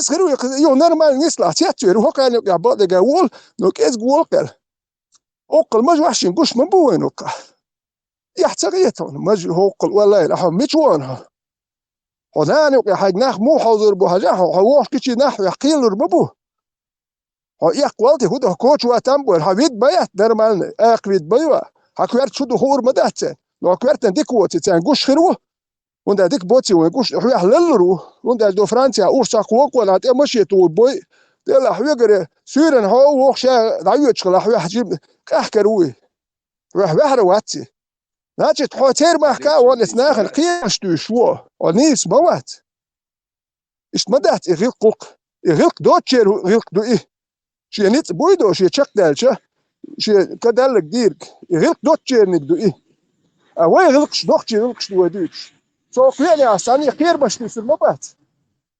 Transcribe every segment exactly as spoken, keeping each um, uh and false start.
хир ву, юха нормально нислахь, цецвер, хӀокхарна юкъехь бакъдерг а волу, но кӀезиг волу кхел. Оккхал мажа ваьхьшин гуш ма бу вайн оккха. Эхь ца гӀетахьуна, мажа хӀоккхал, валлай, ахьа мича вахана хьо? Хьо нана юкъе хьайга нах муха хьовзур бу хьажа, хьо, хьо вохкичи нах вех кхийлур ма бу. Хьо эккхавалти хӀу даха коча ватам бу, хьан вид ма яц нормально, акха вид ма ю, хьан коьрта шу ду хуур ма дац церан, но хьан коьртан дика воций, царна гуш хир ву. ХӀунда дика боций вайн гуш, хьоьхьа леллур ву, хӀунда аьлча ду Франция, уьш цхьа кхокхо, тӀе машен тухур бой, делахь хьоьгара суьйранна хьо воху ша дӀайоьдуш хилахь, хьоьхьа жим къаьхкар вуй. Хьоьхьа ваьхьара вацци. Значит, хьо церан махка а вон эцу нахана кхераш туьйш ву, хьо нийса ма вац. Иштта ма дац и гӀиллакх гӀуллакх. И гӀиллакх доцучеран гӀиллакх ду и. Шен ницкъ буй до, шен чекхдаьлча, шен кадаллаг дийриг. И гӀиллакх доцучерниг ду и. А вай гӀиллакхаш, нохчийн гӀиллакхаш ду вай дуьйцуш. Цо кхеънехь санна кхербаш туьйсур ма бац.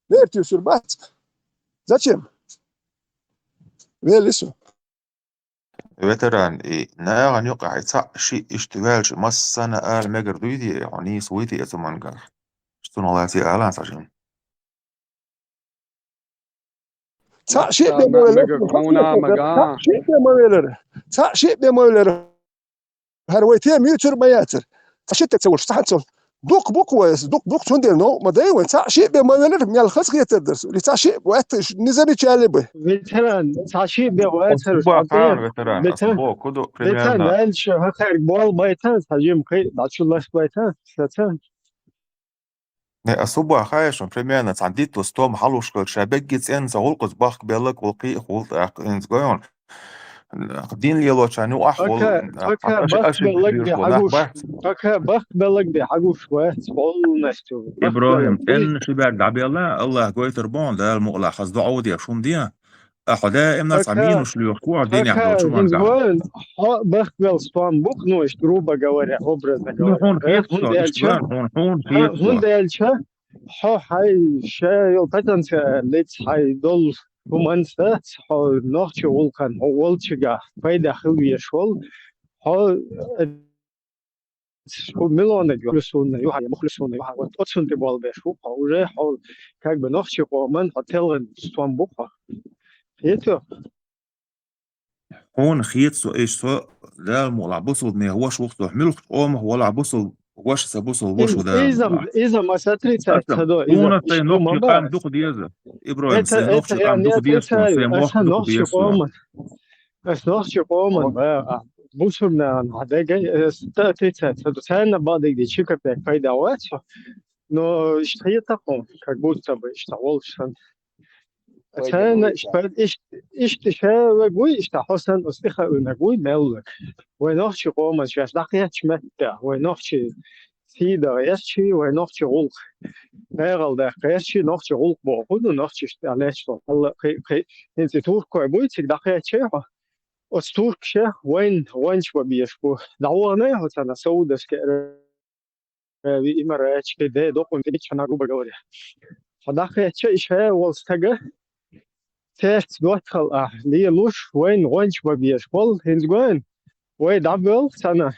Дера туьйсур бац. Зачем? Велли со. Ветеран, и нахана юкъахь и цхьаъ-шиъ иштта ваьлча, массанна ала мегар дуй те, хьо нийса вуй те цу мангахь? Цунах лаций ала сан жим. Цхьаъ-шиъ бен ма велара, цхьаъ-шиъ бен ма велара. Цхьаъ-шиъ бен ма велара. ХӀара вай тема юьйцур ма яцара. Цхьа шиъ тӀе ца волуш, цхьаъ ца волуш. Дукха бу-кх вай, дукха бу-кх, цундела новкъа ма дай вайн. Цхьаъ-шиъ бен ма велара, мел хаза хетар дара со. Или цхьа шиъ ваьтта, уьш низамичалли бай. Ветеран, цхьа шиъ бен вацара. Ас бу бахаран, ветеран, ас бу, куду, примерно. Ветеран, дальше хӀокхаьрга болу байтан, цхьа жима кхин а дӀачуллаш байтан, сацан. Не, ас хӀун боху хаьий шуна, примерно цхьана дитталц стом хьалуш хилча, ша бегги цӀенна ца гӀуллакхаца бахкабелларг ву кхин а гӀуллакх тӀаккха, хӀинца гой хьуна. Дин лелочарна юкъахь волу, хӀокху бахкабелларг де хьагуш, хӀокху бахкабелларг де хьагуш вац полностью. ИбрахӀим, цӀенна ши бӀаьрг дӀабелла, АллахӀ гойтур бу хьуна, Дала мукъалахь, хаза доӀа деш хӀума де. Ахьа даимна цхьа минус лоьхуш ву хьо динехь долчу мангахь. Хьо бахкабелла стом бу-кх, ну, иштта, грубо говоря, образно говоря. Ну, хьуна хета со, хьуна, хьуна хета со. ХӀунда аьлча, хьо хьайн ша йолу потенциалца хьайн долу хӀуманца, хьо нохчийн гӀуллакхана хьо волчигахь пайда хила везаш волу, хьо хӀу миллионаг ю, мухлисунна юхьа, мухлисунна юхьа, вот оцунна тӀе болх беш ву хьо, уже хьо, как бы, нохчийн къоман хьо телхина стом бу хьо. Хетий? Хьуна хета со, иштта со, Дала мукъалахь, бусулба нехан ваша ву-кх со, муьлххачу къомах валахь, бусулба ваша сан, бусулба ваша ву, Дала мукъалахь. Иза, иза ма сатри ца, ца до, иза. Хьуна сайн нохчийн къам дукха деза. ИбрахӀим, сайн нохчийн къам дукха деза, сайн мохк дукха деза. Ас нохчийн къоман, бусурнан хьан дега, ас та тица ца ду, царна бадиг ди чикапек пайда вац. Но иштта хета хьуна, как будто бы иштта волуш сан. Царна иштта, иштта, иштта ша вег вуй, иштта хьо сан ас тӀе хаъинарг вуй мел вег. Вай нохчийн къоман шаьш дӀакхеттачу меттехь, вай нохчийн сий дан гӀертачий, вай нохчийн гӀуллакх, дагӀал даккха гӀертачий, нохчийн гӀуллакх боху, ну, нохчашна тӀехь лечкъо, хӀалла кхин, кхин, хӀинца и туркой буй, цига дӀакхаьччий хьо? Оцу туркаша вайн гӀонча бан безаш бу. ДӀаваханай хьо царна Саудовский Аравия, Эмираташ, де доккхун тӀе бичхьана, грубо говоря. Хьо дӀакхаьчча, и ша волу стага цаьрца доттагӀалла ахь лелуш, вайн гӀонча бан безаш болу, хӀинца гойн, вай дӀабоьлху царна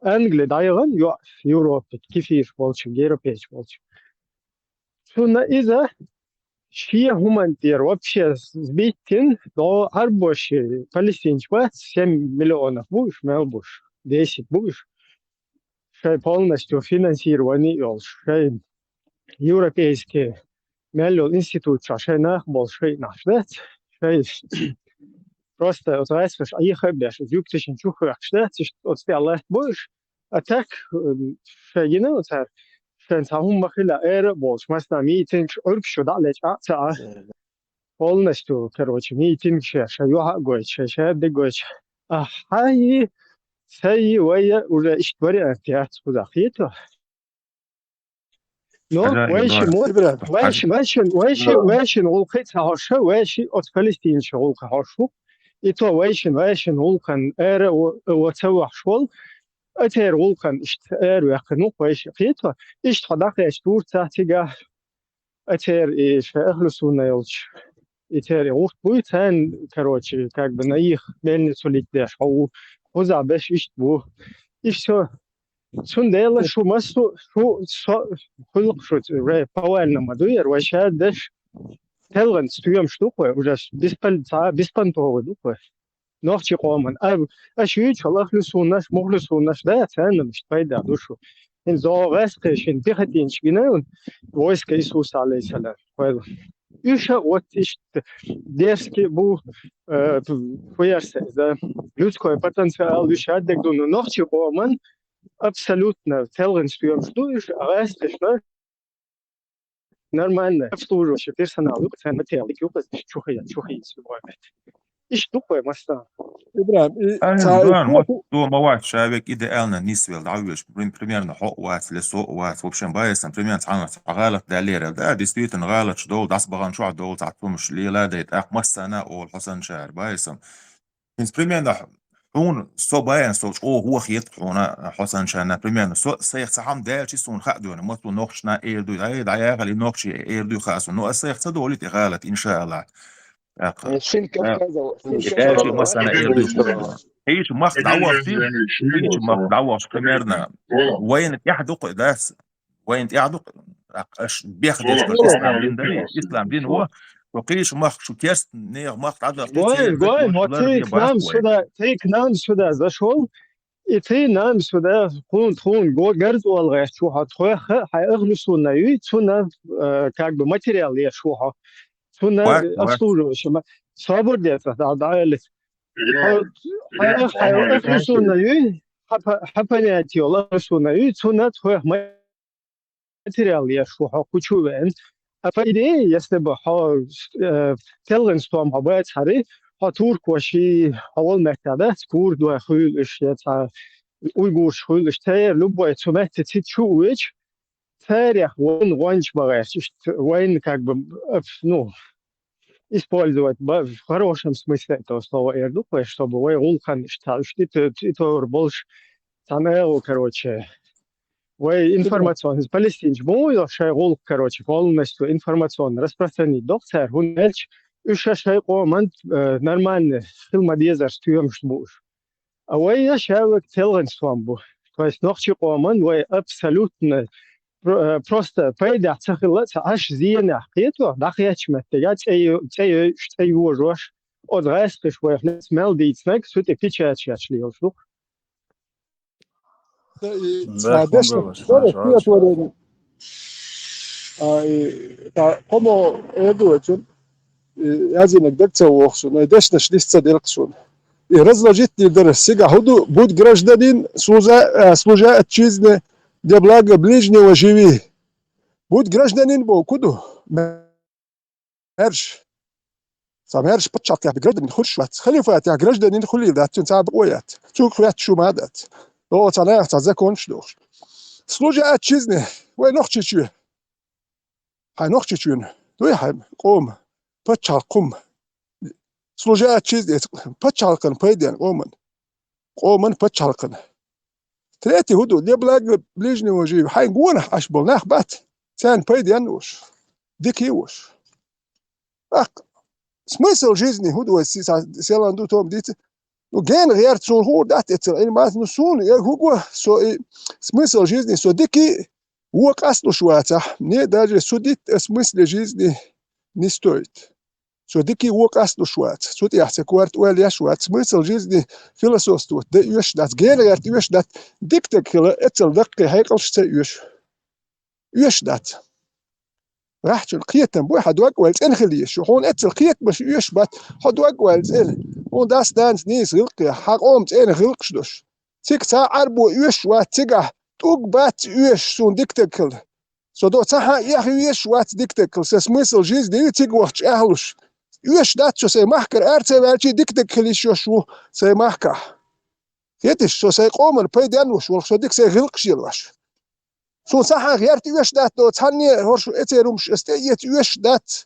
Англи дӀаяхана, йоӀ, Европе кефираш болчу, европейцаш болчу. Цунна иза шен хӀуманна тӀера вообще сбиттина, дӀо Ӏарбош, палестинчу бац, семь миллионов бу уьш, мел бу уьш, десять бу уьш. Шайн полностью финансирование йолуш, шайн европейский мел йолу институташкахь шайн нах болуш хиънаш дац, шайн просто оцу гӀаскхаша Ӏеха а беш, оцу юьрташна чу хьоькхуш дац, иштта оцу тӀехь латта бу уьш. А так, м, шайн гина цара, шайн цхьа хӀума ма хила, ара а болуш, массанхьа митингаш, Ӏуьргаш шу дӀа а лечкъа а ца Ӏа. Полностью, короче, митингаш, шайн юьхьа а гойтуш, шайн шаьрда а гойтуш. Ахьа и, сайн, вай уже иштта вариант яц кхузахь, хетий? Но вайшин, вайшин, вайшин, вайшин гӀуллакхе ца хьожуш, вайшин оцу палестинчу гӀуллакхе хьожуш ву. И то вайшин, вайшин гӀуллакхана ара а ца вахьаш волу, а церан гӀуллакхана иштта ара ваьккхина ву вайшин. Хетий? Иштта хьо дӀакхаьчча, тур цхьа цигахь, а церан и шайн ахьлу сунна йолчу, и церан и гӀурт буй, царна, короче, как бы на их мельницу литдеш хьо ву, кхузахь берш иштта бу. Иштта со, цундела шу массо, шу со, хуьлу-кх шу, вай повально ма ду яра, вай шаьрдаш, телгӀан стоьмаш ду-кх вай, уже беспон-, цхьа беспонтовый ду-кх вай. Нохчий къоман. А, аша юьйцу хьал ахлу суннаш, мухлу суннаш, да, царна мишта пайда ду шу. ХӀинца зо гӀаскхи шин тихатинчу гина вайска Иисус, алейхиссалам. Хойла. Уьш а вот иштта дерзкий бу, э, фу яра сан иза, людской потенциал, уьш а дерг ду, но нохчий къоман абсолютно телгӀан стоьмаш ду, уьш а гӀаскхишна нормально обслуживающий персонал ю, царна материал ю, чухайя, чухайя, любой метод. Иштта ду-кх вай массо. ИбрахӀим, и Ай, ца Жан, ма, то ма вац, шавек идеально нисвел дӀавоьдуш, прим-, примерно хьо а вац, ле со а вац, в общем, баьсам, примерно цхьана цхьа гӀалат даьллера, да, действительно, гӀалаташ долу, дӀасабахана чохь долу цхьа цумаш лела дай, тӀаккха массана олу хьо санчара, баьсам. ХӀинца примерно хьуна со баьсам, со чӀогӀа хӀоттийта хьуна, хьо санчарна, примерно, со, сайх цхьа хӀума даьлчи суна хаа дуьйна, ма цу нохчашна эр дуй, ай, дӀаяхали нохчий эр дуй хаа суна, но аса сайх ца долийта и гӀалат, иншааллахь. ТӀаккха. Шин Кавказал, шин Кавказал. Массана эр дуй. Хьийча мах дӀавахчи, хьийча мах дӀавахчи, примерно. Вайна тӀехь ду-кх дац. Вайна тӀехь ду-кх, аш бех деш ислам дин дарий, ислам дин во. Со кхийча мах, шу керст нех мах дӀадахчи, Гой, гой, но ты к нам сюда, ты к нам сюда зашёл, и ты нам сюда, тхуна, тхуна го-, гарз олу гӀерташ ву хьо, тхоьха хьайн ахлу сунна юй, цунна, э, как бы материал еш ву хьо. Цунна обслуживающий ма-, собар де цо, да, да, Элис. Хьо, хьайн ах-, хьайн ахлу сунна юй, хьан па-, хьан понятие йолу ахлу сунна юй, цунна тхоьха материал еш ву хьо кху чу веана. А по идее, если бы хьо, э, телгӀан стом хьо бацахьара, хьо туркоший, хьо волу меттехь дац, курдой хуьлу уьш, я цхьа уйгураш хуьлу уьш, церан любой цу метте цига чу а воьдуш, царех вайна гӀоьнча ма гӀерташ, иштта вайна как бы, э, ну, использовать, ба-, в хорошем смысле этого слова эр ду-кх вай, чтобы вай гӀуллакхана иштта, иштта и то-, и товр болуш, цхьана агӀо, короче, вай информационный, палестинчу бу йо шайн гӀуллакх, короче, полностью информационно распространить доккху цара, хӀунда аьлча уьш ша шайн къоман, э, нормальный хила ма дезара стоьмаш бу уьш. А вай я шаьллаг телгӀан стом бу. То есть нохчий къоман вай абсолютно про-, э, просто пайдехь ца хилла, ца Ӏаш зенехь кхето, дӀакхечча меттиг, цӀе йо-, цӀе йойуш, цӀе йожош, оцу гӀаьскхиш вайх лаьцна мел дийцинарг, цу тӀе печать еш лелаш ду. Ца и, ца дешна, дара хетаренна. А, и, та, кхо мо эр ду вай цунна, и, язйинарг дага ца воху суна, и дешнаш нис ца делкъа суна. И разложить дийр дара, сига хӀун ду, будь гражданин, служа-, а, служа отчизне, для блага ближнего живи. Будь гражданин боху, ку ду? Маьрша. Цхьа маьрша пачхьалкхехь гражданин хуьлуш вац. Халифатехь гражданин хуьлийла дац, цуьнан цхьа а бакъо яц. Цуьнга хоьттуш хӀума а дац. О, цхьа наха цхьа законаш дохуш. Служа отчизне, вай Нохчийчоь. Хьайн Нохчийчоьнан дуй хьайн къоман пачхьалкх хӀума. Служа отчизне, пачхьалкхана пайден къоман. Къоман пачхьалкхана. Третий хӀун ду? Для блага ближнего живи. Хьайн гонах Ӏаш болу нах бац. Царна пайден а вуш. Дика а вуш. ТӀаккха смысл жизни хӀун ду вай си-, са-, селан ду тома дица? Ну, гена гӀерта суна хуур дац эццал Ӏилманца, ну, суна яр хӀуго, со и смысл жизни, со дика а, вон къасталуш вацахь, мне даже судить о смысле жизни не стоит. Со дика а, вон къасталуш вац, цу тӀехь сан корта ойла еш вац, смысл жизни философствовать дан оьшуш дац, гена гӀерта оьшуш дац, дика даг хила эццал даккхий хьекъалш ца оьшу. Оьшуш дац. Рахьчун кхетам бой, хьан дог а ваьлла цӀена хила еза шу. Хьуна эццал кхетамаш оьшуш бац, хьан дог а ваьлла цӀена. Хьуна дас-нанас нийса гӀиллакх а, хьан къоман цӀена гӀиллакхаш долуш. Цига цхьа Ӏар бо оьшуш вац, цигахь тӀулг бац оьшуш, суна дика даг хила. Со до цхьа хьан эхь везаш вац дика даг хила, сан смысл жизни ю цига вахча аьлуш. Оьшуш дац со сайн махкара ара ца ваьлча, дика даг хила йиш йолуш ву сайн махкахь. Хеташ, со сайн къоман пайден а вуш, валха со дика сайн гӀиллакхаш а елош. Суна цхьа хьан гӀерта оьшуш дац до, цхьанне а хӀорш эцерумаш ас тӀе а эца оьшуш дац.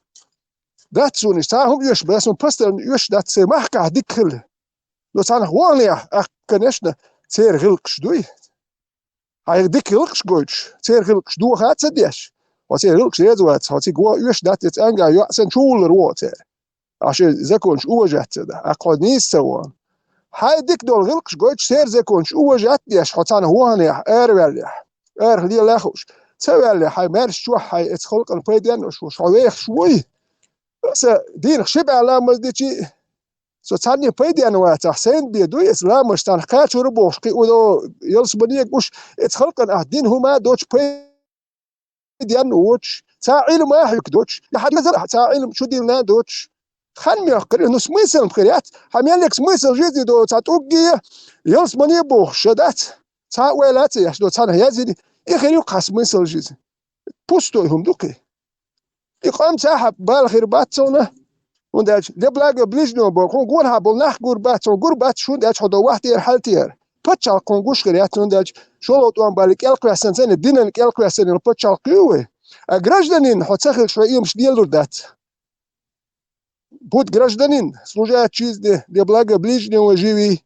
Дац суна иштта, цхьа хӀума оьшуш бац, суна постоянно оьшуш дац сайн махкахь дика хила. Но цхьанах вон а, конечно, церан гӀиллакхаш дуй. Хьайн дика гӀиллакхаш гойтуш, церан гӀиллакхаш доха а ца деш, хьо церан гӀиллакхаш реза вац, хьо цига вон оьшуш дац, и цӀенга йоӀ санна чу вуллар вон церан. Ахьа шайн законаш уважать ца дан, ахьа хьо нийса ца вон. Хьайн дика долу гӀиллакхаш гойтуш, церан законаш уважать деш, хьо цхьанах вон а, араваьллехь, арахь лелахь а хууш, ца ваьллехь, хьайн маьрша чохь, хьайн эцу халкъана пайден а вуш, хьо вехаш вуй. Аса дийнахь ши бӀе ламаз дичи, со цхьанне пайденна вацахь, сайна бен ду, эца ламаз цхьанне кхачура бохуш, кхин а ялсамане гуш, эца халкъана ахь дина хӀума доцуш пайденна воцуш, цхьа Ӏилма хьуьйка доцуш, я хьан дезара цхьа Ӏилма чу дилна доцуш. Хан моьхкира, ну смысл хир яц, хьан меллиг смысл жизни до, цхьа тӀугге, ялсамане бохуш, ша дац, цхьа ойла ца еш до, цхьанна язйина, и хир ю кхин смысл жизни. Пустой хӀума ду кхин. И къам цхьа хьан бала хир бац цунна, хӀунда аьлча для блага ближнего боху, хьуна гонахьа болу нах гур бац, хьуна гур бац, хӀунда аьлча хьо до вахтера хьалтера. Пачхьалкх хьуна гуш хир яц, хӀунда аьлча шолгӀа тӀом бале кӀел кхоьссина ца не, динан кӀел кхоьссина йолу пачхьалкх ю вай. А гражданин хьо ца хилча, хьо иймаш лелур дац. Будь гражданин, служа чизде, для блага ближнего живи.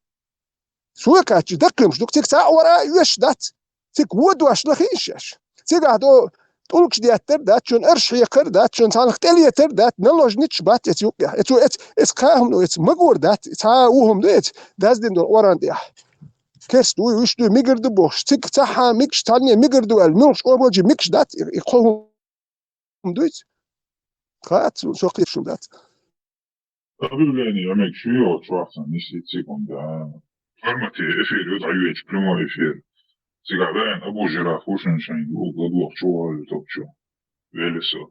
Суе кхаччи даккхимаш ду, цига цхьа а вара а оьшуш дац. Цига вон дош лахийна шаьш. Цигахь до тӀулгаш деттар дац, шуна арш хьекхар дац, шуна цхьанах тӀелетар дац, наложничаш бац эца юккъехь. Эцо эца, эца кхаа хӀума ду, эца магор дац, цхьа а ву хӀума ду эца, даздина долу Къуръан тӀехь. Керс дуй, уьш дуй, мигар ду бохуш, цига цхьа а мигаш, цхьанне мигар ду аьлла, муьлхаш обалжи мигаш дац, и, и кхо хӀума дуьйцу? Хац, со кхеташна дац. Объявление я мега шуьйра чохь сан нисдийциг хӀунда. Формате эфир ю дӀайоьчу, прямой эфир. Цигахь веана Абу Жираф хӀушин шайн гулга ладогӀа чу вахар ютуб чу. Велесо.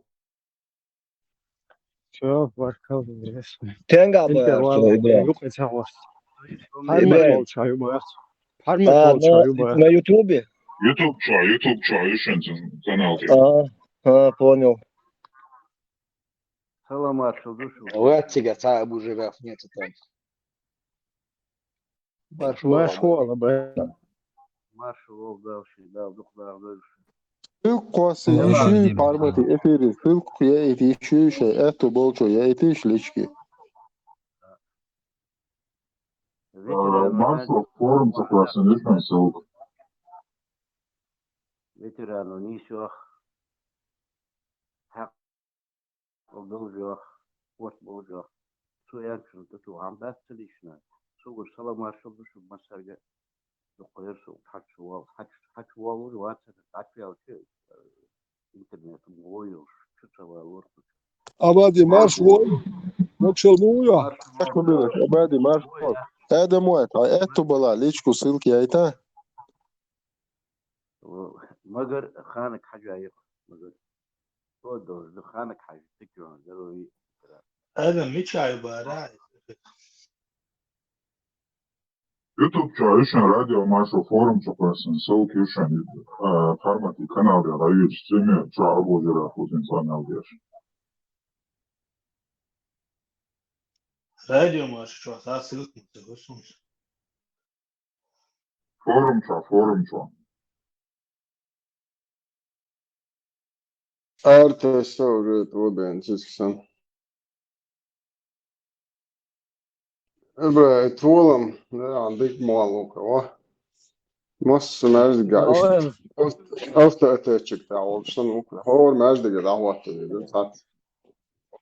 Всё, баркалла, интересно. Тенга Интер бара, вала, что, Ибрахим? Юкъа ца хьош. Ибрахим. Пхьармат волча ю бара. Пхьармат А, волча на, ю бара. На ютубе? Ютуб чу, ютуб чу, ю шен канал. А, а, понял. Салам маршал ду шу. Вай цига цхьа Абу Жираф нету там. Маршал. Маршал, бай. Маршал, Дала ши, Дала дукха Дала дойла шу. Шу кхосса Дала йиш ю, дина. Формате эфире шу кху яйта йиш ю, шайн аьтту болчо яйта йиш личке. Ветеран, э, маршал, форум чу кхоьссина ю шайн ссылка. Ветерано нийсох. Хьакъ О, Белжох, Орт Белжох. Цу аьллачунна тӀе цо хьан дац ца дийшина? Цо гуш салам маршал ду шу массаьрга. Дукха яра со хьачу вал-, хьачу, хьачу валур вацара, хьачу яьлча, э, интернет мо йолуш, чу ца валур кху чу. Абади марш вой, мокшал му я. Марш вой. Абади марш вой. Адам вай, а эту бала личку ссылки айта? Магар ханак хьажа йо, магар. Цо долчу ханак хьажа, тикчуьнга даро ви. Адам, мича ю бара? Ютуб чу ю шен радио Маршо форум чу кхоьссина, ссылка ю шен, а, формате канал я, ра ю, стример чу Абу Жираф хӀусин канал деш. Радио Маршо чу, а, ссылка ма ца хӀусун. Форум чу, форум чу. Артеста уже тӀо бен цицкасан. Эбра, толам, да, дик молу кого. Масса маьждига. Молем. Авто-, автоответчик тӀе волчу санна ву кху. ХӀора маьждига дӀахӀоттийна ду цхьацца.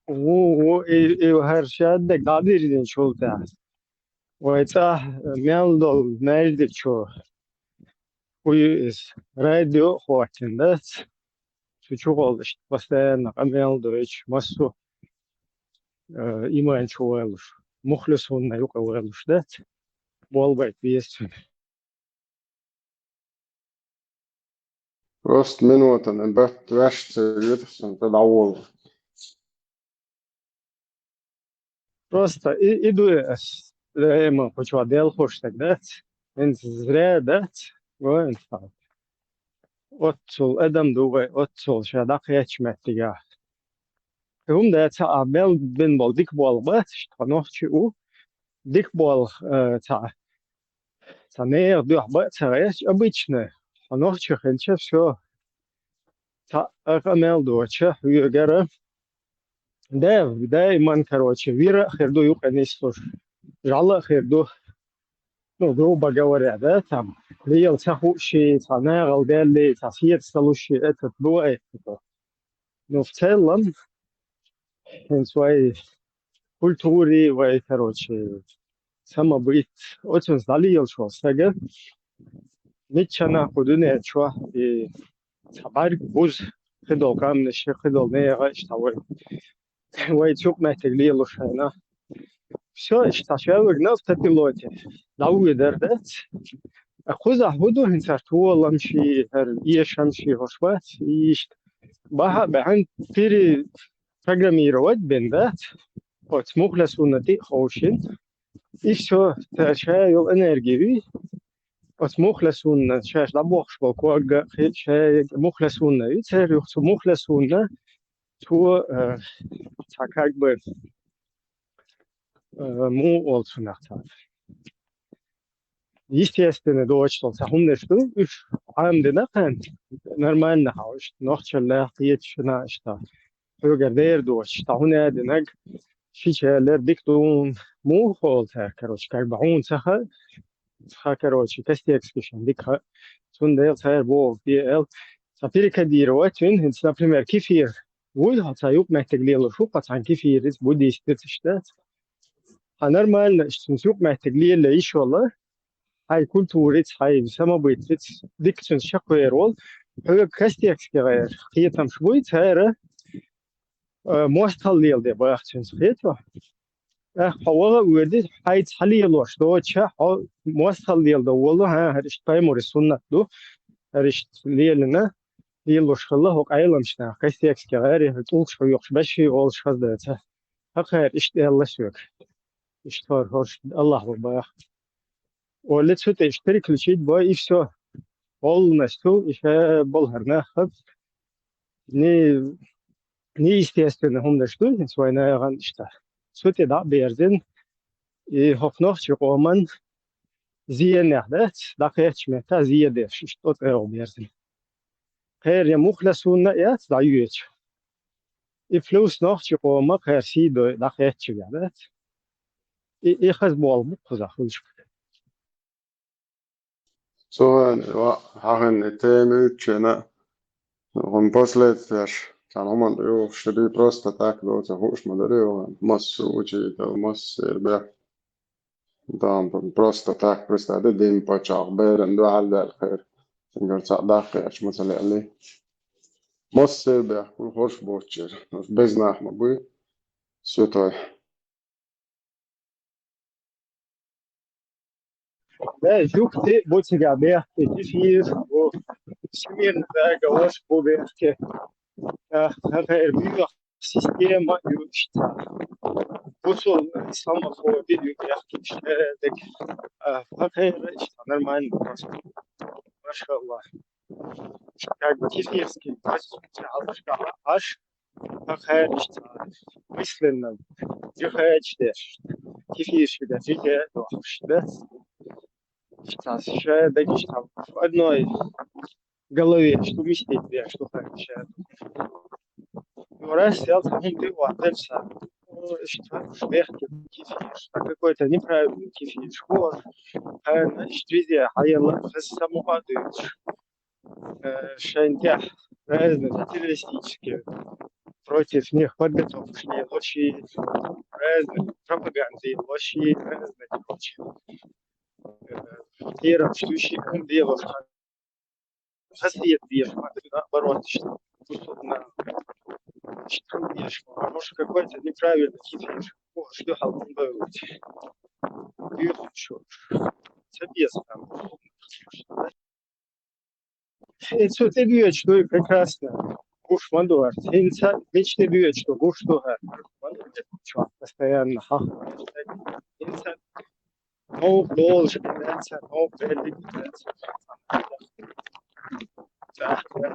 Ву, ву, и, и хӀара шадерг дӀадирзинчул тӀаьхьа. Вай цӀахь мел долу маьждиг чу. ХӀу ю иза? Радио а хӀоттина дац. Цу чу гӀоллашна постоянно къамел дойтуш, массо а, э, иман чу валуш, мухлис хӀунна юкъа валуш дац. Болбайт беза цуьнан. Просто минутана бат ваьш ца витахсан тӀе дӀаволла. Просто и, и ду ас, даима кху чохь делхуш стаг дац, хӀинца зря дац, вайн стаг. Оццул адам ду вай, оццул ша дӀакхечча меттигахь. ХӀунда аьлча а мел бина болу дика болх бац, иштта хьо нохчи ву, дика болх, э, ца, ца нехан дуьхьа бан а ца гӀерташ, обычно, хьо нохчи хилча, всё, цхьа а къамел доцуша хьоьгара. Да, даиман, короче, вира а хир ду юкъа нислуш, жӀала а хир ду. Ну, грубо говоря, да, там, лела ца хууш, цхьа нахала даьлла, цхьа сета ца луш, этот бывает такое. Ну, в целом, хӀинца вай культури, вай, короче, самобыт, оцунца дӀалелаш волу стага, миччанахь кху дуьнен чохь и цхьа бӀаьрг буза, кхидолу къаьмнаш, кхидолу нехан иштта вай вай цу юкъ-меттиг лелош хьайна. Всё, иштта ша вигна автопилоте. ДӀавоьдар дац. Кхузахь хӀун ду хӀинца, хӀара толамаш, хӀара эшамаш, хӀорш бац, иштта. Бахьа а баьхьна, перепрограммировать бен дац. Оцу мухласунна тӀе а ховшина. И всё, цара ша йолу энерги юй. Оцу мухласунна, шаьш дӀабохуш болу ког а, кхин а ша мухласунна юй церан юха, цу мухласунна, цо, э, цхьа как бы, э, муха олу цунах цхьа. Естественно, доцуш долу цхьа хӀуманаш ду, уьш Ӏамадина кхаьнна, нормально хьовш, нохчаллех кхеташ шуна иштта. Хьоьгара дера доцуш, цхьа хӀун а динарг, шича лер дика ду, муха олу цара, короче, как бы хьуна ца хаьа, цхьа, короче, костекский шайн дика хаьа. Цундела цара боху, де аьлла, цхьа перекодировать вина, хӀинца, например, кефир вуй, хьо цхьа юкъ-меттиг лелош ву, хьо цхьана кефирца, буддистаца иштта дац. Хьан нормально, иштта цуьнца юкъ-меттиг лелале йиш йолу, хьайн культурица, хьайн самобытица, дика цуьнца чекхвер волу, хьоьга костекский гӀайра кхетамаш буй, цара, э, мостагӀалла леладе баха цуьнца, кхетий? ТӀаккха хьо ваха а воьдий, хьайца хьалелош доцуш, хьо мостагӀалла леладо волу, хӀан, хӀара иштта пайхамаран суннат ду, хӀара иштта лелийна, лелош хилла хӀокху Ӏеламчу наха, костекский гӀайра, хӀара цӀулгаш хьоькхуш, башхий олуш хаза доцу. ХӀокхара иштта аьлла соьга. Иштта хӀор-, хӀорш Аллахь ву баха. Олли цу тӀе иштта переключить бой, и всё. Полностью и ша болу хӀара нах хаб. Ни, ни естественно хӀуманаш ду, хӀинца вайн нахана иштта. Цу тӀе дӀа а берзина, и хӀокху нохчийн къоман зенех дац, дӀакхеттачу метта зен деш, иштта тӀо тӀегӀо берзина. Кхеран мухласунна а яц дӀайоьдуш. И плюс нохчийн къоман кхеран сий дой дӀакхеттачуьнгахь дац. И, и хаза болу бу кхузахь хуьлуш. Цу хенахь ва-, хьахинна и тема юьйцучу хенахь, хӀун последствияш, цхьана хӀуманна тӀе юхуш хир ю, просто так доцу хууш ма дарий вайна, массо а учитель, массо а сербех. Там просто так, представь, да, дин паччахь, беран дуьхьал даьлла хир. Цуьнгара цхьаъ даккха еш ма ца леалий. Массо а сербех, хӀун хӀорш боцучуьра. Без нах ма буй. Святой. Да, жуьгти бу цигахь бехке, кефир бу, всемирный договор бу бехке. Э, хӀара муьлха система ю иштта. Бусул исламофоби ю бехке, иштта дерг. Э, хӀара иштта нормально просто. Машаллах. Как бы кефирский, аш, хӀара иштта мысленно жихач деш, кефирщик деш, жихе дохуш, да? Сейчас ша дагиш там в одной голове, что вместить, я что хочу. Ну, раз взял, там ты вот дальше. Ну, что уж мягкий кефир, а какой-то неправильный кефир. Школа, а, значит, везде, а я ла-, саму падаешь. Э, шайн тӀехь разные террористические, против них подготовки лоши, разные пропаганды лоши, разные, короче, э, террор, что ещё дело, хасият веш, наоборот, что кусок на, что веш, может, какой-то неправильный кефир, о, что халкун бывает. Бьют ещё. Цепец там. Э, цу тӀе боьдуш ду прекрасно. Гуш ма ду хӀара. ХӀинца мича тӀе боьдуш ду, гуш ду хӀара. Ма ду хӀара. Чо, постоянно хьахор. ХӀинца новкъа долуш, хӀинца новкъа беллиг, хӀинца. Так, так.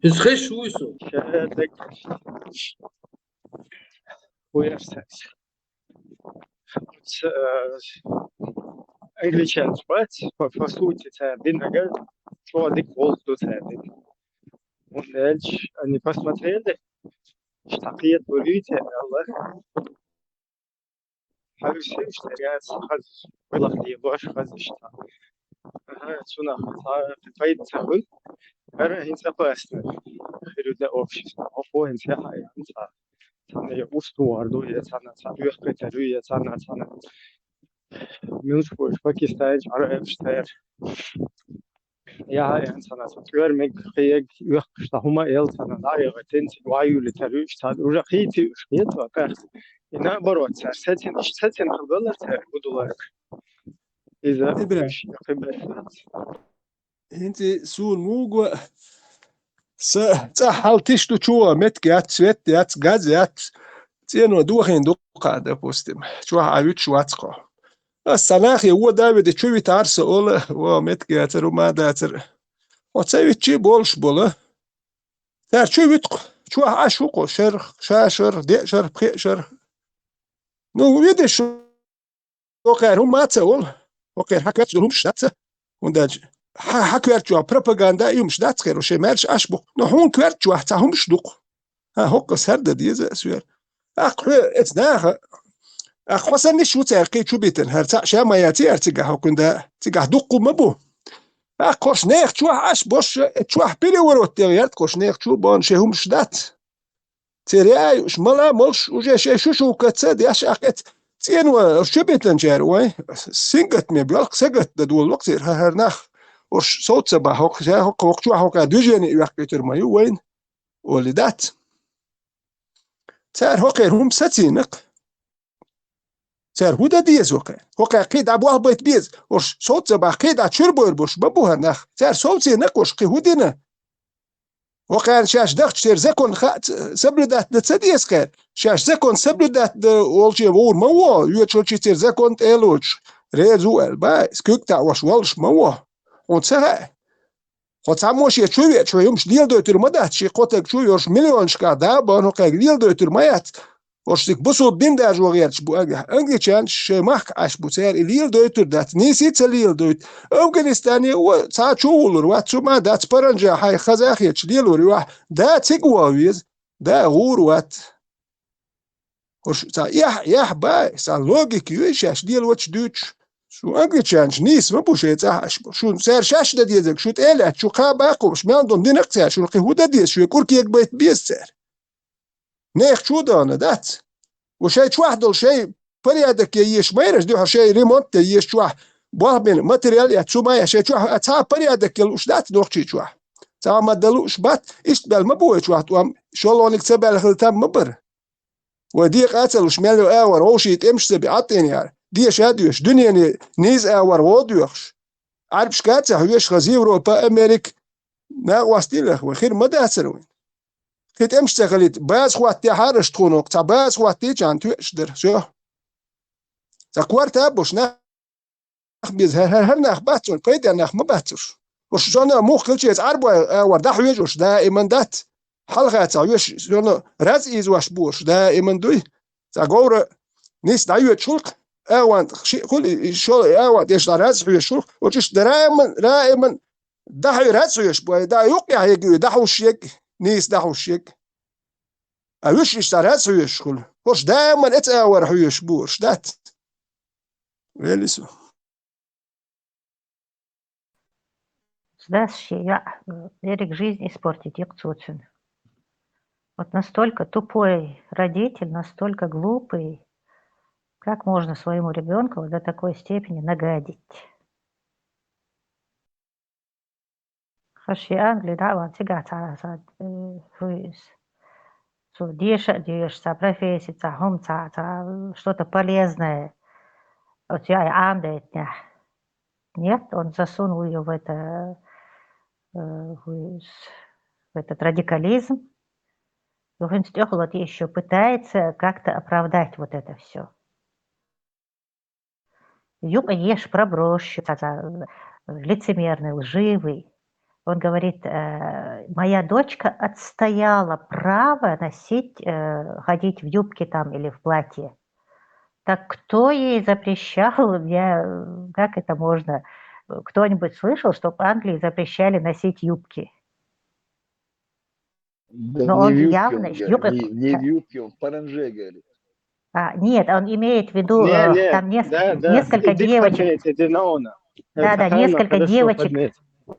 Иза хезаш вуй со? Ша дагахь. Вуй аса. Ц-, э, англичанаш бац, по, по сути, цара динагара чӀогӀа дика гӀуллакх ду цара дина. ХӀунда аьлча, они посмотрели, что кхета луьйте, Аллах. Хьовсийша, цара яц хаза, вилахле лош хаза иштта. Ага, цунах ца-, пайда ца хуьлу. ХӀара хӀинца опасно хир ю для общества. Хьо хӀинца яхьа, хӀинца. Цхьана я устувар ду, я цхьана цхьа оьхкхетар ю, я цхьана цхьана муьлш бу уьш пакистанцаш, Ӏарбаш тӀера. Я хьаэна цхьана цо чӀоьра мег кхиег, оьхкаш цхьа хӀума эл цхьана дӀа а яхийтина, цига вай юьллийтар ю иштта цхьа, уже хийца уьш хетва, кхаьхца. И наоборот, цар сецина, иштта сецина хила беллар цар гудуларг. Иза Ибрахим. Уьш кхин бетта. ХӀинца суна муго са цӀа хьал тиш ду чу, метка яц, свет яц, газ яц, цӀено дохийна ду-кх, допустим, чохь Ӏа вуьтуш вац-кх хьо. Ас цхьа нахе вон да веда чу витар со ола, вон метка яцар, хӀума дацар. Хьо ца витчи болуш бола. Цара чу вуьту-кх, чохь Ӏаш ву-кх хьо, шарх, ша шарх, деа шарх, пхеа шарх. Ну, видиш, хӀокхара хӀума ма ца олу, хӀокхара хьан коьртачу долу хӀумаш дац, хӀунда аьлча хьан, хьан коьртачохь пропаганда а, и хӀумаш дац хӀара, шайн маьрша Ӏаш бу-кх. Но хьуна коьртачохь цхьа хӀумаш ду-кх. ХӀан, хӀокху ас хӀара дан деза ас вера. ТӀаккха хьоьга эца наха, тӀаккха хьо санна иштта ву цара кхин чу битина, хӀара цхьаъ ша ма яц хӀара цигахь, хӀокхуьнда цигахь дуккха хӀума бу. ТӀаккха хӀорш нехан чохь Ӏаш болуш, чохь переворот дегӀ ярд хӀорш нехан чу бахана шайн хӀумаш дац. Церан яа юуш, мала а молуш, уже шайн шу-шуьйкаца а деш, тӀаккха эца цӀено хӀорш чу битинчара вайн сингаттаме боьлху, сагатдан долу-кх церан хӀара, хӀара нах, хӀорш совца ца бахьа, хӀокху, хӀокху, хӀокху чохь хӀокхара движение йоккхуьйтур ма ю вайна, олий дац. Цара хӀокхеран хӀума сацийна-кх. Цара хӀун дан деза хӀокхеран? ХӀокхеран кхин дӀа болх байта беза. ХӀорш совца ца бахьа, кхин дӀа чуьра бовр болуш ма бу хӀара нах. Цара совцийна-кх хӀорш, кхин хӀун дина? ХӀокхарна шаьш дахча церан закон хаа ца, соблюдать дан ца деза кхеран? Шаьш закон соблюдать дан волче вовр ма вон, йоьчу волчу церан закон тӀе а лоцуш, реза ву аьлла, бай, куьг таӀош воллуш ма вон. Хьуна ца хаьа? Хьо цхьаммо шен чу веача, хьо хӀумаш леладойтур ма дац, шен кхо таг чу йорш миллионашкахь да а бан, хӀокхаьрга леладойтур ма яц. ХӀорш дика бусулба дин даржо гӀерташ бу агахь. Англичанаш шайн махка Ӏаш бу, цара и леладойтур дац, нийса а ца леладойту. Афганистане а цхьа чу а вуллур вац, цу ма дац, паранжа хьайн хаза а хеташ лелор ю ахь. Да цига ваха веза, да гӀур вац. ХӀорш цхьа эхь, эхь бай, цхьа логика юй шаьш лелочу дуьйцуш. Шу англичанаш нийса ма бу шайн цӀахь Ӏаш бу. Шуна цара шаьш дан дезарг шу тӀе а лаьцна, шу кхаба а кхуш, мел долу динарг цара, шуна кхин хӀун дан деза, шоьга кӀуркега байта беза цара. Нехан чу а дахана дац. Ва шайн чохь долу шайн порядок ян езаш майраш дуьхьал шайн ремонт ян езаш чохь болх бина материал а эцна, цу ма ян шайн чохь а цхьа а порядок ян лууш дац нохчий чохь. Цхьа а ма дан лууш бац, иштта баьлла ма бу вай чохь тӀом, шолгӀаниг ца баьлла хила там ма бара. Вай декъа а ца луш, мел йолу агӀор вовшийн тӀемаш ца би Ӏаттина яра, деша а доьшуш, дуьнене нийса агӀор гӀо а доьхуш. Ӏарбашка а ца хьоьжуш, хаза Европа, Америка, накъостий лаха вай, хир ма дацара вайн. Кхин тӀемаш ца хилийта, база хӀоттехьара аша тхуна, цхьа база хӀоттийча, тоьаш дара, всё. Цхьа корта а болуш, нах беза, хӀара, хӀара, хӀара нах бац, цунна пайда нах ма бац уьш. Уьш шуна муха хилча эца Ӏарбой агӀор дӀахьоьжуш даиман дац. Хьалха ца хьоьжуш, шуна раз ийзош бу уьш даиман дуй. Цхьа говра нийса дӀайоьдуш хуьлу-кх, агӀон шиъ хуьлу, и, и шо агӀон тӀе дӀа раз хьоьжуш хуьлу-кх. Уьш даиман, даиман дӀахьо-, раз хьоьжуш бу, дӀа юккъехь егу, дӀахьуш егу, нийса дӀахьуш егу. А уьш иштта раз хьоьжуш хуьлу. ХӀорш даиман эца агӀор хьоьжуш бу, уьш дац. Велисо. Дас ши, я, э, берег жизни испортить, я кцуцин. Вот настолько тупой родитель, настолько глупый. Как можно своему ребенку вот до такой степени нагадить? Хаши Англи, да, ван цигахь цхьа, цхьа, э, хӀуьйс. Цо деша а дешаш, цхьа профессия, цхьа хӀума, цхьа, цхьа, что-то полезное. Оцу яй Ӏамадайтинехь. Нет, он засунул её в это, э, в этот радикализм. И хӀинца тӀехула ещё пытается как-то оправдать вот это всё. Юкъа еш проброс, лицемерный, лживый. Он говорит, э, моя дочка отстояла право носить, э, ходить в юбке там или в платье. Так кто ей запрещал? Я, как это можно? Кто-нибудь слышал, чтоб Англии запрещали носить юбки? Да. Но не он в юбке явно он говорит, юбка не, не в юбке, он в паранже говорит. А, нет, он имеет в виду, не, э, не, там нес-, да, да, несколько девочек. Да, да, несколько девочек.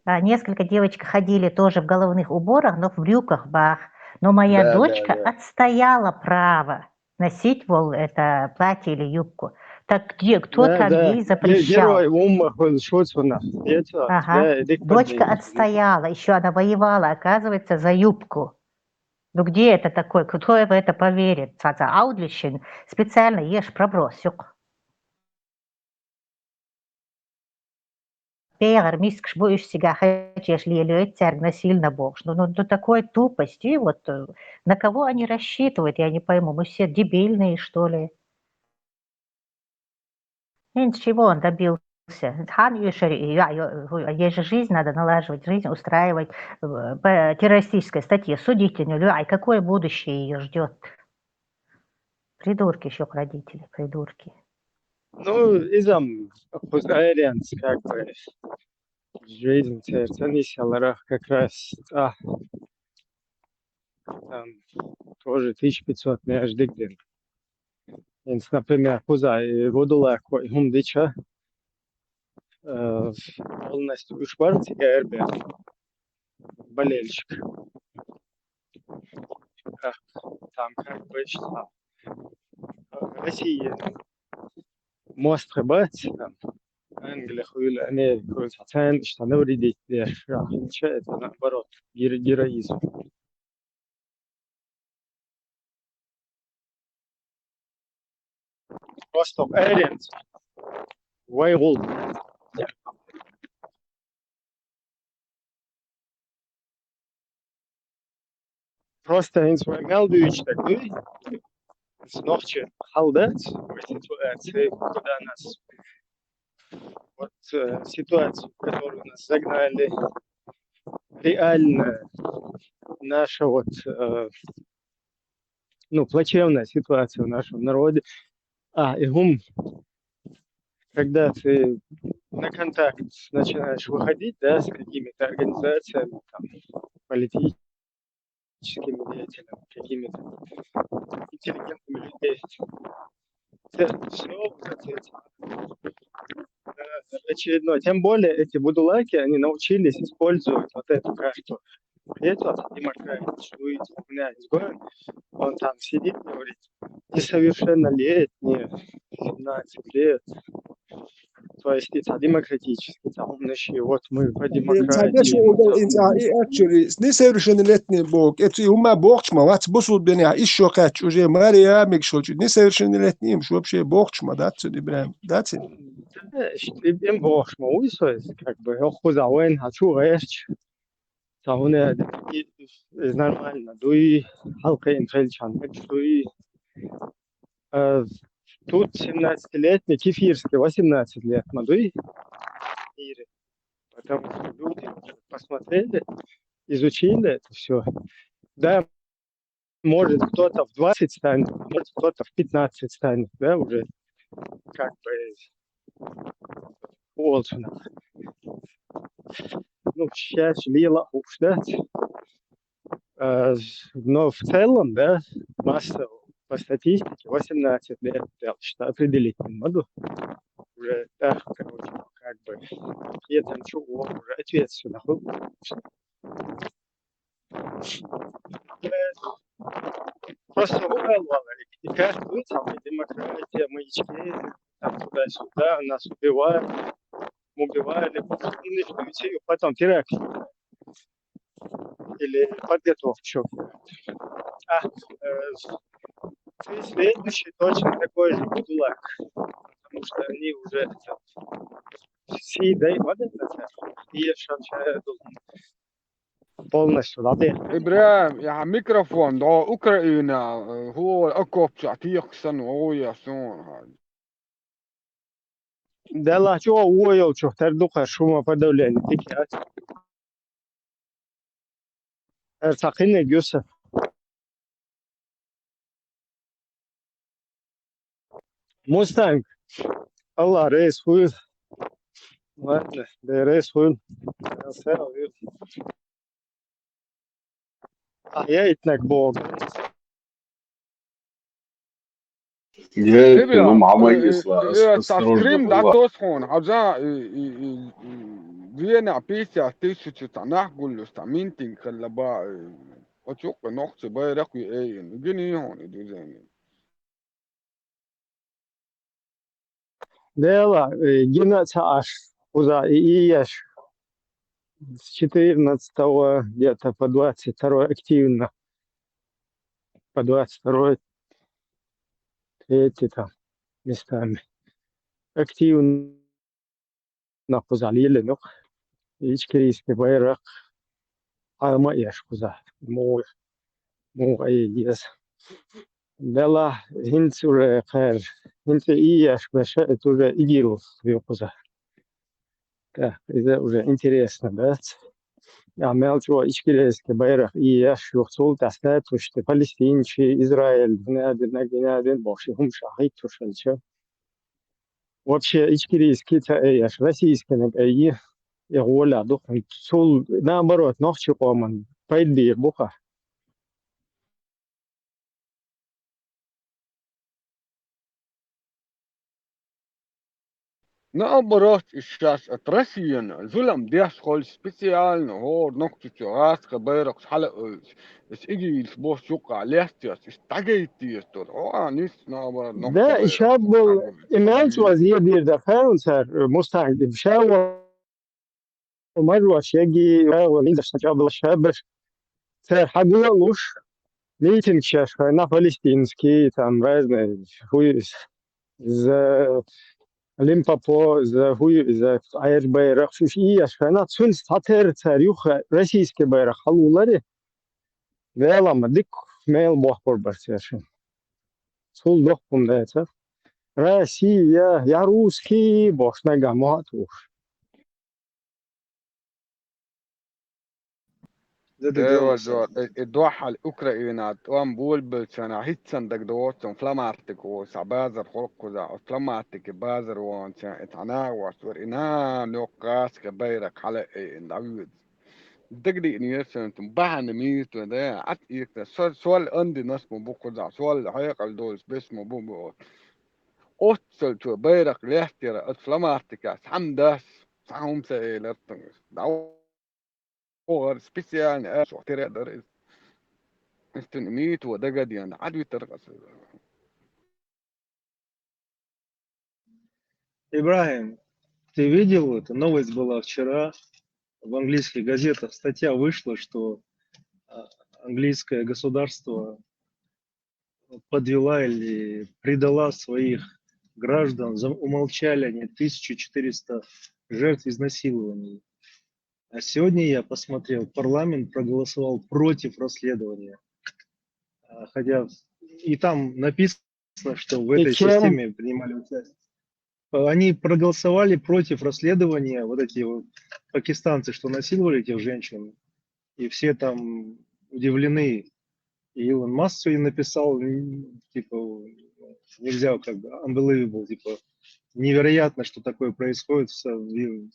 А, несколько девочек ходили тоже в головных уборах, но в брюках бах. Но моя дочка отстояла право носить, мол, это платье или юбку. Так где, кто там ей запрещал? Герой умер, шуц вона. Ага. Дочка отстояла, еще она воевала, оказывается, за юбку. Ну где это такое? Кто в это поверит? Цаца аудлишин специально еш проброс юк. Пегар мискш бу иш сига хачеш лелёет церг насильно бокш. Ну, ну, ну, такой тупости, вот, э, на кого они рассчитывают, я не пойму. Мы все дебильные, что ли? Хинт чего он добился? Хан юшери, я, я, ей же жизнь надо налаживать, жизнь устраивать, э, по террористической статье. Судите, ну, ай, какое будущее ее ждет? Придурки еще родители, придурки. Ну, изам, хуз арианс, как бы, жизнь церцанисяларах как раз, а, там тоже тысяча пятьсот не аж дигден. Инс, например, хуза и водула кой хумдича, э, полностью уж бар цига эрбе болельщик. Как там, как бы, что, э, Россия мост хабать, там, Англия хуйла, Америка хуйла, цен, что навредить, да, что, это наоборот, геро-, героизм. Просто арианс. Вай гул. Просто инструмент дючтек, ну, с ногчи халдать, в этой ситуации, куда нас, вот, э, ситуацию, в которую нас загнали, реально наша вот, э, ну, плачевная ситуация в нашем народе. А, и гум, когда ты на контакт начинаешь выходить, да, с какими-то организациями, там, политическими деятелями, какими-то интеллигентными людьми, все вот эти, э, очередной. Тем более эти будулаки, они научились использовать вот эту карту. Приедет демократ, что у меня есть город, он там сидит, говорит, несовершеннолетние, семнадцать лет. То есть это демократически, там, значит, вот мы по демократии. Цадеш угол инца и экчери, несовершеннолетний бог, это и ума бог, чма, вац бусул беня, ещё кач, уже Мария Микшочи, несовершеннолетний, им вообще бог, чма, да, цуди прям, да, цуди. Да, им бог, чма, уйсо, как бы, ох, хузауэн, хочу, гаеш. Сауне, и, и нормально. Дуй, халкы инхелчан, дуй. Э, тут семнадцатилетний, Кефирский, восемнадцать лет, мадуй. Потому что люди посмотрели, изучили это все. Да, может, кто-то в двадцать станет, может, кто-то в пятнадцать станет, да, уже как бы Уолсона. Ну, сейчас лила уж, да. Э, но в целом, да, масса по статистике восемнадцать лет, да, что определить не могу. Уже, да, короче, как бы, я там чего, уже ответственно. Просто выбрал, и каждый день там демократия, маячки, там туда-сюда, нас убивают, убивали, и потом теракт. Или подготовчу. А, э, следующий точно такой же будулак. Потому что они уже это, все, да, и вот это, и я щас, э, полностью, да, да. Ибрагим, я микрофон, да, Украина, э, гол окопча, тихсан, ой, я сон. Дела чё, ой, чё, тердука, шума подавление, тикет. Эр сакыны гюса. Мустанг. Алла, рейс хуй. Ладно, да, рейс хуй. А я итнак бог. Эй, ну, мама, э, если э, э, осторожно стрим, да, была. Тосхон, а за, э, э, э, э, две на пятьдесят тысяч, это нах гулюс, там, минтинг, хлеба, э, очок, ногти, байрак, э, э, гини, он, и движение. Дела, э, гина ца аш, кхуза и, и еш. С четырнадцатого где-то по двадцать второй активно. По двадцать второй, третий там местами. Активно кхуза лелинух. Ичкерийский байракх хьама еш кхуза. МугӀ, мугӀ ай ес. Дела хӀинца уже кхер, хӀинца и еш беша, это уже ИГИЛ ю кхуза. Так, иза уже интересно, да? А мел чӀо ичкерийский байракх и еш юх цул тӀаьхьа туш, те палестинчи, Израиль, гинадин, гинадин, боши хӀума шахӀит тушалча. Вообще, ичкерийский ца ай еш, российский наг ай, я воля дух, цул, наоборот, нохчи къоман пайда бийр буха. Наоборот, иш шаьш от Россияна зулам деш холь специально, хӀора нохчичо гӀаска байракхаш хьала а оьлуш, иш ИГИЛ-ш бохуш юккъехь лестеш, иш дӀагайта деза дара. Хьо а нис, наоборот, нохчи Да, и байракх ша был, хьала а оьлуш, и мел чӀо дӀагайта. Зедир да, хаьун цар, Мустанг, ша вон Мажош яги, вала линдаш на чабла шабаш. Цер хьагула луш, митинг шеш хай на палестинский, там разные, хуй, за Лимпопо, за хуй, за Айр байрах, шуш и яш хай на, цунц татер цер юха российский байрах халулари. Вела ма дик мел бохпур бар цер шин. Цул дохпун да цер. Россия, я русский, бохш нага мохат уш. Дела жо, э, э, дуьххьал Украина тӀом болабелчана хӀинццана дагадоцу, фламмастик волу схьа базар хӀокхузахь, оцу фламмастике базар ваханча, и цхьа нагӀаш вара, и нана йоккха гӀаскхи байракх хьала а айина дӀавоьдуш. Дагадеъна вешан цунна бахьана мийта ван, да, Ӏад ийртина, со-, сол андинас ма бу кхузахь, сол хьекъал долуш беш ма бу боху. Оццул цо байракх лестера оцу фламмастикехь цхьамма дас, цхьа хӀума ца элира цуьнга. ДӀавахара специально аьлла, тера а дара иза. Иштта мийто дагадеана, Ӏад витара аса. Ибрахим, ты видел, эта новость была вчера, в английских газетах статья вышла, что, а, английское государство подвела или предала своих граждан, за-, умолчали они тысячу четыреста жертв изнасилований. А сегодня я посмотрел, парламент проголосовал против расследования. А, хотя и там написано, что в И этой чем? системе принимали участие. Они проголосовали против расследования, вот эти вот пакистанцы, что насиловали этих женщин, и все там удивлены. И Илон Маск сегодня написал, м, типа, нельзя, как бы, unbelievable, типа, невероятно, что такое происходит в со-, в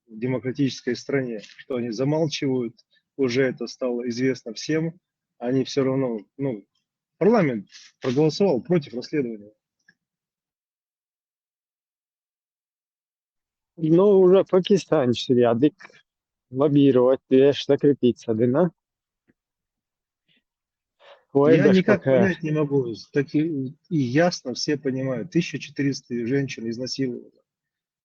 демократической стране, что они замалчивают, уже это стало известно всем, они всё равно, ну, парламент проголосовал против расследования. Ну, уже пакистанцы я дик лоббировать деш закрепиться дина. Ой, Я даже никак пока понять не могу. Так и, и ясно, все понимают. Тысяча четыреста женщин изнасиловано.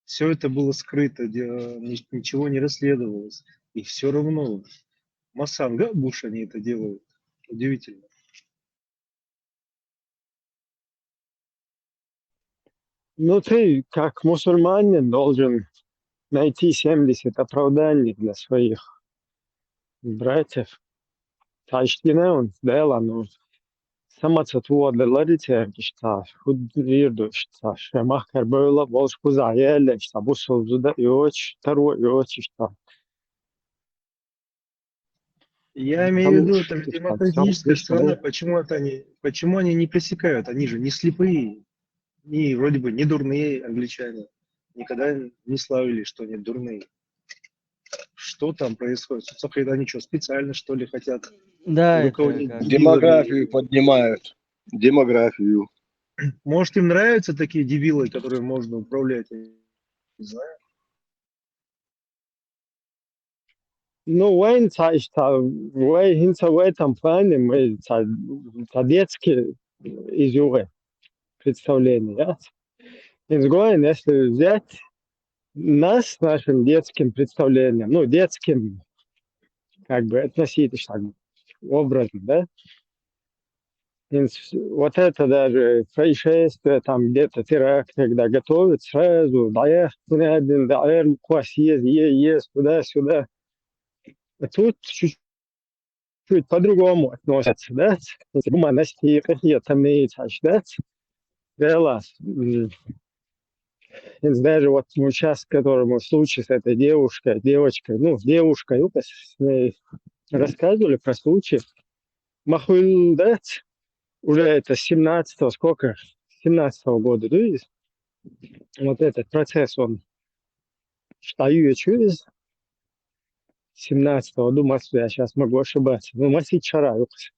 Всё это было скрыто, де-, ни-, ничего не расследовалось. И всё равно масанга буш они это делают. Удивительно. Ну, ты, как мусульманин, должен найти семьдесят оправданий для своих братьев. Цхьа иштта гина ван, Дела, ну, самаца ту а далари церга иштта, хӀу дийр ду иштта, шен махкара бевлла а болуш, кхузахь яьлла иштта, бусалба зуда а йоцуш, таро а йоцуш иштта. Я имею в виду, это же демократическая страна, почему это они, почему они не пресекают? Они же не слепые, и вроде бы не дурные англичане. Никогда не славились, что они дурные. Что там происходит? Они что, специально, что ли, хотят Да, это руководить как дебилами? Демографию поднимают. Демографию. Может, им нравятся такие дебилы, которые можно управлять? Я не знаю. Ну, вайн цхьа иштта, вай хӀинца в этом плане, мы цхьа, цхьа детский изюгы представление, я? Инзгоин, если взять нас с нашим детским представлением, ну, детским, как бы относитесь так образно, да? Инз- Вот это даже происшествие, там где-то теракт, когда готовят сразу, да, я, да, я, туда-сюда. А тут чуть-чуть по-другому относятся, да? Гуманности, какие-то имеется, да? Дело, м, инз даже вот мы сейчас, которому случай с этой девушкой, девочкой, ну, девушкой, ну, с ней рассказывали про случай. Махуил, да? Уже это семнадцатого, сколько? Семнадцатого года, да? Вот этот процесс, он стою я через семнадцатого, думаю, что я сейчас могу ошибаться. Ну, масить шара юкъас.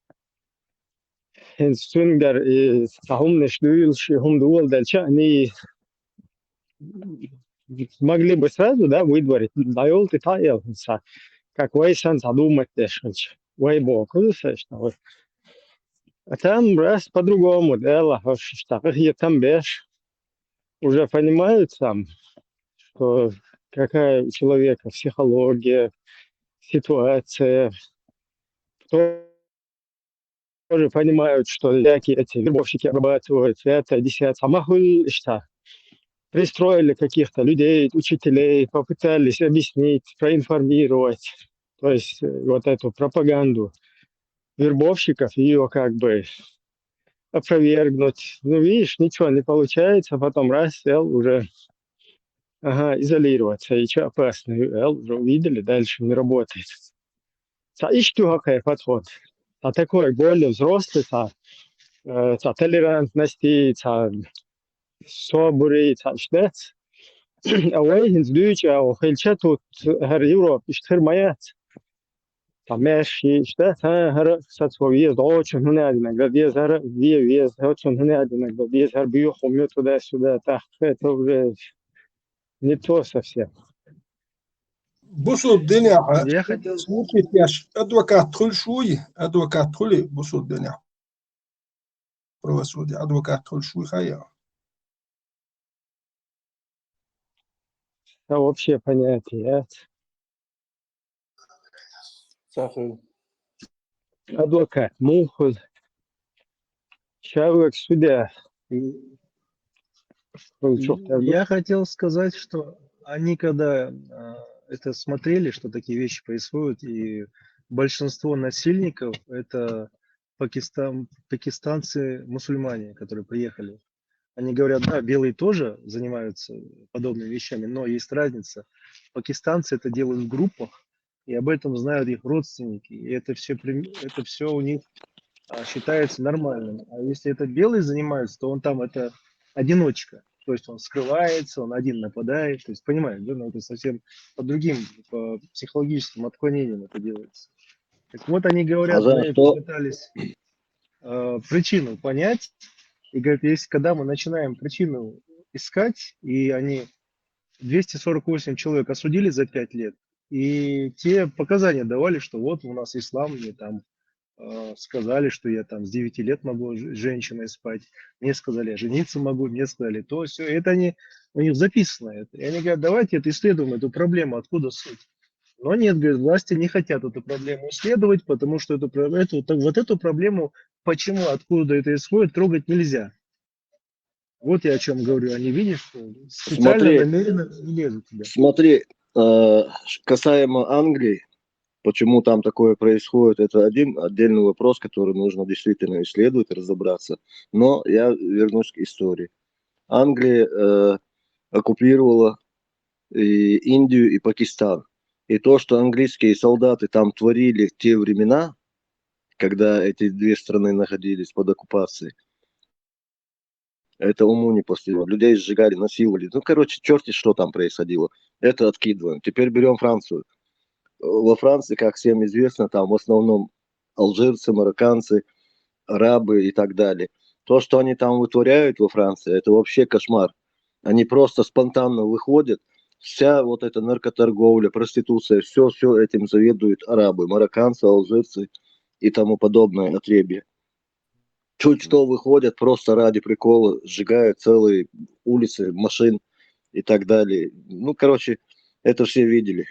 Инз цунгар и цхьа хӀуманаш дуйла ши хӀума дугӀал делча, они могли бы сразу, да, выдворить. ДӀайолтӀи таӀел хӀинца. Как вай санна цхьа думать деш хилча. Вай боху, кузу саша, вай. А там раз по-другому дело, хӀорш иштта къахетам беш. Уже понимают там, что какая у человека психология, ситуация. Тоже понимают, что всякие эти вербовщики обрабатывают, это, десятое. А махуил иштта. Пристроили каких-то людей, учителей, попытались объяснить, проинформировать. То есть э, вот эту пропаганду вербовщиков, ее как бы опровергнуть. Ну, видишь, ничего не получается, потом раз, сел уже, ага, изолироваться, и что опасно, эл уже увидели, дальше не работает. Цхьа иштта ю хӀокхеран подход. Цхьа такой более взрослый, цхьа, э, цхьа толерантности, цхьа собари, цхьа иштта дац. А вай хӀинца дуьйцу агӀо хилча, тут хӀара Европа иштта хир ма яц. Цхьа маьрша иштта дац, а, хӀара сацо веза, дӀочун хӀунадинаг дан деза, хӀара ве веза, хӀоцун хӀунадинаг дан деза, хӀара боьха хӀума ю туда-сюда, тӀаккха это уже не то совсем. Бусурба динехь, я хотел слушать, я ж адвокат хуьлуш вуй, адвокат хуьлий бусурба динехь? Правосудие, адвокат хуьлуш вуй хьайя? Да, вообще понятие, а? Ца хуьлу. Адвокат, муха хуьлу? Человек судья. М, ну, чё, М, я хотел сказать, что они, когда а, это смотрели, что такие вещи происходят, и большинство насильников это пакистан, пакистанцы-мусульмане, которые приехали. Они говорят, да, белые тоже занимаются подобными вещами, но есть разница. Пакистанцы это делают в группах, и об этом знают их родственники, и это все, это все у них а, считается нормальным. А если это белый занимается, то он там это одиночка. То есть он скрывается, он один нападает. То есть, понимаете, да, ну, это совсем по другим, по психологическим отклонениям это делается. Так вот, они говорят, мы попытались э, причину понять. И говорят, если когда мы начинаем причину искать, и они двести сорок восемь человек осудили за пять лет, и те показания давали, что вот у нас ислам, мне там э, сказали, что я там с девяти лет могу с женщиной спать, мне сказали, я жениться могу, мне сказали то, все. Это они, у них записано это. И они говорят, давайте это исследуем, эту проблему, откуда суть. Но нет, говорит, власти не хотят эту проблему исследовать, потому что эту, эту, вот эту проблему, почему, откуда это исходит, трогать нельзя. Вот я о чем говорю. Они, видишь, специально, смотри, намеренно не лезут туда. Смотри, э, касаемо Англии, почему там такое происходит, это один отдельный вопрос, который нужно действительно исследовать, разобраться. Но я вернусь к истории. Англия э, оккупировала и Индию, и Пакистан. И то, что английские солдаты там творили в те времена, когда эти две страны находились под оккупацией, это уму непостижимо. Людей сжигали, насиловали. Ну, короче, черти что там происходило. Это откидываем. Теперь берем Францию. Во Франции, как всем известно, там в основном алжирцы, марокканцы, арабы и так далее. То, что они там вытворяют во Франции, это вообще кошмар. Они просто спонтанно выходят. Вся вот эта наркоторговля, проституция, все, все этим заведуют арабы, марокканцы, алжирцы и тому подобное отребье. чуть что выходят, просто ради прикола сжигают целые улицы машин и так далее. Ну, короче, это все видели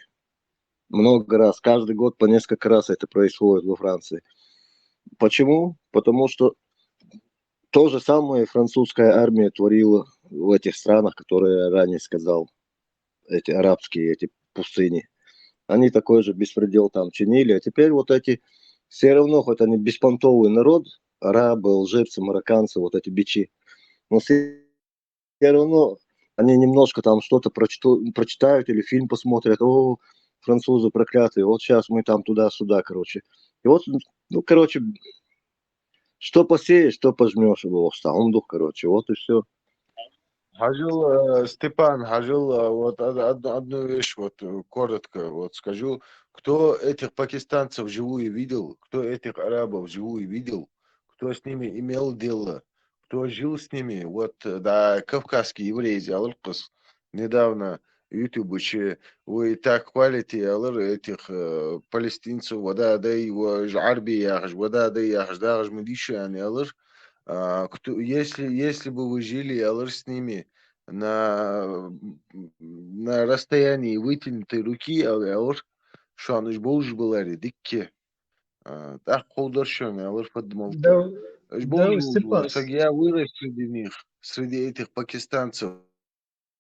много раз. Каждый год по несколько раз это происходит во Франции. Почему? Потому что то же самое французская армия творила в этих странах, которые я ранее сказал, эти арабские, эти пустыни. Они такой же беспредел там чинили. А теперь вот эти, все равно, хоть они беспонтовый народ, арабы, алжирцы, марокканцы, вот эти бичи, но все равно они немножко там что-то прочитают или фильм посмотрят: «О, французы проклятые, вот сейчас мы там туда-сюда», короче. И вот, ну, короче, что посеешь, что пожмешь, его стаундух, короче, вот и все. Хажил, э, Степан, Хажил, э, вот од- од- одну вещь, вот э, коротко, вот скажу, кто этих пакистанцев вживую видел, кто этих арабов вживую видел, кто с ними имел дело, кто жил с ними, вот, э, да, кавказский еврей, алыр кыз, недавно YouTube чи, вы так хвалите, алыр этих э, палестинцев, вада дай, арби яхаш, вада дай яхаш, дагаш мадиши, они алыр, а, кто, если, если бы вы жили, алыр с ними на, на расстоянии вытянутой руки, ал- алыр, шуан уж болуш былари, дикке. А, так холдор шуан, алыр подмолты. Да, Уж да, болуш Степан, болуш, я вырос среди них, среди этих пакистанцев.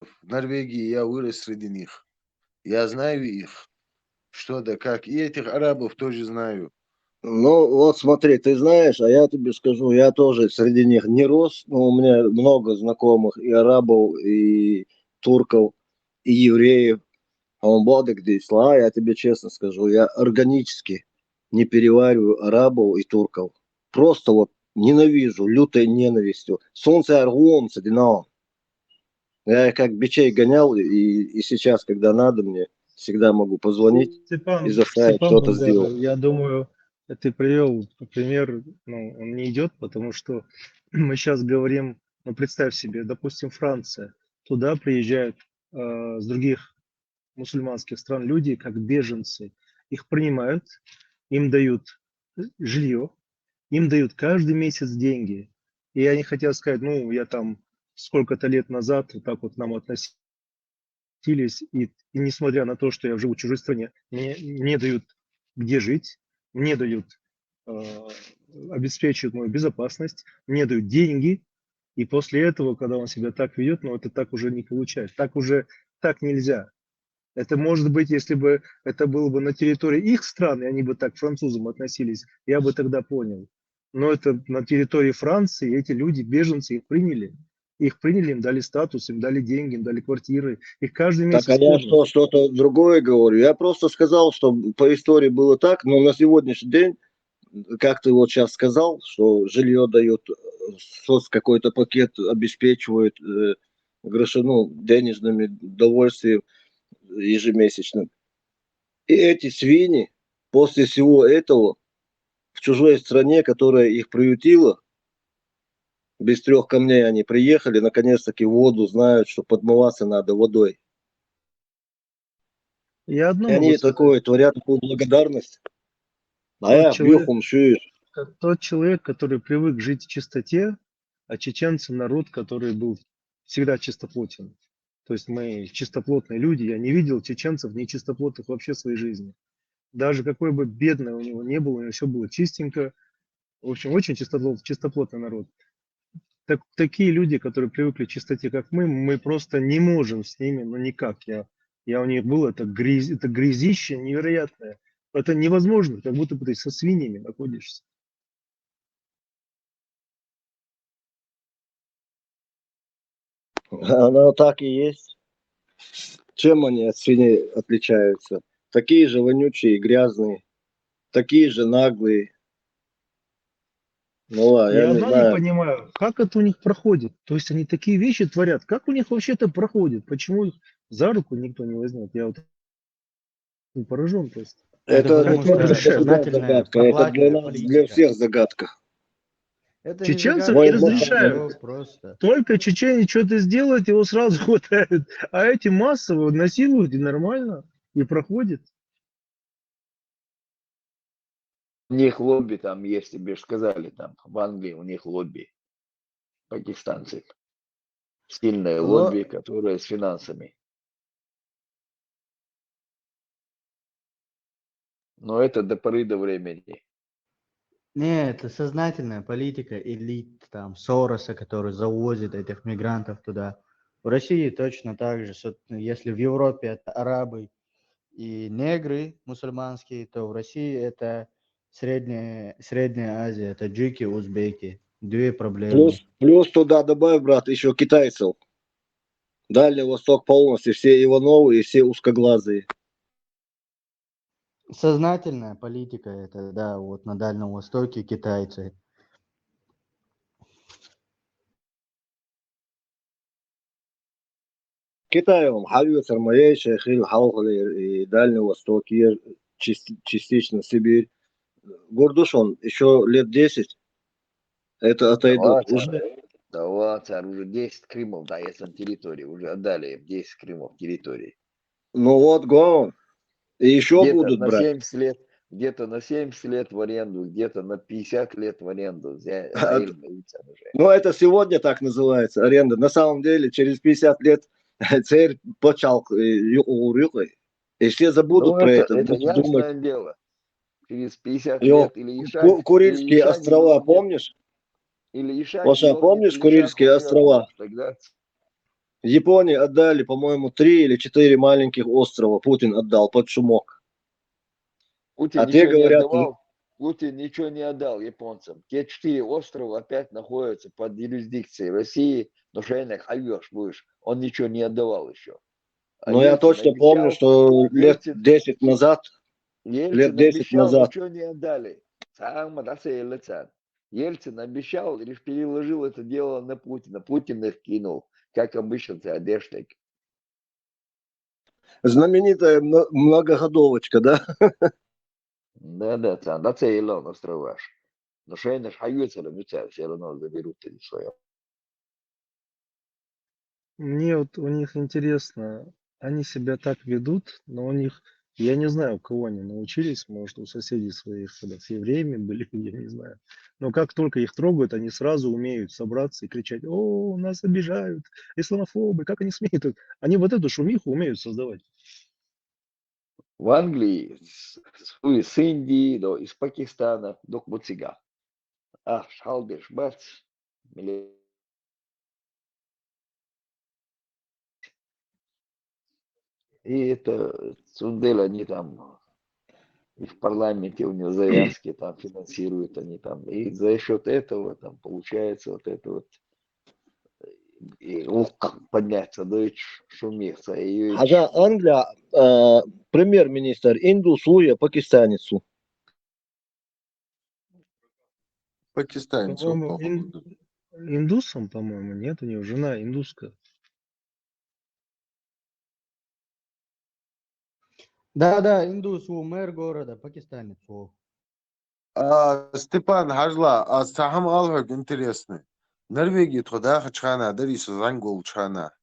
В Норвегии я вырос среди них. Я знаю их. Что да как. И этих арабов тоже знаю. Ну, вот смотри, ты знаешь, а я тебе скажу, я тоже среди них не рос, но у меня много знакомых и арабов, и турков, и евреев. А он Бадык Дисла, я тебе честно скажу, я органически не перевариваю арабов и турков. Просто вот ненавижу, лютой ненавистью. Солнце аргуом садинал. Я их как бичей гонял, и, и сейчас, когда надо мне, всегда могу позвонить Степан, и заставить Степан что-то Булгаров, сделать. я думаю, ты привел пример, ну, он не идет, потому что мы сейчас говорим, ну, представь себе, допустим, Франция, туда приезжают э, с других мусульманских стран люди, как беженцы, их принимают, им дают жилье, им дают каждый месяц деньги. И они хотят сказать, ну, я там сколько-то лет назад вот так вот к нам относились, и, и несмотря на то, что я живу в чужой стране, мне не дают где жить, мне дают, э, обеспечивают мою безопасность, мне дают деньги, и после этого, когда он себя так ведет, ну, это так уже не получается, так уже, так нельзя. Это может быть, если бы это было бы на территории их страны, они бы так к французам относились, я бы тогда понял. Но это на территории Франции, эти люди, беженцы, их приняли. Их приняли, им дали статус, им дали деньги, им дали квартиры. Их каждый Так, месяц а я кормят. что, что-то другое говорю? Я просто сказал, что по истории было так, но на сегодняшний день, как ты вот сейчас сказал, что жилье дают, э, соц какой-то пакет обеспечивают, э, гроши, ну, денежными довольствием ежемесячным. И эти свиньи после всего этого в чужой стране, которая их приютила, без трех камней они приехали, наконец-таки воду знают, что подмываться надо водой. Я И одно могу они сказать. Такое творят, такую благодарность. А Тот я человек, бьёхум шуешь. Тот человек, который привык жить в чистоте, а чеченцы народ, который был всегда чистоплотен. То есть мы чистоплотные люди. Я не видел чеченцев нечистоплотных вообще в своей жизни. Даже какой бы бедный у него не был, у него все было чистенько. В общем, очень чистоплот, чистоплотный народ. Так, такие люди, которые привыкли к чистоте, как мы, мы просто не можем с ними, ну никак. Я, я у них был, это, грязь, это грязище невероятное. Это невозможно, как будто бы ты со свиньями находишься. Оно так и есть. Чем они от свиней отличаются? Такие же вонючие и грязные, такие же наглые. Ну ладно, я, я не, не знаю. Понимаю, как это у них проходит. То есть они такие вещи творят. Как у них вообще это проходит? Почему их за руку никто не возьмет? Я вот поражен просто. Это, это не для тебя загадка, это для нас, для всех загадка. Это чеченцам не разрешают. Просто. Только чеченец что-то сделает, его сразу хватает. А эти массово насилуют, и нормально, и проходит. У них лобби там есть, тебе же сказали, там в Англии у них лобби пакистанцев. Сильное Ло- лобби, которое с финансами. Но это до поры до времени. Не, это сознательная политика элит, там, Сороса, который завозит этих мигрантов туда. В России точно так же. Сот- Если в Европе это арабы и негры мусульманские, то в России это Средняя, Средняя Азия, таджики, узбеки. Две проблемы. Плюс, плюс туда добавь, брат, еще китайцев. Дальний Восток полностью, все Ивановы и все узкоглазые. Сознательная политика это, да, вот на Дальнем Востоке китайцы. Китайом, Хавьюцер, Маейша, Хил, Хаухалер и Дальний Восток, и чис- частично Сибирь. Гордушон, еще лет десять это Да отойдут. ладно, Уже да ладно, уже десять Крымов, да, я сам территории, уже отдали им десять Крымов территории. Ну вот, гон. И еще Где-то будут на брать. семьдесят лет, где-то на семьдесят лет в аренду, где-то на пятьдесят лет в аренду. Взя- А, взяли на лица уже. Ну, это сегодня так называется, аренда. На самом деле, через пятьдесят лет цель почалк, э, ю- урюк, и все забудут Ну, про это, это, это будут думать. ясное дело. Через пятьдесят Ё, лет или Ку- Ишак, или Курильские Ишак острова, вернёт, помнишь? или Ишак Лоша, вернёт, помнишь или Ишак Курильские умрёт, острова? Тогда Японии отдали, по-моему, три или четыре маленьких острова Путин отдал под шумок. Путин А те ничего не говорят, отдавал. Путин ничего не отдал японцам. Те четыре острова опять находятся под юрисдикцией России, но Шейнек Хайвеш будешь. Он ничего не отдавал еще. А Но я Ельцин точно помню, обещал, что лет Ельцин, десять назад, Ельцин лет десять обещал, назад. Ничего не отдали. Сам да се Ельцин. Ельцин обещал, лишь переложил это дело на Путина. Путин их кинул, как обычно, ты одежник. Знаменитая мно- многоходовочка, да? Да, да, да, да, це Илон островаш. Но Шейнеш Хайвеш, все равно заберут они свое. Мне вот у них интересно, они себя так ведут, но у них, я не знаю, у кого они научились, может, у соседей своих, когда с евреями были, я не знаю. Но как только их трогают, они сразу умеют собраться и кричать: «О, нас обижают, исламофобы, как они смеют?» Они вот эту шумиху умеют создавать. В Англии, с, с- из Индии, да, из Пакистана, док буцига. А, шалдеш, бац, миле- И это Цундель, они там, и в парламенте у него Заявский там финансируют, они там, и за счет этого там получается вот это вот, и ух, как подняться, да и ш- шумица, и Хажа Англия, э, премьер-министр индус, уя пакистанец. Пакистанец, По-моему, по-моему, ин- да. Индусом, по-моему, нет, у него жена индуска. Да, да, индус, у мэр города, пакистанец, у. А, Степан, хьажала, а, цхьа хӀама ала хьога интересный. Норвеги тхо дахача хана, дарий со зӀамига волча хана.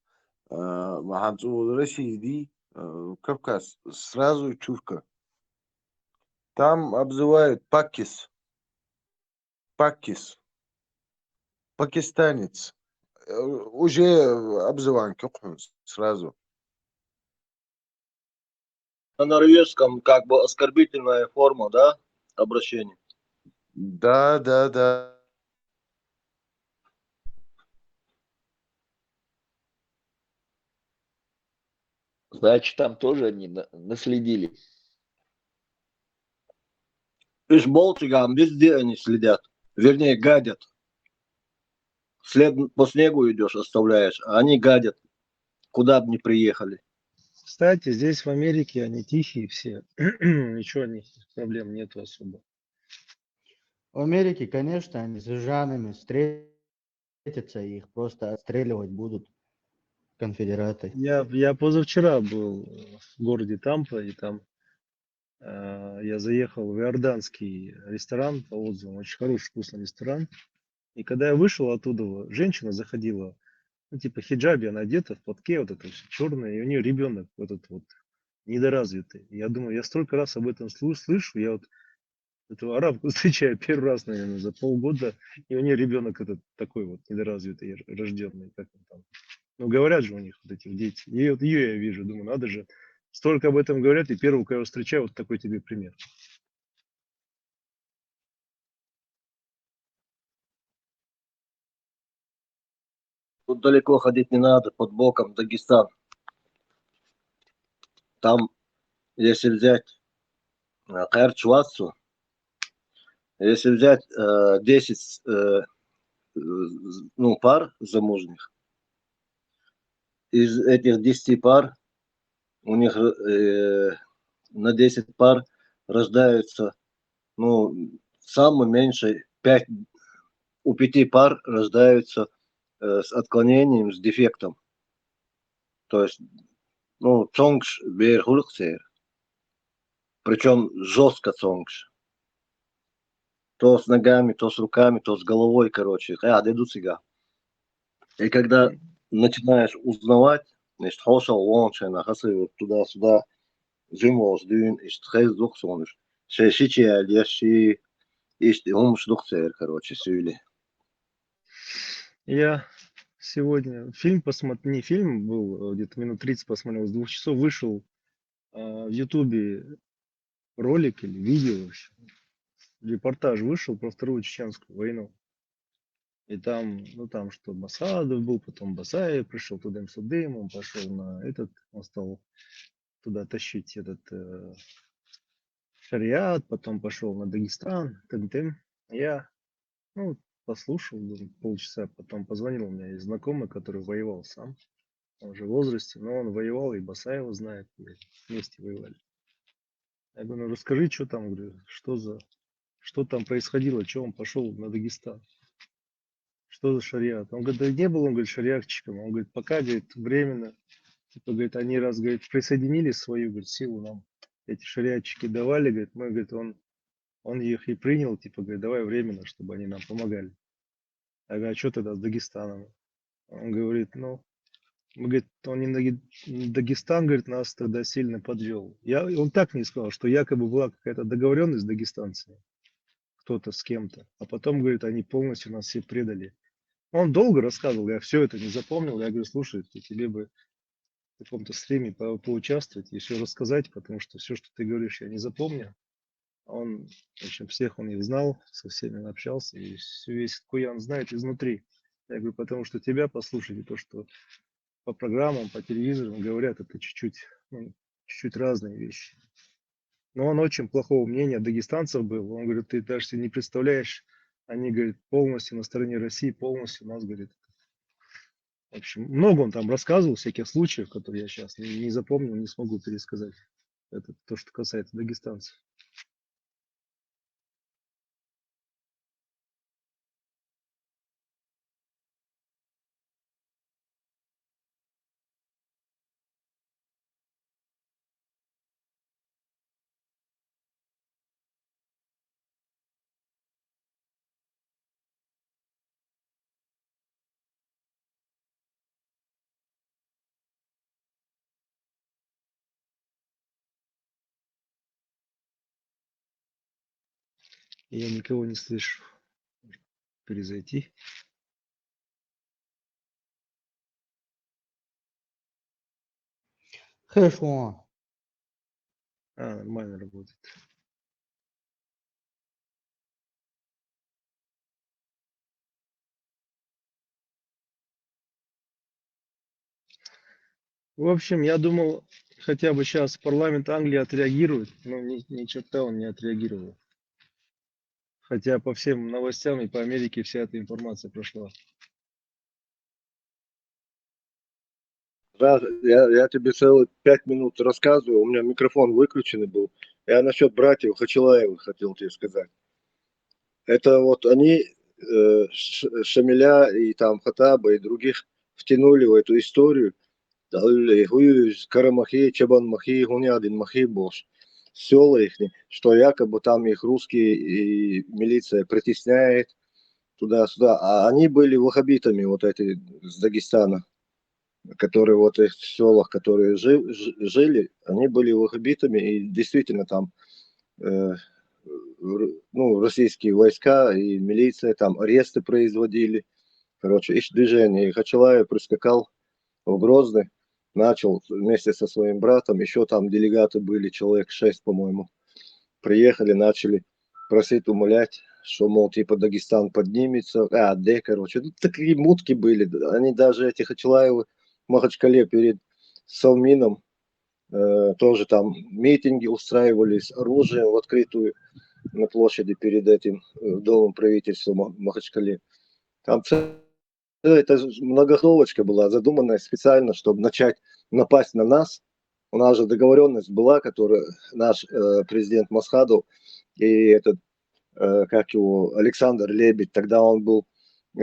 А, ма хьан цӀу России ди, а, Кавказ, сразу чурка. Там обзывают пакис. Пакис. Пакистанец. Э, уже обзыванка хьона сразу. На норвежском как бы оскорбительная форма, да, обращения. Да, да, да. Значит, там тоже они на- наследили. Из болчиган везде они следят. Вернее, гадят. След по снегу идешь, оставляешь, а они гадят, куда бы ни приехали. Кстати, здесь в Америке они тихие все. Ничего, у них проблем нету особо. В Америке, конечно, они с жижанами встретятся, и их просто отстреливать будут конфедераты. Я, я позавчера был в городе Тампа, и там э, я заехал в иорданский ресторан по отзывам, очень хороший, вкусный ресторан. И когда я вышел оттуда, женщина заходила, ну, типа хиджаби, она одета в платке, вот это все черное, и у нее ребенок вот этот вот недоразвитый. Я думаю, я столько раз об этом слу- слышу, я вот эту арабку встречаю первый раз, наверное, за полгода, и у нее ребенок этот такой вот недоразвитый, рожденный, как он там. Ну, говорят же у них вот эти дети. И вот ее я вижу, думаю, надо же, столько об этом говорят, и первый, кого я встречаю, вот такой тебе пример. Тут далеко ходить не надо, под боком Дагестан. Там, если взять э, Кайрат Чувацу, если взять э, десять э, ну, пар замужних, из этих десяти пар у них э, на десять пар рождаются, ну, самый меньший пять, у пяти пар рождаются э, с отклонением, с дефектом. То есть, ну, цонгш бер хулуксер. Причем жестко цонгш. То с ногами, то с руками, то с головой, короче. А, дедуцига. И когда начинаешь узнавать, значит, хошал вон шена, хасы туда-сюда, зюмос дюн, ишт хез духсонуш. Шешичи альяши, ишт умш духсер, короче, сюли. Я сегодня фильм посмотрел, не фильм был, а где-то минут тридцать посмотрел, с двух часов вышел а, в Ютубе ролик или видео, в общем, репортаж вышел про Вторую Чеченскую войну. И там, ну там что, Басадов был, потом Басаев пришел туда с дымом, пошел на этот, он стал туда тащить этот э, шариат, потом пошел на Дагестан, тын-тын. Я, ну, послушал полчаса, потом позвонил, у меня есть знакомый, который воевал сам, он уже в возрасте, но он воевал, и Басаева знает, вместе воевали. Я говорю, ну расскажи, что там, говорю, что за, что там происходило, что он пошел на Дагестан, что за шариат. Он говорит, да не был, он говорит, шариатчиком, он говорит, пока, говорит, временно, типа, говорит, они раз, говорит, присоединили свою, говорит, силу нам, эти шариатчики давали, говорит, мы, говорит, он, он их и принял, типа, говорит, давай временно, чтобы они нам помогали. Я говорю, а что тогда с Дагестаном? Он говорит, ну, мы, говорит, он не Дагестан, говорит, нас тогда сильно подвел. Я, он так мне сказал, что якобы была какая-то договоренность с дагестанцами, кто-то с кем-то, а потом, говорит, они полностью нас все предали. Он долго рассказывал, я все это не запомнил. Я говорю, слушай, тебе бы в каком-то стриме по поучаствовать и все рассказать, потому что все, что ты говоришь, я не запомню. Он, в общем, всех он их знал, со всеми он общался, и весь Куян знает изнутри. Я говорю, потому что тебя послушать, и то, что по программам, по телевизору говорят, это чуть-чуть, ну, чуть-чуть разные вещи. Но он очень плохого мнения дагестанцев был. Он говорит, ты даже себе не представляешь, они, говорит, полностью на стороне России, полностью нас, говорит. В общем, много он там рассказывал всяких случаев, которые я сейчас не, не запомнил, не смогу пересказать. Это то, что касается дагестанцев. Я никого не слышу. Перезайти. Хорошо. А, нормально работает. В общем, я думал, хотя бы сейчас парламент Англии отреагирует, но ни, ни черта он не отреагировал. Хотя по всем новостям и по Америке вся эта информация прошла. Да, я, я тебе целых пять минут рассказываю, у меня микрофон выключенный был. Я насчет братьев Хачилаевых хотел тебе сказать. Это вот они, э, Шамиля и там Хатаба и других втянули в эту историю. Хуюз Карамахи, Чабан Махи, Гунядин Махи Бош. Села их, что якобы там их русские и милиция притесняет туда-сюда. А они были вахабитами вот эти с Дагестана, которые вот в этих селах, которые жи, жили, они были вахабитами, и действительно там э, р- ну, российские войска и милиция там аресты производили. Короче, ищ движение. И Хачалаев прискакал в Грозный, начал вместе со своим братом, еще там делегаты были, человек шесть, по-моему, приехали, начали просить, умолять, что, мол, типа, Дагестан поднимется, а, де, короче, ну, такие мутки были, они даже, эти Хачалаевы, в Махачкале перед Совмином э, тоже там митинги устраивали с оружием в открытую на площади перед этим э, домом правительства Ма- Махачкале. Там ц- это ж многоходовочка была, задуманная специально, чтобы начать напасть на нас. У нас же договоренность была, которую наш э, президент Масхадов и этот, э, как его, Александр Лебедь, тогда он был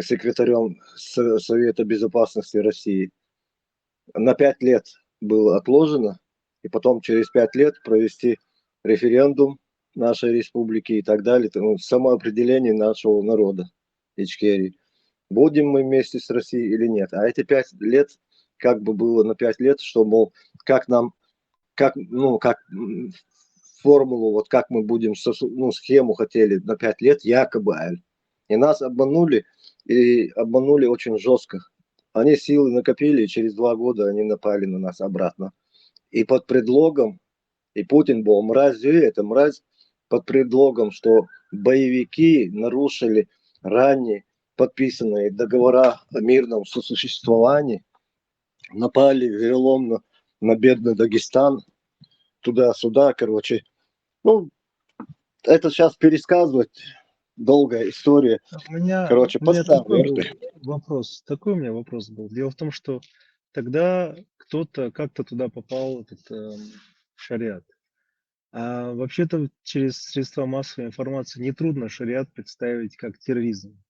секретарем С- Совета Безопасности России, на пять лет было отложено, и потом через пять лет провести референдум нашей республики и так далее, ну, самоопределение нашего народа Ичкерии. Будем мы вместе с Россией или нет? А эти пять лет как бы было на пять лет, что, мол, как нам, как, ну, как м, формулу, вот как мы будем, сосу- ну, схему хотели на пять лет, якобы, аль. И нас обманули, и обманули очень жестко. Они силы накопили, и через два года они напали на нас обратно. И под предлогом, и Путин был мразью, и эта мразь под предлогом, что боевики нарушили ранее подписанные договора о мирном сосуществовании, напали вероломно на бедный Дагестан, туда-сюда, короче. Ну, это сейчас пересказывать долгая история. У меня, Короче, у меня подставы. такой был вопрос. Такой у меня вопрос был. Дело в том, что тогда кто-то как-то туда попал, этот эм, шариат. А вообще-то через средства массовой информации нетрудно шариат представить как терроризм.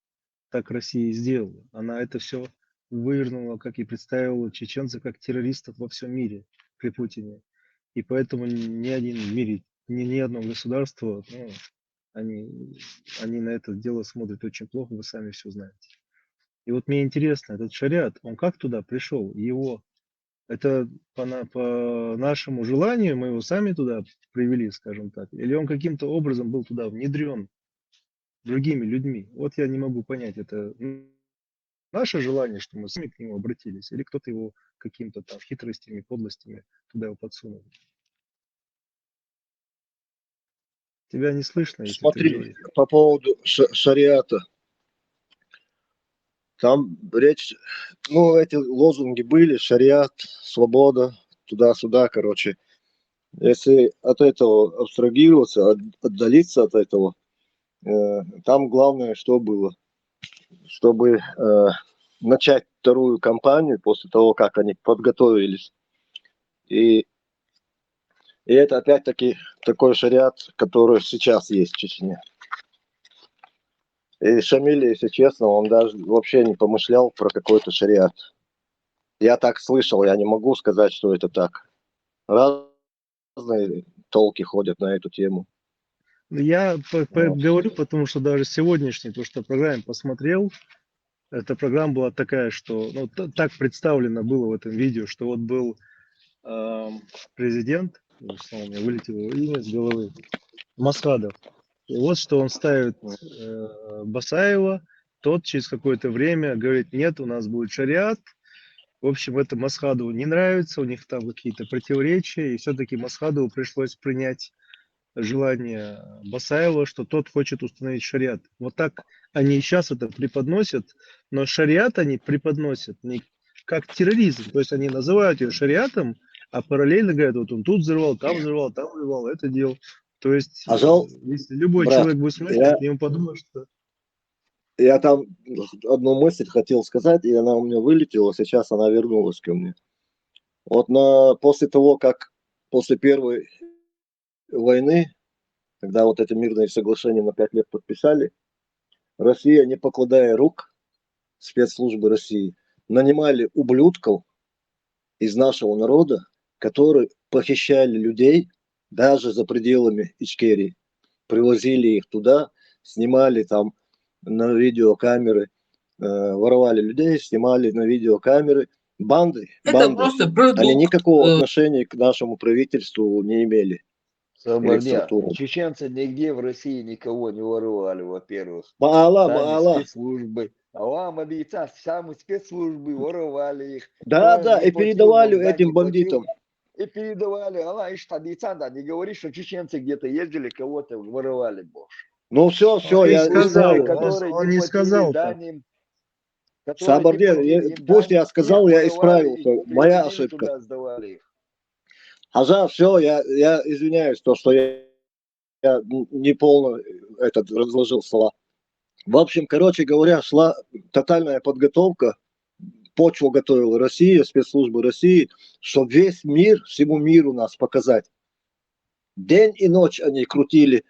Так Россия и сделала. Она это все вывернула, как и представила чеченцев как террористов во всем мире при Путине. И поэтому ни один в мире, ни, ни одно государство, ну, они, они на это дело смотрят очень плохо, вы сами все знаете. И вот мне интересно, этот шариат, он как туда пришел? Его это по, на, по нашему желанию мы его сами туда привели, скажем так, или он каким-то образом был туда внедрен другими людьми? Вот я не могу понять, это наше желание, что мы сами к нему обратились, или кто-то его каким-то там хитростями, подлостями туда его подсунул. Тебя не слышно, если ты Смотри, говоришь. По поводу ша- шариата. Там речь, ну, эти лозунги были, шариат, свобода, туда-сюда, короче. Если от этого абстрагироваться, от- отдалиться от этого, э, там главное, что было, чтобы э, начать вторую кампанию после того, как они подготовились. И, и это опять-таки такой шариат, который сейчас есть в Чечне. И Шамиль, если честно, он даже вообще не помышлял про какой-то шариат. Я так слышал, я не могу сказать, что это так. Разные толки ходят на эту тему. Ну, я по- по- Вот. говорю, потому что даже сегодняшний, то, что программа посмотрел, эта программа была такая, что, ну, т- так представлено было в этом видео, что вот был эм, президент, что у меня вылетело имя с головы, Масхадов. И вот что он ставит э, Басаева, тот через какое-то время говорит: нет, у нас будет шариат. В общем, это Масхадову не нравится, у них там какие-то противоречия, и все-таки Масхадову пришлось принять желание Басаева, что тот хочет установить шариат. Вот так они сейчас это преподносят, но шариат они преподносят не как терроризм, то есть они называют ее шариатом, а параллельно говорят, вот он тут взорвал, там взорвал, там взорвал, это делал. То есть, А жал, э, если любой брат, человек будет смотреть, я- к нему подумает, что Я там одну мысль хотел сказать, и она у меня вылетела, сейчас она вернулась ко мне. Вот на, после того, как после Первой войны, когда вот это мирное соглашение на пять лет подписали, Россия, не покладая рук, спецслужбы России нанимали ублюдков из нашего народа, которые похищали людей даже за пределами Ичкерии. Привозили их туда, снимали там на видеокамеры, э, воровали людей, снимали на видеокамеры. Банды, Это банды. просто Они продукт. никакого э, отношения к нашему правительству не имели. Сабарде. Структура. Чеченцы нигде в России никого не воровали, во-первых. Маала, Сами маала. Спецслужбы. А вам объяснят, сами спецслужбы воровали их. Да, Кто да, не и платил, передавали когда этим не платил. Бандитам. И передавали. Алла, ишь, объяснял, да, не говори, что чеченцы где-то ездили, кого-то воровали, боже. Ну все, все, Он я сказал, исправил. Которые Он не не платили сказал так. Данным, которые не Сабарде, платили я- им пусть Данным, я сказал, тех я воровали исправил, и что моя перевозили ошибка. Туда, сдавали их. Хажа, все, я, я извиняюсь, то, что я, я не полно этот разложил слова. В общем, короче говоря, шла тотальная подготовка, почву готовила Россия, спецслужбы России, чтобы весь мир, всему миру нас показать. День и ночь они крутили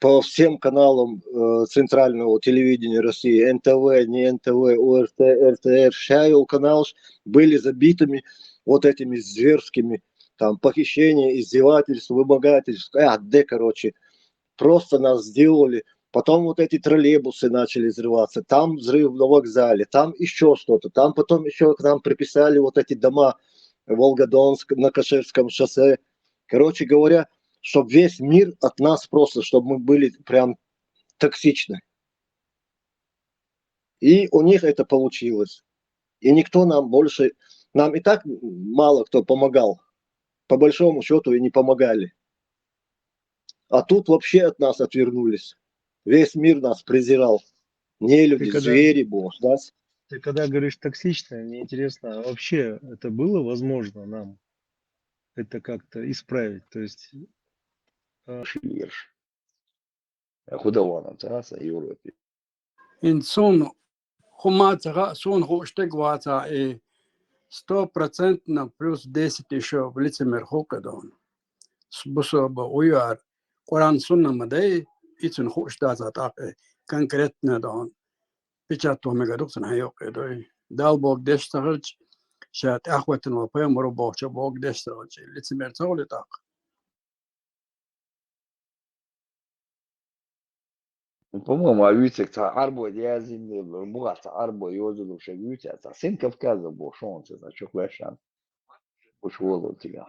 по всем каналам э, центрального телевидения России, Н Т В, не Н Т В, О Р Т, Р Т Р, шайол канал, были забитыми вот этими зверскими, там, похищение, издевательство, вымогательство, а, где, короче, просто нас сделали. Потом вот эти троллейбусы начали взрываться, там взрыв на вокзале, там еще что-то, там потом еще к нам приписали вот эти дома Волгодонск на Каширском шоссе. Короче говоря, чтобы весь мир от нас просто, чтобы мы были прям токсичны. И у них это получилось. И никто нам больше, нам и так мало кто помогал. По большому счету и не помогали. А тут вообще от нас отвернулись. Весь мир нас презирал. Нелюди, Ты когда- звери, боже, да? Ты когда говоришь токсично, мне интересно, а вообще это было возможно нам это как-то исправить? То есть, э, Шиеш. А куда вон он, а, са Европе? Ин сун хума цагъа сун хуштег ваца и сто процентов плюс десять ещё в лицемер хукадон. Бусо ба уяр Къуран сунна мадай ицун хуш даца тахъе конкретно дон. Печат то мега дуксан хайо кедой. Дал Бог деш цагъач, ша тахватан ва пайгъамбар Бог ча Бог деш цагъач. Лицемер цагъли тах. Ну, по-моему, а вицек ца арбо язин, буга ца арбо йозу душа вицек ца. Сын Кавказа бо шонце, значит, квешан. Уж воло тига.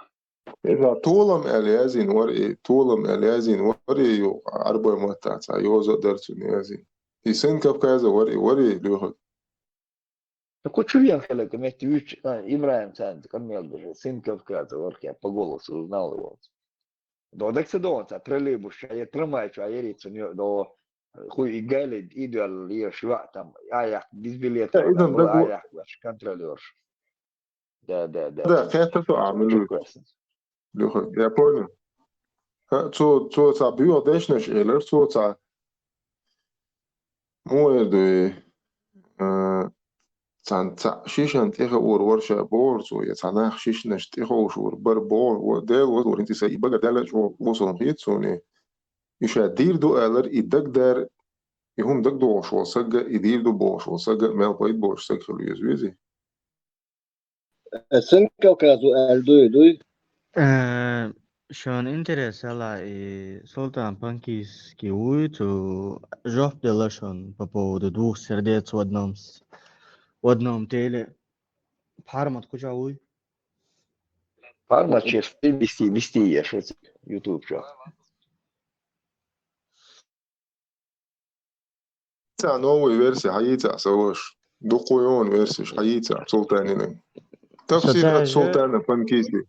Эга толам аьле язин вар и, толам аьле язин вар и ю, арбо матта ца йозу дарцун язин. И Сын Кавказа вар и, вар и лёха. Так вот, что я хотел, как вместе вич, а, Ибраим Сан, как мне даже, Сын Кавказа, вот я по голосу узнал его. Да, так седон, ца троллейбус, а я трамвай, а я рицу, до хуй и гали, и дуал, и шва там, а я без билета, Да, и там, да, а вот. Я ваш контролёр. Да, да, да. Да, это то, а, ну, Чё классно. Лёха, я понял. Ха, цо, цо ца био дешнаш элер, цо ца. Муэр дуй, э, цан ца шишан тихо ур ворша бор цо, я цанах шишнаш тихо уш ур бар бор, во дел, во ур интиса и бага дела чо, во сон хит сони. Иша дир ду элер, и даг дар, и хум даг ду шо сага, и дир ду бо шо сага, мел пайт бо саг хилу ез визи. Сын Кавказу аьле дуй, дуй? Э, Шоана интерес ала и Султан Панкийский вуй, цу жоп дала шоана по поводу двух сердец в одном с-, в одном теле. Пармат куча вуй? Пармат чеш, ты вести, вести еш, вот, YouTube чё. Ца новая версия, хайца, саваш. Дукуйон версия, хайца, Султанина. Тафсир Сатажа- от Султана Панкийский.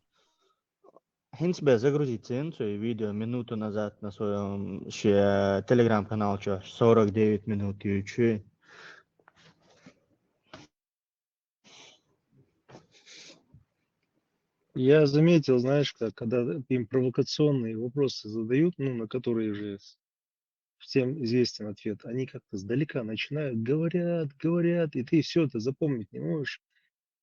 ХӀинца бе загрузить цен цу видео минуту назад на своём ше-, Telegram-канал, чё, сорок девять минут ючи. Я заметил, знаешь, как, когда им провокационные вопросы задают, ну, на которые же с- всем известен ответ, они как-то сдалека начинают, говорят, говорят, и ты все это запомнить не можешь.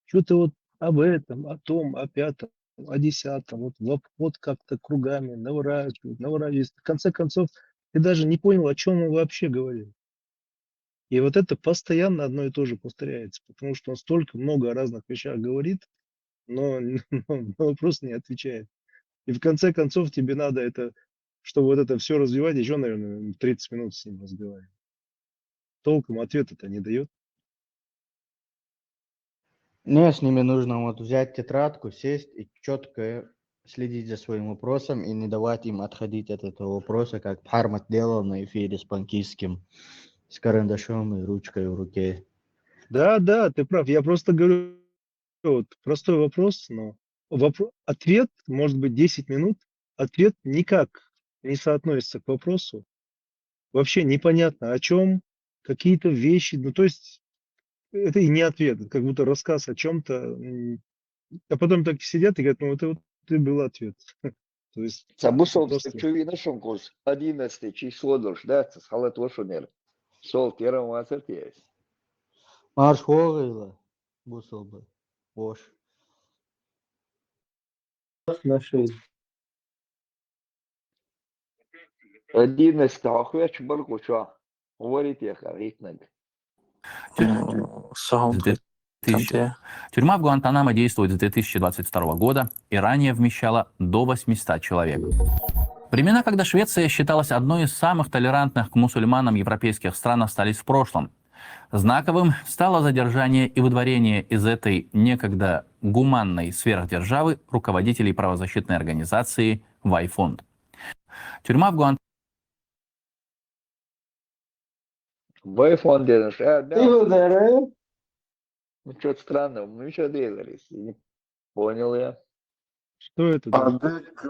Что-то вот об этом, о том, о пятом, о десятом, вот в обход как-то кругами наворачивают, наворачивают. В конце концов, ты даже не понял, о чем он вообще говорил. И вот это постоянно одно и то же повторяется, потому что он столько много о разных вещах говорит, но на вопрос не отвечает. И в конце концов тебе надо это, чтобы вот это все развивать, еще, наверное, тридцать минут с ним разговаривать. Толком ответа-то не дает. Не, с ними нужно вот взять тетрадку, сесть и четко следить за своим вопросом и не давать им отходить от этого вопроса, как Пхармат делал на эфире с Панкисским, с карандашом и ручкой в руке. Да, да, ты прав. Я просто говорю, вот простой вопрос, но вопро- ответ может быть десять минут, ответ никак не соотносится к вопросу. Вообще непонятно о чем, какие-то вещи. Ну, то есть, это и не ответ, это как будто рассказ о чем-то. А потом так сидят и говорят, ну, это вот и был ответ. То есть, Ца бусалба просто- стаг чу вина шуна кхуза, одиннадцатое число долуш дац, аса хала тхо шуна яра. Сол тера ма вацар те ас. Марш хьогӀийла, бусалба. Вош. Наши. Одиннадцатое хьо хьоьхуш бара кху чохь. ГӀорий техар хӀиттаниг. Тюрьма в Гуантанамо действует с две тысячи двадцать второго года и ранее вмещала до восьмисот человек. Времена, когда Швеция считалась одной из самых толерантных к мусульманам европейских стран, остались в прошлом. Знаковым стало задержание и выдворение из этой некогда гуманной сверхдержавы руководителей правозащитной организации Вайфунд. Тюрьма в Гуантанамо Вайфунд дезаш, а, да. Ивлдеры. Ну, что-то странно, ну, что делали? Не понял я. Что это? Адык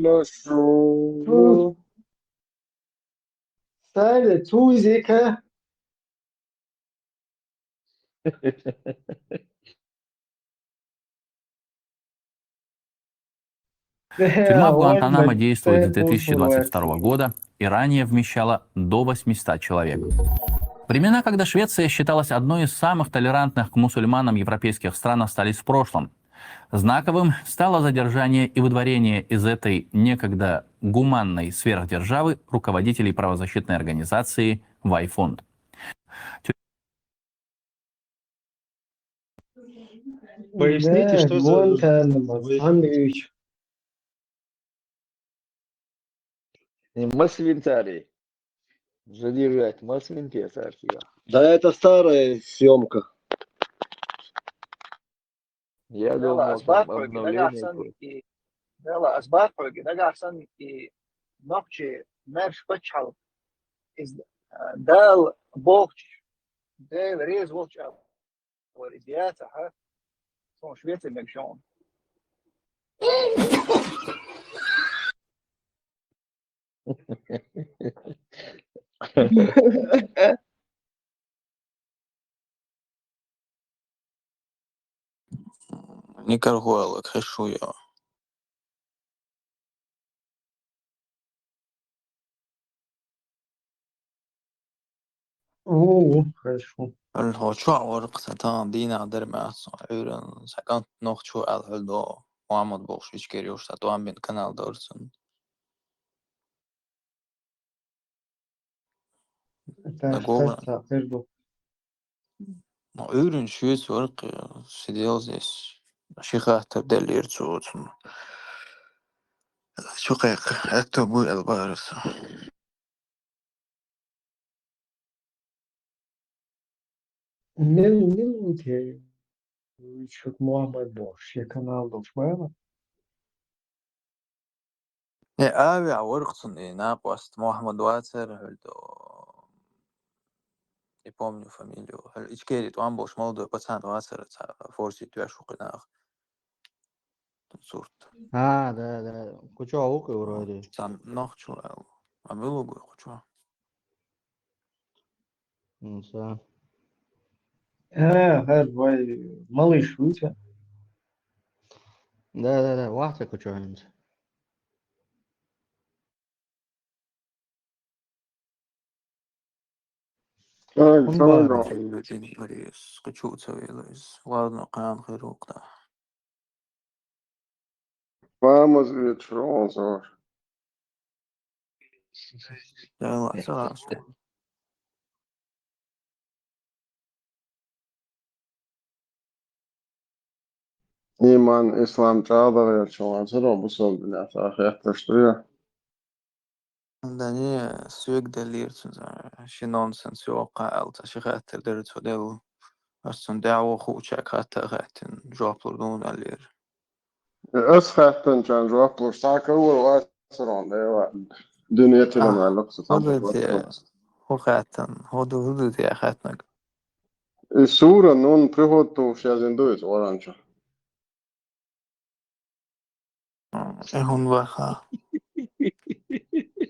нашу. Сали тузика. Тюрьма в Гуантанамо действует с две тысячи двадцать второго года и ранее вмещала до восьмисот человек. Времена, когда Швеция считалась одной из самых толерантных к мусульманам европейских стран, остались в прошлом. Знаковым стало задержание и выдворение из этой некогда гуманной сверхдержавы руководителей правозащитной организации Вайфунд. Поясните, что за... Гуантанамо, сандвич. И масса вина цара. Задержать масса вина те цара. Да, это старая съемка. Я Дела, думал, ас там баккхойги нагахь обновление санна какое-то. И, дела, ас баккхойги нагахь санна и нохчий маьрша паччахьалкх. Из, а, Дала бохучу, Дела реза волчу аьлла. Вара иза яцахь, а? Суна Швеция мегаш ю. Никарагуала хешу я. О, хорошо. Алло, чу варх сатан дина дер мас. Юрен сакант нох чу ал хал до. Мухаммад бохш ичкер юш сатуан бин канал дорсун. Это Договор. Что-то, Эрдо. Ну, уровень швец варх сидел здесь. Шихатер делир цуцун. Чу кайх, это был Элбарса. Мин, мин те. Чук Мухаммад Бош, я канал Дош, бала. Э, ави, а варх цун и накъост Мухаммад Вацер, хал до. Не помню фамилию. Хал ичкери туан бош молодой пацан Вацер, ца форси тюаш хукинах. Сурт. А, да, да. Кучо укы вроде. Сан нох чу эл. А был угу кучо. Ну, са. А, хар вай малыш выча. Да, да, да. Вахта кучо-нибудь. Ай, Он самый бар. главный. Кучу цавилась. Ладно, кан хирукта. Vamos ver, João Jorge. Ela, sei lá. Иман, ислам чӀагӀдарал чу вацаро бусалба динехь хетташ ду я. Да не, суьг деллира цунца, ши нонсенс йоккха аьлла, цхьа ши хаттар дара цо делла. Ас цунна дӀахьо хуучаьрга хатта а хаьттина, жоп лур дуна аьллера. Ас хаьттинчарна жоп луш, цхьа кавар вацарон, дуьне тилам аьлла-кх со, цхьа хӀун ду те? ХӀун хаьттан? ХӀун ду, хӀун ду те хаьттинарг? И сура Нун, Пригод тухуш язйина ду иза Къуръан чу? М, и хӀун баха?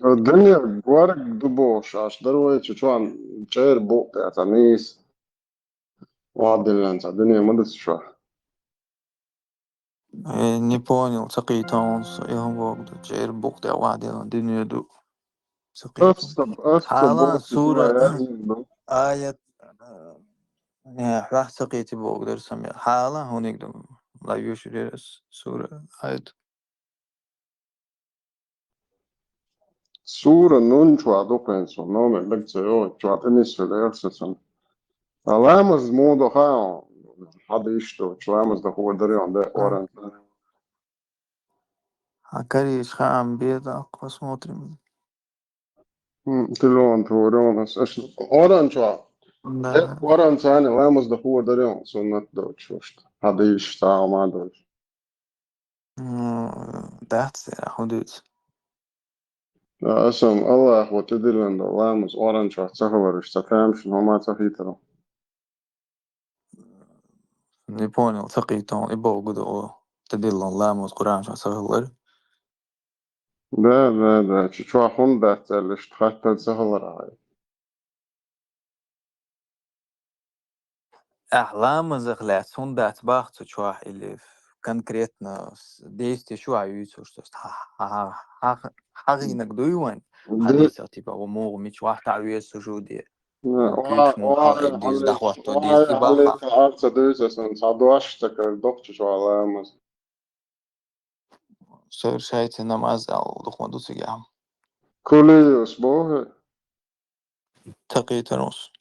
Дуьне горга ду бохуш, аш дара вай цу чохь чӀеран букъ тӀе цхьа нийса охьадиллина цхьа дуьне ма ду цу чохь. Э, не понял, ца кхийтина со, и хӀун боху ду, чӀеран букъ тӀе охьадиллина дуьне ду. Ца кхийтина. Ас ца, ас ца боху, сура, аят, э, э, хьох ца кхийти боху дара сан мел. Хьала, хӀуниг ду, ла юшрир сура, аят. Сура Нун чохь ду кхин, со номер дага ца йогӀу, чохь тӀе нисвелла яра со цунна. Ткъа ламаз муха до хаьа хьуна? Хьадийш ду, чу ламаз дан хӀора дара йогӀу, де, оран. Хьан карийча хаам бе, так, посмотрим. М, телефон турон ас, аш оран чохь. Да. Э, оран царна ламаз дан хӀора дара йогӀу, суннат доцуш вуш. Хьадийш цхьа а ма доцуш. Ну, дац, хӀун дуьйцу? Асан Аллахо тӀедиллина долу ламаз оран чохь ца хилараш, ца тамашийна хӀума ца хийтара. Не понял, ца кхийтина, и боху ду, тӀедиллина ламаз Къуръан чохь ца хилар. Да, да, да, чу чохь хӀунда дац аьлла, иштта хаттар ца хилар ахьа. Ахь ламазах лаьцна хӀунда дац баха цу чохь или конкретно с-, действие шу а юьйцуш, то есть хьа-, хьа-, хьа-, хьа-, хьагӀийнарг дуй вайн? Хьадийсах, типа, ву мугӀу мича вахь таӀ веза сужуде. Ву куьйгаш муха хила деза, дӀахӀотто деза, и баха. Хьаллица арца дуьйцу асан, цхьа дош ца кара доккхачу чохь ламаз. Совершайте намаз аьлла дукха ма ду цигахь. Кулиевс боху? Такхийтарус.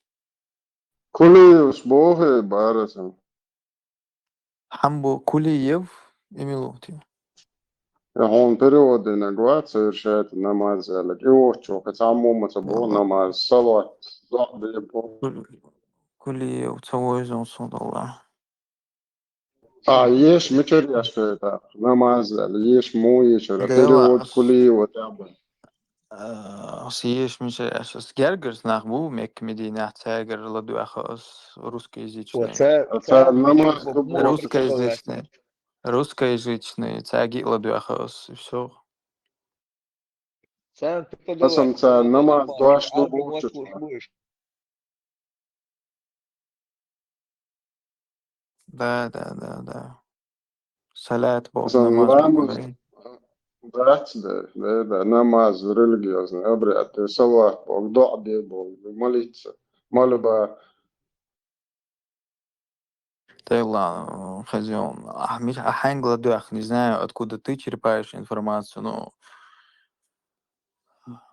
Кулиевс боху, барасан. Хьан бу Кулиев, имилу те? Я хьуна перевод динарг вац, совершайте намаз аьлла. И воччо, кхин цхьа а муха ца боху намаз, салот, доӀа де боху. Кулиев, ца войзун сон далла. А, еш мичара еш хета? Намаз аьлла, еш муха ешара? Перевод Кулиева тӀе а бан. А, ас еш мичара еш? Ас гергарчу нах бу, Мекка, Мединат, цаьргара ладоьгӀна ас русскоязычный. Цара намаз ду боху. Русскоязычный. Русскоязычный, цаьрга а ладоьгӀна ас, и всё. Асан цара намаз дош ду бохучу. Да, да, да, да. Салат боху, намаз боху. Дац, да, да, да, намаз, религиозный обряд, да, салат боху, доӀа де боху, молиться, молитва. Тайла, хозяин, а, ми-, а хьаьнга ладоьгӀна, не знаю, откуда ты черпаешь информацию, но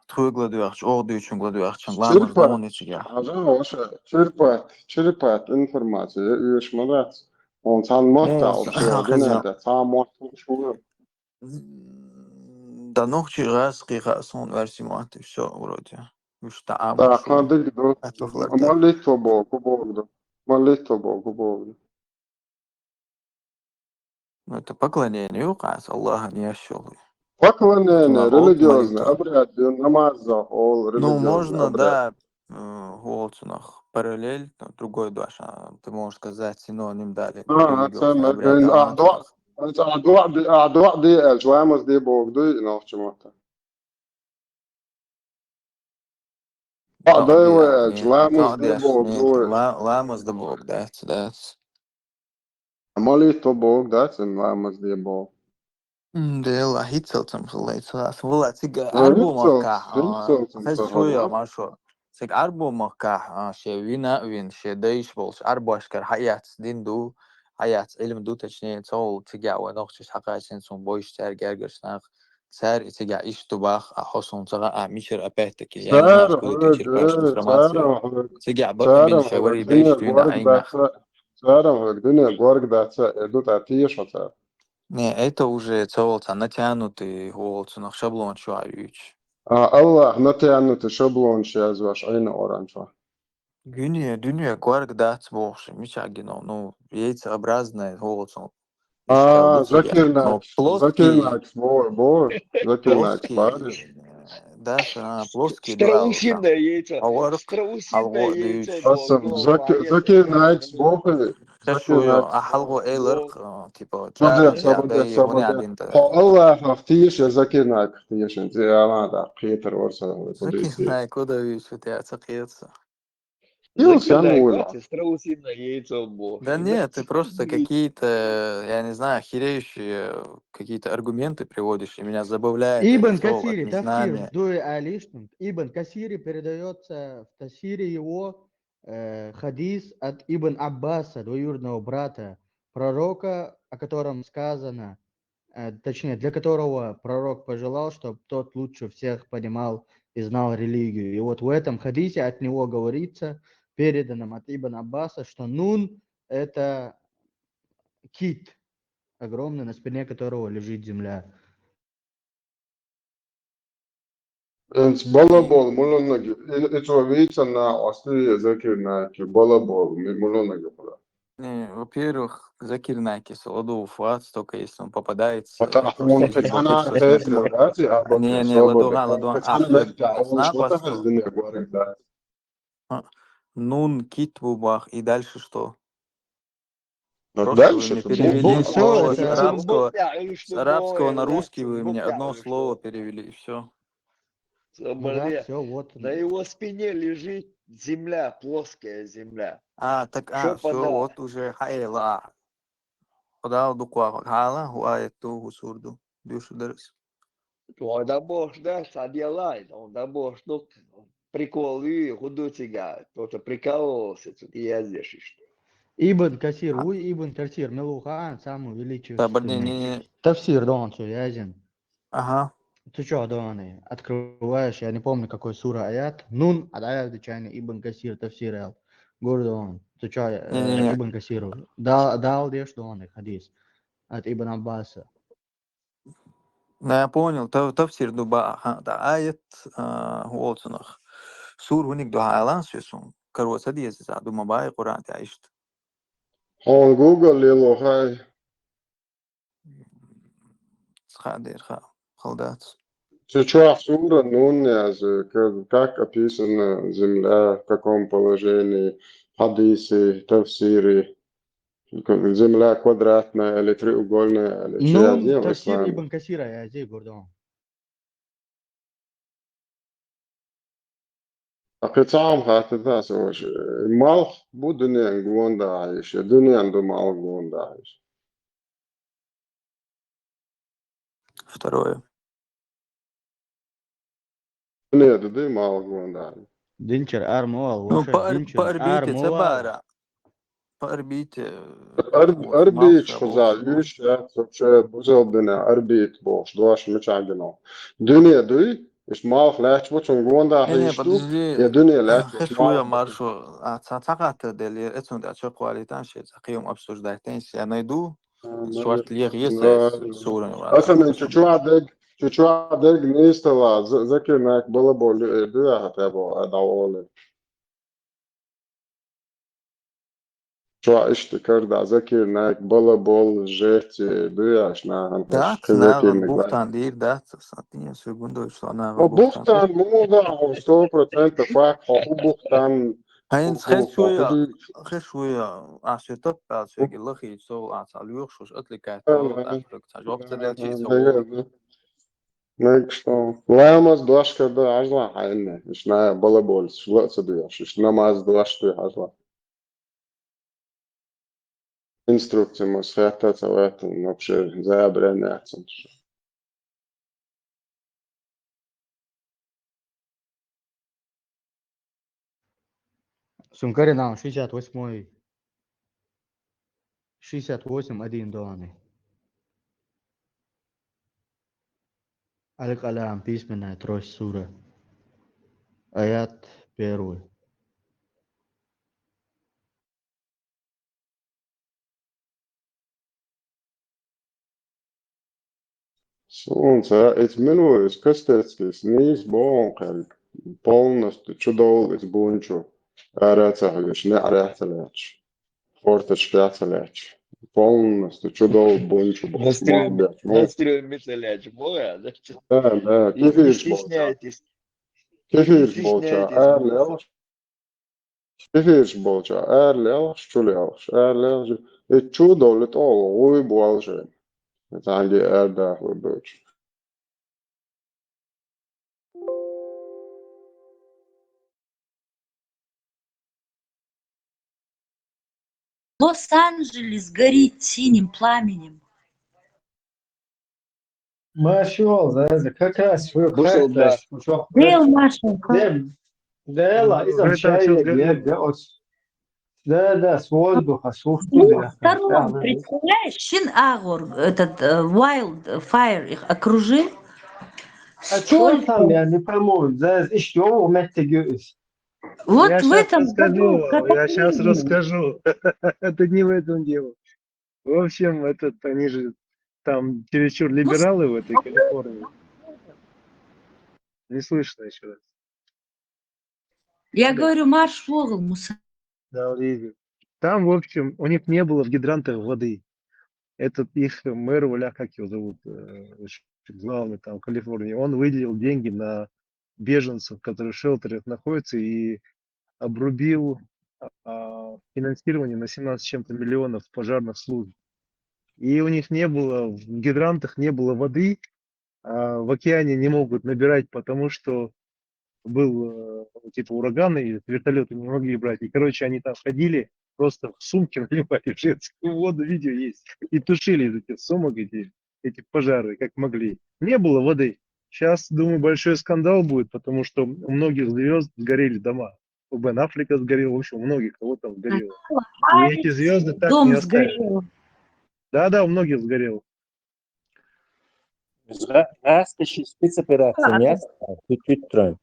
тхоьга ладоьгӀча, оха дуьйцунга ладоьгӀча, ламаз дона ицигахь. Хьажа, ваша, черпать, черпать информация, я уьш ма дац. Он цхьана мотт алча, хозяин, цхьа мотт луш ву. М, да нохчий гӀаз кхин хаьа суна версий мотт, и всё, вроде. Уьш таӀа ма шу. Молитва боху, боху ду. Молитва боху, боху ду. Ну, это поклонение ю кхас, Аллахьан еш йолу. Поклонение, религиозный обряд ю, намаз охьа олу, религиозный обряд. Ну, можно, да, э, хӀу олу цунах параллель, там, другой дош, а, ты можешь сказать синоним, да, религиозный обряд, а, доӀа де аьлча, ламаз де боху дуй, нохча мотта. ДоӀа дай вай аьлча, ламаз де боху дуй. Ламаз де боху, дац, дац. Молитва боху, дац, ламаз де боху. М, Дела, хӀинццалц ам хилла, хӀинццалц. Вала цига Ӏарбо махкахь, а, хеза шу я, маршо. Цига Ӏарбо махкахь, а, шен вина а вина, шен дайш болчу Ӏарбошкара хьаэцна дин ду, хьаэцна Ӏилма ду, точнее, цо вала цига вай нохчаш хьакхайсина, цунна бойуш цаьрга гергарчу нах. Цара и цигахь иштта ду бах, а хьо суна ца хаьа, мичара опять-таки, я не знаю, откуда ты черпаешь информацию. Цигахь бакъ бина шайн варий беш дуьйна Ӏайнах. Цара хьоьга дуьне горга дац, э, ду тӀа теша хьо цара. Не, это уже цо вала цхьа натянутый, хӀу олу цунах шаблон чохь юьйцуш. А, Аллах натянутый шаблонаш язъеш Ӏийна оран чохь. Дуьне, дуьне горга дац бохуш, мичахь гино, ну, яйцеобразное, хӀу олу цунах. А, Закир Найкс. Плоский. Закир Найкс, бо, бо. Закир Найкс, плоский. Да, а, плоский. Страусиное яйцо. Страусиное яйцо. Закир Найкс, бо. Закир Найкс. А халгу эйлер, типа, сабаде, сабаде. Аллах ахтиш, я Закир Найкс ахтиш, я ама да, Петр Орса. Закир Найкс, куда вы что-то, я цакица. Страусиное яйцо, бо. Да нет, ты просто какие-то, я не знаю, хереющие какие-то аргументы приводишь, и меня забавляет. Ибн Касири, тафсир, дуй алиштун. Ибн Касири передается в тафсире его э, хадис от Ибн Аббаса, двоюродного брата пророка, о котором сказано, э, точнее, для которого пророк пожелал, чтобы тот лучше всех понимал и знал религию. И вот в этом хадисе от него говорится, переданном от Ибн Аббаса, что Нун — это кит огромный, на спине которого лежит земля. Энц балабол, мулуннаги, и, и цо вийцана, осли Закир Найкс, балабол, ми-, мулуннаги пура. Не, во-первых, Закир Найкс, ладу фат, только если он попадается. Потому что он, если он, да, не, не, ладу, ладу, а, Нун кит бубах, и дальше что? Ну, просто дальше вы мне перевели слово с арабского, с арабского на русский, вы мне одно слово перевели, и все. Да, все, вот. На его спине лежит земля, плоская земля. А, так, а, все, вот уже, хайла. Куда дуква, хайла, хуа эту, хусурду, дюшу дерс. Тогда больше, да, садьялай, тогда больше, ну, приколы, худуцига, кто-то прикалывался, тут и я здесь, что. Ибн Касир, уй, Ибн Касир, мелухан, самый величественный. Тафсир, да, он всё язен. Ага. Ты чё, да, он и открываешь, я не помню, какой сура аят. Нун, адаят, дичайный, Ибн Касир, тафсир, эл. Гурдон. Ты чё, э, Ибн Касир. Да, дал деш, да, он и хадис. От Ибн Аббаса. Да, я понял. Та-, тафсир дуба, ага, да, аят, а, уолцунах. Сур хуник духа айлан сюсун. Каруа садиес за дума бай Куран тя ишт. Он Google лило хай. Схадер ха, халдац. Сейчас сура Нун, я же, как, как описана земля, в каком положении, хадисы, тафсиры. Земля квадратная или треугольная, или чё, я Нун, не знаю, тафсир ислам. Ибн Касира, я здесь, Гордон. А кхы цхьа хӀама хаттар дац ваша. Малх бу дуьнен гондахьа йиш, я дуьнен ду малх гондахьа йиш? Второе. Нет, да, мало гонда. Динчер армуал, ну, вообще, по ор-, динчер по орбите армуал. Цабара. По орбите, э, ор-, вот, орбит малша хуза, вообще. Юш, я вообще бузал дыня, орбит, бош, дуаш мычагино. Дуне дуй, иш малх лач, вот он гонда. Не, не, подожди. Я дуне лач, хешуя маршо, а, ца-, цаката дели, это он да, чё квалитан, щец, а кием обсуждать, я найду. Шварт лег есть, да. Сура. Аса мен чучуа дег, чучуа дег нестала, за-, закирнак балабол, э, дуя хата бо, а, даволе. Чуа ишти карда, закирнак балабол, жети, дуя, шна, хам, да, хаш, закирнак, бухтан дир, да, сатин, секунду, что она. О, бухтан, ну да, сто процентов факт, о, бухтан. Хайн, хешуя, хешуя, а, сетап, а, сеги лахи, со, а, салюх, шуш, отвлекает, а, так, так, жоп, цадел, чи, со. Мэг што, ламаз дуашка да ажла хайне, ишна балабол, шла цадуя, иш намаз дуашка ажла. Инструкция мас хата цават, вообще, забрана, цанш. Сункари нам шестьдесят восьмой, шестьдесят восемь один доаны. Аль-Калам, письменная трость, сура. Аят первый. Солнце, эти минуты, костецкий, снизь, бон, полностью, чудол из бунчу. Арацахлиш, не арацалач. Форточка цалач. Полностью чудо бончу. Настрой, настрой миталач бора, да? Да, да, кефирш болча. Кефирш болча, арлелш. Кефирш болча, арлелш, чулелш, арлелш. Э, чудо лет ол, уй, буалше. Танги арда хурдуч. Лос-Анджелес горит синим пламенем. Машалла, да, да, как раз вы Бусалба. Дел Машалла. Да, да, ла, изам шай, да, да, с воздуха, с воздуха. С двух сторон, представляешь, шин агор, этот э, wildfire их окружил. А что там, я не пойму, да, еще в метте. Вот я в этом расскажу, я сейчас расскажу. Это не в этом дело. В общем, этот, они же там чересчур либералы в этой Калифорнии. Не слышно еще раз. Я говорю, марш в угол, мусор. Да, Ливи. Там, в общем, у них не было в гидрантах воды. Этот их мэр, Валя, как его зовут, э, главный там в Калифорнии, он выделил деньги на беженцев, которые в шелтерах находятся, и обрубил а, финансирование на семнадцать с чем-то миллионов пожарных служб. И у них не было, в гидрантах не было воды, а в океане не могут набирать, потому что был э, типа ураган, и вертолеты не могли брать. И, короче, они там ходили, просто в сумке наливали в женскую воду, видео есть, и тушили из этих сумок эти, эти пожары, как могли. Не было воды. Сейчас, думаю, большой скандал будет, потому что у многих звезд сгорели дома. У Бен Аффлека сгорел, в общем, у многих кого там сгорело. И эти звезды так не оставили. Да, да, у многих сгорел. Раскоши спецоперация, мясо, чуть-чуть тронь.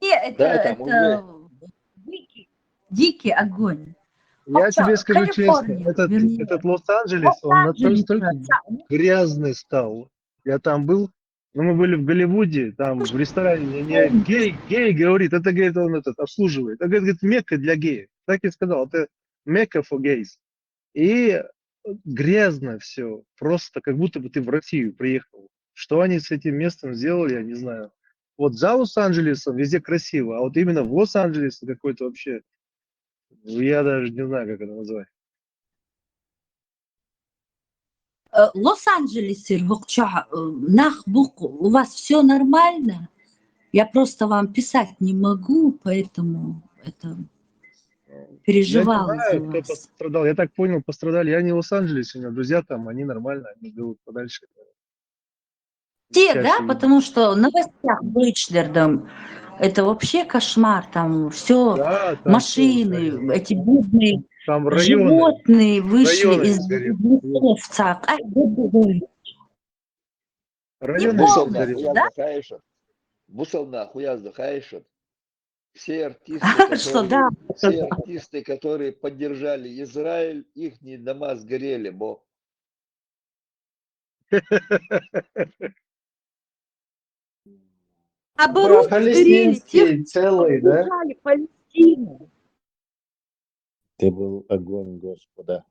Не, это, да, это дикий, дикий огонь. Я тебе скажу честно, этот, этот Лос-Анджелес, он настолько грязный стал. Я там был, но мы были в Голливуде, там в ресторане, мне гей, гей говорит, это, говорит, он этот обслуживает. Это, говорит, мекка для геев. Так и сказал, это мекка for gays. И грязно все, просто как будто бы ты в Россию приехал. Что они с этим местом сделали, я не знаю. Вот за Лос-Анджелесом везде красиво, а вот именно в Лос-Анджелесе какой-то вообще, я даже не знаю, как это назвать. Лос-Анджелес, Иргукча, нах бук, у вас все нормально? Я просто вам писать не могу, поэтому это переживала. Я не знаю, кто пострадал. Я так понял, пострадали. Я не в Лос-Анджелесе, у меня друзья там, они нормально, они живут подальше. Те, да, потому что в новостях вычислили, это вообще кошмар, там все да, там машины, все, эти бедные там районы, животные вышли районы из лесов. Районы да? Бусална хуязда хайшат. Все артисты, которые, все артисты, которые поддержали Израиль, их не дома сгорели, бо Наоборот, сгорели те, целый, да? Палестину. Это был огонь Господа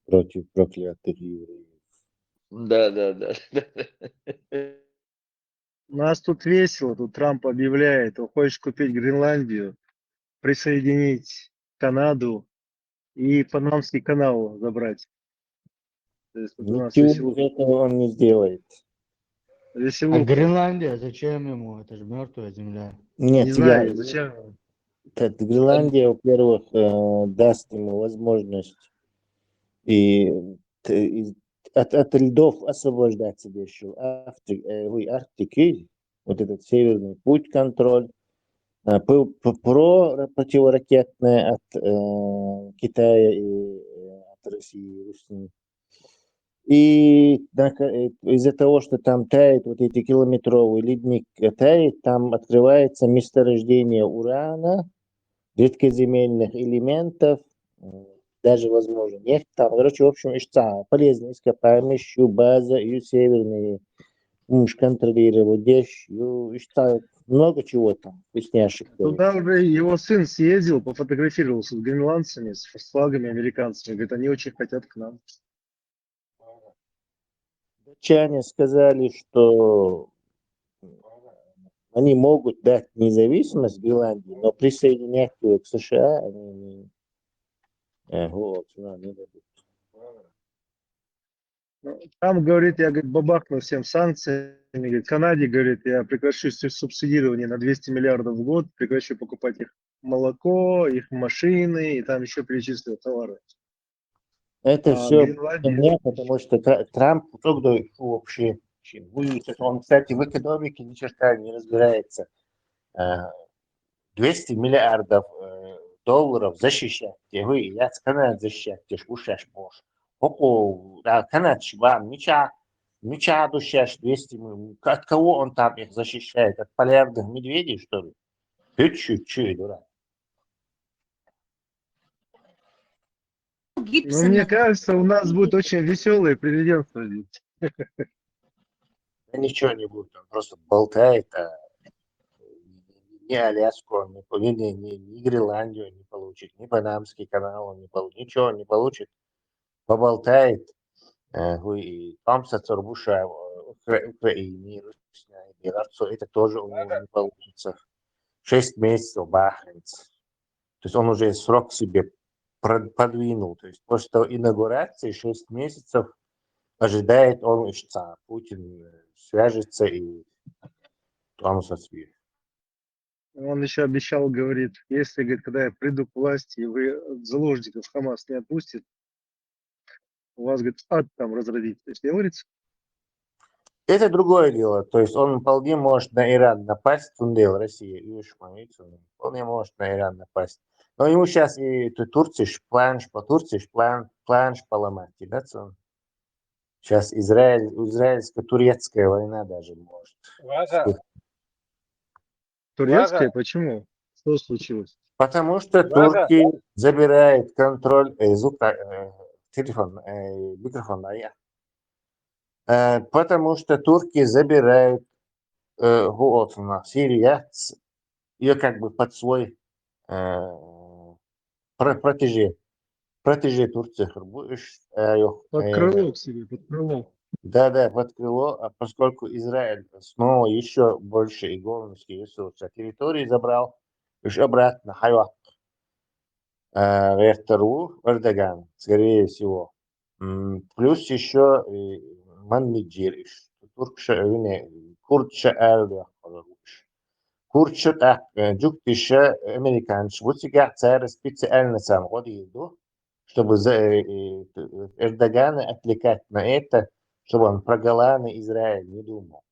против проклятых евреев. Да, да, да. У нас тут весело, тут Трамп объявляет, он хочет купить Гренландию, присоединить Канаду и Панамский канал забрать. Ничего этого он не сделает. А Гренландия, зачем ему? Это же мертвая земля. Нет, не знаю, я... зачем. Гренландия, во-первых, э, даст ему возможность и, и от, от льдов освобождаться дальше. Африки, э, ой, Арктики, вот этот северный путь контроль, э, про противоракетное от э, Китая и э, от России, Руси. И из-за того, что там тает вот эти километровый ледник, тает, там открывается месторождение урана, редкоземельных элементов, даже, возможно, нефть. Там, короче, в общем, ишца полезные ископаемые, ищу база, и северные уж контролировать, ищу, ишца Много чего там, вкусняшек. Туда уже его сын съездил, пофотографировался с гренландцами, с флагами американцами. Говорит, они очень хотят к нам. Датчане сказали, что они могут дать независимость Гренландии, но присоединять ее к США они не, э, вот, ну, не дадут. Ну, Трамп говорит, я, говорит, бабахну всем санкциями. Говорит, Канаде, говорит, я прекращу су- субсидирование на двести миллиардов в год, прекращу покупать их молоко, их машины, и там еще перечислил товары. Это А, все Гренландия- нет, потому что Тра- Трамп кто вообще, вообще, он, кстати, в экономике ни черта не разбирается. Э, двести миллиардов э, долларов защищать, те вы, я Канада защищать, те ж ушаш пош. Око, да, Канад шибам, мича, мича душаш двести миллиардов. От кого он там их защищает? От полярных медведей, что ли? Ты чё, чё, дурак? Ну, мне кажется, у нас будет очень веселый президент сходить. Да ничего не будет, он просто болтает, а ни Аляску он не, по- ни, ни, ни- ни Гренландию не получит, ни Панамский канал он не получит, ничего он не получит. Поболтает, э, хуй, и там сацурбуша, э, Укра- Украины, Русня, и Белоруссия, это тоже у него не получится. Шесть месяцев бахнется. То есть он уже срок себе про- подвинул. То есть после того инаугурации шесть месяцев ожидает он, что Путин э, свяжется и там со свет. Он еще обещал, говорит, если, говорит, когда я приду к власти, и вы заложников Хамас не отпустит, у вас, говорит, ад там разразится. То есть, говорится, Это другое дело. То есть он вполне может на Иран напасть, Тундел Россия, и Ишмаил, он вполне может на Иран напасть. Но ему сейчас и Ту- Турция ж план, ш- по Турции ж план, план ш поломать, и да, он. Сейчас Израиль, израильско-турецкая война даже может. Вага, Турецкая? Вага. Почему? Что случилось? Потому что Вага. турки забирают контроль э, звука, э, телефон, э, микрофон, а я. Э, потому что турки забирают э, вот она, Сирия, с- ее как бы под свой э, про- протеже, протеже Турции. Хурбу иш, э, ёх, Под э, крыло к себе, под крыло. Да, да, под крыло, а поскольку Израиль снова еще больше и голландские ресурсы территории забрал, уж обратно, хайвак, э, Эрдоган, скорее всего. М, Плюс еще и Манмиджир, иш, Турк ша- э, не, Курд ша- э, Курд ша- так, э, Джуктиша, американш, вот сега царь специально сам годы иду, чтобы за, э, э, Эрдогана отвлекать на это, чтобы он про Голланд и Израиль не думал.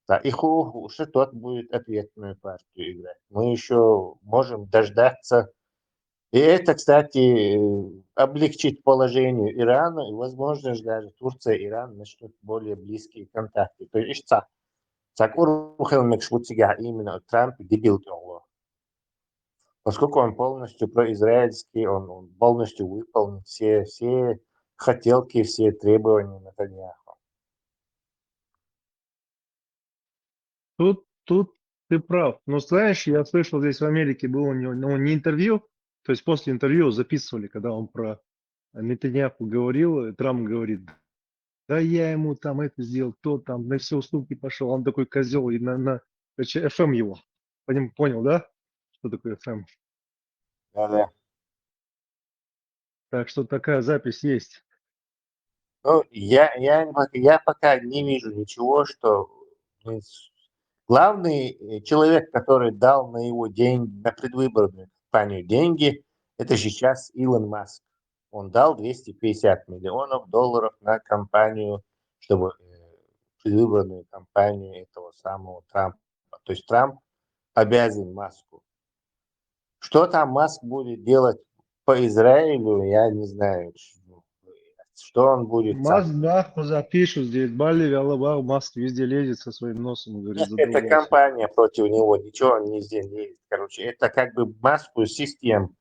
Да, и ху- ху- что тот будет ответную партию играть. Мы еще можем дождаться. И это, кстати, э, облегчит положение Ирану, и, возможно, же даже Турция и Иран начнут более близкие контакты. То есть, ишца, так урухел мекшут сега именно Трамп дебил тёгло. Поскольку он полностью произраильский, он, он полностью выполнит все, все хотелки, все требования Натаньяху. Тут, тут ты прав. Но знаешь, я слышал, здесь в Америке было у него, ну, не интервью, то есть после интервью записывали, когда он про Нетаньяху говорил, и Трамп говорит, да я ему там это сделал, то там, на все уступки пошел, он такой козел, и на, на короче, эф эм его. Поним- Понял, да? Что такое эф эм? Да-да. Так что такая запись есть. Ну, я, я, не пок- я пока не вижу ничего, что, ну, с- главный э, человек, который дал на его день, на предвыборную кампанию деньги, это сейчас Илон Маск. Он дал двести пятьдесят миллионов долларов на кампанию, чтобы э, предвыборную кампанию этого самого Трампа. То есть Трамп обязан Маску. Что там Маск будет делать по Израилю, я не знаю. Что он будет... Маск нахуй запишут здесь. Бали Аллах, Маск везде лезет со своим носом, говорит, Это кампания против него, ничего он нигде не лезет. Короче, это как бы Маску систем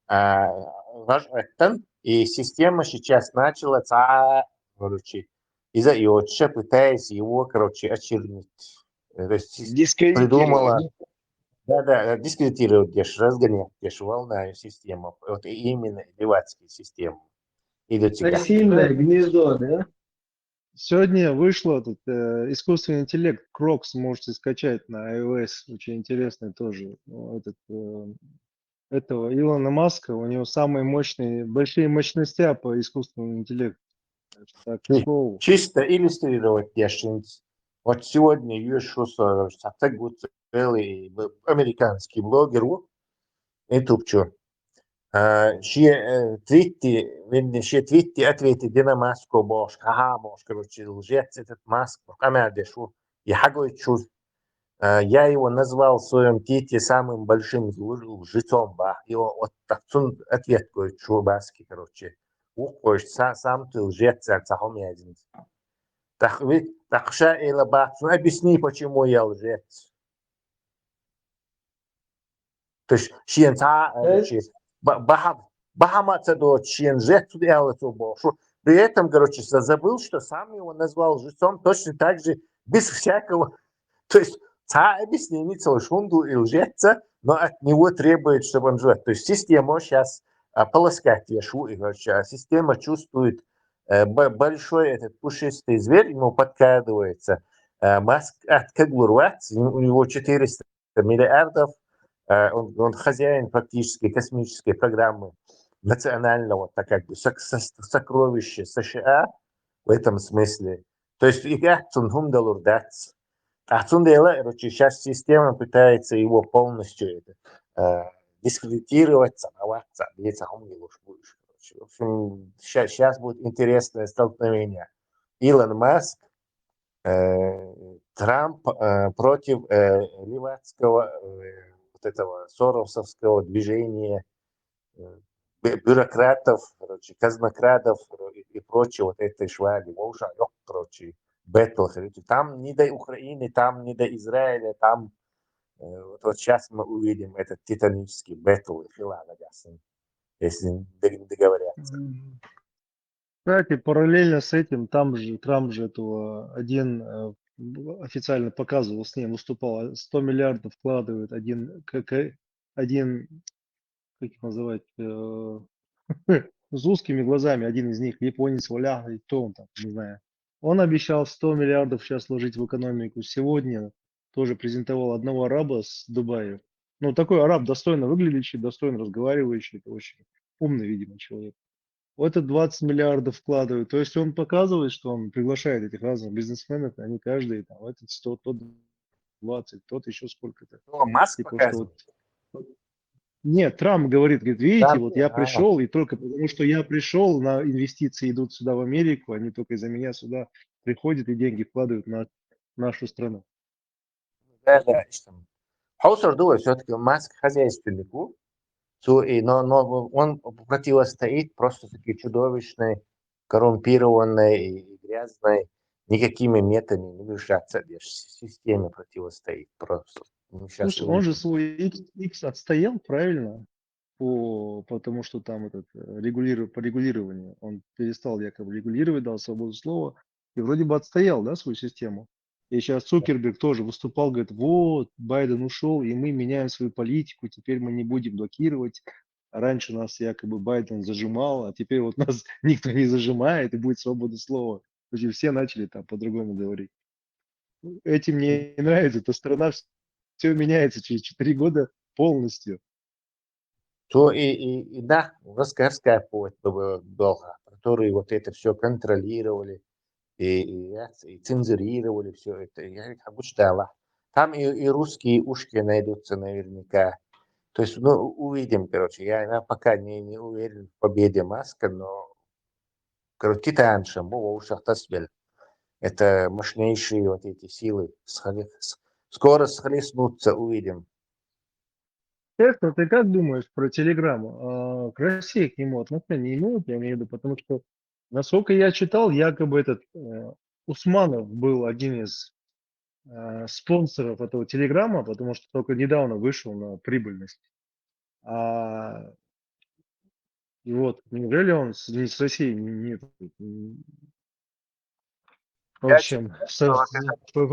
а, ваш это, и система сейчас начала ца, короче, из-за и вообще пытаясь его, короче, очернить. То есть придумала, да, да, дискредитировать деш, разгонять деш волна систему. Вот именно левацкую систему. Идут всегда. Осиное гнездо, да? Сегодня вышло этот э, искусственный интеллект Crocs, можете скачать на iOS, очень интересный тоже. Ну, этот, э, этого Илона Маска, у него самые мощные, большие мощности по искусственному интеллекту. Так, чисто иллюстрировать я что-нибудь. Вот сегодня Юрий Шусович, так вот целый американский блогер, вот, ютубчу. Ши твитти, вернее, ши твитти ответы дина Маску бош, ха-ха, бош, короче, лжец этот Маск, камер дешу, и хагой чуз. Я его назвал в своем твите самым большим лжецом, ба. И вот так цун ответ кой чу Маски, короче. Ух, кой, сам ты лжец, сам сахом язин. Так ведь, так ша эла ба, ну объясни, почему я лжец. То есть шиен ца, э, ши, ба-, баха, баха ма ца до шиен же цуд яла цу бошу. При этом, короче, забыл, что сам его назвал лжецом точно так же, без всякого. То есть ца объяснений целый шунду и лжеца, но от него требует, чтобы он жил. То есть система сейчас а, полоскать я шу, и, короче, а система чувствует э, большой этот пушистый зверь, ему подкрадывается. Э, Маск от Каглурвац, у него четыреста миллиардов, он, он хозяин фактически космической программы национального, так как бы сокровище США в этом смысле. То есть и как цунхум далурдац. А цундела, короче, сейчас система пытается его полностью это, э, дискредитировать, цамаваться, бьется хум не лучше будешь. В общем, сейчас, сейчас будет интересное столкновение. Илон Маск, э, Трамп э, против э, левацкого э, вот этого соросовского движения, э, бюрократов, короче, казнокрадов и, и прочее вот этой швали. Вообще, короче, бэтл. Там не до Украины, там не до Израиля, там э, вот, вот сейчас мы увидим этот титанический бэтл, если договорятся. Кстати, параллельно с этим, там же, Трамп же этого один э, официально показывал, с ним выступал, сто миллиардов вкладывает один, один, как их называть, э, с узкими глазами, один из них, японец, валя, и кто он там, не знаю. Он обещал сто миллиардов сейчас вложить в экономику. Сегодня тоже презентовал одного араба с Дубая. Ну, такой араб достойно выглядящий, достойно разговаривающий, это очень умный, видимо, человек. В этот двадцать миллиардов вкладывает. То есть он показывает, что он приглашает этих разных бизнесменов, они каждый там, этот сто, тот двадцать, тот еще сколько-то. Ну, Маск типа, показывает. Вот, нет, Трамп говорит, говорит, видите, Трамп, вот я а. пришел, и только потому, что я пришел, на инвестиции идут сюда в Америку, они только из-за меня сюда приходят и деньги вкладывают на нашу страну. Да, да, там. Хаусар дуа все-таки Маск хозяйственнику, но, но он противостоит просто таки чудовищной, коррумпированной и грязной, никакими методами не мешаться, системе противостоит просто. Слушай, он же свой X, X отстоял, правильно? По, потому что там этот э, регулиру, по регулированию он перестал якобы регулировать, дал свободу слова и вроде бы отстоял, да, свою систему. И сейчас Цукерберг тоже выступал, говорит, вот, Байден ушел, и мы меняем свою политику, теперь мы не будем блокировать. Раньше нас якобы Байден зажимал, а теперь вот нас никто не зажимает, и будет свобода слова. Значит, все начали там по-другому говорить. Этим не нравится, эта страна, все меняется через четыре года полностью. То и, и, и да, раскарская плоть была, который вот это все контролировали и, и, и цензурировали все это. Я ведь обучдала. Там и, и русские ушки найдутся наверняка. То есть, ну, увидим, короче. Я, я пока не, не уверен в победе Маска, но короче, титаншем, бу воушахтас бел. Это мощнейшие вот эти силы. Скоро схлестнутся, увидим. Честно, ты как думаешь про Телеграм? А, к России к нему отношения имеют, я имею в виду, потому что, насколько я читал, якобы этот э, Усманов был один из э, спонсоров этого Телеграма, потому что только недавно вышел на прибыльность. А, и вот, неужели он с, не с Россией не, не, в общем, я, читал,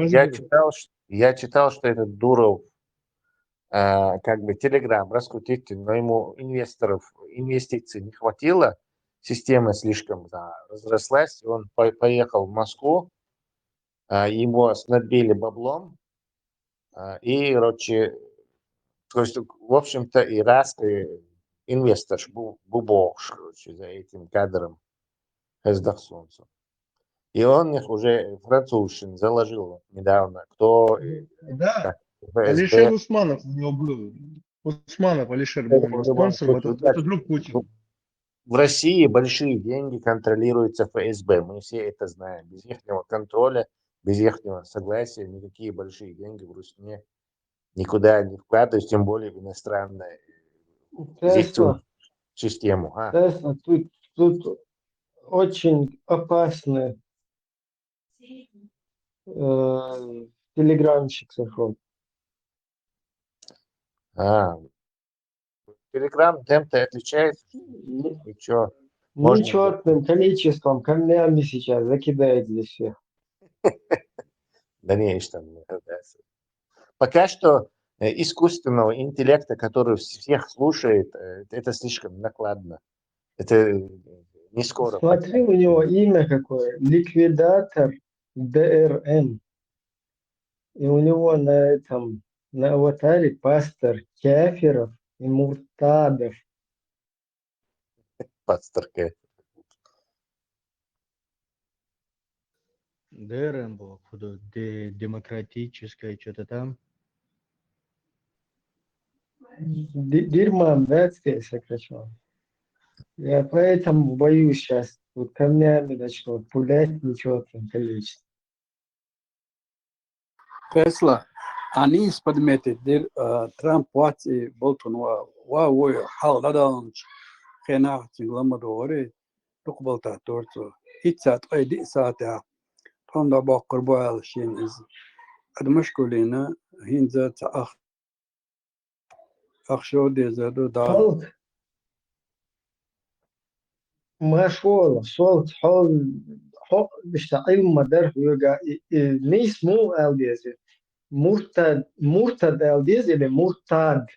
я, читал, Я читал, что этот Дуров, а, как бы Telegram раскрутить, но ему инвесторов, инвестиций не хватило, система слишком, да, разрослась, и он по- поехал в Москву, а, его снабдили баблом, а, и, короче, то есть, в общем-то, и раз, и инвестор ж бу- бубокш, короче, за этим кадром, Хездахсунцу. И он их уже французшин заложил недавно. Кто, э, Да, как, ФСБ. Алишер Усманов у него был. Усманов Алишер был у него Это было спонсором, это, что-то, да. Это друг Путина. В России большие деньги контролируются ФСБ. Мы все это знаем. Без ихнего контроля, без ихнего согласия никакие большие деньги в Русне никуда не вкладываются, тем более в иностранную Тесла, систему. А, Тесла, тут, тут очень опасный э, телеграмщик зашел. А. Telegram чем-то отличается? Н- И чё? Можно Нечетным количеством камнями сейчас закидает здесь всех. Да не, что мне, да. Пока что э, искусственного интеллекта, который всех слушает, э, это слишком накладно. Это э, не скоро. Смотри, у него имя какое. Ликвидатор ДРН. И у него на этом, на аватаре пастор кафиров и муртадов. Пастор Кафир. ДРН было, походу, де- демократическое, что-то там. Д- Дерьмоандатское сокращенно. Я поэтому боюсь сейчас. Вот камнями начнут пулять нечетным количеством. Тесла, анис подметить дир, э, Трамп вац и болтун ва, ва вой хал даданч хенах цинглама дори, тук болта торцу. Ицат айди сата. Тонда баккур боял шин из. Адмашкулина хинза ца ах. Ахшо деза ду да. Халк машгъул, сол хол, хо, бишта илма дар хьуга, и, и, нис му ал дези. Муртад, муртад ал дези или муртад.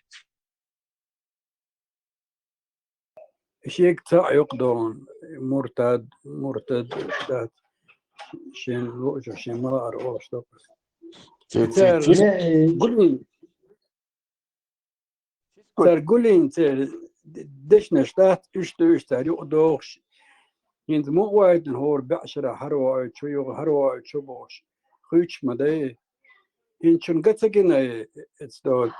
Шек ца юк дон, муртад, муртад, да. Шин ло, шин ма ар о, что. Чи- Цар чи- чи- Не, и, гулин, цар гулин, цар дешна штат, уш, уш, цар юк дохш. Хинз му вайден хор башара харвай, чу юк харвай, чу бош. Хуч ма дай. Хин чун гацагина эцдо,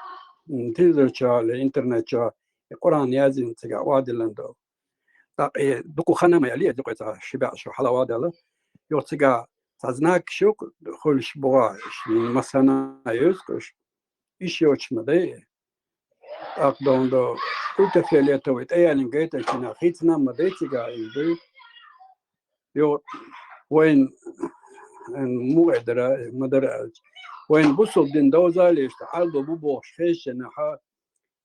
м, телевизор ча, ле, интернет ча, Къуран язин цига вадилан до. Так, э, дуку хана ма яли, дуку ца шиба шу хала вадала. Ё цига ца знак шук, хулш буга, шин масана юз куш. Иш ёч ма дай. Так дон до, ультрафиолетовый, таялин гайта шина, хитна ма дай цига, и ду. Ё, вайн, эн, му эдра, мадара алч. Вайн бусул дин дозали, что албо бу бохш, хешена, ха,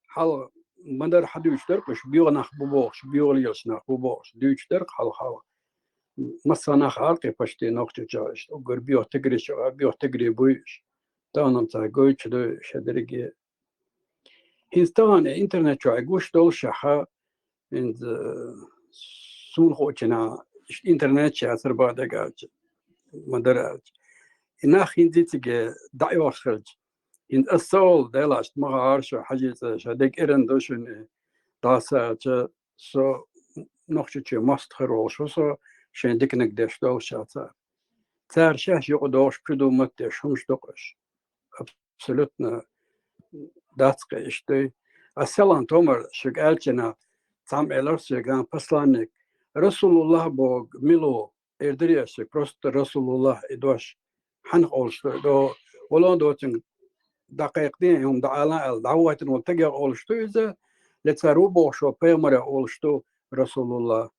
хал, мадар хадуч дер, куш, биогнах бу бохш, биогли ёсна бу бохш, дуч дер, хал, хал. Масана харки почти нохчу чаш, огр био тегри ча, био тегри буйш. Танам ца гой чудо шедриге. Хинстагъан интернет чуай гуш дол шаха, ин, э, сун хочина, иш-, интернет ча сарба дагаж, мадараж. Инах хинзи циге даёхилж. Ин асол делаш магар шо хажица шо дек эрен дошуни. Даса ча со нохчу ча маст херол шо со шен дикник деш дол шаца. Цар шаш юкъ дош придумать деш хумш докъаш. Абсолютно дацкъа иштой. Аселан томар шуг алчина цам элар шуган посланник. Расулуллах бог мило эрдриаши, просто Расулуллах идваш. Ханх олшто до, олон доцин дакъикъдин юм да алан ал давайтин ол теге олшто иза, лецару бошо пеймара олшто Расулуллах.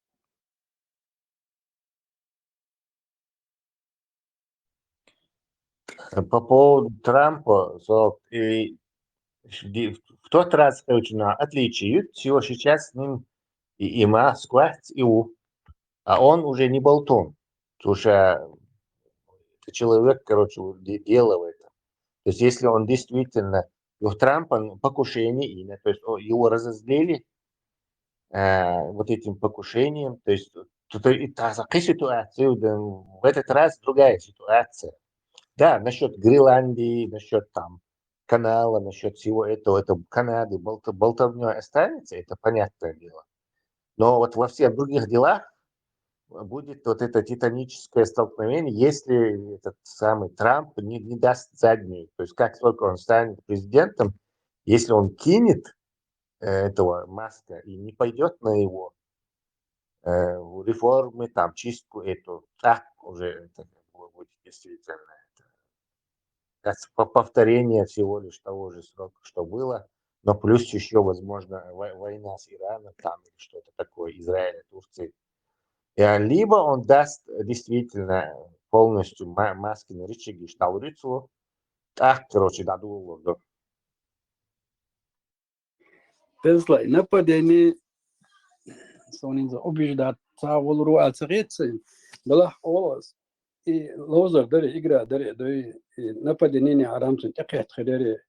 По поводу Трампа, so, и ди- в тот раз, короче, на отличие, всего сейчас с ним и има сквать и у, а он уже не болтун. Слушай, а это человек, короче, вот де- дело в этом. То есть если он действительно, у Трампа покушение имя, то есть о- его разозлили э, вот этим покушением, то есть то, то, и та, такая ситуация, да, в этот раз другая ситуация. Да, насчет Гренландии, насчет там канала, насчет всего этого, это Канады, болт, болтовня останется, это понятное дело. Но вот во всех других делах будет вот это титаническое столкновение, если этот самый Трамп не, не даст заднюю. То есть как только он станет президентом, если он кинет э, этого Маска и не пойдет на его э, реформы, там, чистку эту, так уже это как бы будет действительно это, как по- повторение всего лишь того же срока, что было, но плюс еще, возможно, вой- война с Ираном там или что-то такое, Израиля, Турции. И, а, либо он даст действительно полностью ма- Маски на рычаги шталрицу, так, короче, дадуллурду. Тесла и нападение, сонинза убеждать, ца волру а ца гецин, балах олас. И лозар даре, игра даре, дой, и нападение не арам сын, текет хедере,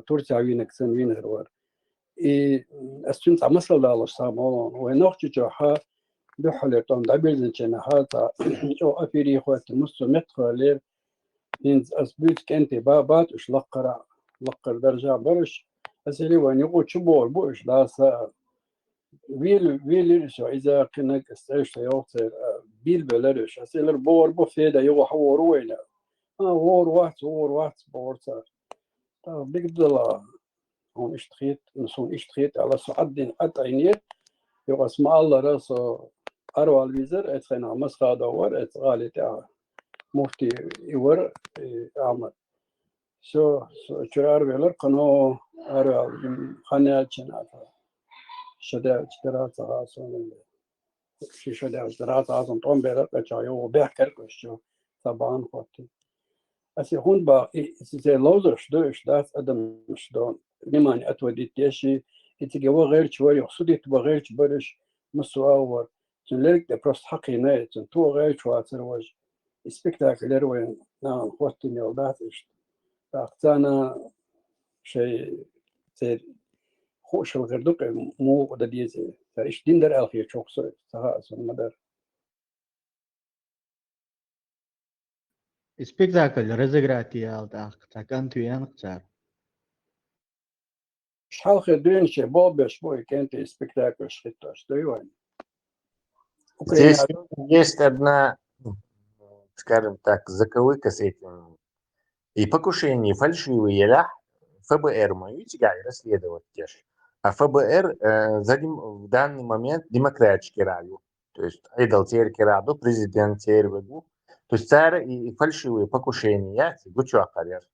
Турция винек сын винер вар. И м, ас чин ца масал далаш сам олон, вай нохчи чо ха, духале тон дабирзин чена ха, ца, чо афири хват, муссу мет хвалер, инз ас бют кенте ба бат уш лаккара, лаккар даржа барыш, ас или вай нюгу чубор бу уш даса, вил, вил ир шо, иза кинак ас эр шо йолцер, бил белер уш, ас илер бор бу феда його хавор вайна. А, вор вац, вор вац, борца. Та бигдала, он иштхит, ну, сон иштхит, ала со аддин ат айнир, йога сма Алла расо арвал визер, эт хайна масхада вар, эт гали та муфти ивар, э, Ахмад. Со, со чура арвелар, кано арвал, м, ханялчин ата. Шада чтара цага сон. Ши шада цтара цага сон, том бера кача, йо, бехкер кошчо, сабан хоти. Аси хун ба, и, и се лозер, что, что дац адам, что внимание отводить, я ши, и тебе во гэр чего, йо, судит во гэр чего, барыш, мусуа вар. Цун лерик да просто хакина, цун ту гэр чего ацер важ. И спектакль вай, на, хоти не удат, и что. Так, цана, шей, цер, хошал гэр дук, му, да дизе. Та иш дин дар алхи чоксо, сага, сон мадар. Спектакль разыграть ялдах, так антуян цар. Шалхе дюнче болбеш бой кенте спектакль шхитош, да и вань. Здесь Украина, есть одна, скажем так, заковыка с этим. И покушение, и фальшивые, я ФБР мою тебя и расследовать теш. А ФБР э, за ним в данный момент демократический раю. То есть айдал церкви раду, президент церкви. То есть цары и, и фальшивые покушения, я гучу акарьер.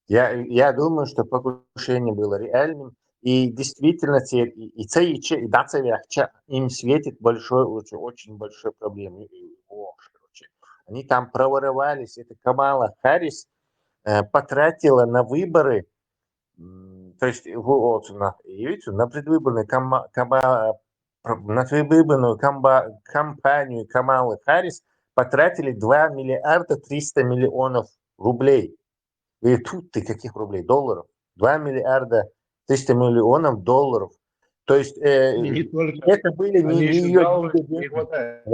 Я, я думаю, что покушение было реальным. И действительно, те, и, и Цаича, и Дацавякча, им светит большой, очень, очень большой проблемы. И, ох, короче. Они там проворовались. Это Камала Харрис э, потратила на выборы, м, то есть, вот, на, и видите, на предвыборную кама- кама- про- на предвыборную камба- кампанию Камалы Харрис потратили два миллиарда триста миллионов рублей. И тут ты каких рублей? Долларов. Два миллиарда триста миллионов долларов. То есть э, И не только. это были не, Они не еще ее жалуются, деньги. не хватает.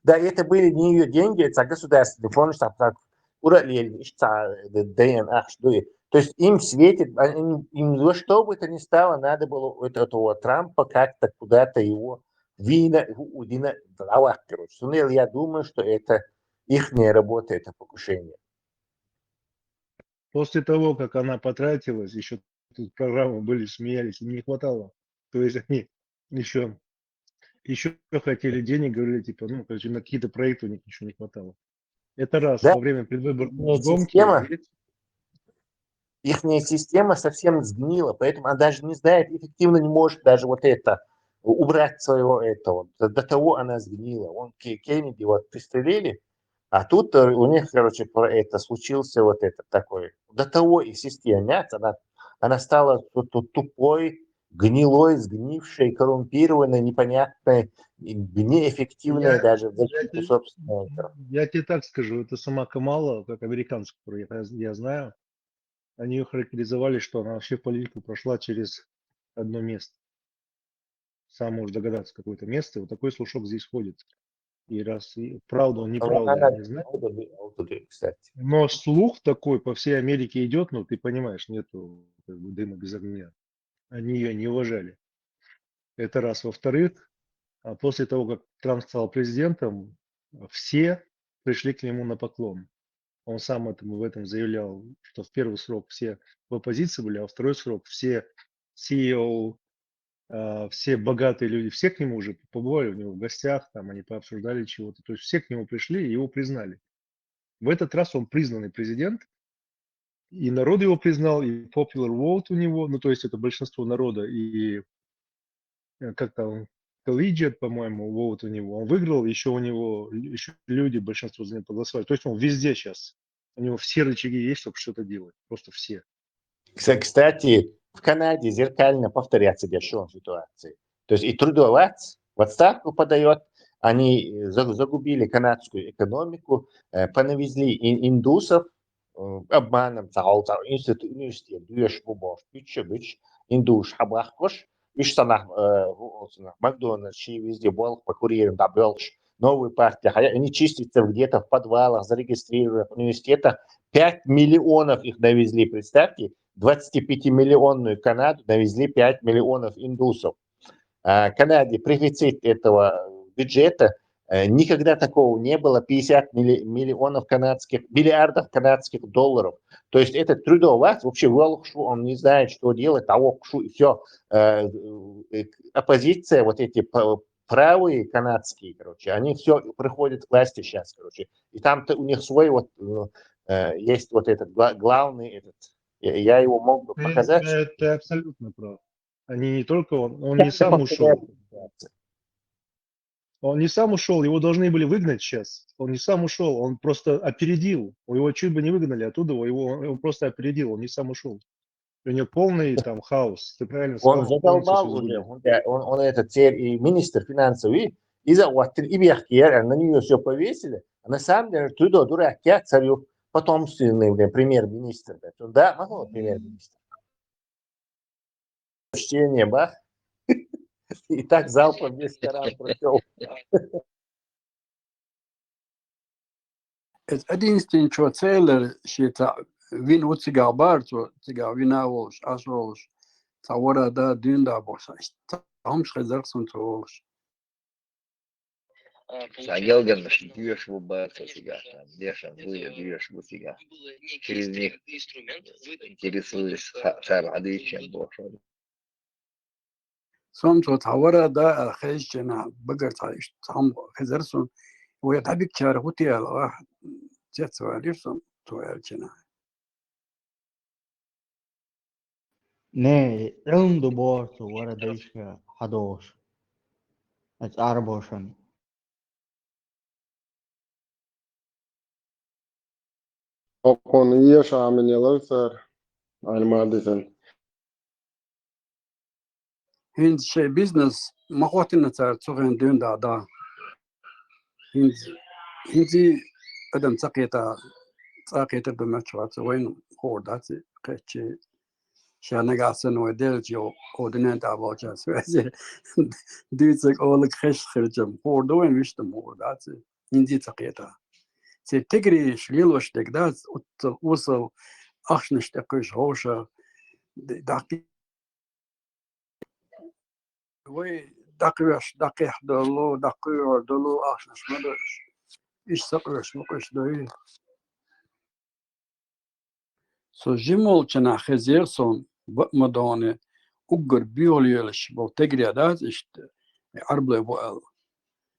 Да, это были не ее деньги, это государственный фонд, там так, ура, лели, ишца, дэн, ах, что и. То есть им светит, а, им, им во что бы то ни стало, надо было вот этого Трампа как-то куда-то его вина, удина, дрова, короче. Сунел, я думаю, что это ихняя работа, это покушение. После того, как она потратилась, еще тут программы были, смеялись, и не хватало. То есть они еще, еще хотели денег, говорили, типа, ну, короче, на какие-то проекты у них еще не хватало. Это раз, Да. Во время предвыборной Нет, гонки система. Ведь Ихняя система совсем сгнила, поэтому она даже не знает, эффективно не может даже вот это убрать своего этого. До, до того она сгнила. Он Ке- Кеннеди вот пристрелили, а тут э, у них, короче, про это случился вот этот такой. До того и система, нет, она, она стала ту- ту- тупой, гнилой, сгнившей, коррумпированной, непонятной, и неэффективной Я- даже в я защиту тебе- собственного. Я тебе так скажу, это сама Камала, как американская, которую я, я знаю, они ее характеризовали, что она вообще в политику прошла через одно место. Сам можешь догадаться, какое-то место, вот такой слушок здесь ходит. И раз и правда он, неправда, Она я не знаю. правда, правда, кстати. Но слух такой по всей Америке идет, ну, ты понимаешь, нету как бы дыма без огня. Они ее не уважали. Это раз. Во-вторых, а, после того, как Трамп стал президентом, все пришли к нему на поклон. Он сам этому, в этом заявлял, что в первый срок все в оппозиции были, а во второй срок все C E O, а, все богатые люди, все к нему уже побывали у него в гостях, там они пообсуждали чего-то. То есть все к нему пришли и его признали. В этот раз он признанный президент, и народ его признал, и popular vote у него, ну, то есть это большинство народа, и э, как там, collegiate, по-моему, vote у него, он выиграл, еще у него, еще люди, большинство за него проголосовали. То есть он везде сейчас, у него все рычаги есть, чтобы что-то делать, просто все. Кстати, в Канаде зеркально повторяться дешёвой ситуации. То есть и Трюдо вац, в отставку подает, они загубили канадскую экономику, э, понавезли индусов, э, обманом, цаал цаал институт университет дуеш бубош, биче бич, индуш хабахкош, иш санах, э, Макдональдс, ши везде болх по курьерам да белш, новую партию, хотя они чистятся где-то в подвалах, зарегистрированы в университетах, пять миллионов их навезли, представьте, двадцатипятимиллионную Канаду навезли пять миллионов индусов. А Канаде профицит этого бюджета э, никогда такого не было, пятьдесят миллионов канадских, миллиардов канадских долларов. То есть этот Трюдо вац вообще валхшу, он не знает, что делать, того кшу, и все. Э, э, оппозиция, вот эти правые канадские, короче, они все приходят к власти сейчас, короче. И там-то у них свой вот э, есть вот этот главный этот. Я его мог бы показать. Это абсолютно прав. Они не только он, он не сам ушел. Он не сам ушел, его должны были выгнать сейчас. Он не сам ушел, он просто опередил. Его чуть бы не выгнали оттуда, его он просто опередил, он не сам ушел. У него полный там хаос. Ты правильно сказал. Он задолбал уже. Он, он, он этот теперь и министр финансовый, и за вот и бехкер, на нее все повесили. А на самом деле, Трюдо дурак, я царю потомственный, блин, премьер-министр. Да, могу премьер-министр. Чтение, бах. И так залпом весь Коран прочел. Эд единственный, чо целлер ши ца вин у цигагӀа бар, цо цигагӀа вина волуш, аш волуш, ца вара да дин да бош, ца хӀумш хезар сун цо волуш. Ца гелгенаш дуьйш бу бац цигахь, дешан дуьйш бу цигахь. Через них интересуюсь, цара хьадийчен бохуш. Сом цо цхьа вара да а хезчена багар цхьа иштта цхьамма хезар сун. Вай дӀабикчара хӀу те аьлла, цец валира сун цо аьлчена. Не, Ӏилма ду боху цо вара дайша хьадогӀуш. Аса Ӏарбошан. Окхунна еша Ӏамин ялар цара, Ӏилма дитина. ХӀинца шайн бизнес ма хӀоттина цара цу хен дуьйна да. ХӀинца, хӀинца адам ца кхета, цӀа кхетар ду мача вац, вайна хуур дац, кхеччи. Ша нагахь санна вай делча, кхо динен тӀа болча связи дуьйцург олаг хеш хилчам, хуур ду вайн виштам хуур дац, хӀинца ца кхета. Церан тигреш лелош дерг дац, уццал, усал, ахчанаш тӀекхуьйсуш ховша, даккхий. Вай даккхий веш, даккхий долу, даккхий долу, ахчанаш ма ду уьш. Иштта сакъоьш, мукъоьш ду. Со жимолчанахь хезира сон, бакъ ма догӀна, уггар боьхалоьлуш болу тегри дац иштта, Ӏарбалой бу аьлла.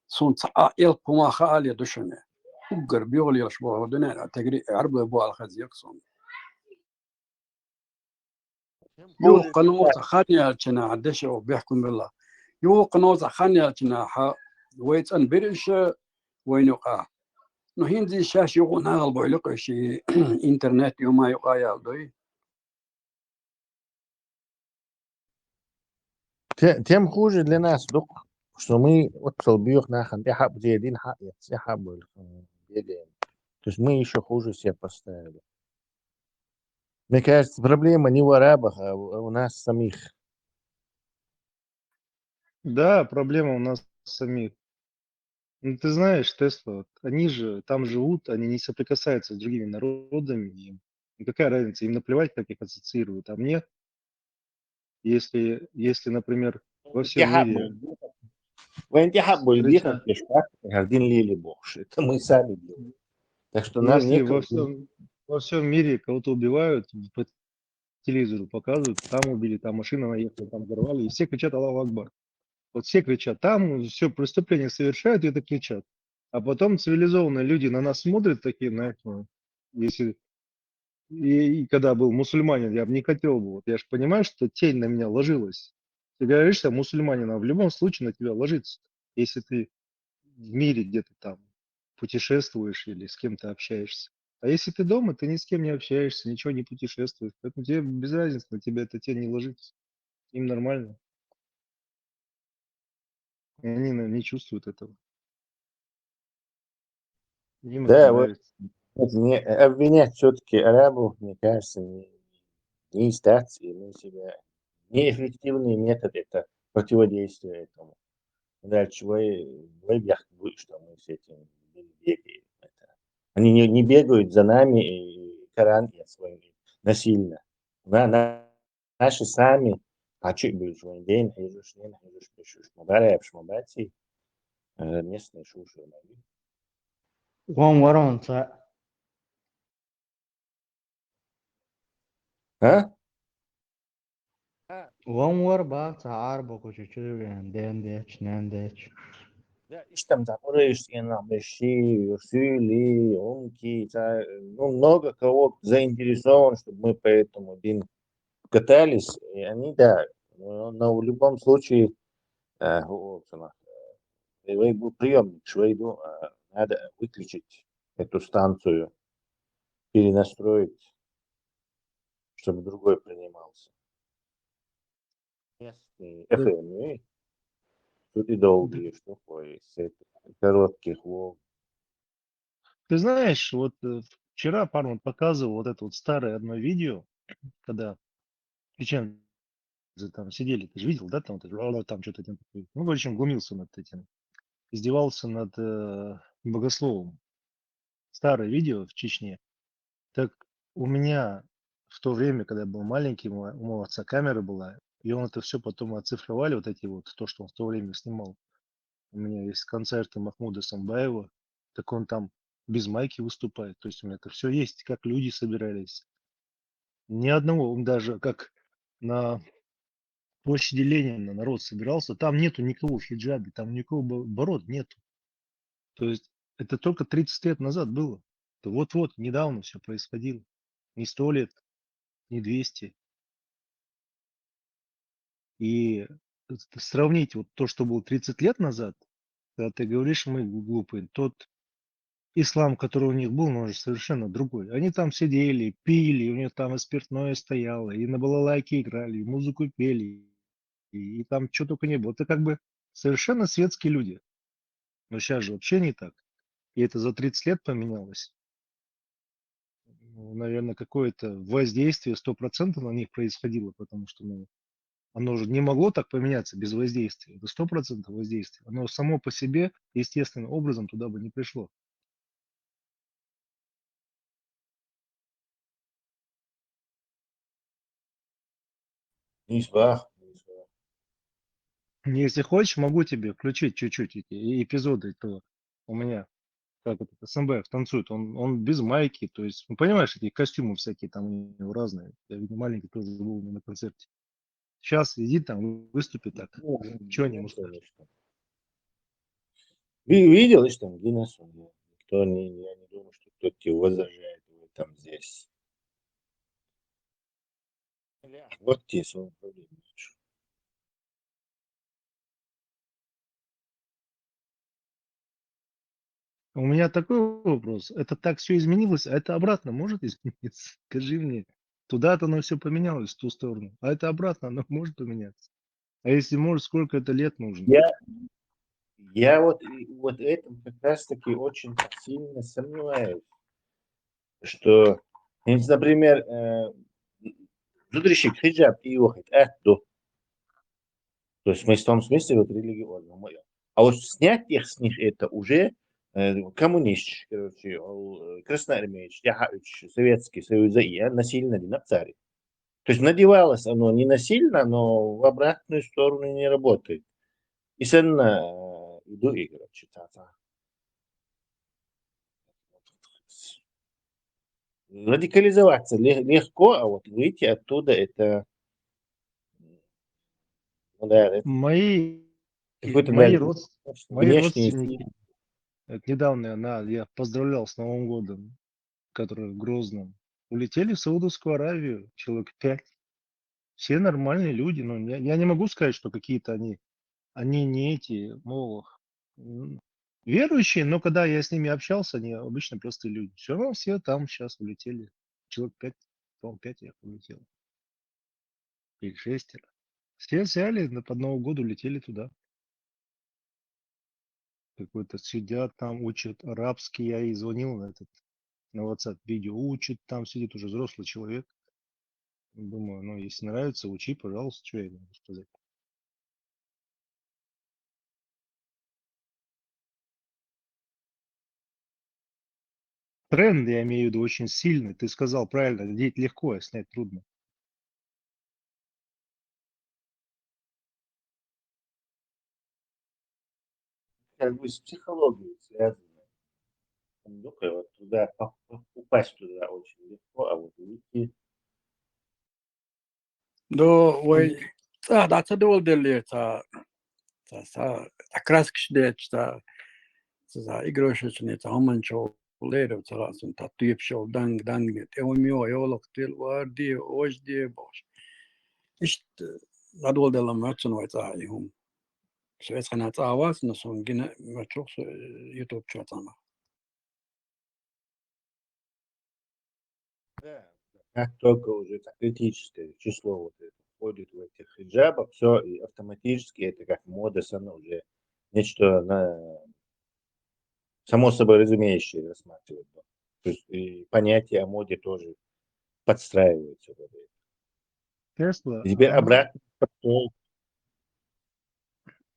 Суна цхьа а элп хӀума хаале ду шуна. Уггар боьхалоьлуш болу дуьнен а тегри Ӏарбалой бу аьлла хезира сон. Юха кхано цхьа хан яьлчанахь, дешо бехкам билла. Юха кхано цхьа хан яьлчанахь, вай цӀан бира иша вайна юкъа. Ну, хӀинца шаьш юха нахала бойла кхуьйши, интернет юма юкъа ял дуй. Те- Тем хуже для нас, док, что мы вот цолбиюх нахан, я хаб дедин ха, я хаб бегаем. То есть мы еще хуже себя поставили. Мне кажется, проблема не в арабах, а у а у нас самих. Да, проблема у нас самих. Ну, ты знаешь, Тесла, вот они же там живут, они не соприкасаются с другими народами. Им, ну, какая разница, им наплевать, как их ассоциируют, а мне, если, если, например, во всем мире, Вентихаб бульдихаб пешпак, гардин лили бохш. Это мы сами делаем. Так что нам если во некогда. всем, во всем мире кого-то убивают, по телевизору показывают, там убили, там машина наехала, там взорвали, и все кричат «Аллаху Акбар». Вот все кричат, там все преступления совершают и это кричат. А потом цивилизованные люди на нас смотрят такие, знаешь, ну, если и, и когда был мусульманин, я бы не хотел бы, вот я же понимаю, что тень на меня ложилась. Ты говоришь, что мусульманин, а в любом случае на тебя ложится, если ты в мире где-то там путешествуешь или с кем-то общаешься. А если ты дома, ты ни с кем не общаешься, ничего не путешествуешь. Поэтому тебе без разницы, на тебя эта тень не ложится. Им нормально. И они, наверное, не чувствуют этого. Им Да, это вот. нравится. Вот не, обвинять все-таки арабов, мне кажется, не, не из статьи, но себя неэффективный метод это противодействия этому. Дальше вы, вы бяхт будешь, что мы с этим бегаем. Это. Они не, не бегают за нами и Коран и своим насильно. На, на, наши сами, а чуть будешь вон день, хижуш, не, хижуш, пишуш, мабарая, пш, мабати, э, местные шуши, One war on sa. А? One war ba sa arbo ko chuchu and then dech, then dech. Да, ишь там такое, ишь, я на беши, сюли, умки, та, ну, много кого заинтересован, чтобы мы поэтому один катались, и они, да, но, но в любом случае, э, у- у- сама, э, вы был приемник, швейду, э, надо выключить эту станцию, перенастроить, чтобы другой принимался. Местный F M, и тут и долгие, что такое, с этих коротких волн. Ты знаешь, вот э, вчера Парман показывал вот это вот старое одно видео, когда чеченцы там сидели, ты же видел, да, там, вот это, там что-то один такой, ну, в общем, глумился над этим, издевался над э, богословом. Старое видео в Чечне. Так у меня в то время, когда я был маленький, у мо- у моего отца камера была, и он это все потом оцифровали, вот эти вот, то, что он в то время снимал. У меня есть концерты Махмуда Самбаева, так он там без майки выступает. То есть у меня это все есть, как люди собирались. Ни одного, он даже как на площади Ленина народ собирался, там нету никого в хиджабе, там никого бо- бород нету. То есть это только тридцать лет назад было. Это вот-вот, недавно все происходило. Не сто лет, не двести. И с- сравнить вот то, что было тридцать лет назад, когда ты говоришь, мы глупые, тот ислам, который у них был, он же совершенно другой. Они там сидели, пили, у них там и спиртное стояло, и на балалайке играли, и музыку пели, и, и там что только не было. Это как бы совершенно светские люди. Но сейчас же вообще не так. И это за тридцать лет поменялось. Ну, наверное, какое-то воздействие сто процентов на них происходило, потому что ну, оно же не могло так поменяться без воздействия. Это сто процентов воздействие. Оно само по себе естественным образом туда бы не пришло. Нисбах. Если хочешь, могу тебе включить чуть-чуть эти эпизоды этого. У меня как этот СМБ танцует, он, он без майки, то есть, ну, понимаешь, эти костюмы всякие там у него разные. Я видел, маленький тоже был у меня на концерте. Сейчас иди там, выступи так. Чё не можешь? Видел, что там Гиннес? Никто не, я не думаю, что кто-то тебе возражает в этом здесь. Вот тебе слово проблема. У меня такой вопрос. Это так все изменилось, а это обратно может измениться? Скажи мне. Туда-то оно все поменялось, в ту сторону. А это обратно оно может поменяться? А если можешь, сколько это лет нужно? Я, я вот, и- вот этом как раз-таки очень сильно сомневаюсь, что, если, например, э, зударишка хиджаб кийийтар, это, то есть в том смысле вот религиозно, моё. А вот снять их с них это уже э, коммунист, короче, ол, э, красноармеец, яха советский союза и насильно динак цари. То есть надевалось оно не насильно, но в обратную сторону не работает. И сенна, э, иду и, короче, та, та. Радикализоваться ле- легко, а вот выйти оттуда это, ну да, это Мои, какой-то мои, да, род- мои внешний родственники, это недавно она, я поздравлял с Новым годом, которые в Грозном, улетели в Саудовскую Аравию, человек пять. Все нормальные люди, но я, я не могу сказать, что какие-то они, они не эти, мол, м, верующие, но когда я с ними общался, они обычно простые люди. Все равно все там сейчас улетели. Человек пять, по-моему, пять я улетел. Или шестеро. Все взяли, на- под Новый год улетели туда. Какой-то сидят там, учат арабский. Я и звонил на этот, на WhatsApp видео. Учат там, сидит уже взрослый человек. Думаю, ну, если нравится, учи, пожалуйста, что я могу сказать. Тренд, я имею в виду, очень сильный. Ты сказал правильно, одеть легко, а снять трудно. Как бы с психологией связано. Там, ну, вот туда по- по- упасть туда очень легко, а вот выйти До вай цӀа дӀа ца довладеллера цӀа, цӀа, цӀа, цӀа краскаш деча, цӀа, цӀа игрушечный, цӀа хӀуманчул лерав цӀа лаьцна, цӀа тоьпаш йола данг, дангне, тӀе хӀума йо, йолах тел, вар де, ож де, бохуш. Иштта дӀадоладелла моццана вай цӀа и хӀума. Со эцхьана цӀа вац, но сон гина моццух со YouTube чу цӀа. Да, как только уже это критическое число вот это входит в этих хиджабах, все, и автоматически это как мода сама уже нечто на само собой разумеющее рассматривать. Да. То есть и понятие о моде тоже подстраивается под это. Тесла, И теперь оно, обратно подстроить.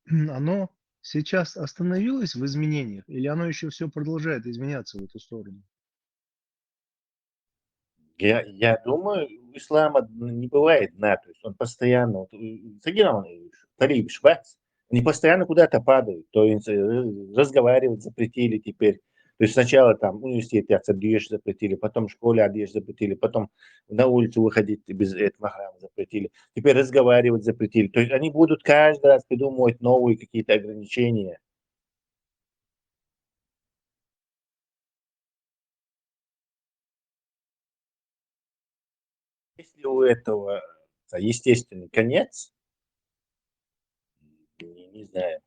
Оно сейчас остановилось в изменениях, или оно еще все продолжает изменяться в эту сторону? Я, я думаю, у ислама не бывает дна, то есть он постоянно, вот, у- у- сагина он, э, талиб, шбац, они постоянно куда-то падают, то есть э, разговаривать запретили теперь. То есть сначала там университет я деш запретили, потом в школе деш запретили, потом на улицу выходить без этого махрама запретили, теперь разговаривать запретили. То есть они будут каждый раз придумывать новые какие-то ограничения. Если у этого естественный конец, не, не знаю.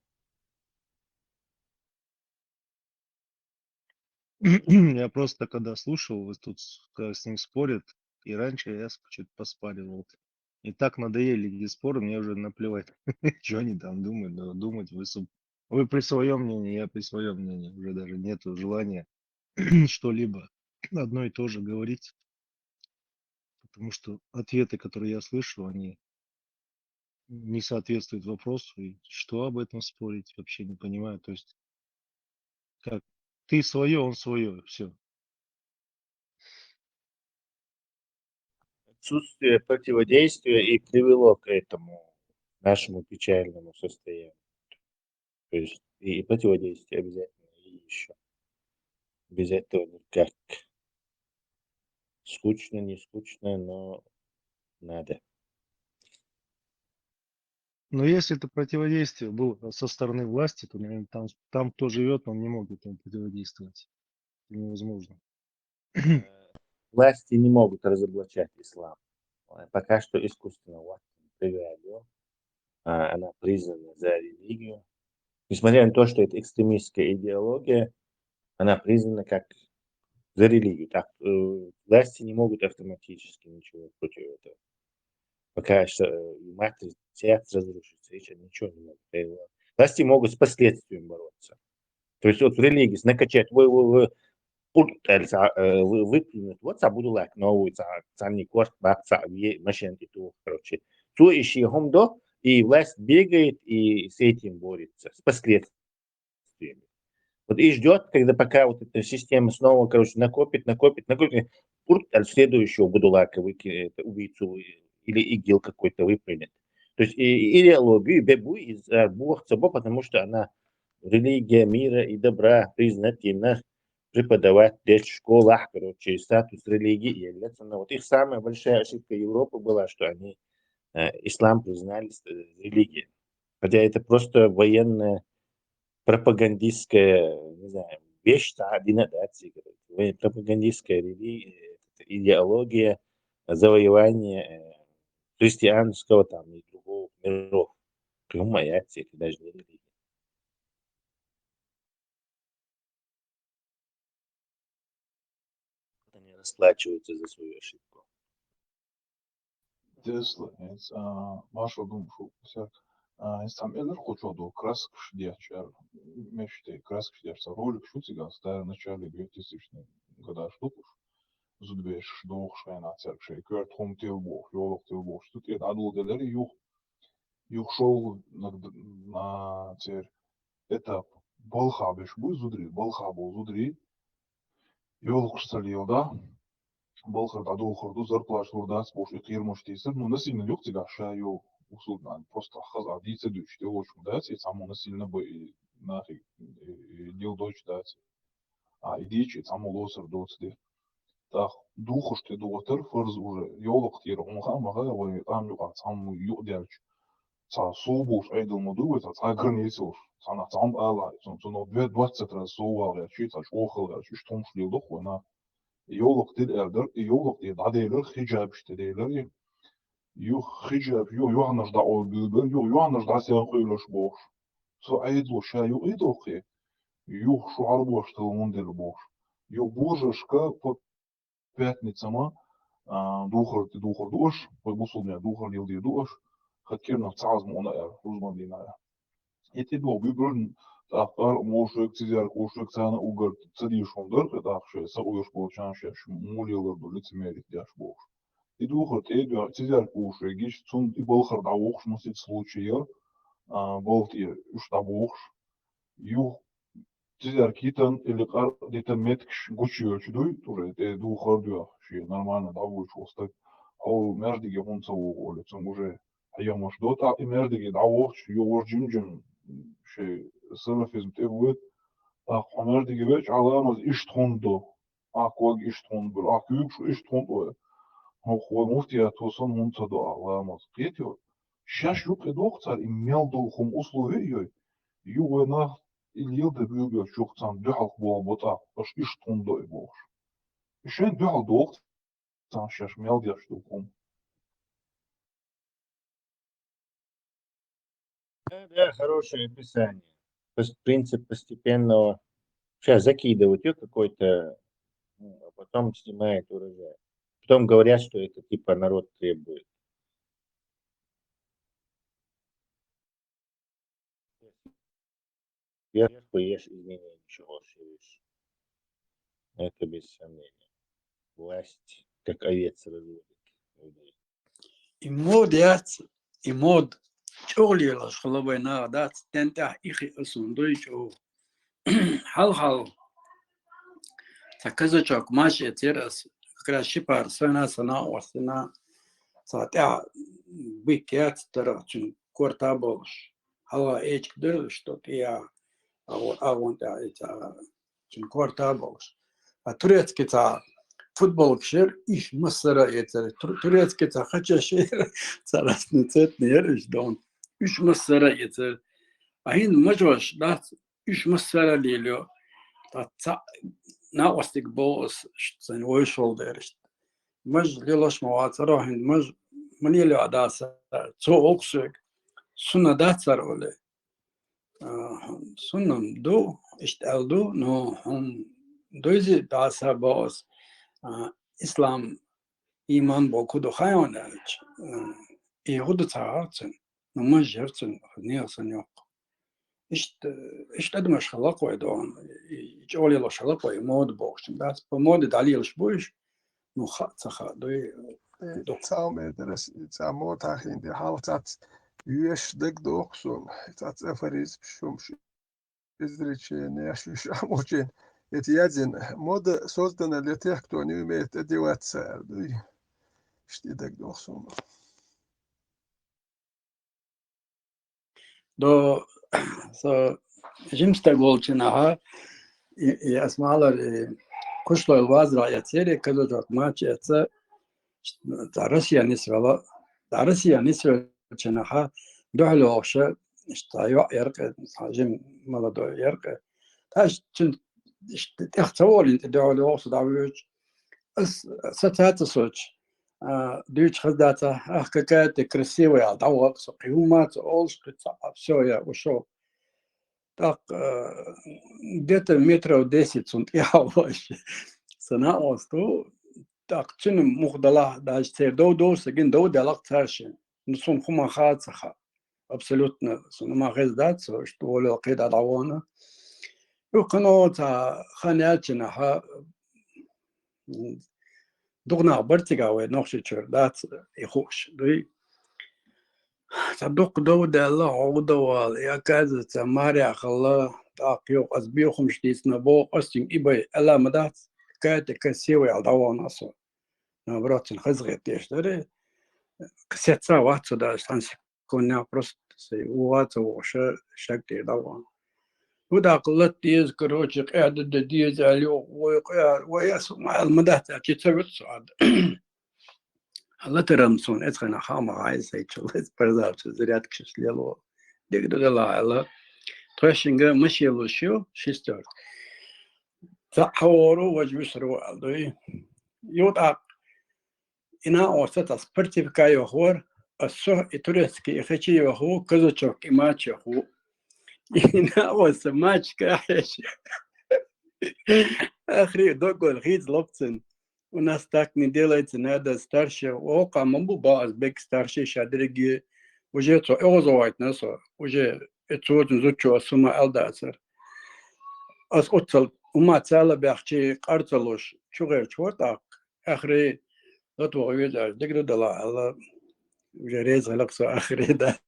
Я просто когда слушал, вот тут с- как с ним спорят, и раньше я что-то поспаривал. И так надоели эти споры, мне уже наплевать, что они там думают, да, думать вы, су- вы при своем мнении, я при своем мнении, уже даже нету желания что-либо одно и то же говорить, потому что ответы, которые я слышу, они не соответствуют вопросу, и что об этом спорить, вообще не понимаю. То есть, как ты свое, он свое, все. Отсутствие противодействия и привело к этому нашему печальному состоянию. То есть и, и противодействие обязательно, и еще. Без этого никак. Скучно, не скучно, но надо. Но если это противодействие было со стороны власти, то, наверное, там, там кто живет, он не мог этому противодействовать. Это невозможно. Власти не могут разоблачать ислам. Пока что искусственно власть преградила. А, она признана за религию. Несмотря на то, что это экстремистская идеология, она признана как за религию. Так, э, власти не могут автоматически ничего против этого. Пока что, э, и матрица разрушится, и ничего не могут. Э, Власти могут с последствиями бороться. То есть вот в религии накачать, вы, вы, вы, пур-, э, са-, э, вы, выплюнуть, вот са будулак новый, са, са не корт, бак, са, е-, машин и то, короче. То ищи хумдо, и власть бегает и с этим борется, с последствиями. Вот и ждет, когда пока вот эта система снова, короче, накопит, накопит, накопит, пур-, а следующего будулака выки-, это, убийцу или ИГИЛ какой-то выплюнет. То есть и, и идеологию бебу из, э, бог цабо, потому что она религия мира и добра признана, преподавать в школах, короче, статус религии. И вот их самая большая ошибка Европы была, что они, э, ислам признали, э, религией. Хотя это просто военная, пропагандистская, не знаю, вещь, та, динодация, говорит, воен-, пропагандистская рели-, э, идеология завоевания, э, христианского там и другого миров. Кому моя цель, даже не религия. Они расплачиваются за свою ошибку. Тесла, эц, а, маршал дум шу, сяк, а, эц там элэр хочо до, краскаш дячар, меште, краскаш дячар, ролик шу циган, старый начале две тысячных годаш тупуш, зудбеш, дох, шайна, цяк, шей, кёрт, хом тел бох, ёлок тел бох, тут эд адул делер, юх, юх шоу на, на цер, этап, балха беш буй зудри, балха бу зудри, ёлок шсалил да, балхар да, дохар ду, зарплат лур дац, бош и кирмаш тисар, ну, насильно юх цигаш ша ё, усуд на, просто хаз а дица дюч, те лоч дац, и само насильно бы и нахи, и, и дил доч дац. А, идичи, само лосар доцди. Так, духаш те дохар, фарз уже, ёлок тир, он ха, мага, вай, там ю, а, само ю дялч. Ца субуш айдл модуй, ца, ца границуш, ца на цам ала, цун, цун, две, двадцать раз сувал, я чи, ца чохал, я чи, штом шлил дох, вана. Ёлок тир элдер, и ёлок тир да делер, хиджаб ште делер, и ю хиджаб, ю, ю анаш да ол билбер, ю, ю анаш да сян хуйлаш бохш. Со айдло ша ю идохи, ю шуар бохш тыл мундел бохш. Ю божешка по пятницама, а, духар, ти духар дуаш, по бусулме духар дил ди дуаш, хакирна цазма она эр, рузман дина эр. Эти дух бибрун, так, ар мошек, цизяр кошек, цана угар, цади шондар, так, ше, са уйош болчан, ше, ш-, мулилар ду, лицемерит дяш бохш. И духар, те, дя-, цизяр кошек, гиш, цун, и балхар да вохш, мусит случайер, а, балт и уш да вохш. Ю, цизяр китан или кар дитан меткш гучи ёлчи дуй, туре, те, духар дуя, ши, нормально, да, вуч, остак. Хол, мярдиге хунца вох, оле, цун уже, Хьаямаш до, тӀаккха и мердиге дӀавохча, югӀур жим-жим шоай салафизм тӀе вуьйту, тӀаккха хьо мердиге веача, Ӏаламаз иштта хӀунда до, ахь ког иштта хӀунда бир, ахь куьйгаш иштта хӀунда ой. ХӀокху вай муфтият хӀусам хӀунда ца до Ӏаламаз. Кхетий? Шаьш юкъе доху цара и мел долу хӀума условие а йой, юха вай нах и лелда буьйгуьйтуш юха царна дуьхьал болу бо тӀаккха, аша иштта хӀунда до и бохуш. И шайн дуьхьал доху царна шаьш мел деш ду хӀума. Да, да, хорошее описание. Пос-, принцип постепенного. Щас закидывают её какой-то, ну, а потом снимает урожай. Потом говорят, что это типа народ требует. Сверху ешь изменения, ничего, ешь. Это без сомнения. Власть, как овец, разводит людей. И мод яц, и мод чӀогӀа лелаш хила вай наха дац, тентӀехь и хиъа суна дуй чӀогӀа. Хьал-хьал. Ца казачок мача эцира ас, как раз ши пара сана, сана, сана, ца тӀехь бик яц тарах чун корта болуш. Хьалха эчка дерзаш, что тӀе а, а вот, а вон тӀе а, и ца, цуьнан корта а болуш. А турецкий ца футболкаш яра, иш массара а эцара. Тур-, турецкий ца хачаш яра, ца расный цветный яра иш дон. Иш массара а эцара. А хӀинца мажош дац, иш массара а лелайо. Ткъа ца накъостиг боху ас, ш-, сайн вайшвала дераш. Маж лелош ма вацара, хӀинца маж ма лелайо а даса, цо олу соьга, сунна дац цара оле. А, сунна ду, иштта аьлла ду, но хьуна дуйзи дӀаса боху ас, а, ислам, иман боху ду хаьий аьлча, а, и гӀуда ца гӀарцан, ну, мажжарцан, нехан сан йоккху. Иштта, иштта адамаш хала кхой дон, и чӀолело шала кхой, мода бохчун дац, по моде далилаш буйш, ну, ха, ца ха, дуй, Э, ду. Цхьа метрас, цхьа мотахин де хьалцац, веш даг дохсун, цац афоризм шумш, изречение, шуш амучен, это ядзин, мода создана для тех, кто не умеет одеваться, дуй. Шти даг дохсун. До со жимстаг волча наха, и, и ас малар, и кушлой вазра я цере, кадо жок мача я ца, та Россия нисвала, та Россия нисвала ча наха, дохло охша, та йо яркъе, та жим молодой яркъе. Та чин, тех цаволин, те дохло охса давюч. Ас, ас цаца соч. А, дуьйцу хаза дац, ах, какая ты красивая, дӀавакъ со, кхин хӀума ца олуш, кхин ца, а, всё, я ушёл. ТӀаккха, а, где-то метров десять цунна тӀехьа вахаш. Сана осту, тӀаккха цуьнан мух далахь, даже церан дов дов, са гина дов делахь цаьршин. Ну, цунна хӀума хаа ца хаьа. Абсолютно, цунна хӀума хеза дац, со иштта волавелла кхидӀа дӀавахана. Юххана ца хан яьлча наха, Дукха нах бара цигахь вай Нохчийчуьра, дац и хууш, дуй. Цхьа дукха дов даьлла, хьо гӀо дов вала, и, оказывается, марехь хилла, тӀаккха йо, ас бехамаш дийцина боху, ас цуьнга и бай, аьлла ма дац, какая ты красивая, аьлла дӀавахана со. Наоборот, цуьнан хазахета деш дара, кхин сецца вац со даже, цхьана секунда просто сай вуха ца вогӀуш, шаг тӀера дӀавахана. Ву даккха лата деза, короче, къаьда де деза аьлла, йо, вай къа-, вай ас ма аьлла ма дац аьлла, чи ца вуьту со ада. Латаран суна эцхана хаа ма гӀай сайчул, эц парзалчу зарядкаш лело. Дика ду дала аьлла. Тхоьшинга машен луш ю, шестёрка. Цхьаъ хьавогӀур ву, важа вуьсур ву аьлла дуй. Ю тӀаккха И накъост ас спортивка йохура, ас со и турецкий, и хечи йоху, казачок и мача йоху. И накъост мачка хьеш. Ахри доггол хийца лопцин. У нас так не делается, надо старше. Оха ма бу бааз бек старше ша дерриге. Уже цо эгӀазовайтна со. Уже э цо зудчо ас хӀума алдацар. Ас оццал хӀума цала баьхчи къарцалуш чугӀерчу хӀор тӀаккха. Ахри латвогӀа везаш дегра дала аьлла, уже реза хиларх со ахри дац.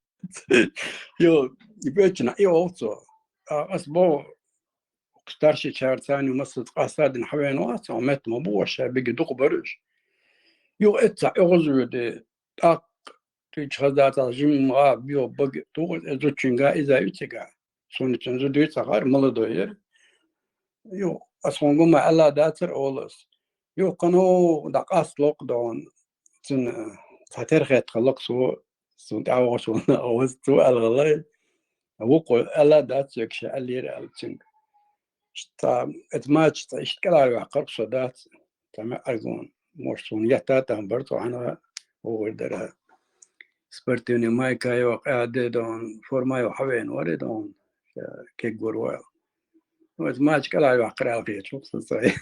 Йо, и бечина, и олцо. А ас бо старший чар цани масса къасадин хьавен вац, а мет ма бу, ша биги дукха баруш. Йо, эцца эгӀузвуди, тӀаккха туьйчу хаза дацахь жимма а био бага тухуш, э зудчуьнга иза ю цига. Суна цуьнан зуда ю ца хаар, молодой яра. Ю, ас хьуна гума аьлла дацар олу ас. Юхханов дӀакъаста локх дон, цуьнан цхьа терхетта хала лакха цо, цунна тӀаьхьа вогӀуш ван а ваза цо аьлла гӀалай. Вукхо аьлла дац соьга ша аьллера аьлла цуьнга. Ша, эца мача цхьа иштта кӀелхьарваьккхарх со дац, цхьа меӀаргон. Мош суна етта а там бара цо хьанна вогӀур дара. Спортивный майка йо, къаьде дон, форма йо хьавен варе дон, ша кеггур вайл. Ну, эца мача кӀелхьарваьккхар аьлла хеташ ву со цай.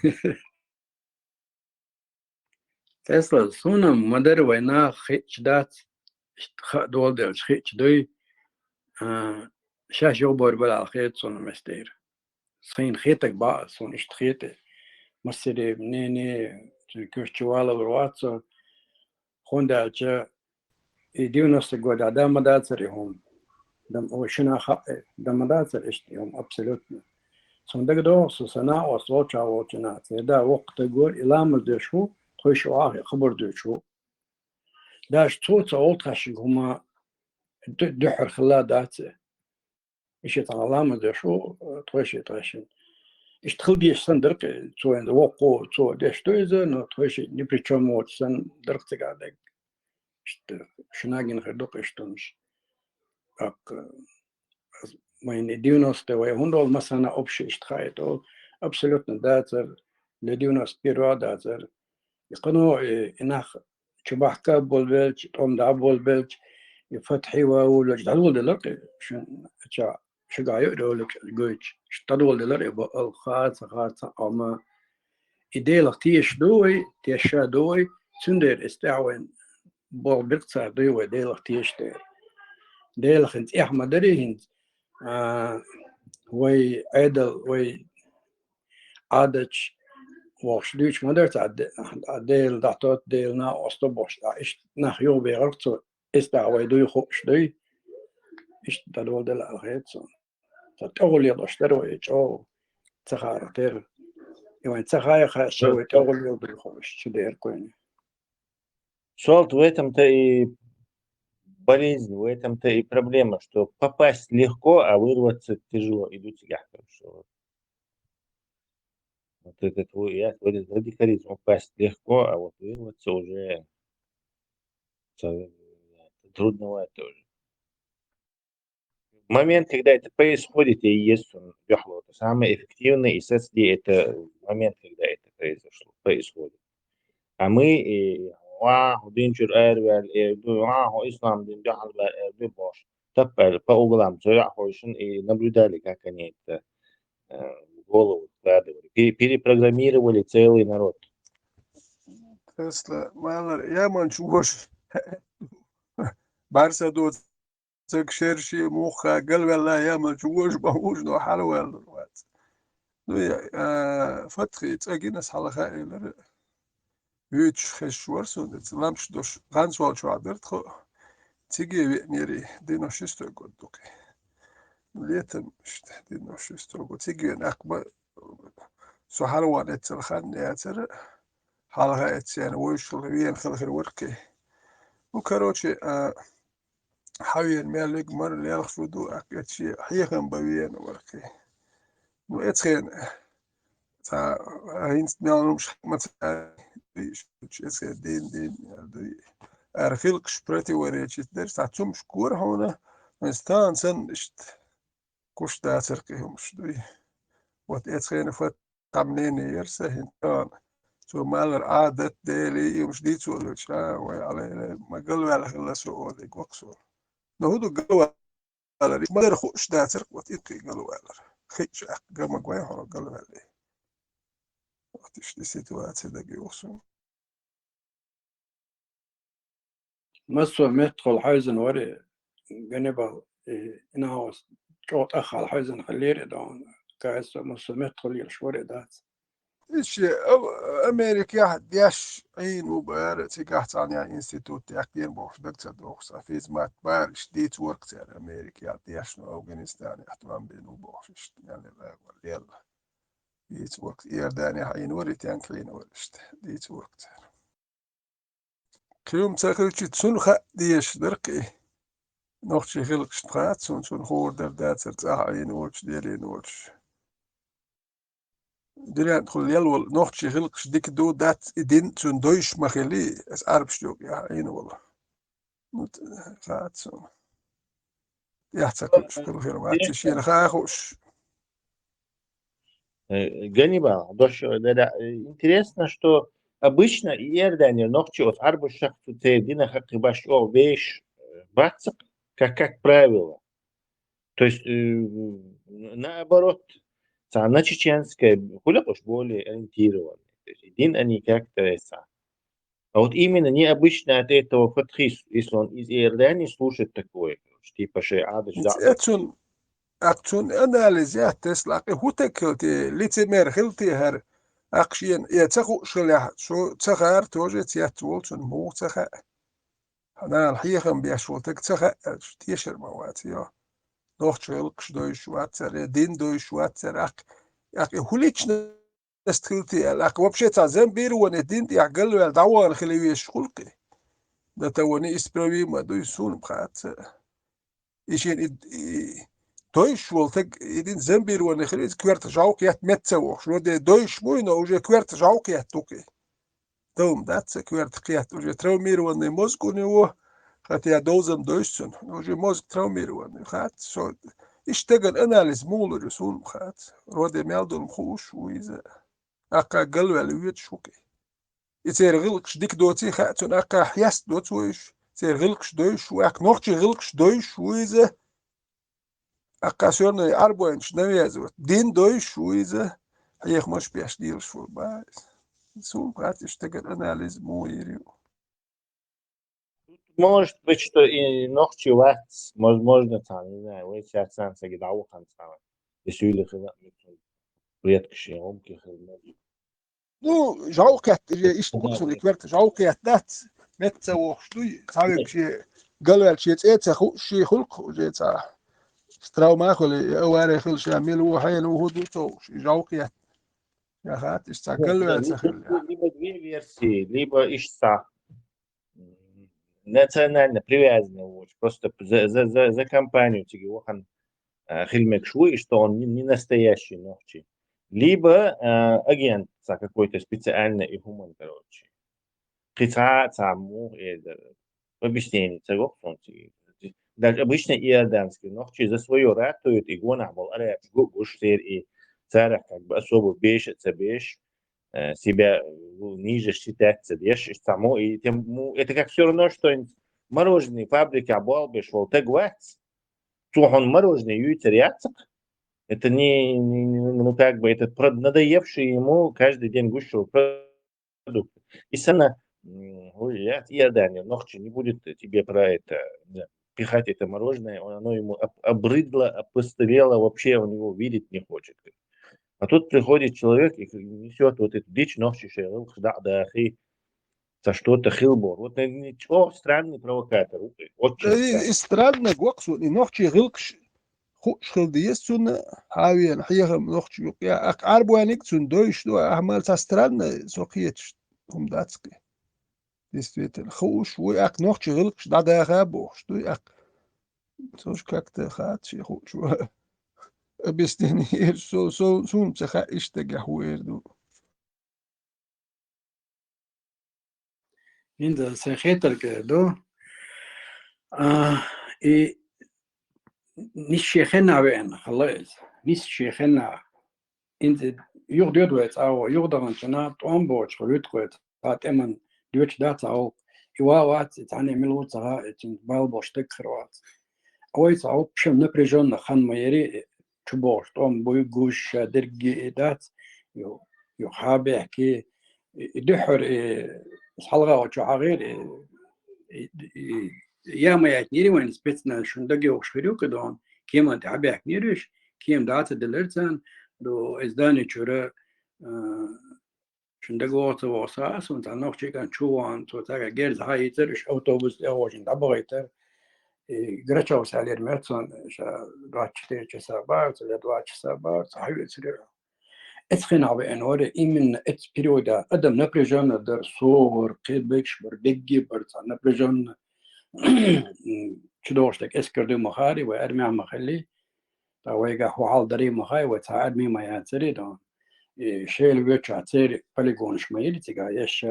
Тесла, суна ма-дарра вай нах хиъча дац, иштта хаа доладелча хиъча дуй, а, шаьш юхабор бала аьлла хета суна мастер. Сайна хетаг баа суна иштта хета. Массаре, нене, цуьнан куьш чу валавар вац со, хӀунда аьлча и девяностый годехь дан ма дацар и хӀума. Дан, о, шина хаьа, дан ма дацар иштта и хӀума абсолютно. Суна дагадогӀу, со сан накъост волчохь волчу нах, церан да воккха стаг вара, и ламаз деш ву, тхойшиъ вахе хабар дуьйцуш ву. Даже цо ца олу тхаьшинга хӀума ду-, дуьххьара хилла дац и. И шен цхьа ламаз деш ву, тхойшиъ тхаьшинна. Иштта хила дезаш санна дара-кх, цо хӀинца воккха ву, цо деш ду иза, но тхойшиъ ни при чём воцуш санна дара-кх цигахь дерг. Иштта шуна гина хир ду-кх иштта хӀумаш. ТӀаккха, ас, вайн и девяностый вай хӀунда олу, массарна общий иштта хаийта олу, абсолютно дацар, для девяносто первого дацар. И кхано, и, и нах чубахка болабелча, тӀом дӀа болабелча, и фатхьи ва волавелча, дӀадоладелар-кх шуна, ша, шуьга йо ролик гойтуш, ша дӀадоладелар и бо-, ал хаа ца, хаа ца, амма и Делах тешаш ду вай, тешаш ду вай, цундела эс тӀаьхьа вайн боху бирг цара дуй вай Делах тешаш дерг. Делах хӀинца эхь ма дарий хӀинца, а, вай Ӏедал, вай Ӏадаташ вохуш дуьйцуш ма дара цара, де-, а, Дела дӀатотта, Дела накъост бохуш, а, иштта нах юхабехарх цо, эс тӀехь вай дуй хууш дуй, иштта дӀадоладелла аьлла хета суна. Ца тӀехула лелош дара вай чӀогӀа ца хаарх тера. И вайн ца хаа, хаа, ша вай тӀехула леладуй хууш, чу дерг вайна. Солт, в этом-то и болезнь, в этом-то и проблема, что попасть легко, а вырваться тяжело. Иду цигахь, короче, вот. Вот это твой, я, вот этот радикализм, упасть легко, а вот вырваться уже ца-, трудновато уже. Момент, когда это происходит, и есть он, дуьхьало, это самое эффективное, и сацди это момент, когда это произошло, происходит. А мы, и, а, хӀу дин чуьра араваьлла эр ду, а, хӀу ислам дин дуьхьал ваьлла эр ду бохуш. Таппа аьлла, по углам, цо яххойшин, и наблюдали, как они это, э, в голову вкладывали. Пе-, перепрограммировали целый народ. Тесла, малар, яман чу вош. Барса доц. Цига шерши мухха галвелла ямал чу вожа бан вужно хьалаваьллар вац. Ну, я, а, Фатхи цӀа гина ас хьалха элира. Вуьйцуш хезаш вара суна, ламаш дош гӀанцволчохь дара тхо. Циге веанера, девяносто шестой год ду-кх. Летом, иштта, девяносто шестой год. Циге веана, аккха ма, со хьалаван эццал хан яцара, хьалха эццена вуьйцуш хила веана хила хир вара-кх. Ну, короче, а, хьавеана мел вега мара лелхаш ву ду, аккха эцчи хьехам бан веана вара-кх. Ну, эцхена, цхьа, а, хӀинца мел хӀумаш ма ца, эцхена дин, дин, дуй. Ара хилкаш противоречить дара, цхьа цумаш кора хьуна, вайн стан санна иштта гуш дацара-кх и хӀумаш дуй. Вот эцхена фат Цхьа мнение яра сан хӀинца. Цо малар Ӏадат, Дели, и уьш дийца волуьйтуш, а, вай Ӏалайла, ма галваьлла хилла со олий, гоху со. Но хӀун ду галваьллар? Ма дара хууш дацара, вот и кхин галваьллар. Хиъча аккха, ган ма гой хьуна галваьллий. Вот иштта ситуация дагайогӀу суна. Массо а меттахула хьаьвзина вара, Ганнибал, и, и нахос чӀогӀа тӀаьххьара хьаьвзина хиллера и догӀна. Кайса массо а меттахула лелаш вара и дац. Иштта, а, Америкехь деш Ӏийна ву бара, цигахь цхьана институт яьккхина бохуш даг ца доху сан. Физмат бара, иштта дийца вара-кх цара Америкехь деш, ну, Афганистанехь тӀом бина ву бохуш, иштта, ян лела. Дийца вара-кх, Иорданехь Ӏийна вара, и тенк Ӏийна вара, иштта, дийца вара-кх цара. Кхин хӀума ца хилча, цунна хаа дезаш дара-кх и. Нохчийн хилкхашна хаьа цунна, цунна хуур дара дацара цӀахь Ӏийна волчу, Делийна волчу. Дуьнен тхула лел волу нохчийн хилкхаш дика ду, дац и дин цунна дойуш ма хили, аса Ӏарбаш йогӀу яхьа Ӏийна волу. Ну, т-, хаьа цунна. Эхь ца кхуьуш хила хир вац, шена хаа хууш. Э, Ганнибал, дош, да, да, э, интересно, что обычно и Иордания, нохчи оцу Ӏарбуш шахту цердина хакхи баш о веш, э, бацак, как, как правило. То есть, э, наоборот, цхьа на чеченское, хуьлу уьш более ориентированные. То есть, и дин они как-то это. А вот именно необычно от этого фатхи, если он из Иордании слушает такое, короче, типа шайъа даже. Эцун, аккха цун анализ яц Тесла, аккха хӀун таг хила те, лицемер хила те хӀара, аккха шена, э, ца хууш хилахь, шу ца хаар тоже цец волу цунна муха ца хаьа. Нана хьехам беш волу таг ца хаьа аьлча, тешар ма вац, йо. Нохча гӀиллакхаш дойуш вацара, дин дойуш вацара, аккха, аккха хӀун лична Эс хилти аьлла, аккха вообще цхьа зомбирование дин тӀехь галваьлла дӀавахана хила везаш хуьлу-кх и. Да того неисправимо дуй, суна хаьа ца. И шен и, и дойуш волу таг, и дин зомбирование хила, иза коьрта жовкъ етта метта ца вохуш. Вроде дойуш вуй, но уже коьрта жовкъ етта ву-кх и. Товма дац ца коьрта кхетта, уже травмированный мозг у него, хотя довзам дойуш цунна, но уже мозг травмированный, хац, со, иштта стеган анализ муха лур ю, суна хац. Вроде мел долу хууш ву иза. Аккха галваьлла воьдуш ву-кх и. И церан гӀиллакхаш дика доций хаьа цунна, аккха хьеста доцу вуьш, церан гӀиллакхаш дойуш ву, аккха нохчийн гӀиллакхаш дойуш ву иза. Аккха всё равно и Ӏарбойнаш навязывать. Дин дойуш ву иза, хьехамаш беш дийлаш ву бан. Суна хац, иштта стеган анализ муха йийр ю. Может быть, что и нохчий вац, возможно, там, не знаю, вай цаьрца цхьана сага дӀавахана цхьа. И суьйли хила, предкаш, гӀум ки хила. Ну, жовкхет, иштта буксули кверт, жовкхет дац, мет ца вохуш дуй, цхьавег ши галвел ши цӀе ца ху, ши хулк уже ца. Травма хули, авария хил ша, мил ву хьайна ву худу ца вохуш, и жовкхет. Я хат, иштта ца галвел ца хил. Либо две версии, либо иштта национально привязанный, вот, просто за, за, за, за компанию цига вахан, а, хила мегаш ву, и что он не, не настоящий нохчий. Либо, а, агент ца какой-то специально и хуман, короче. Кхин цхьа, цхьа мух эда. Объяснение ца гохсон цига. Даже обычно иорданский нохчий за своё ратует, и гонах бол араб гу-, гуш сер, и царах как бы особо беш, ца беш, э, себя, ну, ниже считать ца деш, и само, и тем, ну, это как всё равно, что мороженое фабрика болбеш вол тег вац, цу хьуна мороженое юйцар яцак. Это не, не, не, ну, как бы, этот прод-, надоевший ему каждый день гущу продукты. И сана, м, ой, я, Иордания, нохчи не будет тебе про это, да, пихать это мороженое, он, оно ему об-, обрыдло, опостылело, вообще он его видеть не хочет. А тут приходит человек и несёт вот эту дичь, нохчи шейлал, хда, да, хи, за что-то хилбор. Вот не, не, чё, странный провокатор, вот, вот чё. Э, и странный гоксу, и нохчи гилкш, хуш хил деза цунна, хьавена, хьехам нохчи юкъа. Ах, Ӏарбойниг цунна дойш ду, ахмал ца странный, со кхеташ, хӀума дац кхи. Действительно, хуш, вуй, ах, нохчи гилкш, дӀадаха бохуш, дуй, ах. Цо ж как-то хат, ши хуш, ва. Объяснение, со, со, сум ца ха, иштагахь ву эр ду. ХӀинца сайн хетарг ду. А, и нисче хенна веана, хала иза. Нисче хенна. ХӀинца юха доьду вай цӀа а, юха даханчана тӀом боцуш хила вуьту вай цхьа тӀеман доьчу дац а гӀуллакх. И ва вац, и цхьаьна мила ву ца хаьа, и цуьнца бала болуш стаг хир вац. Вай цхьа гӀуллакх шен напряжённо хан ма яри, чу бохуш, тӀом буй гуш, ша дерриге и дац, ю, ю хьа бехке, и, и дуьххьара, и, хьалха чу хьагӀийра, и, и, и, я ма яйтинера вайн спецназ, шуна дага йогӀуш хир ю кхидон, кеман тӀе хьабехкинера уьш, кема дӀа ца делира царна, ду, иза дани чуьра, а, Шун дага вогӀу ца вогӀу сан, сан цхьа нохчий кӀант чу вахана, цо цаьрга герз хьаийцар, уьш автобус тӀе а гӀожина дӀабахийтар. И Грачевс аьллера моьтту сан, ша двадцать четыре часа бара, ца я двадцать часа бара, ца хьаьвцарера. Эцу хенахь веана вара, именно эцу периода адам напряжённо дара, со вара, кхин бекаш бара, бегги бара, цхьа напряжённо. ЧудогӀуш дерг эскар дуй ма хаьара, вай армехь ма хилли. Ткъа вайгахь хӀун хьал дарий ма хаьа, вай цхьа арми ма яцарий дан. И шела воьдучохь церан полигонаш ма йили цигахь, еш.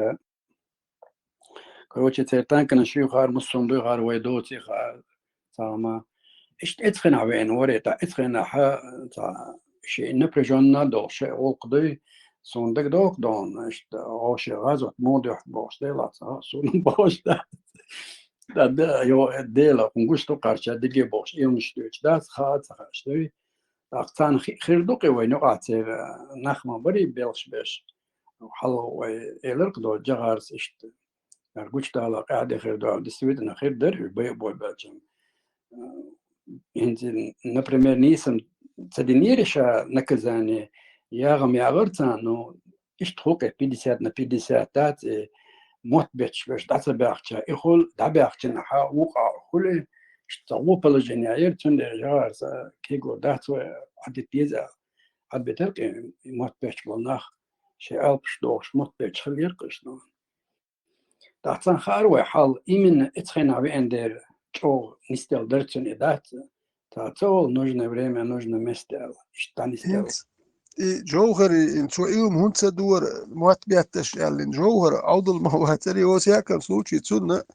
Короче, церан танканаш юьйхира, муссум дуьйхира, вай доций хаьа, цхьа ма. Иштта эцу хенахь веана вара, ткъа эцу хенахь, цхьа, шен напряжённо долуш шайн гӀуллакх дуй, суна дагадогӀу дан, иштта, гӀо шен гӀазот муха дуьхьа бохуш, делахь цхьа, суна бохуш дац. Да, да, йо, Дела, хӀун гуш ду кхарча, дерриге бохуш, эмнаш дуьйцуш дац, хаа ца хаьаш дуй. ТӀаккха царна хи-, хир ду кхин вайн юкъахь церан нах ма барий белхаш беш. Хьалха вай элира кхидо жагӀарца иштта. Яр гучудала къаьхьа де хир ду, действительно хир дара, уьш бай а бой белчам. ХӀинца, например, нийсам ца динера ша наказание, ягӀам ягӀара царна, ну, иштта хӀу кхе пятьдесят на пятьдесят дац, и мотт бетташ берш дӀа ца баьхча, и хул дӀабаьхчина хьа вукъа хули, иштта гӀо положение яра, цундела жагӀарца кего дац вай, Ӏадитта деза, Ӏадбитар кхин, и мотт бетташ болу нах, шен алпаш дохуш мотт бетташ хилира кхуьш, ну. ТӀаккха царна хаьара вай хьал, именно эцу хенахь веана дера чӀогӀа нисделла дара цуьнан и дац, цхьа ца олу нужное время, нужное место аьлла, иштта дӀанисделла. ХӀинца и Жовхари, и цо и хӀума хӀунда ца дора, мотт бетташ аьллина, Жовхар Ӏовдал ма вацара, и во всяком случае, цунна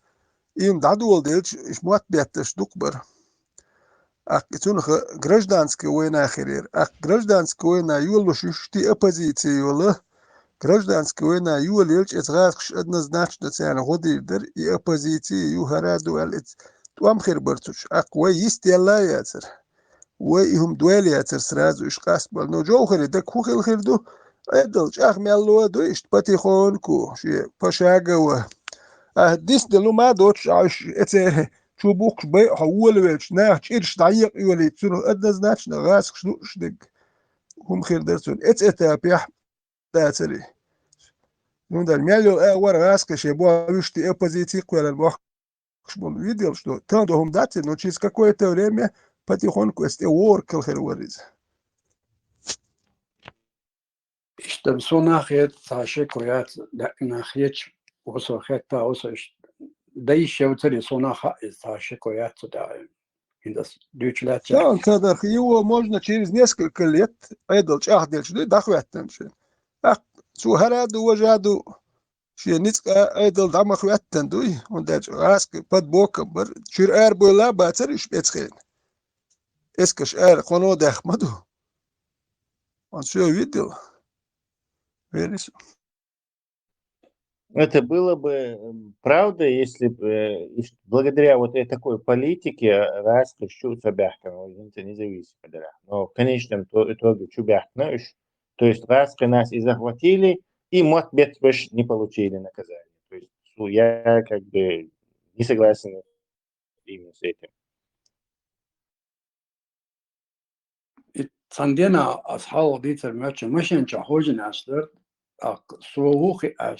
и хӀума дӀадоладелча, и мотт бетташ дукха бара. Аккха и цунах гражданская война хирера. Аккха гражданская война йолуш иштта оппозиция йолу, гражданская война йолаелча, эцу гӀазкхаша однозначно царна гӀо дийр дара, и оппозиция ю хӀара ду аьлла, эцу тӀом хир бара цу чу. Аккха вай йист елла а яцара. Вай и хӀума дойла яцара сразу, уьш къастабала. Но Жовхари дага хӀун хила хир ду? Ӏедал чӀагӀ мел ло а ду, иштта потихоньку, шен пошагово. А дисдалу ма доцуш, а уьш эцеран чу бухкуш бай, хьо волавелча, наха чӀираш дӀаекъа йолийта, цунах однозначно гӀазкхаша лууш дерг хӀума хир дара цунна. Эцу этапехь дацаре. Ну, дар мел йолу агӀор гӀазкхаша боху вуьшта оппозици кхоьллина бохкуш болу видел, что тан до хӀума дац, но через какое-то время потихоньку эс тӀе воркал хир вара иза. Иштта со нах хета, цхьа шеко яц, даьӀна нах хеташ, осо хетта, осо иштта дайша йоцаре, со нах хаьа иза, цхьа шеко яц цу тӀехь. ХӀинца ас дуьйцуш лаьттачу. Сан ца дарх, его можно через несколько лет, Ӏедал чӀагӀделча дуй, дӀахӀоьттина шен. ТӀаккха цо хӀара а ду, важа а ду, шен ницкъа Ӏедал дӀа ма хӀоьттина дуй, хӀунда аьлча гӀазкхи под боком бара, чуьра арабевлла а бацара уьш эцхена. Эскаш ара кхоно даьхна ма ду. Он всё видел. Веришь? Это было бы, м, правда, если бы, э, иш-, благодаря вот этой такой политике гӀазкхаша чу ца баьхкина, вай хӀинца независимо дара. Но в конечном то-, итоге чу баьхкина уьш. То есть гӀазкхи нас и захватили, и мотт бетташ не получили наказание. То есть, ну, я как бы не согласен именно с этим. И цхьана дийнахь ас хьалха дийцар моьтту, машен чохь хьожина аьлла дара, тӀаккха со ву хиъна,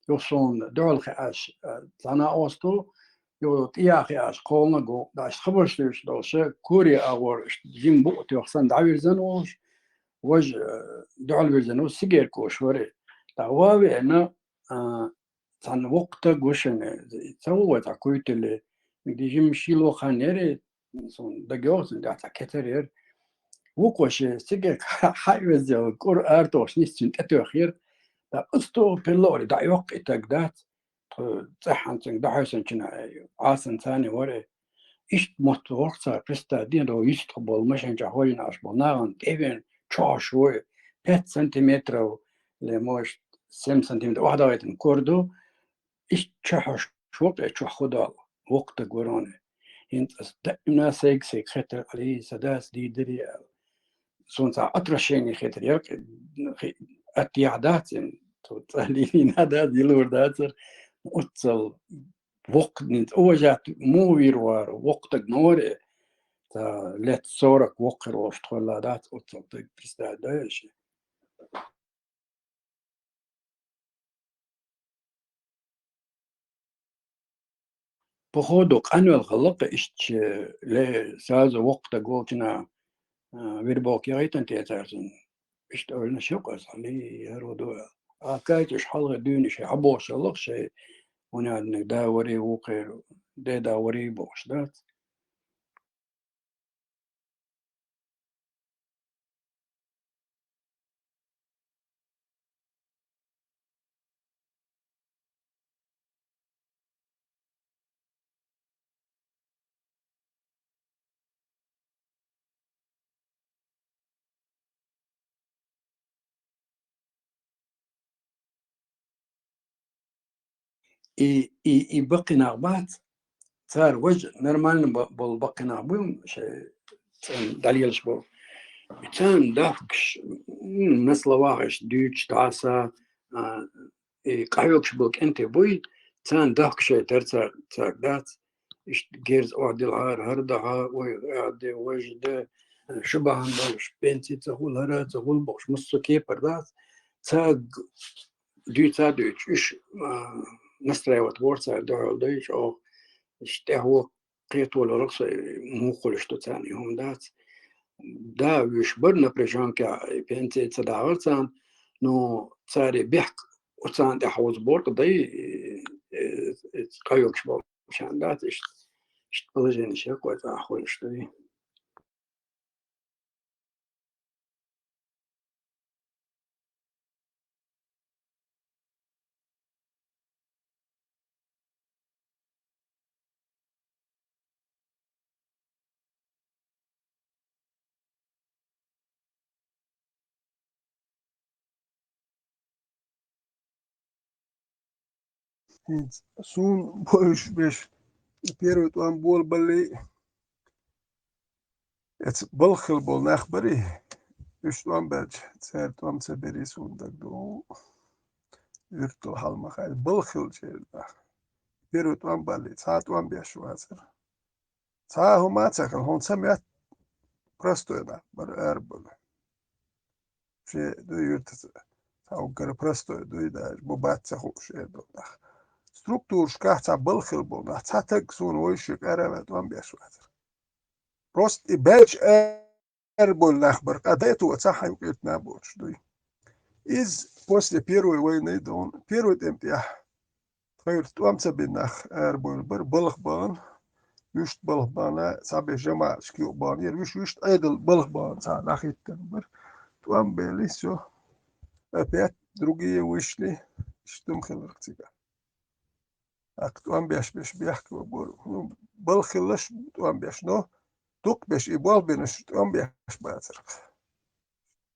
юха суна дуьхьал хиъна, цхьана а осту, юха тӀехьа хиъна, кхолнаг ву, дӀа иштта хабарш луьйш долуш, куре агӀор иштта жима букъ тоьхна санна дӀавирзина волуш, важа, э, дуьхьал вирзина ву, сигеркош вара. ТӀаккха ван а веана, а, цхьана воккха стаг ву шуна, ца ву вай цхьа куьйталли, дижим шийла вахан яра, суна дагайогӀу цуьнан тӀехь цхьа кетар яра. Вукхо шен сигерка хьа а веза, кӀур ара тохуш нисса цуьнан тӀе тоьхира. ТӀаккха устагӀа пилло а вари, дӀа йоккха и стаг дац, тхо цӀеххьана цуьнга дӀахьоьссинчу Ӏасан царна вара. Иштта мотт вара цара, представь, ден догӀу йистхула болу машен чохь хьожина Ӏаш болу нахана тӀевеана чохь вой, пять сантиметров, ле, может, семь сантиметров охьадахийтина кор ду, иштта чохь воккхе чохь худал, воккха стаг вара хьуна. ХӀинца ас даимна сайга-сайга хетар, алий, сан дас дийр дарий аьлла. Суна цхьа отвращение хетар, ял, хи-, атта яхь дац, цу цӀа лийна дац, йилур дацара. Оццал воккха, хӀинца уважать муха вийр вара, воккха стаг ма вара, цхьа лет сорок воккха хир волуш тхо ла дац, оццал стаг, представь, да, аша. Походу, къанвелла хилла-кх иштта, ле, сразу воккха стаг волчунна, а, вербовка яхийтина те цара цунна? Иштта ойланаш йо-кх аса, хьалий, хӀара ву ду аьлла. А кайчаш хьалха дуьйна шайн хьабохуш хилла-кх шайн, хӀунда аьлча да варий, вукхеран деда варий бохуш дац. И, и, и баккхий нах бац, цара важа нормально бо-, болу баккхий нах бу, шайн цӀена дӀалелаш болу. И царна дахкаш, м, на словах иштта дуьйцуш дӀаса, а, и къахьоьгуш болу кӀентий буй, царна дахкаш шайн тара цар-, царга дац. Иштта герз охьадилахьара, хӀара дахьа, ой, ахьа де, важа де, шу бахьана долуш, пенси ца хуьлу, хӀара ца хуьлу бохуш, массо а кепара дац. Царга дуьйца а дуьйцуш, уьш, а, настраивать вора цара дуьхьал дойчу оха. Иштта тӀаьхьо кхетолург со муха хуьлуш ду царна и хӀума дац. Да, уьш бара напряжёнкехь, и пенси ца дахьара царна, но цара и бехк оцарна тӀехь хьовзабора-кх дай, э, э, къахьоьгуш болу шайн дац, иштта, иштта положение шен кхойкхуш хуьлуш ду и. ХӀинца суна бовзуш берш первый тӀом болабаллий, эца балха хилла болу нах барий, уьш тӀом баьлча, церан тӀом ца берий суна дагадогӀу. Уьртал хьала ма хаьа, балха хиллачеран нах. первый тӀом балли, цхьа тӀом беш вацар. Цхьа хӀума ца хилла, хьуна ца моьтту простой нах бара арабала. Шен дуй юьртаца, цхьа уггар простой дуй даже, бу бац ца хууш эр долу нах. Структурашкахь цхьа балха хилла болу нах, цхьа таг суна вовшийн къаьргӀа ваьлла тӀом беш вацар. Просто и баьлча арабевлла нах бара, къа дайто цхьа хьайн къуьртана боцуш дуй. Иза после Первой войны ду, первый тӀеман тӀехь тхайра тӀом ца бина нах арабевлла бара, балха бахана, вуьшта балха бахана, цхьаберш жамаӀаташка юкъа баханера, вуьш-, вуьшта Ӏедал балха бахана цхьа нах хӀиттина бара. ТӀом бели, всё. Опять другие вышли, иштта хиларх цигахь. ТӀаккха тӀом беш берш бехк бара. Ну, балха хилларш тӀом беш, но дукха берш, и болх бинарш тӀом беш бацара.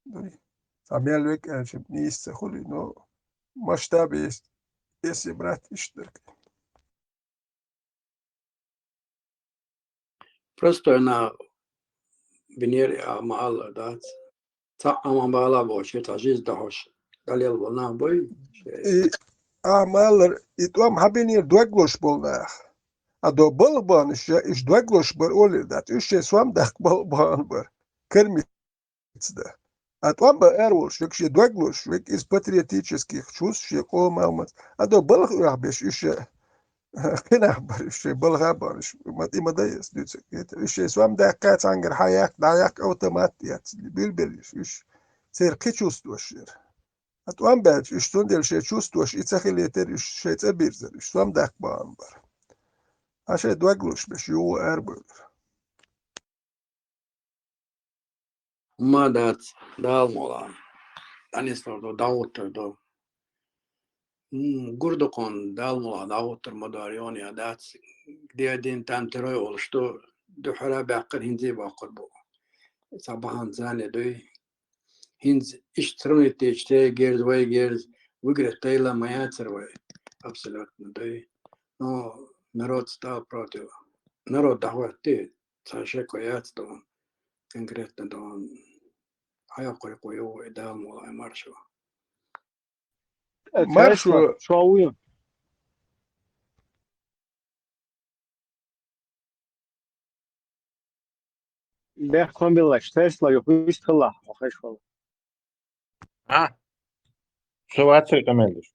Дуй. Цхьа мел вега аьлча, нийса ца хуьлий, но масштабе, если, если брать, иштта дара. Простой нах бинера а ма-аллара дац. Цхьаъ а ма-бала бохуш, цхьа жизнь дохьуш, дӀалелла болу нах буй? И а ма-аллара, и тӀом хьан бинера дог лозуш болу нах? А до балха бахана уьш, уьш дог лозуш бара олийла дац. Уьш шайн сом даккха балха бахана бара. Кармица дан. А тӀом бан ара волуш верг, шен дог лозуш верг, иза патриотических чувств шен къоман хӀуманца. А до балха оьхьабеш уьш, кхин нах бара уьш, шайн балха а бахана уьш, ма-, и ма дай аса дуьйцург. Уьш шайн сом даьккха, цхьаьнгара хьан яккха, дӀа яккха, автомат а эцна, билбеллаш уьш. Церан кхин чувстваш яра. А тӀом баьлча, уьш цундела шайн чувстваш и ца хилийтира, уьш шайн цӀа бирзира, уьш сом даккха бахана бара. А шайн дог лозуш берш юха арабевлира. Ма дац, Дала мукъалахь. ДӀанислур ду, дӀагӀуттур ду. М, гур ду кхунна, Дала мукъалахь, дӀагӀуттур ма ду, юха а дац. Где один, там второй олуш ду, дуьххьара баьккхина хӀинца а боккхур бу. Цхьа бахьана царна дуй. ХӀинца иштта сравнить дича, церан герз, вайн герз, выиграть дайла ма яцара вай. Абсолютно дуй. Но народ стал против. Народ дӀахӀоттий. Цхьа шеко яц тхуна, конкретно тхуна. Хьайоккхур ю вай, Дала мукъалахь, маршо. Э, маршо. Тесла, чо вуй? Бехк ма биллалаш, Тесла ю, хӀуьст хилла, хьо хезаш волу. А? Со вацара къамел деш.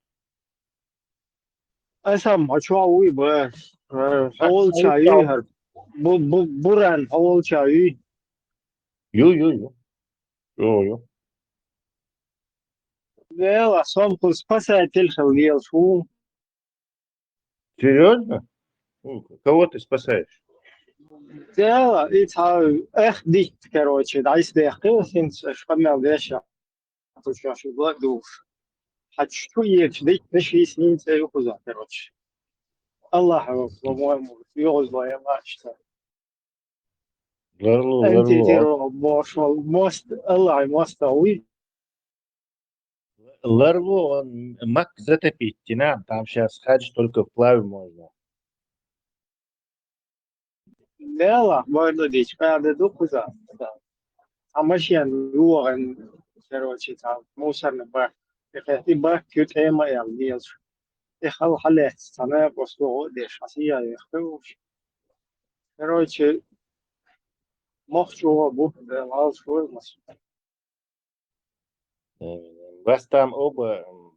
Аса ма чо вуй ба? Э, хьо волча юй хӀара. Бу-, бу-, буран хьо волча юй? Ю, ю, ю. Ю, ю. Дела, со-м кху спасатель хила лелаш ву. Серьёзно? Ну, кого ты спасаешь? Дела, и цхьа эх дитт, короче, дӀайса дехкхи, хӀинца аша къамел деш, я. Тушаш гла душ. Хьачу чу ечу дитт, наш йис хӀинца ю кхуза, короче. Аллахь, по-моему, югъуз лоя лаашта. Ларлу, ларлу. Антитеррор бошвал мост, Аллахь моста уй. Ларлу, он Мак затопить, не надо, там щас хадж только вплавь можно. Дела, бойла дича, къаьда ду кхуза. А машен юван, короче, там мусорный бак. И хе-, и бак ю тема ял, дел. И хал халец, цана просто деш, а сия ехтуш. Короче, мохчу бу, да, лал шуй мас. М, вас там оба, м,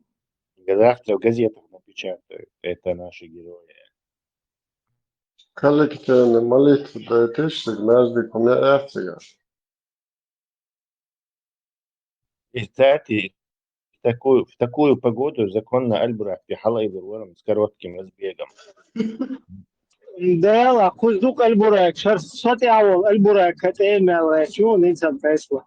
завтра в газетах напечатают. Это наши герои. Коллективная молитва дайтеш, сигнажды кумя Африка. Кстати, в такую, в такую погоду законно Аль-Бурак пихала и вырвал с коротким разбегом. Дела, кхуз ду Аль-Бурак, шар сотявал Аль-Бурак катемел рачу, нинсан Тесла.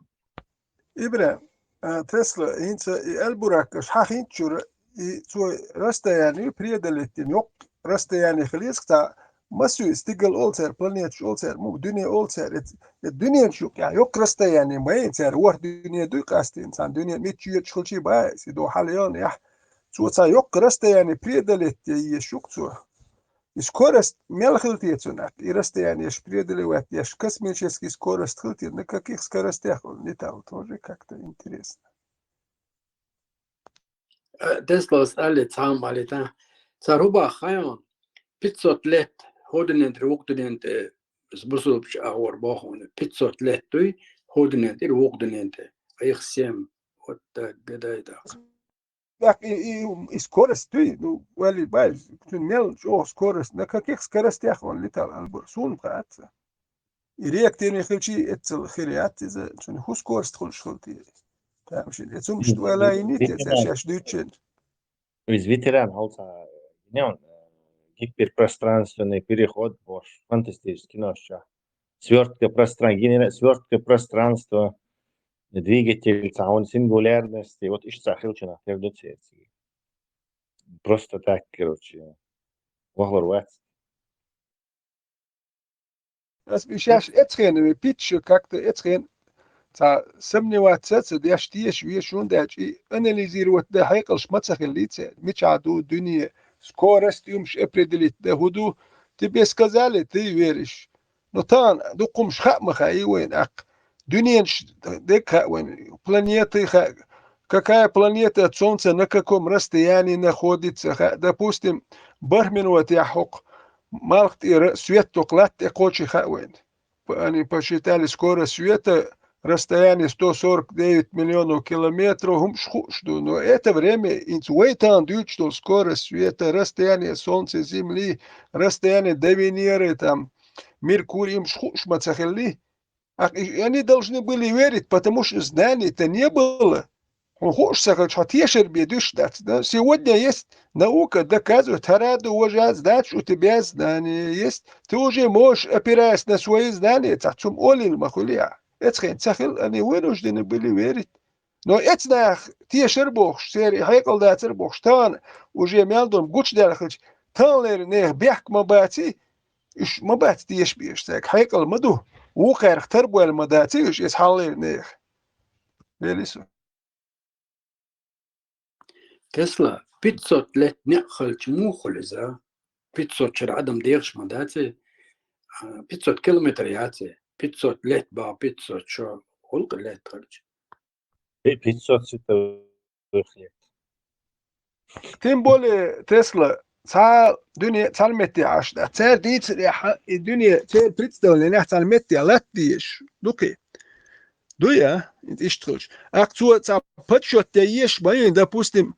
Ибра, а, Тесла, хӀинца и Аль-Бурак, аш хьахинчура, и цо расстояние преодолеть йоккха расстояние хилийск ца, масуй стигал олцер, планеташ олцер, му дуьне олцер, эт, эт дуьненаш юкъя, йоккха расстояние ма ин цер, ворхӀ дуьне дуй къастийна, цхьана дуьне миччу йоьдуш хилчий баьс, и до хьал йон яхь. Цо ца йоккха расстояние преодолеть е еш юкъ цо. И скорость мел хила те цунах, и расстояние еш преодолевать еш, космический скорость хила те, на каких скоростях он летал, тоже как-то интересно. Э, Теслас али цхьа ма лита. Цара хӀу баха хайон? пятьсот лет хӀодинен тӀера вокх дунен тӀе, бусулбча агӀор бохуна, пятьсот лет дуй хӀодинен тӀера вокх дунен тӀе. Айх сем, вот так, гадай так. Так, и, и, и скорость дуй, ну, вали бай, цун мел чӀогӀа скорость, на каких скоростях он летал, албур, сун хаца. И реактивный хилчи, эцел хириат, иза, цун ху скорость хулш хулти. Там ши, эцум, что вала и не те, шаш дючен. Из ветеран хьалца, не он, гиперпространственный переход, бош, фантастический кино, что. Свёртка пространства, генера-, свёртка пространства, двигатель, ца, он сингулярности, вот ишца хилчана, пердуцерци. Просто так, короче. Вахлар вац. Ас бишаш эцхен, питчу как-то эцхен. Ца сомневаться, ца деш теш, вешун дачи анализировать да хьекъалш ма ца хилли ца. Мича ду дуне, скорость юмш определить да худу. Тебе сказали, ты веришь. Но тан, дукхумш хаа ма хаа и вайн акъ. Дуненш дег хаа вайн, планеты хаа. Какая планета от Солнца на каком расстоянии находится? Хаа, допустим, барх минута яхьукъ, малх тӀера свет ток латт тӀе кхочи хаа вайн. Они посчитали скорость света, расстояние сто сорок девять миллионов километров, хӀумш хууш ду. Но это время, инц вайтан дючтол скорость света, расстояние Солнца, Земли, расстояние до Венеры, там, Меркурий, хӀумш хууш ма ца хилли. А и они должны были верить, потому что знаний-то не было. Хьун хууш ца хилча, хьо тешар бе дуьш дац, да? Сегодня есть наука, доказывает, хӀара ду важа, значит, у тебя знание есть. Ты уже можешь, опираясь на свои знания, ца цум олил ма хуьле. Эцхен ца хил, они вынуждены были верить. Но эц нах тешар бохуш, церан хьекъал дацар бохуш, тан уже мел дун гучдаьлла хилча, тан лер нех бехк ма баци, уьш ма бац теша беш, цаьрга хьекъал ма ду. Вукхаьрах тарбойла ма даци уьш, эс хьаллер нех. Велису. Тесла, пятьсот лет некъ халча муха хуьлу иза? Пятьсот шера адам дехаш ма дац и, а, пятьсот километр яц и, пятьсот лет ба, пятьсот шо, гӀуллакх лет халча. И пятьсот световых лет. Тем более Тесла цхьа дуьне цхьана метте Ӏаш дац. Цара дийцарехь, и дуьне церан представленехь цхьана метте латта дезаш ду кхин. Дуй, а? Иштта хилча. Акх цо цхьа подсчёт де еш ма йина, допустим,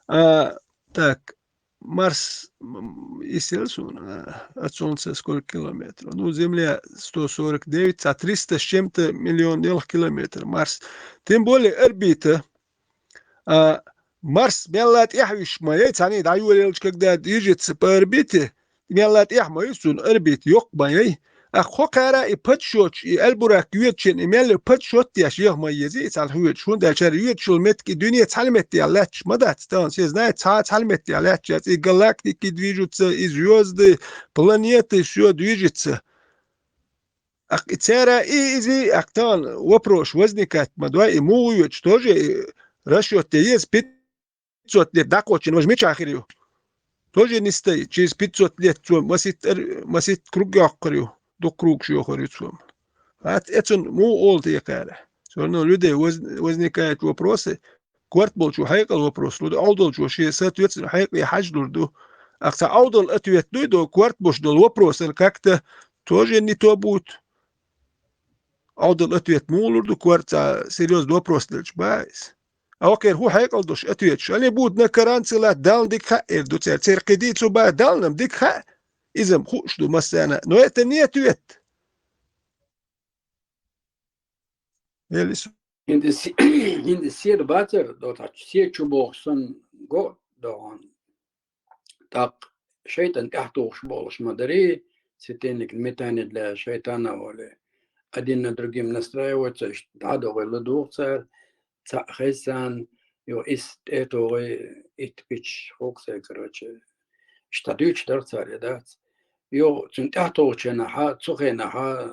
а, так, Марс, м, исел суна, а, от Солнца сколько километров? Ну, Земля сто сорок девять, цхьа триста с чем-то миллион делах километр Марс. Тем более орбита. А, Марс мелла тӀехь виш ма яй, цхьаний дӀайолаелча, когда движется по орбите, мелла тӀехь ма ю цун орбита, йоккха ма яй. Акх кхо кхара и подсчёташ, и Аль-Бурак йоьдучун, и мелла подсчёт деш, еха ма еза, и цхьана хьоьдуш. ХӀунда аьлча хӀара йоьдуш йолу меттиг и дуьне цхьана метте лаьтташ ма дац. Тан, все знают, цхьа цхьана метте лаьтташ яц. И галактики движутся, и звёзды, планеты, всё движется. Акх и цара и изи, акх тан вопрос возникать ма дой, и муха йоьдуш тоже, и расчёт де еза, пятьсот лет дӀакхочун, важа мичахь хир ю? Тоже не стоит. Через пятьсот лет цо масит ар-, масит круг йоккхур ю, дукха кругаш йохур ю цо. Хьац, эцун муха олу те кхара? Всё равно людей воз-, возникают вопросы. Корта болчо хьекъал вопрос лур ду, Ӏовдалчо шен соответственно хьекъале хьажа лур ду. Акх цхьа Ӏовдал ответ дуй до, корта болуш долу вопросан как-то тоже не то будет. Ӏовдал ответ муха лур ду, корта цхьа серьёзный вопрос делча баха иза. А окхеран хӀун хьекъал долуш ответаш? Они будут на каранце латта, Далла дика хаьа эр ду цара. Церан кхин дийцу баха, Далла-м дика хаьа. Иза-м хууш ду массарна. Но это не ответ. Элис. ХӀинца се-, хӀинца седа бацара, до тхьачу се чу боху санна го догӀун. ТӀаккха шайтӀан тӀаьхьатухуш болуш ма дарий, светильник метание для шайтана олий. Один над другим настраивается, иштта дӀадогӀий ладугӀу цара, цхьаъ хеза царна, йо, ис тӀе а тогӀий, итт пич хӀокху цай, короче. Иштта дуьйцуш дара цара, я дац. Йо, цуьнан тӀаьхьатухучу хенахьа, цу хенахьа,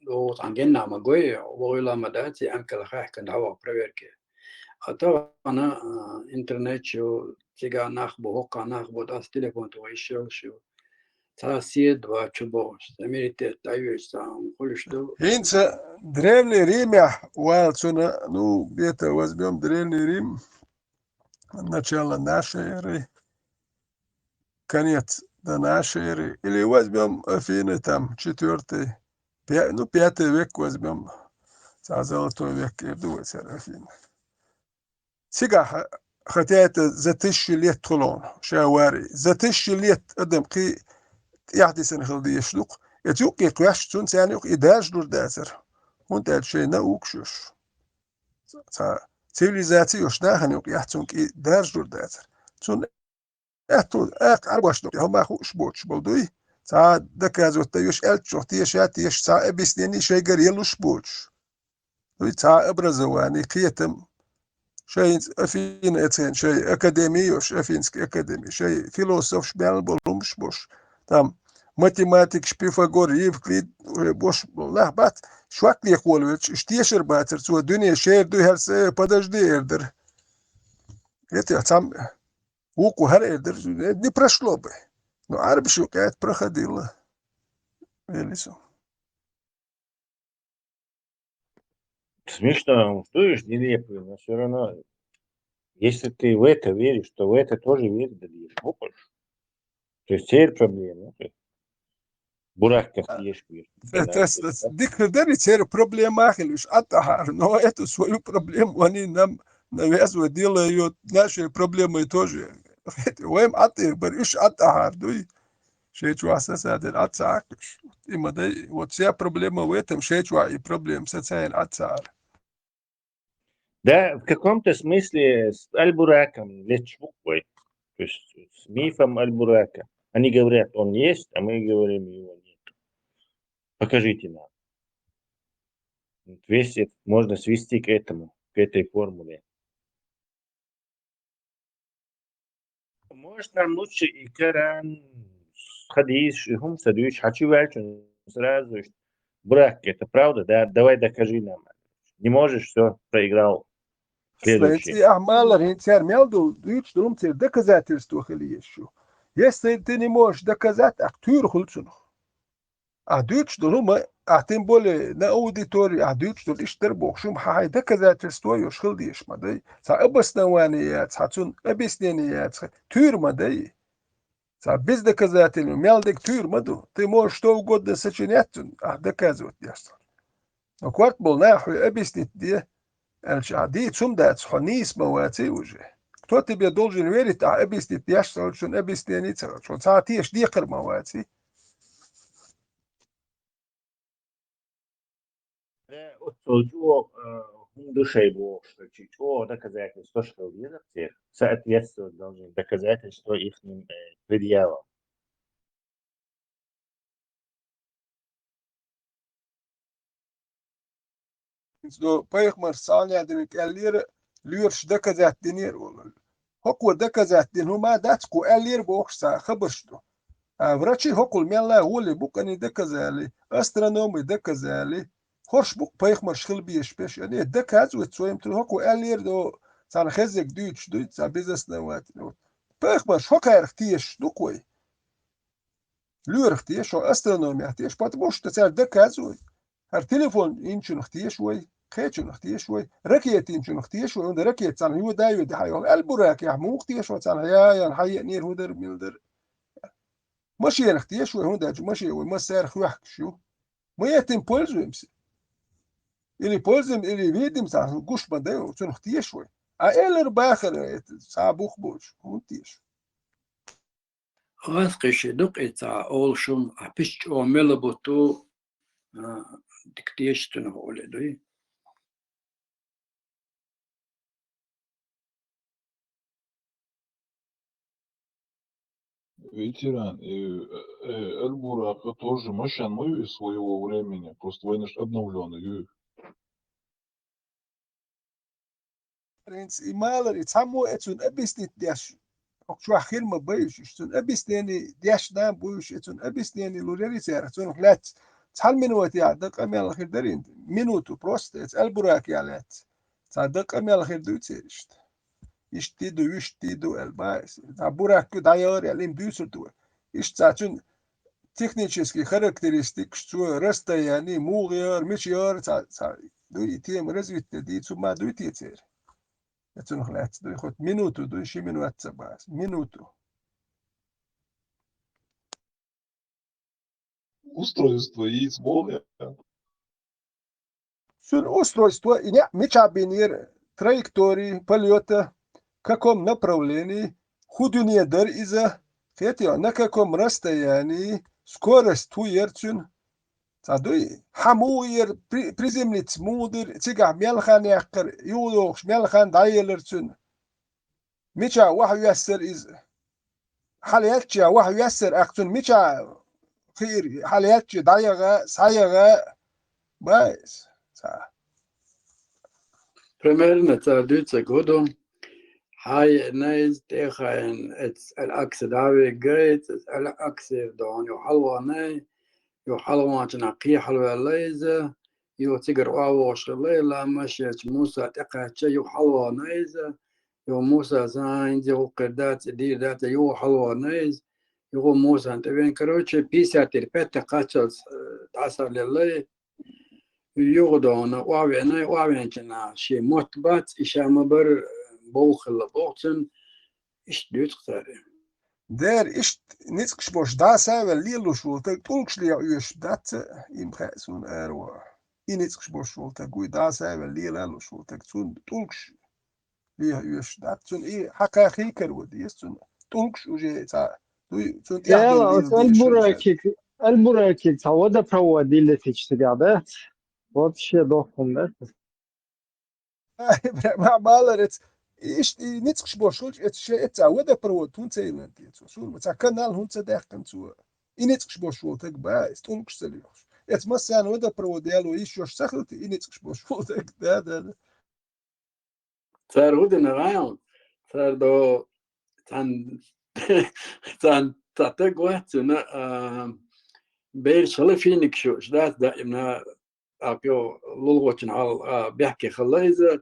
йо, цхьана генна ма гой, вогӀийла ма дац, и Ӏамкал хаьхкина дӀаваха проверке. А тахана, а, интернет ю, цигахь нах бу, хӀокхахь нах бу, ас телефон тӀе йиш йолуш ю. Цхьа седа вац чу бохуш, цхьа миритет дӀайоьжуш цхьа хӀума хуьлуш ду. ХӀинца Древний Римехь вала цунна, ну, где-то возьмём Древний Рим, начало нашей эры, конец до нашей эры, или возьмём Афины, там, четвёртый, пя-, ну, пятый век возьмём. Цхьа золотой век эр ду вай цар Афины. Цигахь, хотя это за тысячу лет хилла, ша вари, за тысячу лет адам кхин тӀаьхьадисина хила дезаш ду-кх. Эцу юкъе кхоьссича, цунна царна юкъа и даржа лур дацара. ХӀунда аьлча шайн наукаш йолуш, цхьа цивилизаци йолуш нахана юкъа яхь цунна кхин даржа лур дацара. Цунна аьтту, аккха Ӏарбошна юкъа хӀума хууш боцуш болу дуй, цхьа доказывать дан йиш аьллачух теша а теша, цхьа объяснение шайгара ялуш боцуш. Дуй, цхьа образование, кхетам, шайн Афина эцхен, шайн академи йолуш, Афинский академи, шайн философаш мел болу хӀумаш болуш, там, математикаш, Пифагор, Евклид, уже бош болу нах бац, шок лекхолавелча, уьш тешар бацара, цо дуьне шера дуй хӀара са, подожди, эр дара. Этех цхьамма вукху хӀара эр дара, не прошло бы. Но Ӏарбаш юкъа это проходило. Вели со. Смешно, что ж нелепый, но все равно, если ты в это веришь, то в это тоже верить дадеш, хӀокхуш. То есть церан проблема, ну, то есть буракках А, еш бир. Э, то есть, э, дика хир дара, церан проблема хила, уьш Ӏад ахьара, но эту свою проблему они нам навязывают, делая её нашей проблемой тоже. Вайн Ӏад эр бара, уьш Ӏад ахьара дуй. Шайн чохь сацадина Ӏад ца Ӏакхуьш. И ма дай, вот вся проблема в этом, шайн чохь и проблема сацаян Ӏад ца Ӏара. Да, в каком-то смысле с Аль-Бураком лечь буквой. То есть с мифом Аль-Бурака. Они говорят, он есть, а мы говорим, его нет. Покажите нам. Вот весь этот можно свести к этому, к этой формуле. Может, нам лучше и Коран, хадис, и хӀума ца дуьйцуш, хьан чу ваьлча сразу, что Бурак, это правда, да? Давай докажи нам. Не можешь, все, проиграл. Следующий. И ахьа малар хӀинца цара мел ду, дуьйцуш долу хӀума церан доказательство хила езаш ю. Если ты не можешь доказать, ахь туьйра хуьлу цунах. Ахь дуьйцуш долу хӀума, ахь тем более на аудитории ахь дуьйцуш долу иштта дара бохуш хӀума, хьан хьайн доказательство йолуш хила дезаш ма дай. Цхьа обоснование яц, цхьа цунна объяснение яц, туьйра ма дай. Цхьа бездоказательно, мел дерг туьйра ма ду. Ты можешь что угодно сочинять цунна, ахь доказывать деш ца. Но корта болу наха хьоьга объяснить де, аьлча, ахь дийца хӀума дац, хьо нийса ма ваций уже. Кто тебе должен верить, ахь объяснить деш ца хилча, объяснение ца хилча, хьо цхьа а теша декхар ма ваций. Э, оццул чӀогӀа, э, хӀума ду шайн бохуш, чи чӀогӀа доказательстваш хила деза церан. Соответствовать должны доказательства ихним, э, предъявам. Иза пайхамарш цхьана а дерриг аьллера, лоьраш доказать динера олу. ХӀокхо доказать дина хӀума дац, кхо аьллера бохуш цхьа хабарш ду. А врачи хӀокхул мелла а гӀоле бу кхани доказали, астрономи доказали, хорш бу пайхамарш хила безаш беш. Ане, доказывать своим трудом, хӀокхо аьллера до, царна хеззиг дуьйцуш дуй, цхьа безосновательно. Пайхамарш хӀокхарах тешаш ду-кх вай. Лоьрах теша, астрономех теша, потому что цара доказывают. ХӀара телефон йинчунах теша вай, кхечунах теша вай, ракета йинчунах теша вай, хӀунда ракета царна йода а йода хьайолу. Аль-Буракехь муха теша вай царна, я, ян, хьаеанера хӀун дара, мила дара. Машенах теша вай, хӀунда аьлча машен вай массара хьоьхкуш ю. Мы этим пользуемся. Или пользуем, или видим, царна гуш ма дай, цунах теша вай. А элар бахара, это, цхьа бух боцуш, хӀунда теша? Газ кхиши дукъе ца олушум, а пиш чӀогӀа мела буту, а, дика тешаш цунах оле дуй. Ветеран, э, э, Эль-Бурака тоже машан мы из своего времени, просто вайна обновлённый. ХӀинца и малар, и цхьаммо а цунна объяснить деш, хӀокху чохь хир ма байуш, уьш цунна объяснение деш нан буйуш, и цунна объяснение лур яри церан, цунах лаьцна цхьана минутехь дан къамел хир дарий, минуту просто, эца Аль-Буракехь лаьцна. Цхьа дан къамел хир дуй церан иштта. Иштта ду, вуьшта ду аьлла баьс. Цхьа Бурак ю дӀаяхара аьлла, им дуьйцур ду вай. Иштта цхьа цуьнан технический характеристикаш, цо расстояние, муха яра, мича яра, цхьа, цхьа дуй, и тема развитие дийцу ма дуй те церан. Я цунах лаьцна дуй, хоть минуту дуй, ши минут ца баьс. Минуту. устройство и смолы. Цуьнан устройство, и неӀ мичахь бинера, траектории полёта, в каком направлении, хӀун дуьне дара иза, кхетий, на каком расстоянии, скорость хӀун яра цуьнан, цхьа дуй, хьан муха яра, при-, приземлиться муха дира, цигахь мел хан яьккхира, юхадогӀуш мел хан дӀаелира цуьнан. Мичахь охьавоьссира иза? Хьалаьлча охьавоьссира, тӀаккха цунна мичахь хиира, хьалаьлча дӀаяха, схьаяха, баьс, ца. Примерно цара дуьйцург хӀун ду? Хьан еана иза, тӀе а хаийна, эцу аьлла акси дӀавигай, эцу аьлла акси догӀу, юха хьалавахана, юха хьалаваханчу нах кхин хьалаваьлла иза, юха цигара охьавогӀуш хилла, ламаш ечу Муса тӀекхаьчча, юха хьалавахана иза, юха Муса сан хӀинца гӀуллакх хир дац, и дийр дац, юха хьалавахана иза, юха Мусан тӀевеана. Короче, пятьдесят или пять кхаччалц, э, дӀасалелла, юха догӀу, охьавеана, охьавеанчу нах шен мотт бац, и ша ма-барра, э, бовха хилла боху цуьнан, иштта дуьйцу цара. Дера, иштта ницкъаш болуш дӀасавелла лелош волу стаг тӀулгаш леха оьшуш дац, и ма хаьа суна ара ван. И ницкъаш болуш волу стаг вуй дӀасавелла лелалуш волу стаг, цунна тӀулгаш леха оьшуш дац, цунна и хьакха хийкар ван деза, цунна тӀулгаш уже цхьа дуй, цунна тӀаьхьа Яла, долу лела оцу дезаш Аль-Бурайкиг, Аль-Бурайкиг цхьа водопровод дилла тича цигахь дац? Вообще дохкун дац? Ай, прямо маларец. Иштта и ницкъаш болуш хилча, эца шен эца водопровод хӀунда ца йиллина те цо? Суна ма цхьа канал хӀунда ца даьккхина цо? И ницкъаш болуш волу стаг бан, иза тӀулгаш ца лоьхуш. Эца массарна водопровод яло йиш йолуш ца хилти, и ницкъаш болуш волу стаг. Да, да, да. Цара хӀун дина гӀайла? Цара до цхьан, цхьан, цхьа стаг вац цуьнан, а, бераш хилла финикаш юуш дац даимна, тӀаккха йо лулахочун хьал, а, бехке хилла иза.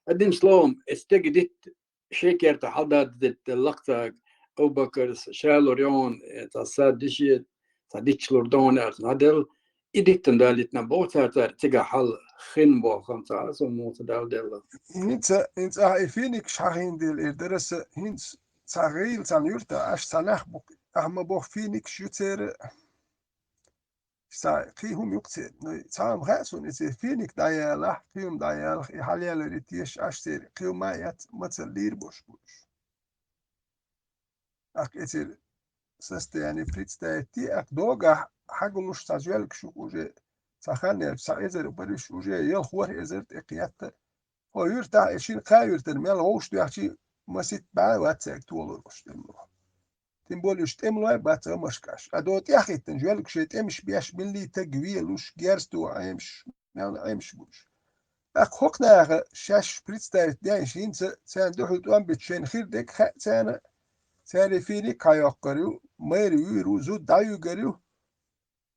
Одним словом, эцу стега дитта шен керта хьалдаддитта делла лакхацаг Абу-Бакарс, ша лур йогӀун, э, цхьа сад диши, цхьа диччалур догӀун аьлла, цхьа делла. И диттан далийтина боху цара, цара цигахь хьал хин боху, хан цара со муха ца дала делла. ХӀинца, хӀинца ахьа и финикаш хьахийна дела, эр дара аса, хӀинца цхьа гӀийла цхьана юьрта, аш цхьа нах бу, ахьа ма боху финикаш ю церан. Ша кхин хӀума юкъа церан. Ну, цхьа хӀума хаьа суна, иза финик дӀаялахь, кхин хӀума дӀаялахь, и хьалаяларе теша, аш церан кхин хӀума а яц, мацалла лийр бош бу уьш. Ахь эцир состояние представить де, ахь догахь хьагулуш цхьа жоьлгаш ю уже, цхьа хан яьлча, цхьа эзар бариш уже, ялхор эзар тӀе кхетта. Хьо юьртахь, и шина кхаа юьртара мел вовш доьхчий, маситта бӀе вац цаьрга толур уьш тӀемало. Тем более уьш тӀемалой бац амашкаш. А до тӀехӀиттина жоьлгаш шайн тӀемаш беш, милли таг велуш, герз тоха Ӏемаш, мелна Ӏемаш буш. ТӀаккха хӀокху наха шаьш представить деш хӀинца царна дуьхьал тӀом битта шайна хир дерг хаьа царна, цаьрий фийриг а хьайоккхур ю, майра вуьйр ву, зуда дӀаюьгур ю.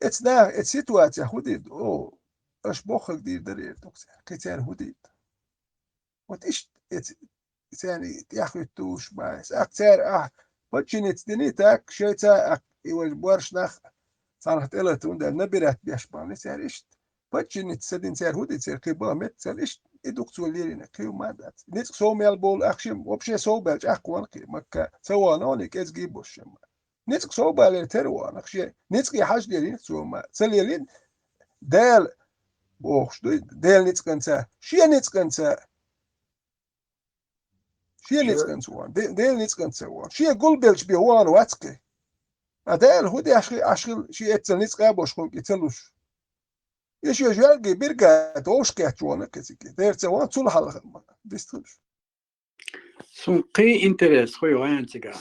Эцу наха, эцу ситуацехь хӀун дийр ду? О, аша боххаг дийр дара эр ду-кх цара. Кхин цара хӀун дийр ду? Вот иштта эцу царна тӀехӀуьттуш бац. Ахь цара ахь подчиниться дини так, шайца ахь и важа борш нах царнах тӀелата, хӀунда аьлча набирать беш бахьана цара иштта. Подчиниться ца дина цара хӀун ди цара кхин бан меттиг цара иштта, и ду-кх цо лерина, кхин хӀума а дац. Ницкъ сов мел болу ахь шен, вообще сов баьлча ахь кхонна кхин, макка ца вахана, кӀезгий бош шен ма. Ницкъ сов балийра тера вахана, ахь шен ницкъе хьажа лерина цо ма. Ца лерина, Дела бохуш дуй, Дела ницкъанца, шен ницкъанца. Шен ницкъанца вон, де-, Делан ницкъанца вон. Шен гулбелча бен вон вац кхин. А Дела хӀун деш хи, аш хила, шен эццал ницкъа а бош хӀума кӀи ца луш. И шен жоьлгий биргада вовш кхетта вон кхин цига. Дера ца вон, цул хьалха ма. Дистхуьлуш. Сун кхин интерес хуй вайн цига.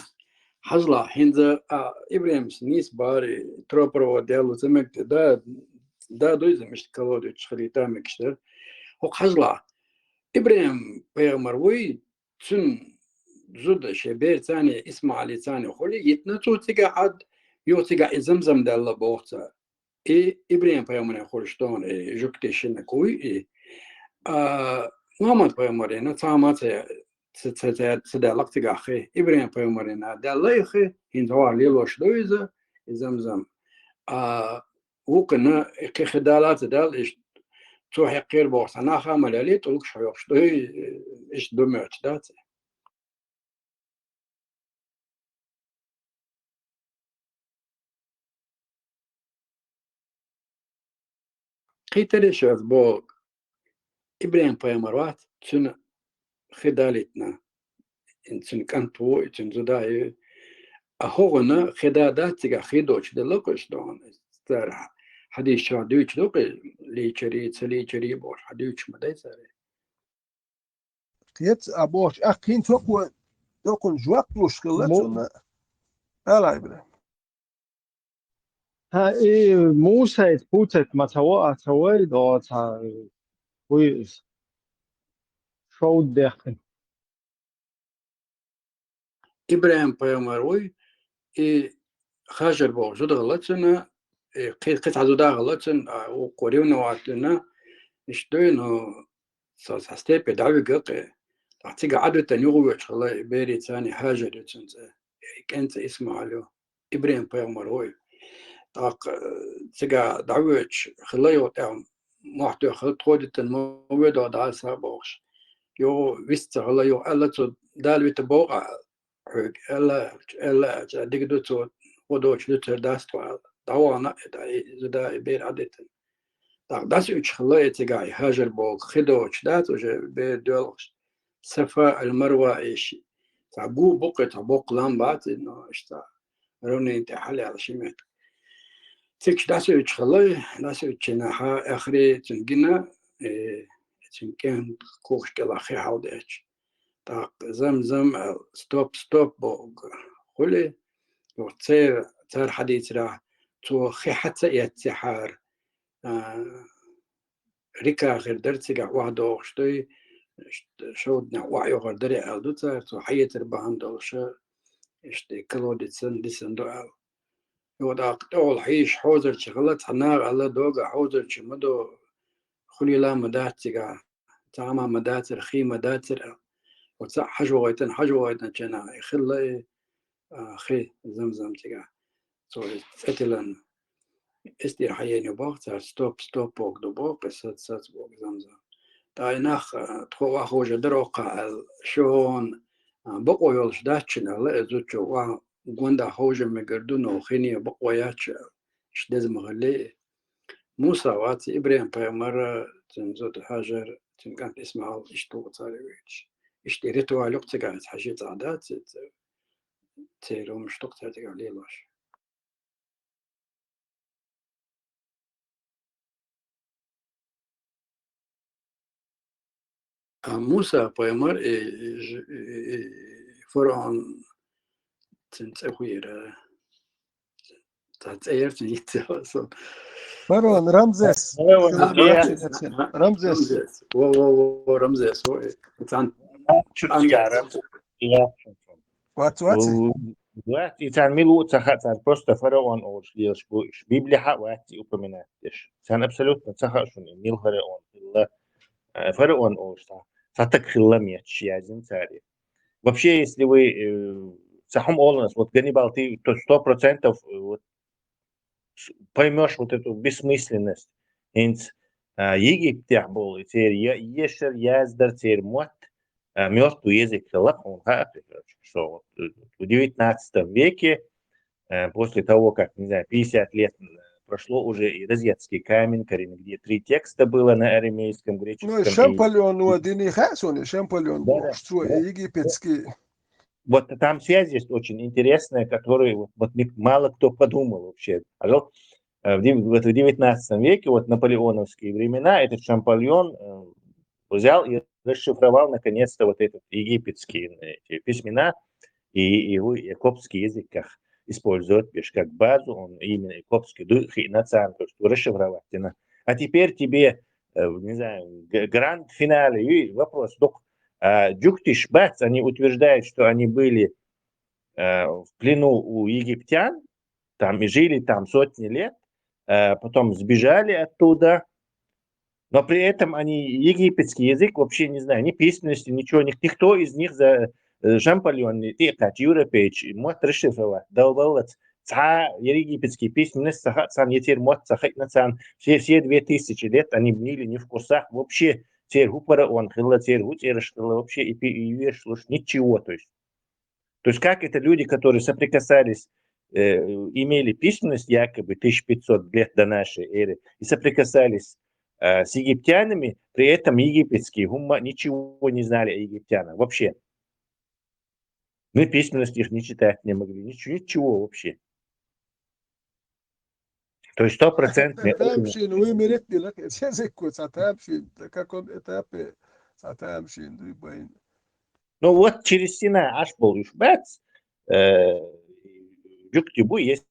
Хьажла, хӀинца, а, Ибрахимс нийса бари, тропровод делу ца мегти, да, да, дуй за мишта колодец хилита мегаш дара. ХӀокху хьажла, Ибрахим пайхамар вуй, цуьнан зуда шен бер царна, ИсмаӀали царна хуьлу, йитна цо цигахь Ӏад, юха цигахь и Замзам даьлла боху цара. И Ибрахим пайхамаран хуьлуш тохана, и жуьгтий шиннаг вуй и. А, Мухаммад пайхамарна цхьа а ма ца, ца, ца, ца, ца даьлла-кх цигахь хи. Ибрахим пайхамарна даьлла и хи, хӀинца хӀора лелош ду иза, и Замзам. А, вукхунна и кхин хи дала а ца даьлла, иштта цо хьекхера боху цхьа нах а ма лели, тӀулгаш хьоькхуш ду, иштта ду моьттуш дац. Кхийтарий шо аз боху? ИбрахӀим-пайхамар вац, цуьнан хи далийтина. Цуьнан кӀант ву, цуьнан зуда ю. А хӀокхуьнан хи да дац цигахь, хи доцуш делла кхуьш дохуна. Цара хьадисчохь дуьйцуш ду кхин, лийчарий, ца лийчарий бохуш, хьан дуьйцуш ма дай цара? Кхета а бохуш, ахь кхин токхо, токхун жоп луш хилла Мо- цунна. Ала, ИбрахӀим. Хьан и Мусайт, Путайт ма ца во, а ца вай, до ца вуй иза. Шовда дехкина. ИбрахӀим-пайхамар вуй, и Хажар боху зуда хилла цуьнан, и кхи-, кхин цхьа зуда хилла цуьнан, а, вукхо ревновать вина, иштта дуй, ну, со, со степе дӀавига кхин. Ткъа цигахь Ӏадвитина юхавоьдуш хилла и берийн цӀе, Хажар ю цуьнан цӀе, и кӀентан цӀе ИсмаӀал ю. ИбрахӀим-пайхамар вуй. ТӀаккха, э, цигахь дӀавоьдуш хилла юха тӀехь, мохь тоьхна хилла, тхо дитина ма воьду дӀа аса бохуш. Юха вист ца хилла, юха аьлла цо, Дала вита боху ахь хьоьга, аьлла, аьлла, аьлла, дика ду цо, хӀун доцуш дуьтур дац тхо аьлла. ДӀавахана и, и зуда, и бер Ӏадитина. ТӀаккха дӀасаоьцуш хилла и цигахь, и Хажар боху, хи доцуш дац уже бер доьлхуш. Сафа аль-Марва иш. Цхьа гу бу кхин, цхьа боккха лам бац иза, но иштта равнина тӀехь хьалаяьлла ши меттиг. Цига дӀасаоьцуш хилла, дӀасаоьцучу хенахь эххар цуьнан гина, э, цуьнан кӀентан когаш кӀелахь хи хьалдаьлча. ТӀаккха Замзам аьлла, стоп, стоп бохург хуьлий, юха церан, цара хьадийцарехь, цо хи хьа ца эццехьара, а, река хир дара цигахь охьадогӀуш дуй, ш-, шовданехь охьайогӀур дара аьлла ду цара, цо хьаэцар бахьана долуш, иштта колодец санна дисина ду аьлла. Юха тӀаккха тӀехула хьийзаш хьозарчий хилла, цхьа наха аьлла, догахь хьозарчий ма до, хуьлийла ма дац цигахь, цхьа хӀума ма дацара, хи ма дацара аьлла. Оцу цхьаъ хьажа вахийтина, хьажа вахийтинчу хенахь и хилла и, а, хи Замзам цигахь. Цо иза цӀе тиллина. Эс тӀера хьаена ю боху цара, стоп, стоп боху ду боху, кхин сац, сац боху Замзам. ТӀаккха и нах, а, тхо охьаховшар дара хӀокхахь аьлла, шуна, а, бакъо йолуш дац шуна аьлла, и зудчо охьа гондахь ховша мегар ду, но хине бакъо яц шу аьлла. Иштта деза ма хиллий. Муса вац, ИбрахӀим-пайхамар, цуьнан зуда Хьажар, цуьнан кӀант ИсмаӀал, иштта ву цара вуьйцуш. Иштта и ритуал ю-кх цигахь, иза хьажа цхьа дац, иза церан хӀуманаш ду-кх цара цигахь лелош. А Муса-пайхамар, и, и, ж-, и, и, фараон, цуьнан цӀе хӀун яра? Цхьа цӀе яра цуьнан, йицъелла сан. ФараонӀа Рамзес. ФараонӀа. А, Рамзес. Рамзес. Рамзес. Во, во, во, во, Рамзес, во, э, цхьана. Чу цигара. Вац, вац. Вац, и царна мила ву ца хаьа, цара просто фараон олуш лелаш бу уьш. Библехь а вац и упоминать деш. Царна абсолютно ца хаьа шуна, и мила фараон хилла. Э, фараон олуш цхьа, цхьа стаг хилла метташ яздина цара. Вообще, если вы, э, цхьа хӀума олу ас, вот Ганнибал, ты то сто процентов, э, вот с-, поймёшь вот эту бессмысленность. ХӀинца, а, Египтехь болу, церан я-, ешар, яздар, церан мотт, а, мёртвый язык хилла, хьуна хаьа, что вот, э, в девятнадцатом веке, э, после того, как, не знаю, пятьдесят лет, э, прошло уже, и Розетский камень, Коринф, где три текста было на арамейском, греческом. Ну, и Шампольон, ну, один и хаьа суна, Шампольон, да, да, бохуш, цо, да, египетский. Вот там связь есть очень интересная, которую вот, вот ник-, мало кто подумал вообще. А жал-, э, в дев-, вот в девятнадцатом веке, вот наполеоновские времена, этот Шампольон, э, взял и расшифровал наконец-то вот этот египетские, э, эти письмена, и его и коптский язык как использовать беш как базу, он именно и коптский ду-, хи-, нацан, то, что расшифровать, и на-. А теперь тебе, э, не знаю, г-, гранд-финале, и вопрос, док, а, Дюктиш, бац, они утверждают, что они были, э, в плену у египтян, там и жили там сотни лет, э, потом сбежали оттуда, но при этом они египетский язык вообще не знают, ни письменности, ничего, ник-, никто из них за, э, Шампольон, ни тикач, европеец, мотт расшифровать, долбаллац, цхьа египетский письменность ца хаьа царна, я церан мотт ца хаьа царна, все, все две тысячи лет они были не в курсах вообще, церан хӀун фараон хилла, церан хӀун цӀераш хилла, вообще и пи-, и веш луш, ничего, то есть. То есть как это люди, которые соприкасались, э, имели письменность якобы тысяча пятьсот лет до нашей эры, и соприкасались, э, с египтянами, при этом египетские хӀума ничего не знали о египтянах вообще. Мы письменность их не читать не могли, ничего, ничего вообще. То есть стопроцентный Тамашийна вуй меретдилах, эцезекку ца тамашийна, как он этапе, ца тамашийна дуй байн. Ну вот через Синай аш бол уж бац, э, юкти бу, если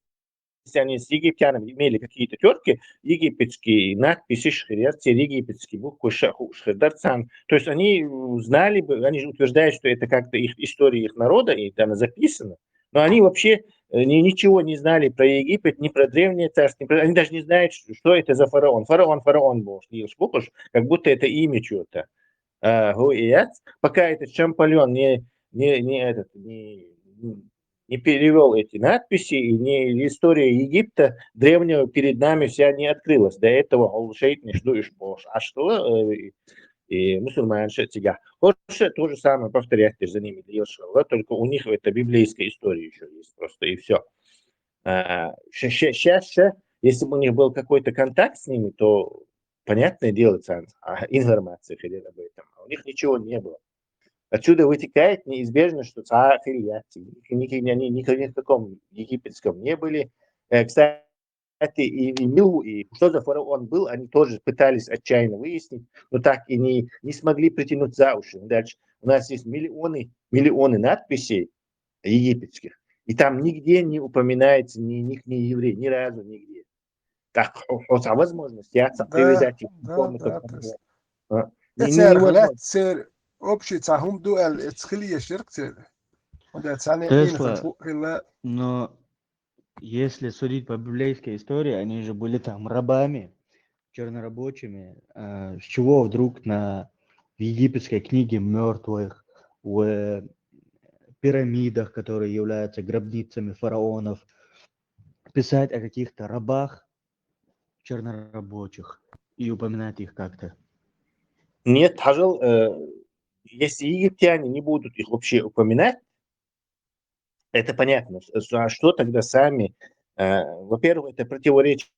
они с египтянами имели какие-то терки, египетские надписи шхирят, те египетские буквы шаху шхирдарцан. То есть они знали бы, они же утверждают, что это как-то их история их народа, и там записано, но они вообще э, ни- ничего не знали про Египет, ни про древнее царство, ни про- они даже не знают, что что это за фараон. Фараон, фараон был, как будто это имя чего-то. А, гуият, пока этот Шампальон не, не, не, этот, не, не перевел эти надписи, и не, история Египта древнего перед нами вся не открылась. До этого алшейтный что иш бош. А что э, и мусульманша тига. Больше то же самое повторять за ними, только у них это библейская история еще есть просто, и все. Сейчас, если бы у них был какой-то контакт с ними, то понятное дело, цан- а, информация ходила об этом. А у них ничего не было. Отсюда вытекает неизбежно, что цахиль яци, ни, ни, ни, ни, ни в каком египетском не были. Э, кстати, и, и Милу, и что за фараон был, они тоже пытались отчаянно выяснить, но так и не, не смогли притянуть за уши. Дальше у нас есть миллионы, миллионы надписей египетских, и там нигде не упоминается ни, ни, ни еврей, ни разу нигде. Так, о- о- возможность, я Да, привязать их к да, какому-то да, там, то есть а, не- Эцер невозможно. хилац, цер общий ца хӀума ду аьлла, эц хила еш ярк цер. Хьунда цхьана Тесла, хӀума хила. Но если судить по библейской истории, они же были там рабами, чернорабочими. А с чего вдруг на в египетской книге мертвых, в пирамидах, которые являются гробницами фараонов, писать о каких-то рабах чернорабочих и упоминать их как-то? Нет, хьажал, э, если египтяне не будут их вообще упоминать, это понятно. С- А что тогда сами? Э, во-первых, это противоречит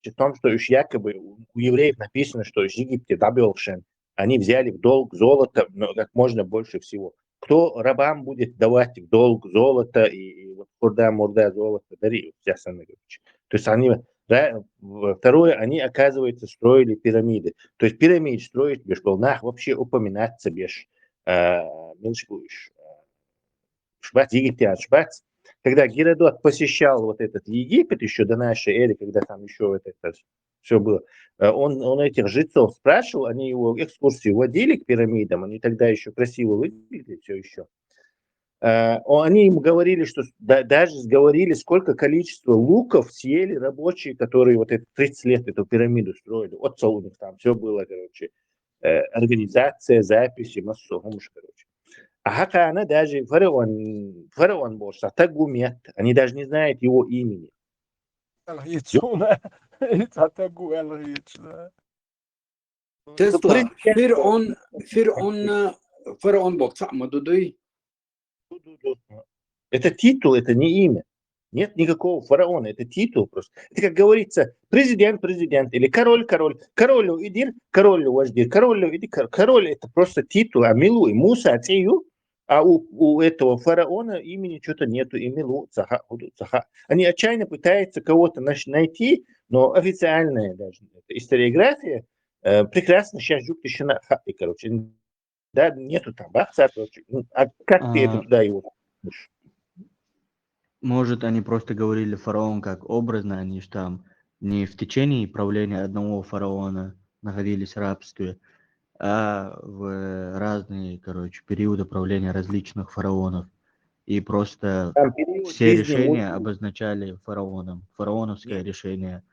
в том, что уж якобы у у евреев написано, что из Египта добелшен, они взяли в долг золото, но как можно больше всего. Кто рабам будет давать в долг золото и, и вот хурда-мурда золото, дари, вся сана, короче. То есть они, да, в- второе, они, оказывается, строили пирамиды. То есть пирамид строить беш был, нах вообще упоминаться беш, э, меньше будешь. Шбац, египтян шбац. Когда Геродот посещал вот этот Египет, еще до нашей эры, когда там еще вот это все было, э, он, он этих жрецов спрашивал, они его экскурсии водили к пирамидам, они тогда еще красиво выглядели все еще. Э, он- Они ему говорили, что с- да- даже сговорили, сколько количество луков съели рабочие, которые вот это тридцать лет эту пирамиду строили. Вот у них там все было, короче, э, организация, записи, массу хумш, короче. А хакана даже фараон, фараон был, что так гумет, они даже не знают его имени. Алгьицуна. Ца тагу алгьицуна. Тесла, Президент- Фиръун, Фиръун, Фиръун бокца мадудуй. Это титул, это не имя. Нет никакого фараона, это титул просто. Это, как говорится, президент, президент, или король, король. Король идир, король вождир, король иди, кор- король это просто титул. А Милу и Муса Ацию, а у, у этого фараона имени что-то нету, и Милу Цаха, Худу Цаха. Они отчаянно пытаются кого-то наш- найти, но официальная даже эта историография э, прекрасно сейчас жук тишина, ха- и, короче, да, нету там бахца, короче. Ну, а как ты это А, туда его? Может, они просто говорили фараон как образно, они же там не в течение правления одного фараона находились в рабстве, а в разные, короче, периоды правления различных фараонов. И просто Там период все жизни решения Мусы- обозначали фараоном. Фараоновское Нет. решение.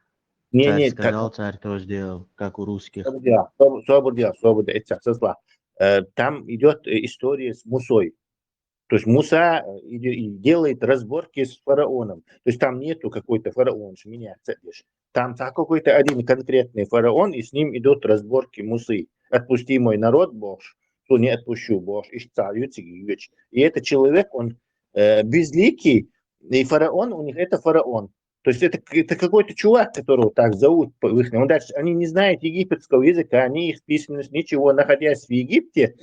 Не, Царь нет, как сказал, царь то сделал, как у русских. Собур дело, собур дело, собур дело, это со зла. Э, Там идет э, история с Мусой. То есть Муса э, иде- и делает разборки с фараоном. То есть там нету какой-то фараон, что меня цепишь. Там так какой-то один конкретный фараон, и с ним идут разборки Мусы. Отпусти мой народ, Бог, то не отпущу, Бог, и царь, и царь. И этот человек, он э, безликий, и фараон у них это фараон. То есть это, это какой-то чувак, которого так зовут, по- в их, он дальше, они не знают египетского языка, ни их письменность, ничего, находясь в Египте,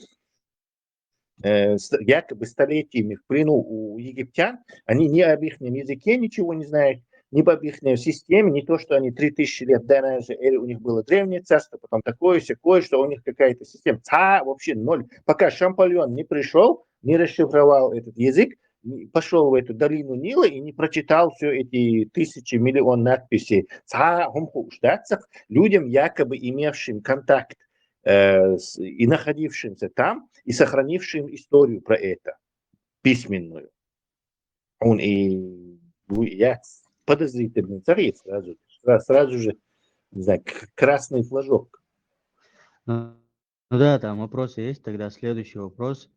э, с- якобы столетиями в плену у египтян, они ни об их языке ничего не знают, ни об их системе, ни то, что они три тысячи лет до нашей эры, у них было древнее царство, потом такое, всякое, что у них какая-то система. Ца вообще ноль. Пока Шампольон не пришел, не расшифровал этот язык, пошел в эту долину Нила и не прочитал все эти тысячи, миллион надписей. Ца гумху уштатцах людям, якобы имевшим контакт э, с- и находившимся там, и сохранившим историю про это, письменную. Он и ну, я подозрительный царь сразу, сра- сразу же, не знаю, к- красный флажок. Ну, ну да, там вопросы есть. Тогда следующий вопрос.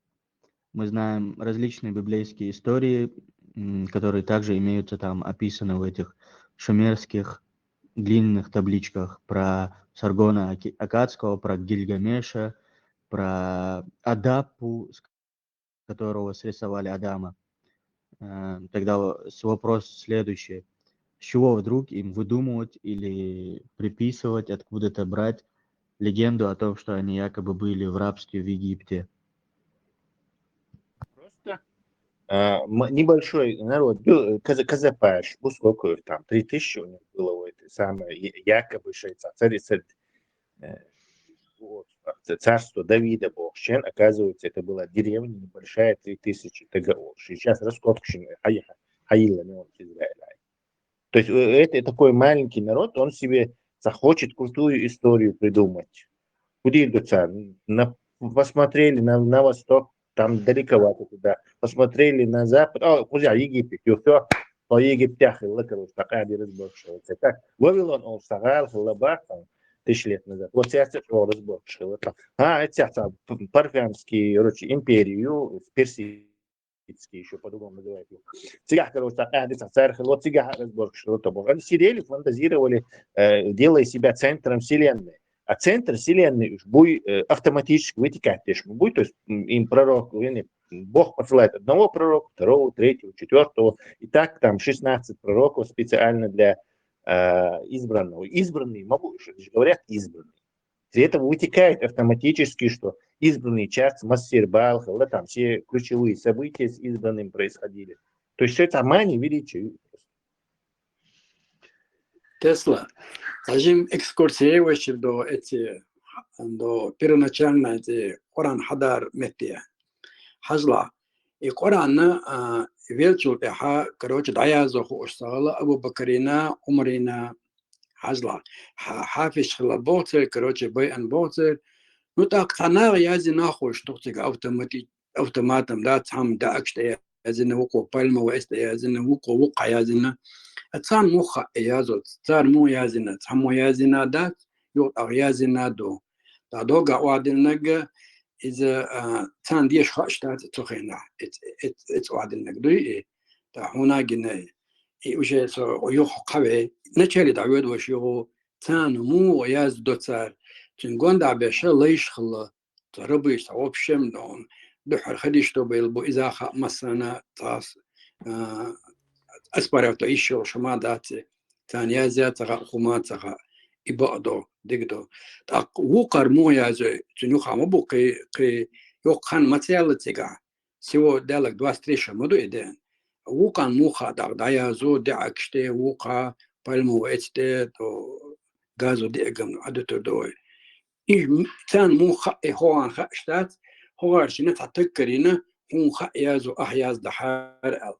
Мы знаем различные библейские истории, м, которые также имеются там описаны в этих шумерских глиняных табличках про Саргона Аки- Аккадского, про Гильгамеша, про Адапу, с которого срисовали Адама. Э, Тогда с- вопрос следующий. С чего вдруг им выдумывать или приписывать, откуда-то брать легенду о том, что они якобы были в рабстве в Египте? Просто а, м- небольшой народ был, э, каза- казапаш, сколько их там, три тысячи у них было в этой самой я- якобы швейцар, цари- цари- э, вот, ц- царство Давида бохчен, оказывается, это была деревня небольшая, три тысячи тагаол. Сейчас раскопки хайила не он Израиля. То есть э, это такой маленький народ, он себе захочет крутую историю придумать. Куда идут на, посмотрели на, на восток, там далековато туда. Посмотрели на запад, о, куда Египет, и все, по Египтях и лакару, так ади разборчивается. Так, Вавилон, он сагал, хлаба, там, тысячи лет назад. Вот сейчас это разборчивается. А, это сейчас, а, п- парфянские, короче, империю, персидские еще по-другому называют его. Цигах, короче, так ади царь, вот цигах разборчивается. Они сидели, фантазировали, э, делая себя центром вселенной. А центр вселенной уж будет э, автоматически вытекать, то есть будет, то есть м, им пророк, или Бог посылает одного пророка, второго, третьего, четвертого, и так там шестнадцать пророков специально для э, избранного. Избранные, могу, что здесь говорят избранные. Из этого вытекает автоматически, что избранный час, массир Баал, Хала, там все ключевые события с избранным происходили. То есть это мани величие. Тесла. Хажим экскурсия вообще до эти, до первоначально эти Коран Хадар метия. Хажла. И Коран а, велчул тяха, короче, даязо хуш сагала Абу Бакарина, Умарина, хажла. Ха- Хафиш хила боцер, короче, бай ан боцер. Ну так, цана язи нахуш, тук цега автомати- автоматом, да, цам да акшта язина, вуко пальма ва эста язина, вуко вука язина. А цан муха язо, цар му язина, цам му язина, да, ю аг язина до. Да дога вадил нага, из а, цан деш хашта цухена. Эц эц эц вадил наг дуй, и да хуна гина. И уже со ю хаве, начали да вед ваш ю цан му яз до цар. Цин гонда беша лайш хла. Царабыш, в общем, но духар хадиш то был бу изаха масана тас. А, Аспарав то ишо шама дати. Цан язя цага хума цага. И бадо, дигдо. Так вукар му язо, циню хама бу кы, кы, ю хан материала цега. Всего далак двадцать три шамаду эден. Вукан муха даг даязо, да акште, вука, пальму эцте, то газу дегам адутур дой. И цан муха э хоан ха штат, хоар шина татык карина, хун ха язу ах яз да хар ал.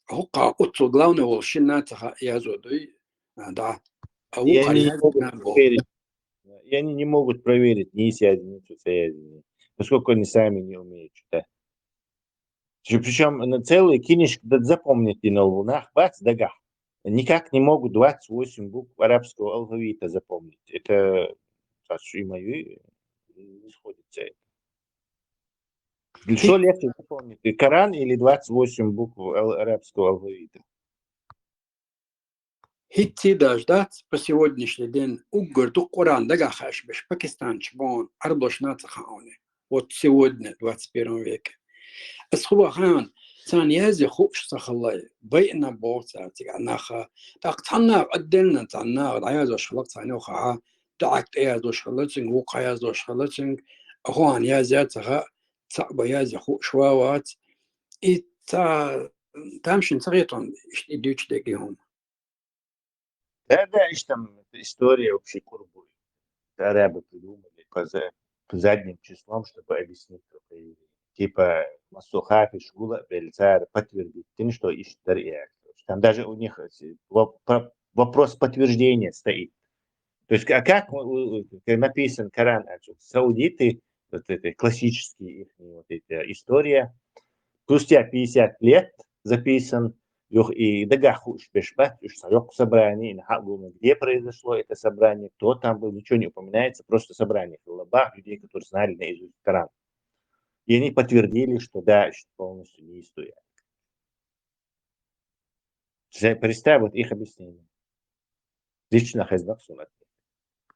Хока уцу главный вол шина ца ха язу дой. А, Да. А И вука они не яз могут на бо. проверить. И они не могут проверить ни связи, ни связи, поскольку они сами не умеют читать. Причем на целый кинишк да запомнить и на лунах, бац, дага. Никак не могут двадцать восемь букв арабского алфавита запомнить. Это, так что и мои не сходится это. Что легче запомнить? Коран или двадцать восемь букв ал- арабского алфавита? Хитти дождаться по сегодняшний день уггар ду Коран дага хаш беш Пакистан чбон арблошна цахауне. Вот сегодня, в двадцать первом веке. Ас хӀума хана, царна язъе хууш ца хилла, байина боху цара цига наха. ТӀаккха цхьаннах отдельно, цхьаннах дӀаязош хилла, цхьаннех хьа, дӀахьа тӀеязош хилла цуьнга, вукху хьа язош хилла цуьнга, а хӀума язъяр ца хаьа, цхьаъ бан язъе хууш ван вац. И ца, тамашийна ца хетон, иштта и дуьйцуш дерг и хӀума. Да, да, иштта там история вообще курбуй. Арабы придумали по за-, по задним числом, чтобы объяснить только евреям. Типа, массо хафиш гула бельцар подтвердить, тем, что ищет дар и актор. Там даже у них, э, воп-, про-, вопрос подтверждения стоит. То есть, а как, у, у, у, как написан Коран, а, саудиты, вот это классические их, вот эта история, спустя пятьдесят лет записан, юха и дагахь хууш берш бац, уьш цхьа йоккха собрание, и нахьа а гулма, где произошло это собрание, кто там был, ничего не упоминается, просто собрание хилла бах людей, которые знали наизусть Коран. И они подтвердили, что да, что полностью не история. Представь, вот их объяснение. Лично хезна суна.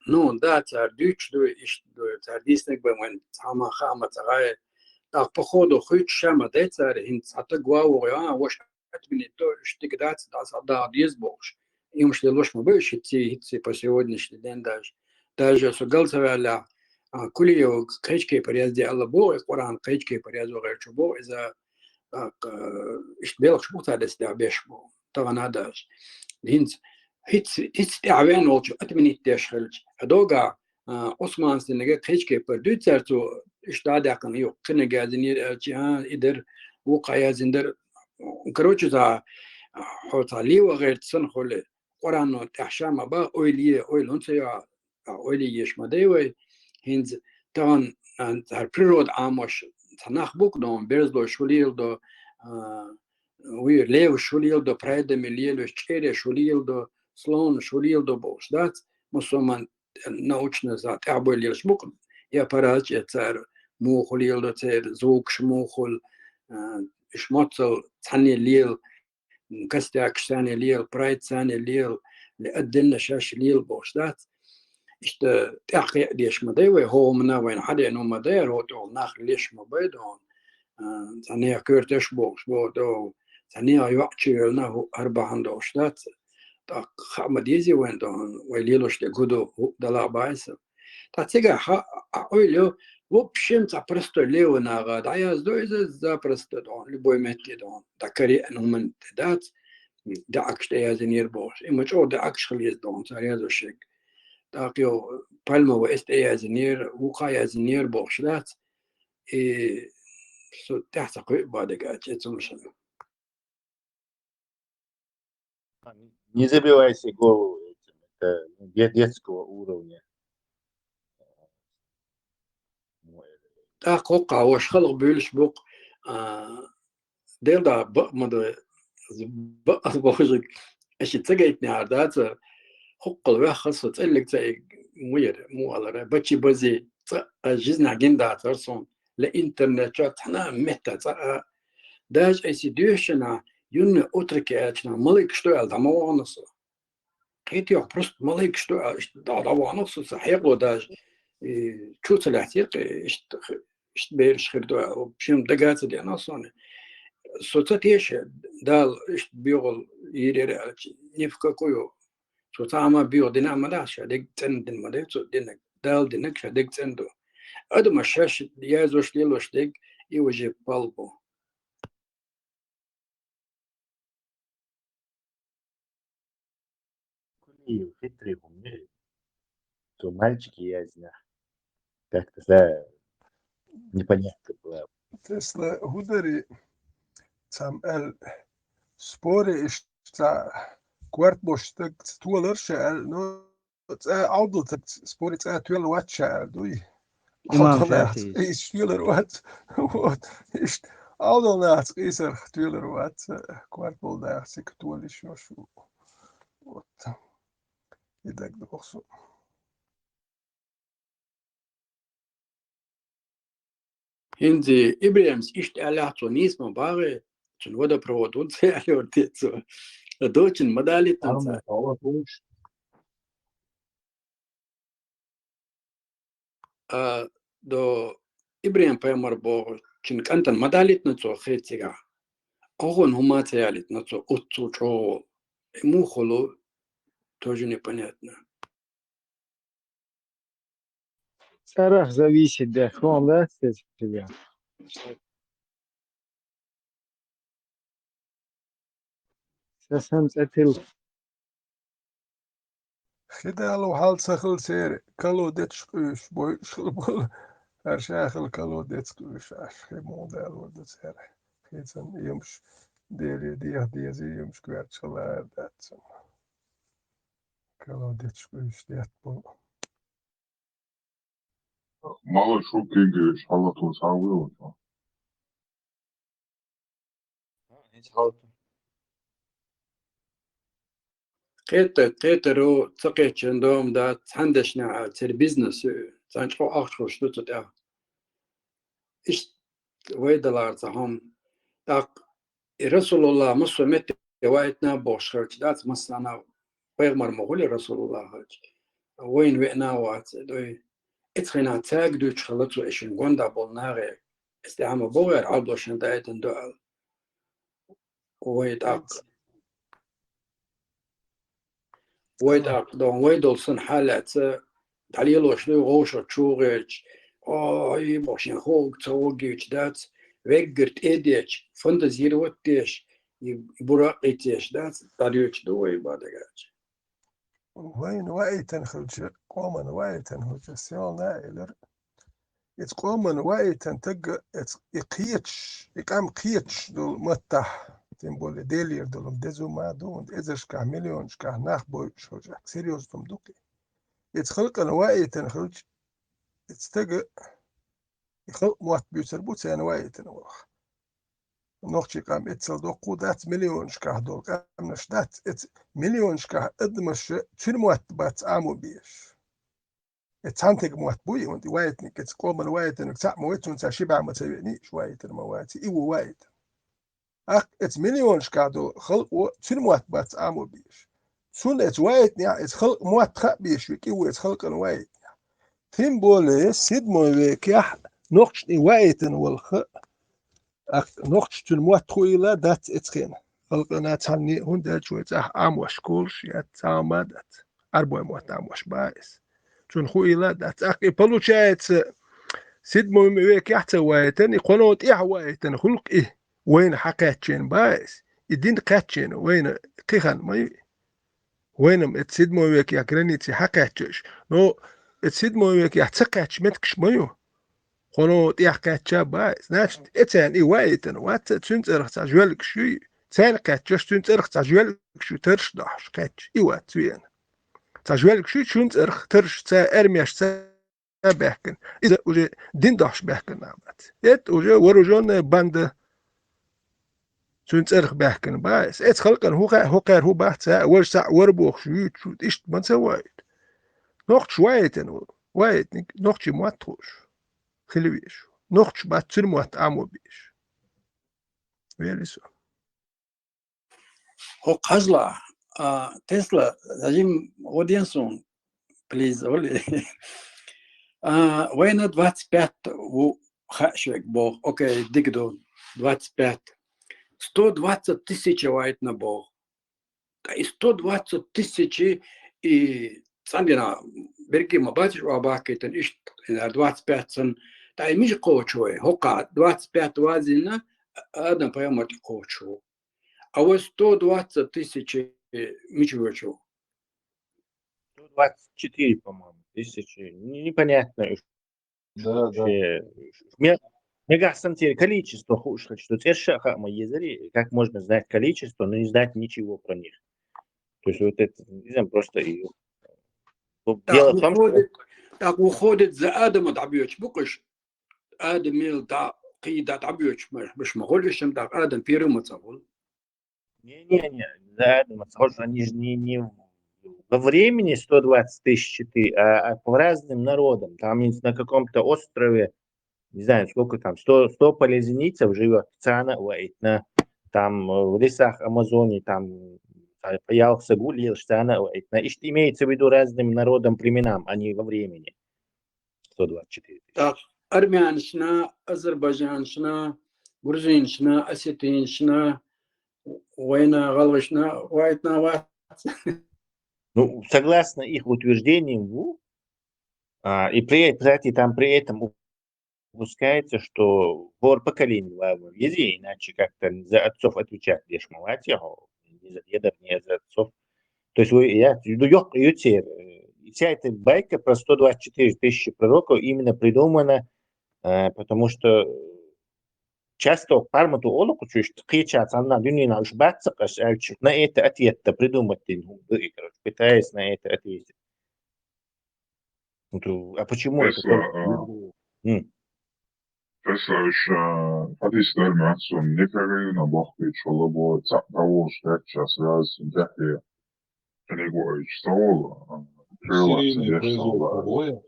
Ну, да, цара дуьйцуш ду, иштта ду, цара дийцинарг бен вайн цхьа ма хаа ма ца гӀай. ТӀаккха, по ходу, хуьйцуш ма дай цара, хӀинца цхьа таг ван вогӀу, а, ваша отменить до, иштта дика дац, дӀа схьадагӀа деза бохуш. И уьш лелош ма бу уьш хӀинцца, хӀинцца по сегодняшний день даже. Даже со гал ца ваьллехь, а, Кулиев кхечу кепара язде аьлла боху, и Къуръан кхечу кепара язо гӀерташ боху, иза, а, к-, иштта белхаш бу цара эцна беш боху. Тахана а даже. ХӀинца, хӀинцца, хӀинцца тӀаьхьа веана волчу отменить деш хилча, а догахь, а, Ӏусманца динарг кхечу кепара дуьйцу цара, цо иштта дӀа а даьккхина, юха кхинарг яздинера аьлча, а, и дара, вукху а яздина дара. Короче, цхьа, хьо цхьа лева гӀерта санна хуьлу, Къуръано тӀехь ша ма бан, ойла е, ойла хӀунда ца йо, а, ойла еш ма дай вай. ХӀинца тахана, а, цара природа Ӏамош цхьа нах бу-кх дон, берзалой шу леладо, а, вуй, леваш шу леладо, прайдами лелаш, чӀереш шу леладо, слонаш шу леладо бохуш дац, мусулман научно за тӀаьхьабой лелаш бу-кх, я параз чӀе цара муха леладо, церан звукаш муха хуьлу, а, уьш моццал цхьанне лела, костякаш царна лела, прайд царна лела, ле отдельно шаьш лела бохуш дац. Иштта тӀаьхьакхиа деш ма дай вай, хӀокху хӀуманна вайна хьадеана ма дай, хӀокху тӀехула нах леш ма бай дон. А, цхьа нехан коьрташ бохуш боху догӀу, цхьа нехан йоӀ чу йоьллина хӀу хӀара бахьана дохуш дац. ТӀаккха хаа ма дезий вайна дон, вай лелош дерг хӀу ду, хӀу далахь баьса. Ткъа цигахь хьа, а, ойла йо, в общем, цхьа простой левый нагӀа дӀаяздо иза запросто дон, любой метте дон, дӀакареана хӀуманна тӀе дац, даьӀахкаш тӀеяздинера бохуш. И ма чӀогӀа даьӀахкаш хила еза дон, цара язо шег. ТӀаккха йо, Пальмова эс тӀеяздинера, вукху а яздинера бохуш дац. И со тӀаьхьа ца кхуьу бадига, чӀе ца мушана. Не забивай себе голову этим. Это, ну, де-, детского уровня. ТӀаккха хӀокху ваша халха буьйлуш бу-кх, а, Дела да бакъ ма ду, бакъ бохург, аша ца гайтинехьара дац, хӀоккхул ваьхна со цӀеллиг ца и, муьйр, муха алара, бачи бази, цкъа а жизнехь гина дацара суна, ле интернет чохь цхьана а метта цкъа а. Даже айси доьшучунах, юнна отрок аьллачунах, маликаш ду аьлла, дӀа ма вахана со. Кхетий хьо, просто маликаш ду аьлла, иштта дӀа, дӀавахана со, сан хьекъало даже, и, чу ца лаьцира, иштта, иштта бераш хир ду аьлла, вообще дагаца деана суна. Со ца теша, Дала иштта боьгӀал йийр яра аьлча, ни в какую. Цо цхьа а ма боьгӀу дина а ма дац, ша дерг цӀена дина ма дай цо динарг. Дала динарг ша дерг цӀена ду. Адамаш шаьш язош лелош дерг, и уже пал бу. Кулиев хитрый хӀума, то мальчики язна. Как-то, да, непонятно было. Тесла хӀу дари, цхьамма аьлла, споре иштта корта болуш стаг толар ша аьлла, ну, цӀа Ӏовдал ца споре цӀа тоьлла вац ша аьлла дуй. Имам Ӏовдал нахаца Шафии. Иштта тоьлар вац. Вот. Иштта Ӏовдал нахаца къийсарх тоьлар вац. Корта болу даха цига толиш йош ву. Вот. И дагадогӀу со. ХӀинца ИбрахӀимс иштта аьллехь, цо нийса ма бахий, цуьнан водопровод ву ца аьллера те цо. Дочун ма далийтина цара. А, до ИбрахӀим-пайхамар боху, цун кӀантана ма далийтина цо хи цигахь. Оха хӀума ца ялийтина цо оццул чӀогӀа. Э, муха хуьлу, тоже непонятно. ЦӀарах зависит, да, хӀун дац те цигахь. Сан цӀе тилла. Хи далу хьал ца хилла церан, колодецаш къуьйсуш бойуш хилла болу. ХӀара ша хилла колодец къуьйсуш Ӏаш, хи муха далор ду церан. Хи цунна емаш, Деле деха деза емаш коьртачу хилла ара дац цунна. Колодецаш къуьйсуш детта болу. Мала шу кегийчу хьалатун схьавоьлучу? ХӀинца хьалатун. Кхета-, кхетаро ца кхеччан дом дац, цхьана дешнехь а церан бизнес ю, цхьана чӀогӀа ахча хуьлуш ду цу тӀехь. Иштта вай далара цхьа хӀума. ТӀаккха и Расулуллах массо а метте ваийтина бохуш хилча дац, массарна пайхамар ма хуьлу Расулуллах хилча. Вайна веана а вац, дуй. Эцхьана цаьрга дуьйцуш хилла цо, и шин гонда болу нахе. Эс тӀехь ма боху яра, Ӏабдуллашна даийтина ду аьлла. Вай тӀаккха. Вай тӀаккха, дон, вай долу сан хьалаьца, дӀалелош ду вовшах чу гӀерташ, ой, боху шен хӀугга ца воггийчу дац, веггара тӀе а дечу, фантазировать деш, и, и буракъ а ца еш дац, дӀадоьдуш ду вай бадагача. Вайна ваийтина хилча, къомана ваийтина хилча, сел наилар. Иза къомана ваийтина тагга, иза и кхеташ, и къам кхеташ долу маттахь, тем более Делера долу деза ма ду, эзаршкахь, миллионашкахь нах бойуш хилча, серьёзно ду-кх. Иза халкъана ваийтина хилча, иза стага и халкъ мотт буьйцур бу царна ваийтина ваха. Нохчийн къам эццал доккху дац, миллионашкахь долу къаьмнаш дац, эца миллионашкахь адамаш цуьнан мотт бац Ӏамо безаш. Эца цхьана стеган мотт буй, и ваийтинарг, эца къомана ваийтинарг цхьаъ ма вай, цунна цхьа ши бӀе ма ца веаний, иш ваийтина ма вац, и ву ваийтина. ТӀаккха эца миллионашкахь долу халкъо цуьнан мотт бац Ӏамо безаш. Цунна эца ваийтинехь, эца халкъан мотт хаа безаш ву, и ву эца халкъана ваийтинехь. Тем более, седьмой векехь нохчашна и ваийтина волу ха, тӀаккха нохчаша цуьнан мотт хуийла дац эцхена. Халкъана цхьанне, хӀунда аьлча вай цӀахь Ӏамош колуш яц, цхьа а ма дац. Ӏарбой мотт Ӏамош бац. Цунна хуийла дац. ТӀаккха и, получается, седьмой векехь ца ваийтина, и кхуьнан тӀехь ваийтина хуьлу-кх и. Вайна хьакхаьччийна бац. И дин кхаьччийна вайна кхин хан ма ю. Вайна-м эца седьмой векехь граници хьакхаьчча уьш. Но эца седьмой векехь ца кхаьчча меттигаш ма ю. Кхуьнан тӀехь кхаьчча бац. Значит, эцарна и ваийтина вац, цуьнан цӀарах цхьа жоьллигаш юй. Царна кхаьччаш цуьнан цӀарах цхьа жоьллигаш юй, тарш дохьуш кхаьчча. И вац веана. Цхьа жоьллигаш юй цуьнан цӀарах, тарш, цхьа армеш, цхьа баьхкина. Иза уже дин дохьуш баьхкина нах бац. Это уже вооружённая банда. Цуьнан цӀарах баьхкина бац. Эца халкъана хӀу ха-, хӀокхара хӀу бац, а, важа схьа вара бохуш вуьйцуш, иштта ма ца ваийту. Нохчаша ваийтина ву. Ваийтинарг нохчийн мотт хууш хила везаш. Нохчаша бац цуьнан мотт Ӏамо безаш. Вели со. ХӀокху хьажал, а, Тесла, зажим, гӀо де суна, please, гӀо ле. А, вайна двадцать пять ву хаьа шуьга боху. Окей, дика ду, двадцать пять. Сто двадцать тысяч ваийтина боху. Ткъа и сто двадцать тысяч и цӀандина берриге ма бац уьш охьабахкийтина, иштта, двадцать пять санна. Ткъа и мича кхочу вай? ХӀокху двадцать пять вазийна Адам-пайхамар тӀе кхочуш ву. А вай сто двадцать тысяч мича воьду? Сто двадцать четыре, по-моему, тысячи. Не-, непонятно. Да, да. Вообще, ме-, мегахь санна церан количество хууш хилча, цӀерш а хаа ма езарий, как можно знать количество, но не знать ничего про них. То есть вот это, не знаю, просто и вот дело в том, что... ТӀаккха выходит, тӀаккха выходит, за Адама дӀабоьдуш бу-кх уьш. Адамел дӀа, кхин дӀа дӀабоьдуш ма, уьш ма хуьлу, уьш-м тӀаккха Адам первый ма ца хуьлу. Не-не-не, за Адама ца хуьлу, они же не, не во времени сто двадцать тысяч ты, а, а по разным народам. Там на каком-то острове, не знаю, сколько там, сто, сто полинезийцев живёт, царна а ваийтина. Там, э, в лесах Амазонии, там, а, паялхса гулъеш, царна а ваийтина. Иштта имеется в виду разным народам, племенам, а не во времени. Сто двадцать четыре тысячи. Так, армянашна, азербайджанашна, грузинашна, осетинашна, вайна, гӀалгӀашна, вайтна вац. Ну, согласно их утверждениям, ву, а, и при, кстати, там при этом упускается, что гӀор поколение ва везде, иначе как-то за отцов отвечать деш ма вац яхаш, ни за дедов, ни за отцов. То есть вы, я, ну, йокъ, ю цер, э, вся эта байка про сто двадцать четыре тысячи пророков именно придумана, э, потому что часто пармату олу кучушт кхеча цанна дунина уж баццакъаш, а чё на это ответ-то придумать дин ху, да, и, короче, пытаясь на это ответить. Ну, то, а почему это Тесла, только а, М. Тесла уж, а, хадис дар мацун, непрерывно бахпи чолобо, цап давош, пять час раз, дяхи, перегоич, саул, а, крыло, Серийный цендеш, произвол саул. Кугоя.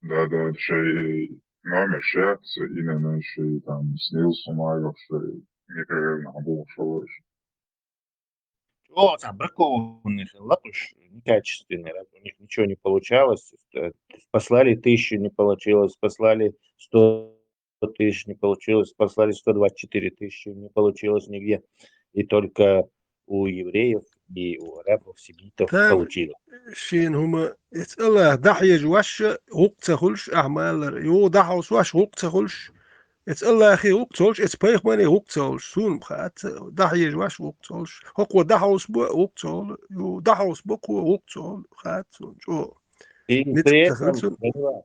Да, да, шей номер шесть, именно шей там снился Майров, шей непрерывно был шалыш. О, там бракованных лакуш, некачественный, раз у них ничего не получалось. Э, Послали тысячу, не получилось, послали сто тысяч, не получилось, послали сто двадцать четыре тысячи, не получилось нигде. И только у евреев и у арабов, семитов Так. получилось. Шин хӀума, эц Аллах дахьежа ваша гӀукъ ца хулш ахмалар. Ю дахьус ваш гӀукъ ца хулш. Эц Аллахи гӀукъ ца хулш, эц пайхмани гӀукъ ца хулш. Сун бхаца, дахьежа ваш гӀукъ ца хулш. Хокхо дахьус бо гӀукъ ца хул. Ю дахьус бо кхо гӀукъ ца хул. Хац сун, чӀо. И Ницкъ при ца хул этом, сун.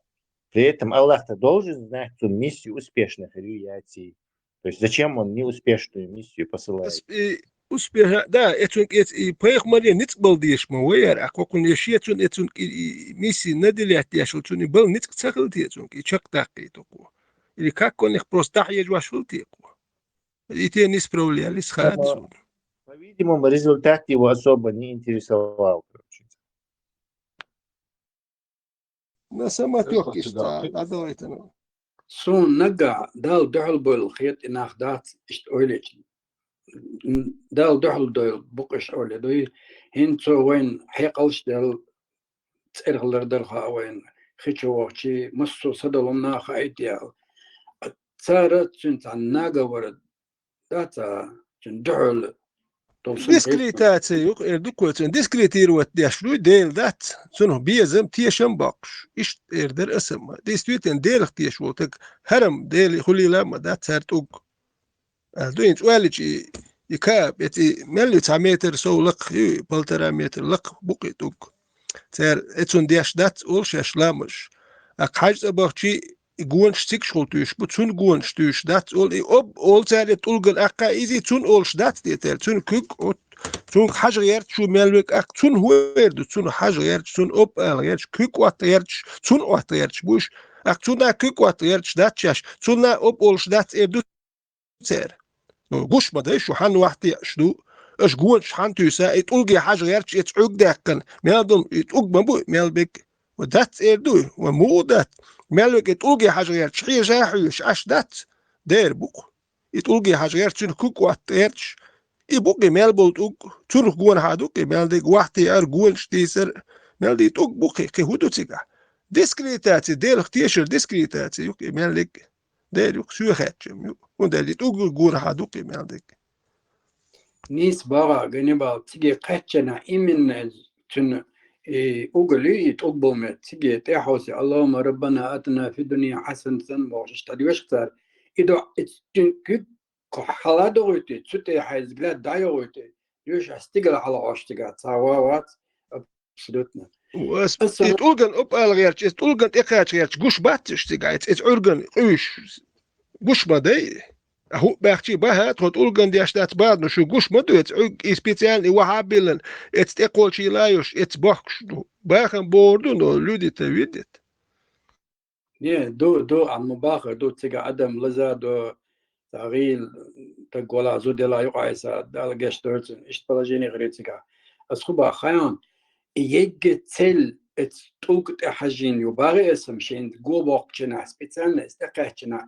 при этом Аллах-то должен знать, что миссию успешно хрюяций. То есть зачем он неуспешную миссию посылает? Ас-, и, успеха, да, эцунг эц, и пайхмаре ницкъ бал деш ма ваяр, а кокун ешецун, эцунг и, и миссии наделять дешл цун, и бал ницкъ ца хил тецунг, и чак такъи току. Или как он их просто тахьеж ваш хил теку. И те не справлялись, хац Ама- сун. По-видимому, результат его особо не интересовал, короче. На сама Тесла тёкиш, цигахъи. Да, давайте, ну. Сун нагга Дала дуьхьал бойла хет и нах дац, иштта ойлечи. Дала дуьхьал дойла букъаш оле дуй, хин цо вайн хьекъалш дел цӀерхлар дар хаа вайн, хи чу вахчи, массо садалам наха айт ял. Цара цун цан нага вара, да ца, цун дуьхьал. Товсун Дискредитация юк, эр дуквацун, дискредитировать деш руй, дел дац, цун безам тешам бакш, ишт эр дар асама. Действительно, делах теш вол, так харам дели хулила ма дац, цар туг. А дуин цвалич и, и кап, эти мелли ца метр сов лак, и полтора метр лак, букъи туг. Цар, эцун деш дац, ол шеш ламаш. А хаж цабахчи, и гонш цикш хул туйш бу, цун гонш туйш дац, ол и об, ол цар эт улган акка изи, цун олш дац детер, цун кук, от, цун хаж герт шу мелвек ак, цун хуэр ду, цун хаж герт, цун об ал герт, кук от герт, цун от герт буш, ак цун на кук от герт дац чаш, цун на об олш дац эр ду цер. Ну, гуш ма дай, шу хан вахти аш ду, аш гонш хан туйса, и тулги хаж герт, и цуг даккан, мел дум, и туг ма бу, мел бек, Ва дац эр ду, ва му дац. Мел веке тулги хаж герт, хижа хуш, аш дац. Дер бук. И тулги хаж герт, цун кук ват герт. И бук и мел бол тук, цун гон ха дук, и мел дек вахти ар гон штисер. Мел ди тук бук, ки ху ду цига. Дискредитация, делх тешер дискредитация, юк, и мел дек. Дер юк, сюхачем, юк. Унда ди тук гон ха дук, и мел дек. Нийса багӀа, Ганнибал, циге кхаьччана именно цуьнан и угали, и тӀулг болме циге тӀехьовсе: «Аллахумма раббана атина фи дуния хьасанатан», бохуш, иштта дешах цара. И до, и цуьнан куьг хьала догӀуьйту, цу тӀе хьайн взгляд дӀайогӀуьйту, юьш а стигала хьала Ӏош цига ца ва вац, абсолютно. Ас, и тӀулган оп ала гӀерч, и тӀулган тӀекхача гӀерч, гуш бац уьш цига, и, и Ӏурган къуьйш гуш ма дай. А хӀу баьхчи баха, тхо тӀулган деш дац бадну, шу гуш ма ду, эц Ӏуг, и специально, и вахьабиллан, эц тӀекхолчий лайош, эц бохкуш ду. Бахан бор ду, но люди-то видят. Не, ду, ду, амма бахар ду, цига адам лаза ду, ца гӀийла, таг вала, зудела юкъайса, Дала геш дойрцун, ишт положение гӀари цига. Ас хӀу баха хайон, и егге цель, эц тӀулг тӀе хьажин ю, багӀи эсам шин, го бохкучина, специально эс тӀекхаьччина,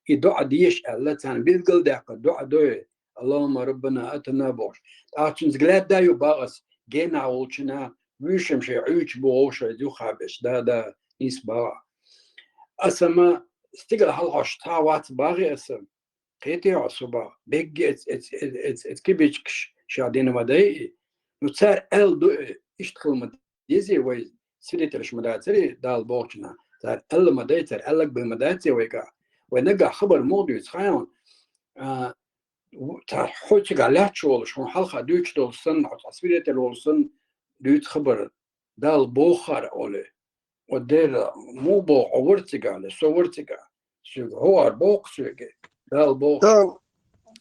и доӀа деш аьлла, царна билгалдаьккха доӀа дой, «Аллахумма раббана атина», бохуш. ТӀаккха цуьнца глядда ю багӀас, гена волчина, вуьйшам шай Ӏуьйчу боху шай духабеш, да, да, нийса багӀа. Аса ма стигала хьалхашка цхьа вац багӀи аса. Кхетий хьо, со багӀа. Бегги эц, эц, эц, эц, эц кибичкаш ша дина ма дайи. Ну, цар аьл ду, э, иштта хила ма дезий вай, свидетелаш ма дацари, Дала бохучунна. Цар аьлла ма дай, цар аьллаг бай ма даций вайга. Вай нагахь хабар мух дуьйцу, хайон, а, цар хьо цигахь лаьтташ волуш, хьуна хьалха дуьйцуш долуш санна, хьо цхьа свидетель волуш санна, дуьйцу хабар. Дала боху хӀара олий. О дера, муха боху, хьо вара цигахь, со вара цигахь. Соьга хӀора боху соьга. Дала боху. Тан,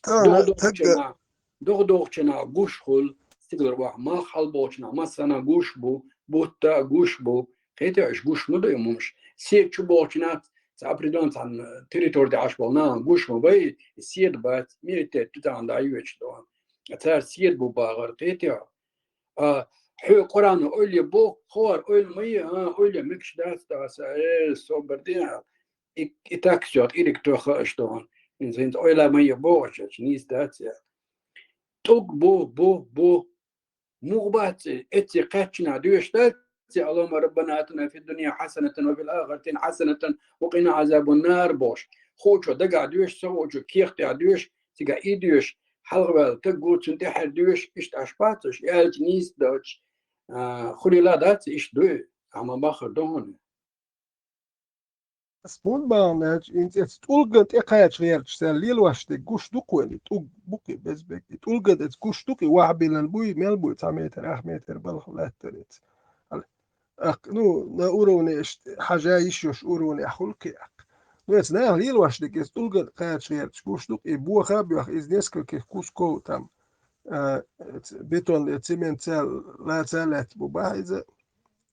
тан, Доху-дохучунах, доху-дохучунах гуш хуьлу, стигалара ваха, малх хьалабохучунах массанах гуш бу, бутта а гуш бу. Кхетий хьо, уьш гуш ма ду и хӀумаш. Седа чу бохучунах цхьа определённый цхьана территори тӀехь Ӏаш болу нахана гуш ма бай, и седа бац, милитет ду царна дӀайоьдуш доху. Цара седа бу бахара, кхетий хьо. А, хьоьга Къуръано ойла е боху, хӀора ойла ма е, а, ойла е мегаш дац аса, э, собар де, и, и так всё, и рик тоьхна аша доху. ХӀинца, хӀинца ойла ма е боху аша, нийса дац я. ТӀулг бу, бу, бу. Муха бац и, эцци кхаьччина доьшуш дац и, Аллахумма раббана атина фид дунья хьасанатан ва фил ахирати хьасанатан ва къина Ӏазабан нар бохуш. Хуучо дагахь доьшуш, ца хуучо кехатехь доьшуш, цигахь и доьшуш, хьалхаваьлла таг ву, цунна тӀаьхьара доьшуш, иштта Ӏаш бац уьш, и аьлча нийса доцуш, а, хуьлийла дац, иштта ду и, амма бахар ду хьуна. Ас муха бахана аьлча, хӀинца эцу тӀулган тӀекхача гӀерташ цара лелош дерг гуш ду-кх вайна, и тӀулг бу-кх и безберг. И тӀулган эцу гуш ду-кх и, вахьбилан буй, мел буй, цхьа метр, ах метр балха лаьттара эцу. Ак, ну, на уровне иштта хьажа йиш йолуш уровнехь хуьлу-кх и, ак. Ну, эцу наха лелош дерг эцу тӀулган кхача гӀерташ гуш ду-кх, и боха а боьху, иза нескольких кусков там, а, эцу бетон, э, цементца лаца а лаьцна бу бахьа иза.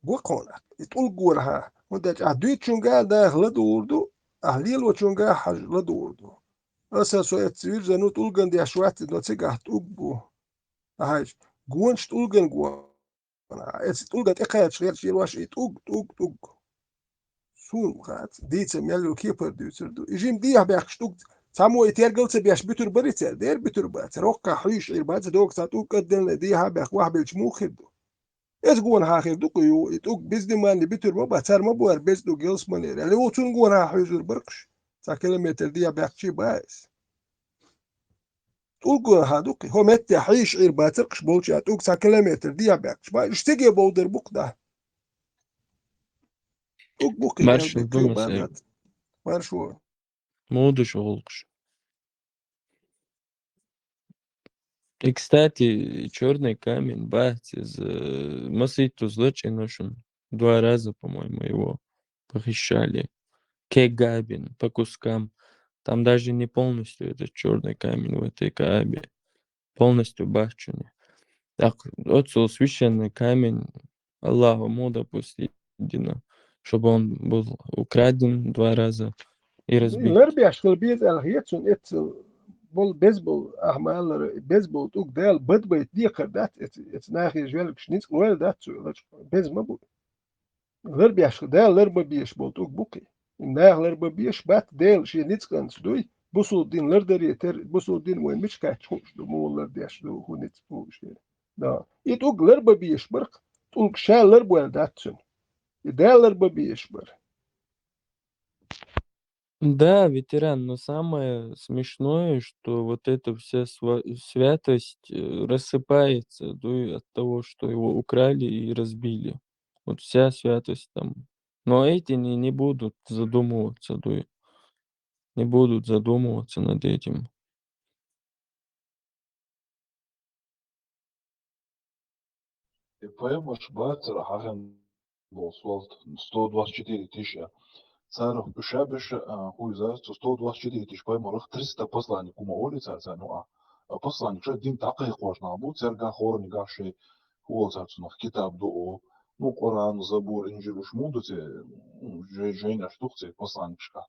Бу-кх хьуна, и тӀулг гонахьа. ХӀунда аьлча ахь дуьйцучуьнга а наха ладугӀур ду, ахь лелочуьнга а хьажа ладугӀур ду. Аса со эцу вирзану тӀулган деш вац, но цигахь тӀулг бу. Ахьа гонаш тӀулган гона. Эцу тӀулган тӀекхача гӀерташ лелош и тӀулг, тӀулг, тӀулг. Суна хац, дийца мел ю кепара дуьйцур ду. И жима дехьа баьккхаш тӀулг, цхьаммо и тергал ца беш буьтур барий цара, дера буьтур бац. Роккхахь хьуьйшуш Ӏийр бац, догу цхьа тӀулг кӀадделла дехьа баьккха вахьбелча муха хир ду? Эцу гонахьа хир ду-кх ю, и тӀулг беза диманна буьтур ма бац, цара ма бу хӀара беза тӀулг ялсаманера. Аьлла, оцунна гонахьа хьуьйзур бара-кх уьш. Цхьа километр дехьа баьккхачий бац. ТӀулг гонахьа ду-кх и. ХӀо меттехь хьийша Ӏийр бацара-кх уьш болчу а тӀулг цхьа километр дехьа баьккхача бац. Уьш циге бовдар бу-кх дӀа. ТӀулг бу-кх и. Маршо ду, Масаев. Маршо. Муха ду шун гӀуллакхаш? И, кстати, чёрный камень бац, из, э, масийтта лачкъийна шуна. Два раза, по-моему, его похищали. Кегаабина, по кускам. Там даже не полностью этот чёрный камень в этой Каабе. Полностью бац шуна. Так, оццул священный камень, Аллаху муха допустить дина, чтобы он был украден два раза и разбит. Ларбеш хила беза аьлла хета суна, эццул болу беза болу, ахьа ма-аллара, беза болу тӀулг Дала бадбайта декхар дац, эцу, эцу нахе жуьлгаш ницкъ лойла дац цо, лачкъа беза ма бу. Ларбеш хила, Дала ларбан безаш болу тӀулг бу-кх и. Наха ларбан безаш бац, Дала шен ницкъанца дуй, бусулба дин лардаре тера, бусулба дин вайн мича кхаьчча хууш ду, муха лардеш ду, хӀун ницкъ бу шен. Да. И тӀулг ларбан безаш бара-кх, тӀулг ша ларбойла дац цуьнан. И Дала ларбан безаш бара. Да, ветеран, но самое смешное, что вот эта вся сва-, святость, э, рассыпается, да, и от того, что его украли и разбили. Вот вся святость там. Но эти не, не будут задумываться, да, и не будут задумываться над этим. И пайхамарш бацара хьахина болу сто двадцать четыре тысяча. Царах уьш а беша, а, хӀун иза, цу сто двадцать четыре тысяча пайхамарах триста посланник хӀума олий цара, царна, ну, а, а посланник ша дин дӀакхайкхош нах бу, цаьргахь хӀоранигахь шайн хӀун олу цара цунах, китаб ду олу. Ну, Къуръан, Забур, Инжил уьш муха ду церан, ну, жай-, жайнаш ду-кх церан посланникашкахь.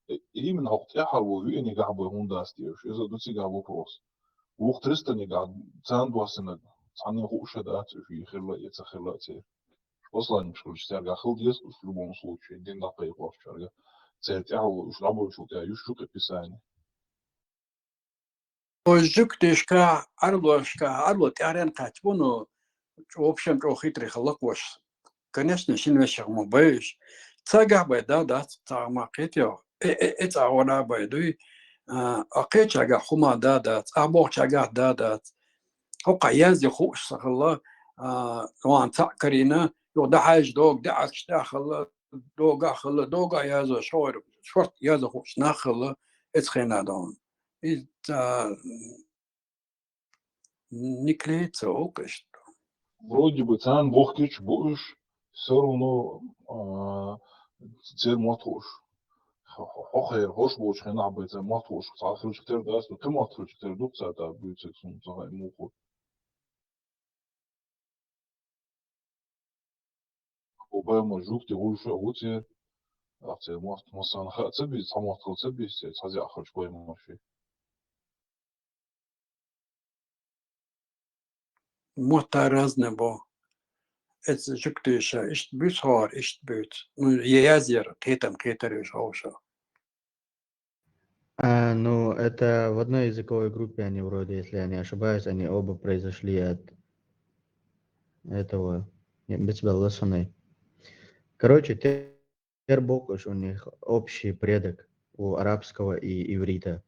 И, именно хӀокху тӀаьххьара волу виънигахь бен хӀунда дац те уьш? Иза ду цигахь вопрос. Вукху тристанигахь царна доссинарг цхьанне хууш а дац уьш, и хилла, и ца хилла а церан. Посланникаш хилча, цаьргахь хила деза уьш, в любом случае, дин дӀакхайкхочуьнга. Церан тӀаьхьа уьш дӀаболчул тӀаьхьа юьсуш ю-кх и Писание. Оцу жуьгташкахь, Ӏаьрбошкахь, Ӏаьрбо тӀаьххьара кхаьчна бу, ну, чӀогӀа, общем, чӀогӀа хитрый хилла-кх уьш. Конечно, шина вешех ма бевза уьш. Цагахь бай да дац, цхьа ма кхетий. Э, э, э, цхьа вара бай дуй. А, а кхечагахь хӀума да дац, а бохчагахь да дац. ХӀокху язъе хууш ца хилла, а, ван цхьаъ карийна, юха дӀахьаьжча догӀа, дӀахьаьжча дӀа хилла, догӀа хилла, догӀа язъеш хьо вара, шорта язъе хууш нах хилла, эцу хенахь догӀа. Иза, а, не клеится, вовка, что. Вроде бы царна бохкича бу уьш, всё равно, а, церан мотт хууш. Хьо-, хьо-, хьо хер, хӀорш болчу хенахь бай церан мотт хууш, цхьа хилча тера дац, кхин мотт хилча тера ду-кх цара, тӀаккха буьйцург суна ца хаьа муха. Баймар жугтий гӀур шу а ву церан, тӀаккха церан мотт массарна хаа ца беза, цхьа мотт хила ца беза церан, цхьа зӀе хилча баймар ши. Мотт разный бу. Эцу жуьгташа иштта буьйцу, хӀора иштта буьйцу. Ну, язъяр, кхетам кхетар уьш хьовша. А, ну, это в одной языковой группе они вроде, если я не ошибаюсь, они оба произошли от этого, не, Бицбелласоной. Короче, те- Тербокуш, у них общий предок у арабского и иврита.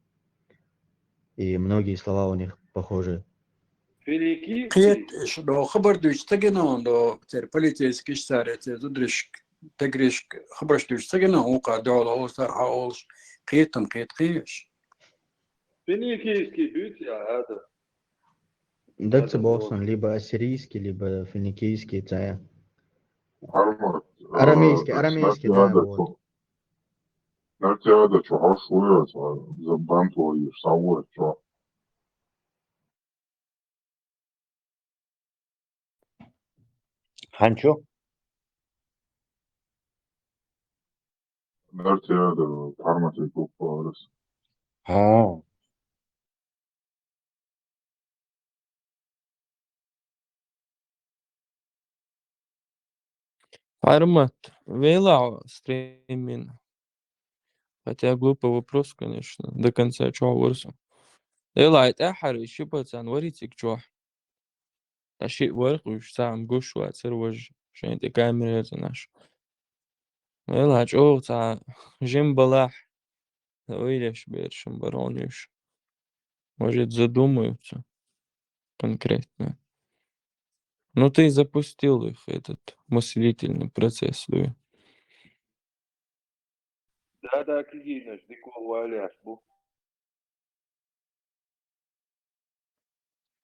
И многие слова у них похожи. Финикийский. Кхета, шу до хабар дуьйцу ца гина, до церан полицейскийш цара, церан зударшка, тегришка хабарш дуьйцу ца гина, вукхара дуьхьал олуш, цара хьан олуш, кхетам кхетакхийш. Финикийский дуьйцу я, хӀа-да. Даг ца боху сан, либо ассирийский, либо финикийский, цая. Арамейский, арамейский, да, вот. Нартиада чу хьош вуй, забан твою, савой чу. Хьанчу? Нартиада, Парматый группа арас. А. Пармат, вела стримин. Хотя глупый вопрос, конечно. До конца чё варса. Вела, это хар, ищи пацан, варите чё. Ткъа шиъ вара-кх уьш, цхьа а гуш вацара важа, шайн тӀе камера яцӀанаш. Вела, чӀогӀа цхьа жима балахь, ойла еш бераш бара хьуна уьш. Может, задумаются конкретно. Ну, ты запустил их, этот мыслительный процесс, дуй. Да, да, кигийнаш дика валеш бу.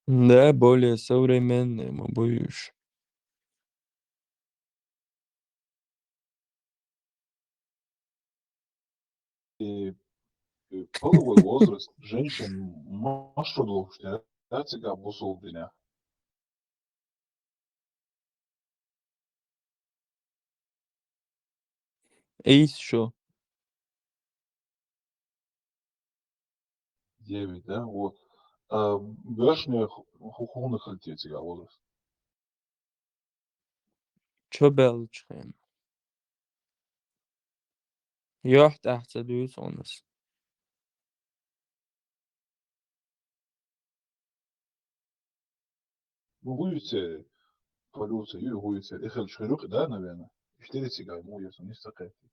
Да, более современные ма буй уьш. И, и половой возраст женщин ма-, маршо долуш, да, цигахь бусулба динехь. Исс шо. Девять, да? Вот. А, бешне ху-, ху-, хӀунда хила те цигахь возраст? Чо баьллачу хенахь. Юьхь тӀехь ца дуьйцу хьуна ас. Ну, вуьйцу, полюция ю, вуьйцу, и хилча хир ю-кх, да, наверное? Иштта цигахь мо яцу, нисса кхетти.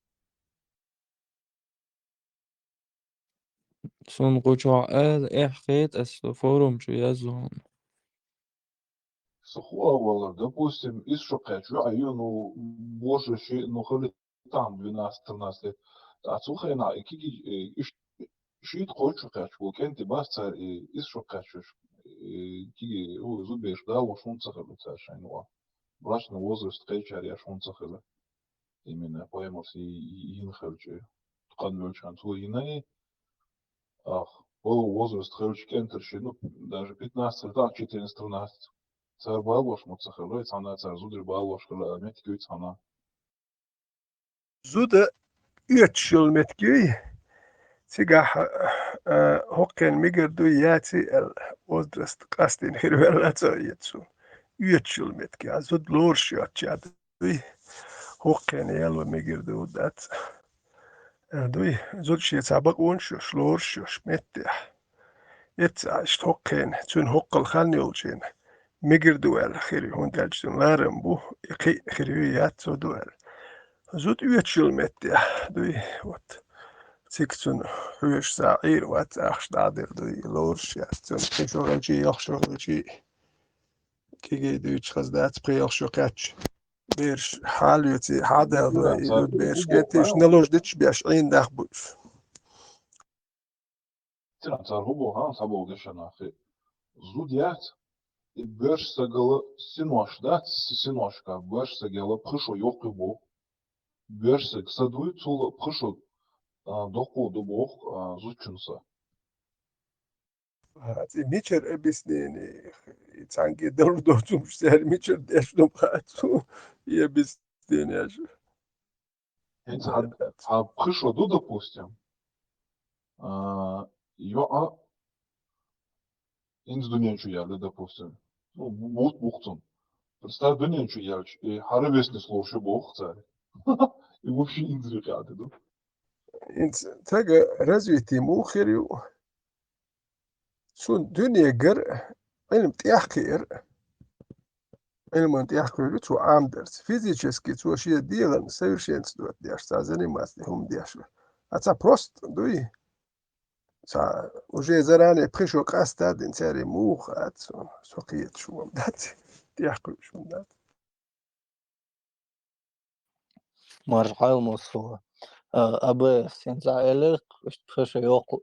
Суна кху чохь ала, эхь хета ас со форум чу язло хьуна. Со хӀун а валар, допустим, исс шо кхаьчча, а ю, ну, божа ши, ну, хали там двенадцать-тринадцать лет. Ткъа цу хенахь и киги, э, иш-, шийтта кхоччуш кхаьчча, ву кӀентий бац цара, и исс шо кхаьччаш, и киги, у, зудбераш далош хӀунда ца хилла цара шайна ван. Брачный возраст кхечара еш хӀунда ца хилла. Именно поймарс и, и, йина хилча, кханвелчан цо йина и, ах, половой возраст хилча кӀентара ши, ну, даже пятнадцать лет, четырнадцать-тринадцать. Цара балош ма ца хилла, цхьана цара зударий балош хилла, а меттиг ю цхьана. Зуда оьцуш йолу меттиг юй, цигахь, а, хӀокхуьнан мегар дуй, яций аьлла, возраст къастийна хир ваьлла ца хета суна. Оьцуш йолу меттиг, а зуда лоруш йоцчу дуй, хӀокхуьнан яло мегар ду, дац. Э, дуй, зуда шен цхьа бакъонаш йолуш, лоруш йолуш меттехь. Эцца иштта хӀокхуьнан, цуьнан хӀокхул хан йолчийн, мегар ду аьлла хир ю, хӀунда аьлча цуьнан ларам бу, и кхин а хир ю, яц цо ду аьлла. Зуда оьцуш йолу меттехь дуй, вот. Цига цунна хьоьжуш цхьа Ӏийр вац ахча дӀадер дуй, лоруш яц цунна, кхин шо гӀечий, йохчо гӀечий, кӀигий дуьйцуш хаза дац, пхи йохчо кхаьчча. Бераш хьалоьций, хьадалла, и зуда бераш геттеш, налож диташ беш, Ӏийна дах бу уьш. Цара хӀун боху, хан, цхьаболу дешна нахе? Зуда яц, и боьрша сагала синош дац, си-, синошка боьрша сагала пхи шо йоккхуьйту боху. Боьрша саг са дуй, цул а пхи шо, а, доккху ду боху, а, зудчун са. А, ци мичара объяснение? И цхьаьнгге далур доцу хӀумаш цара мичара деш ду бац, и объяснение аша? ХӀинца хьан, хьан пхи шо ду, допустим, а, йоӀа хӀинца дуьнен чу яьлла, допустим. Ну, бу-, бутт бу-кх цунна. Представь, дуьнен чу яьлча, и хьан ровесник лоруш ю боху цара. И вообще инзаре кхиадо ду. ХӀинца стага развитие муха хир ю? Цунна дуьнегара Ӏилма тӀехкхиар, Ӏилман тӀехкхуьйлу цо Ӏамдарца. Физически цо шен дегӀан совершенствовать деш, цхьа заниматься де хӀума деш. А цхьа просто дуй? Цхьа уже заранее пхи шо къастадина цаьрий муха хаьа цунна, со кхеташ ву дац, тӀехкхуьйлуш хӀума дац. Марша хьайла, Муса. А, АБС, хӀинца элира, иштта пхи шо йоккха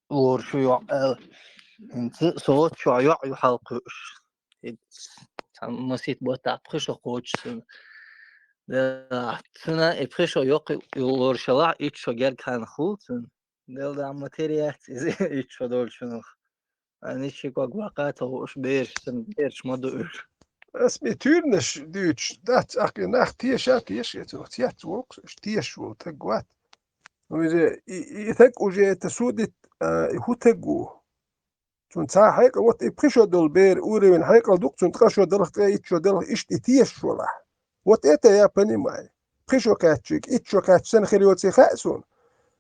лоруш ю йоӀ аьлла. ХӀинца со воцчохь йоӀ ю хьалкхуьуш. И цхьа масийтта баттахь пхи шо кхочуш цуьнан. Да, цуьнан и пхи шо йоккха лоруш ялахь, итт шо герга хьанах хуьлу цуьнан. Делла ма тера яц иза итт шо долчунах. Ани ши ког ваккха а ца хууш бераш, цуьнан бераш ма ду уьш. Ас ми туьйранаш дуьйцуш дац, ахкхи нах теша а теша, эцо цец воккхуш, уьш тешаш волу таг вац. Ну, иза, и, и таг уже это судит, а, и хӀун таг ву? Цунна цхьа хьекъал, вот и пхи шо долу бер уровень хьекъал ду-кх цунна, ткъа шо далахь, ткъе итт шо далахь, иштта и тешаш волахь. Вот это я понимаю. Пхи шо кхаьччиг, итт шо кхаьчча санна хир йоций хаьа суна.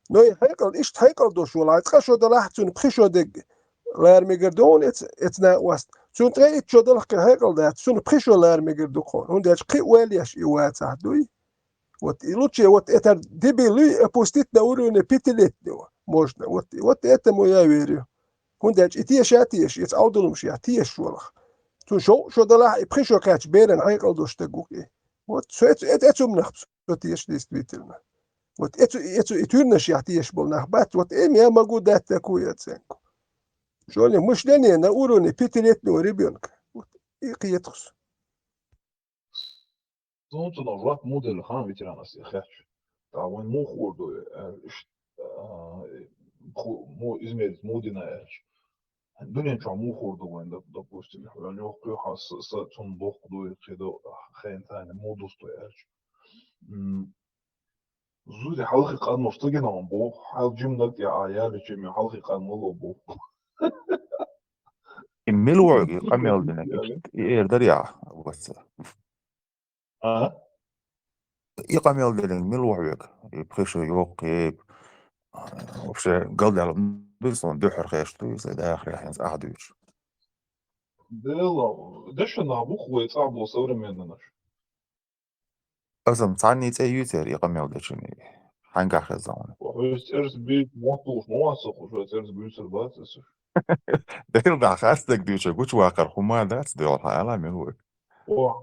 Но и хьекъал, иштта хьекъал долуш волахь, ткъа шо далахь, цунна пхи шо дерг лара мегар ду хьуна эца, эца накъост. Цунна ткъе итт шо далахь кхин хьекъал дац, цунна пхи шо лара мегар ду-кх хьуна. ХӀунда аьлча кхин а ойла еш и вацахь дуй. Вот и лучше вот этот дебил опустить на уровне пятилетнего можно. Вот, вот этому я верю. ХӀунда аьлча и теша а теша, иза Ӏовдалумаш я тешаш волахь. Цунна шовзткъа шо далахь, и пхи шо кхаьчча беран хьекъал долуш стаг ву-кх и. Вот со эцу, эцу, эцу нах со теша действительно. Вот эцу, эцу и туьйранаш я тешаш болу нах бац. Вот им я могу дать такую оценку. Что у них мышление на уровне пятилетнего ребёнка. Вот и кхетахь со. Суна цунах жоп муха делла, хан, ветеранас и хетташ. ТӀаккха вайн муха хуур ду, э, ш-, а, ху-, му-, измерить муха дина аьлча. Дуьнен чохь муха хуур ду вайн, доп-, допустим, вайн йохкхуьйхьа са, са цунна боккха ду, и кхидо, хен тайна муха дусту аьлча. М, зуди хьалхи къанлуш ца гина ван боху, хьал жиманаг тӀе а яьллачи, ме хьалхи къанлало боху. И мила ву хьоьга и къамел динарг? И эр дара яхьа, ваца. А? И къамел динарг мила ву хьоьга? И пхи шо йоккхий, а, вообще галдаьлла дуй суна, дуьххьара хеш дуй, иза дахарехь хӀинца ахь дуьйцуш. Делла, дешна нах бу-кх вай цӀахь болу современнанаш. Аса-м цхьанний цӀе юьйцера и къамел дечуьнга. Хьаьнгахь хезна хьуна? Вай цӀерца буьйцуш мотт луш ма вац со, вай цӀерца буьйцур бац аса. Делла, харц дерг дуьйцуш гучуваккхар хӀума дац, Делла, хьан ала мила ву? О,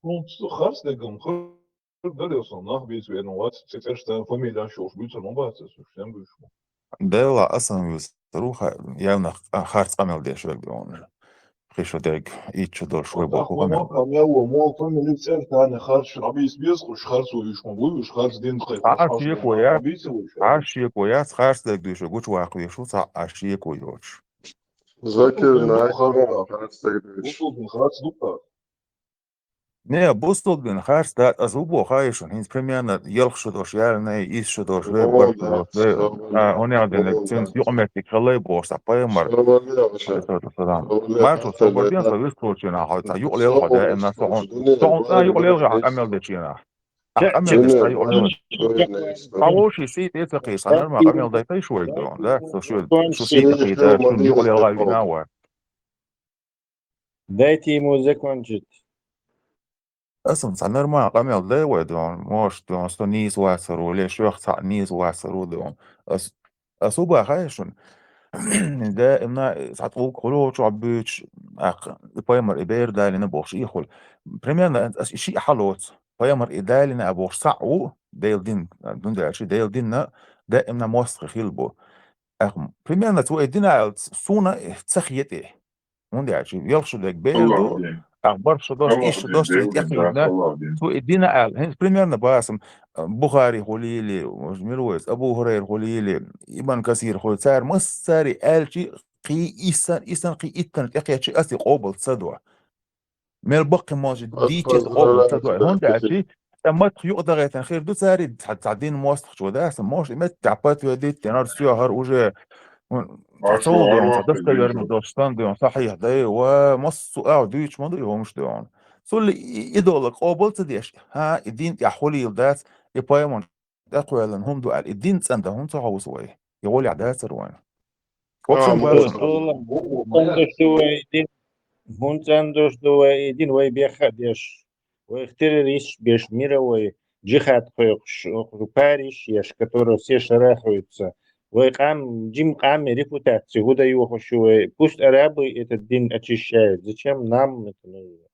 ну, харц дерг-м хир дара, аса нах буьйцуш верна вац, цӀе цӀерца фамилияш йолуш буьйцур ма бац аса, уьш сен буьйцуш бу? Делла, аса-м вуьйцур ву, ха-, явнах, а, харц къамел деш верг ду хьуна. Пхи шо дерг, итт шо долуш вай боху къамел. Мел ву, мол, фамилия цӀерца харц шуна бийца беза, уьш харц ву, уьш ма буй, уьш харц дина тхай. Харц шеко яц, харц шеко яц, харц дерг дуьйцуш гучуваккха везаш ву цхьа а шеко йоцуш. Закир, харц дерг дуьйцуш. Бусулбин харц ду-кх. Не, бусулбин харц дац, аса ву боху, хаа шуна, хӀинца примерно ялх шо долуш яьллий, исс шо долуш вай, барх шо долуш вай, а, хӀунда аьлла дерг, цуьнца юкъаметтиг хилла бохуш цхьа пайхамар. Маршо, собар де, со вистхуьлучу нахь, хьо цхьа юкъалелха хьо даимна, со хьуна, со хьуна цкъа юкъалелха хьан къамел дечу нахь. Хьан къамел дечу цкъа юкъалелха. Хьан вовшийн сий тӀе ца кхийса, хьан норма къамел дайтайша вайга, да? Со шу, шу сий тӀе кхийса, шуна юкъалелха вина а вара. Дайте ему закончить. Аса цхьа нормальный къамел дай вай дон, может, дон, сто нийса вацар ву, ле шоьх цхьа нийса вацар ву дон. Ас, ас хӀун баха шуна? Даимна цхьа тӀулг хуьлу чохь буьйцуш, аккха, и пайхамар и бер далийна бохуш, и хуьлу. Примерно ас шиъ хьалоцу. Пайхамар и далийна а бохуш цхьаъ ву, Делан дин, дундалчи Делан динна даимна мостагӀий хилла бу. Аккха, примерно цу вай дина аьлла, суна ца хетий. ХӀунда аьлча, ялх шу дерг бер ду, тӀаккха барх шу дош, иш шу дош тӀекхийна, цо и дина аьлла. ХӀинца примерно басам, а, Бухари хуьлийли, мила вайца, Абу Хурайра хуьлийли, Ибн Касир хуьлийли, цара массари аьлчи кхин исан, исан кхин иттан тӀекхечи ас и къобал ца до. Мел баккхий молча дийча ас къобал ца до. ХӀунда аьлча, ТӀе маттах юкъадахийтина хир ду цари, цхьа, цхьа дин мостагӀчо, да, сан, может, и меттехь подтвердить дина, хӀара соьхара уже, м, цхьа цо ду, цхьа достоверный дош сан ду, сахьихь дай, ва массо а дуьйцуш ма ду и хӀумаш ду. Цул и, и долу къобал ца деш, хӀа, и дин тӀехь хуьлийла дац, и пайхамар тӀекхоьллина хӀума ду аьлла, и дин цӀандан хӀума ца хьовса вай. И гӀолехь дацара вайн. Воксун а, база. ХӀунда ду вай и дин, хӀунда цӀандан ду вай и дин вай беха а деш, вайх террористаш беш, мировой джихад кхойкхуш, оху Париж еш, который все шарахаются. Вай къам, джим къаман репутаци хӀун дан йохуш ю вай? Пусть арабы этот дин очищают. Зачем нам это нужно?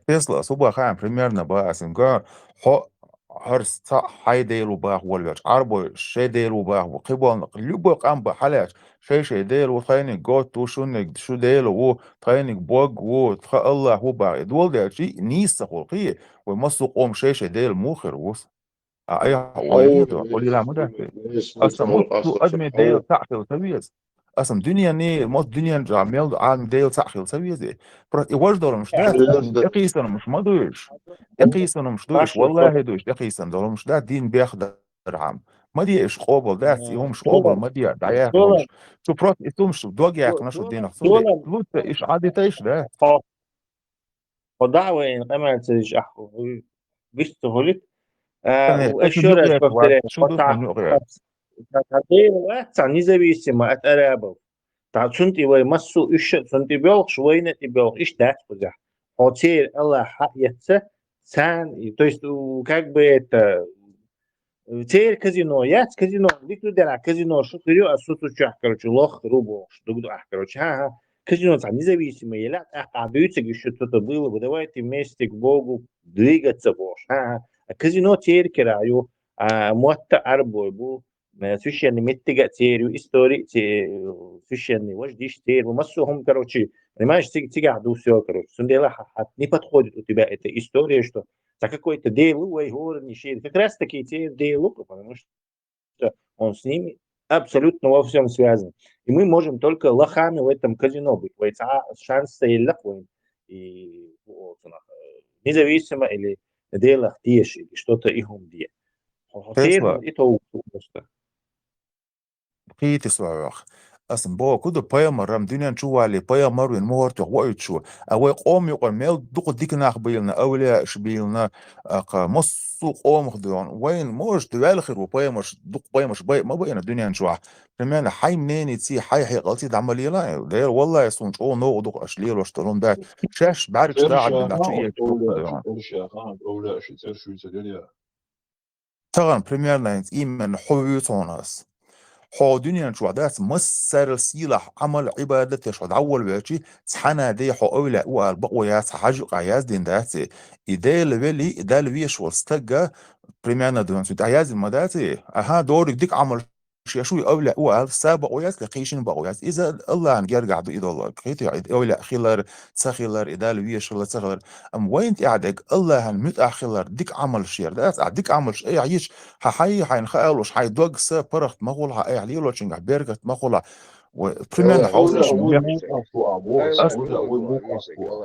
Тесла, ас хӀун баха хаьа, примерно баха ас, га, хьо, хӀара цхьаъ хьайн дела ву баха волавелча, Ӏарбой шайн дела ву баха ву, кхиболна, любой къам бан хьалаьцча, шай-шай дела ву, тхайниг готта ву, шунниг шу дела ву, тхайниг бог ву, тха Аллах ву баха. И дола дерчи, нийса ца хуьлу кхий, вай массо а къоман шай-шай дела муха хир ву? А, айхьа ойла ду, ойла ма дац. Аса массо а адамийн дела цхьаъ хила ца веза. Аса дуьненний, массо а дуьнен чохь мел ду Ӏалам дела цхьаъ хила ца веза. Просто и важа долуш дац, тӀекхийсанамаш ма ду уьш. ТӀекхийсанамаш ду уьш, валлахӀи ду уьш, тӀекхийсан долуш дац, дин бех дархьама. Ма де уьш къобал дац, и хӀумаш къобал ма де, дӀаяхьа хӀумаш. Шу просто и хӀумаш дог яьккхина шу динах, цундела лучше уьш Ӏадитайша, да? Хьо дӀа а вайна къамел ца деш ахь вист ца хуьлуьйту. А, ещё раз повторяю, хьо цхьа, цхьа, цхьа Дела вац цхьа независимо от арабов. Цхьа цунна тӀе вай массо а уьш а цунна тӀе боьлхуш, вайна а тӀе боьлхуш, иштта дац кхузахь. Хьо церан Аллах хьаэцна, царна, то есть, у, как бы это, церан казино яц, казино, дика ду дерхьа, казино шу хир ю, а су цу чохь, короче, лох хир ву бохуш, дугу ду ахь, короче, хьан-хьан, казино цхьа независимый елахь, тӀаккха ахь дуьйцург уьш ю, цу тӀе было бы, давайте вместе к Богу двигаться бохуш, хьан-хьан. А казино церан кара ю, а мотт а Ӏарбой бу, э, священный меттиг а церан ю, истори а церан, священный вождиш церан бу, массо а хӀума, короче, понимаешь, цига, цигахь ду всё, короче. Цундела хьан, хьан не подходит у тебя эта история, что за какой-то дела вай хӀоранна шена. Как раз таки церан дела, потому что он с ними абсолютно во всём связан. И мы можем только лохами в этом казино быть. Вай цхьа шанс ца елла вайн. И, о, цунах, э, независимо или делах деша, или что-то и хӀума де. Хьо, хьо церан и тов просто. Кхийти со хьох. Аса боху ду, пайхамарам дуьнен чу валле, пайхамар вина мухӀар тоьхна воуьйтуш ву. А вай къоман юкъара мел дукха дика нах бийлина, авлияаш бийлина, аккха, массо а къомах доьгӀна. Вайна, может, ваьлла хир ву пайхамарш, дукха пайхамарш бай-, ма байна дуьнен чохь. Примерно хьайн мненица, хьайн хьекъалца дӀа ма лела, дера, валлахӀи, суна чӀогӀа новкъа ду-кх аша лелош долу хӀума дац. Шаьш бӀаьргаш дахьа дина чу езаш дукха доьгӀна. Тахана, примерно, хӀинца именно хьо вуьйцу хьуна ас. Хьо дуьнен чохь дац, массарал сийлахь Ӏамал, Ӏибадат деш хьо дӀаволавелчи, цхьана а де хьо авлияъ ву ала бакъо яц, хьан хьажа юкъахь яздина дац и. И Дела вели, и Далла везаш волу стагга, примерно, дуьнен чу дӀаяздина ма дац и. Аха, дориг дика Ӏамал шен шу авлияъ ву ала, са бакъо яц, кхин шина бакъо яц. Иза Аллахьан гергахь ду и долу. Кхетий, и авлияъ хилар, ца хилар, и Далла везаш хилар, ца хилар. Амма вайна тӀехь дерг Аллахьан муьтӀахь хилар, дика Ӏамалш яр дац, ахь дика Ӏамалш айхьа йича, хьан хьай, хьайна хаалуш, хьайн дог са паргӀат ма хуьлу хьан, айхьа лелочуьнгахь беркат ма хуьлу. Вай, примерно, хьовсуш,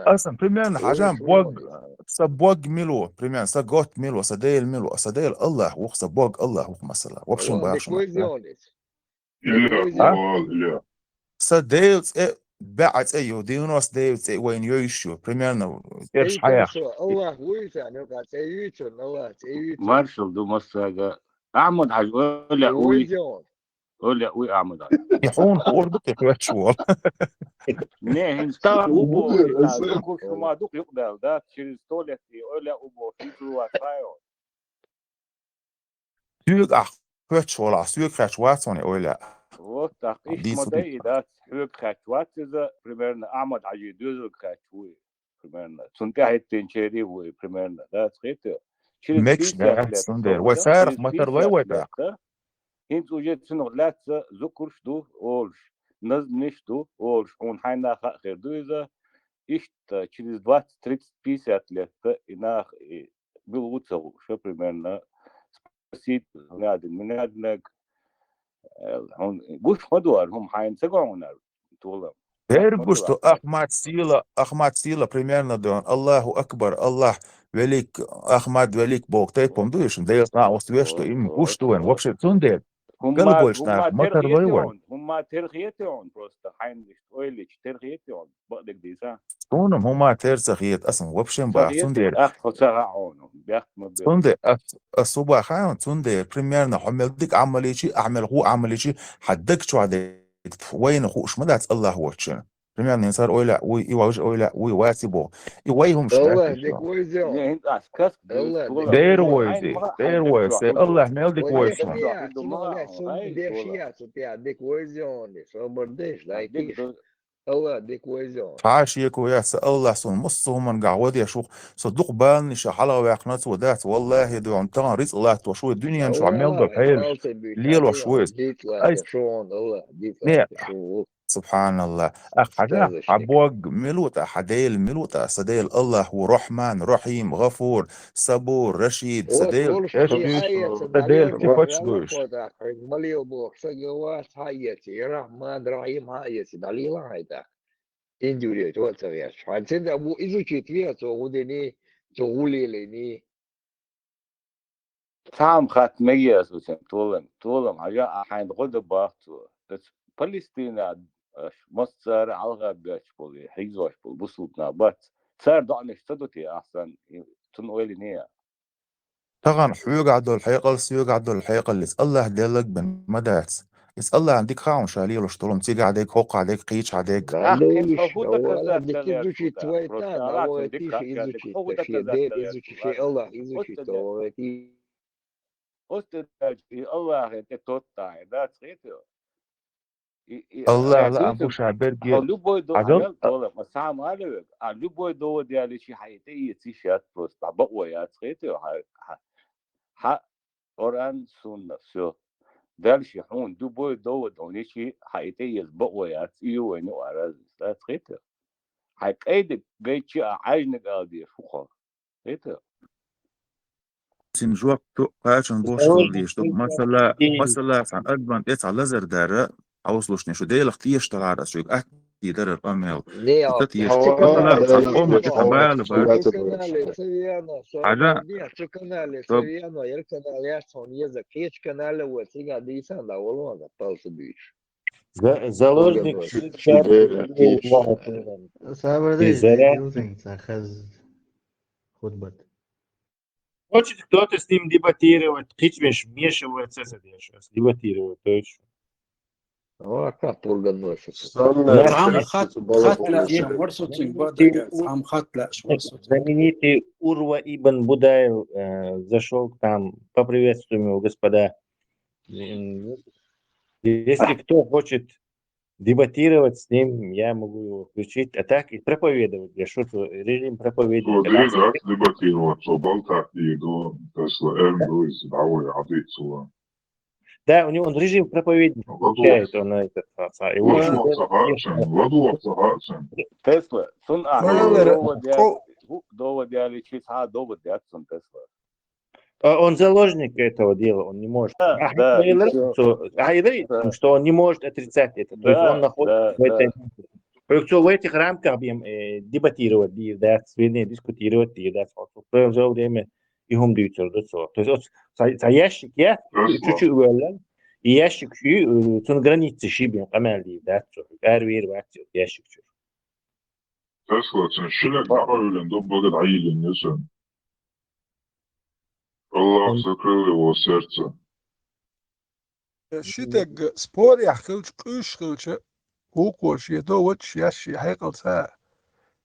аса, примерно, хьажам, бог, са бог мила ву, примерно, са готта мила ву, са Дела мила ву, са Дела Аллахь ву-кх, са бог Аллахь ву-кх, масала. В общем, башха. А? Сан Делан цӀе баьӀ цӀе ю, девяносто девять цӀе вайна йовзуш ю, примерно, цӀераш хьаяккха. Аллах вуй царна юкъахь цӀе юьйцург, Аллах цӀе юьйцург. Маршалла ду массаьрга. Ахьмад-Хьаьжа валлахь вуй. Ойла яа вуй Ахьмад. И хьуна хуур ду кхы хӀоьтташ волу. Не, хӀинца тахана ву боху, и тахана дукха шу ма дукха юкъадаьлла, да, через сто лет и ойла яа ву боху, хӀинца ву вац хьайо. Соьга ахь хӀоьтташ волахь, соьга хаьтташ вац хьуна и ойла яа. Вот так, иштта ма дай и дац, хьоьга хаьтташ вац иза, примерно, Ахьмад-Хьажи доьзалга хаьтташ ву и, примерно. Цунна тӀаьхьахӀиттинчерий ву и, примерно, да, цхьаьта. Через Мегаш пятьдесят да, лет цундела. со Вай вара, царах через ма тарлой вай пятьдесят лет, тӀаккха. да? ХӀинца уже цунах лаьцна зукарш ду олуш, назманаш ду олуш, хьуна хьайна хаа хир ду иза. Иштта через двадцать, тридцать, пятьдесят лет и нах и билгӀа ца хууш, примерно, спросить, не один, не один, э, хьуна гуш ма ду хӀара хӀума, хьайна ца го хьуна хӀара толам. Дера гуш ду, Ахьмад сила, Ахьмад сила примерно ду хьуна, Аллаху Акбар, Аллах велик, Ахьмад велик боху тайпа-м ду и шуна, Делан цӀахь а вац веш ду, им гуш ду вайн, вообще цундела. Галбойш нах ма тарлой вай. ХӀума тера хета хьуна просто, хьайна иштта ойла йича, тера хета хьуна, бакъдерг дийца. Суна хӀума тера ца хета, аса вообще бах, цундела. Ахьа ца хаьа хьуна, бехк ма бе. Цундела, ас, ас хӀун бах хьуна, цундела, примерно, хьо мел дика Ӏамал йичи, ахь мел хӀун Ӏамал йичи, хьан даг чохь дерг вайна хууш ма дац Аллах воцчунна. Примерно, хӀинца хӀара ойла яа вуй, и важа ойла яа вуй, вац и боху. И вай хӀумаш дац. Аллах дика войза. Не, хӀинца ас кас Аллах дика. Дера войзи, дера войзи, Аллах мел дика войза. Дика войза. Хьан шеко яц, Аллах суна массо а хӀуманга гӀо деш ву, со дукха баланаш хьалха ваьккхина ца ву дац, валлахӀи, дуьхьал тахана рицкъ латтош ву, дуьнен чохь мел долу хьелаш лелош ву иза. Ай, не, субханаллах. Ахь хьажа, хьан бог мила ву тӀаккха, хьан Дела мила ву тӀаккха, сан Дела Аллах ву, Рахьман, Рахьим, ГӀафур, Сабур, Рашид, сан Дела, сан Дела сифаташ ду уьш. Рахьман, Рахьим, хьан а эций, дӀалийла хьайта. Индивидуалитет ца гӀерташ. Хьан ца да бу изучить веха цо гӀу дини, цо гӀу лелийни. Цхьа хӀума хатта мегаш ду сан толам, толам, хьажа, ахь хьайна гӀо дан бах цо. Аса Палестина, аш массара а хьалха бетташ болу, хьийзош болу бусулба нах бац. Цара доӀанаш ца до те ахь санна, цунна ойла йиний ахь? Тахана хьоьгахь долу хьекъал, соьгахь долу хьекъаллица Аллах деллаг бен ма дац. Иза Аллахьан дика хаьа ша лелош долу, цигахь дерг, хӀокхахь дерг, кхечахь дерг. Оцу тӀе даьлча и Аллахье тӀе тоттахь, дац хетар. Аллахь лаам бу ша берге. Любой довод, а любой довод яличи хьан и тӀе эца йиш яц просто, бакъо яц хетар, хьан, хьан, Къуръан, сунна, всё. Дальше хьуна любой довод хьуна йичи хьан и тӀе эца бакъо яц, и ю вайна а разница, дац хетар. Хьайн къайдиг гайчи а Ӏаьжниг ала дезаш хӀу кхо. Хетар. Цин жоп ту кхачун бошалла деш ду. Масала, масала, цхьа адаман тӀе цхьа лазар дара, хьовсалушни шу Делах теша талара ас шуьга атти дарар къамел. Ца теша. Масала, цхьа къома тӀе цхьа бала бара. Хьажа. Цу канале савиано, ер канал яц хьуна еза, кхечу канале вай цига дийсан да волон за палса буьйш. Заложник. Сабар дей, дилтин ца хаз хутбат. Хочет кто-то с ним дебатировать, кхечу веш мешивается с этим, дебатировать, то есть. Ам хат, хат лаьшна варсо цуьнга бада, ам хат лаьшна варсо. Знаменитый Урва ибн Будаев э, зашел к нам, поприветствуем его, господа. М, Если кто хочет дебатировать с ним, я могу его включить. А так и проповедовать. Я что, режим проповедника. Дебатировать, что болтать и до, то есть, М, Дуис, да, ой, а ты чего? Да, у него он режим проповедника включает, он этот, а, а, его Тесла, сон а, довод я, довод я лечить, а, довод я, сон Тесла. А он заложник этого дела, он не может. Да, да, и всё. Что он не может отрицать это. То есть он находится в этой... Только что в этих рамках будем э, дебатировать, да, вернее, дискутировать, да, в своё время и хум дьюцар да цо. То есть вот ца ящик я, чуть-чуть валла, и ящик чу, цун границы шибин, къамел ди, да, цо. Ар вер вац ящик чу. Тесла, цун шилек дӀакъевлина ду, бага дӀайиллина ю цун. Аллах закрыл его сердце. Ши таг спорехь хилча, къуьйсуш хилча, вукхо шен до вачаш еш шен хьекъалца,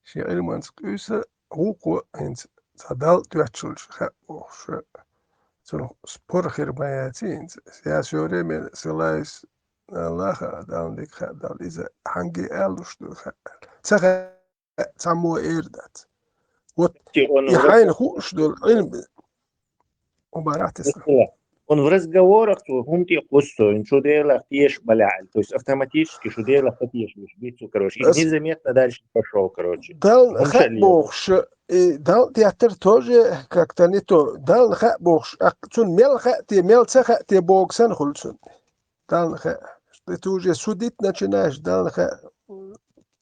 шен Ӏилманца къуьйса, вукхо хӀинца цхьа Далла тоьттуш хилча, хаьа бохуш, цунах спор хир ма яций хӀинца. Я всё время ссылаюсь на Аллаха, Далла дика хаьа, Далла иза хьанге аьллуш ду хаьа. Ца хаьа, цхьаммо эр дац. Вот Ти он и в хьайна раз- хууш долу Ӏилма. Умарахь тесна. Масала, он в разговорах цо хӀума тӀе кхуссо, ин шу Делах теша балехь, то есть автоматически шу Делах ца тешалуш бицу, короче. И Ас- незаметно дальше пошёл, короче. Далла ХӀума хаьа шалле. Бохуш, и Далла теттар тоже как-то не то. Далла хаьа бохуш, а цунна мел хаьа те, мел ца хаьа те богу сан хуьлу цунна. Далла хаьа. Ты уже судить начинаешь, Далла хаьа.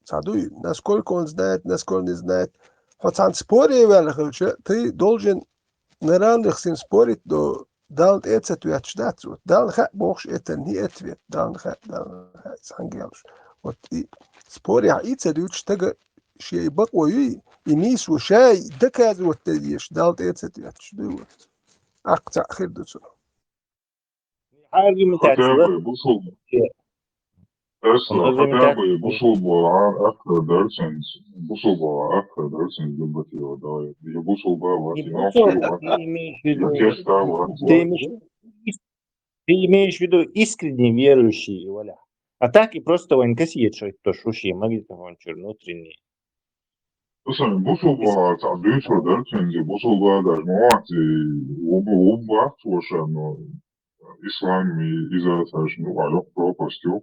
Ца дуй, насколько он знает, насколько не знает. Хьо цхьаьна споре ваьлла хилча, ты должен на равных с ним спорить, но Далла тӀе а ца тоьттуш дац. Вот Далла хаьа бохуш, это не ответ. Далла хаьа, Далла хаьа, цхьаьнгелаш. Вот и спорехь и ца дуьйцуш стага шен и бакъо юй, и нийсо ша и доказывать дан дезаш, Далла тӀе а ца тоьттуш дуй вот. Аккха цхьаъ хир ду цунах. Аргументация, да? Хотя бы бусул. Э, Эсла, он хотя аргументация. Бы бусул бала аккха дарцинс, бусул бала аккха дарцинс гилбатио, да. Я бусул бала Не ватин бусул, а ты имеешь в виду, я кеста ватин. Ты имеешь, ты имеешь в виду искренне верующий, Валя. А так и просто вайн кассетчик, то шуши, магнитофончик внутренний. Аса бусулба цхьа дуьйцур дара цуьнга, бусулба даже ма вац, и ву-, ву-, ву-, вац вошан, но ислам и иза цаьш, ну, а лёк пропасть ю.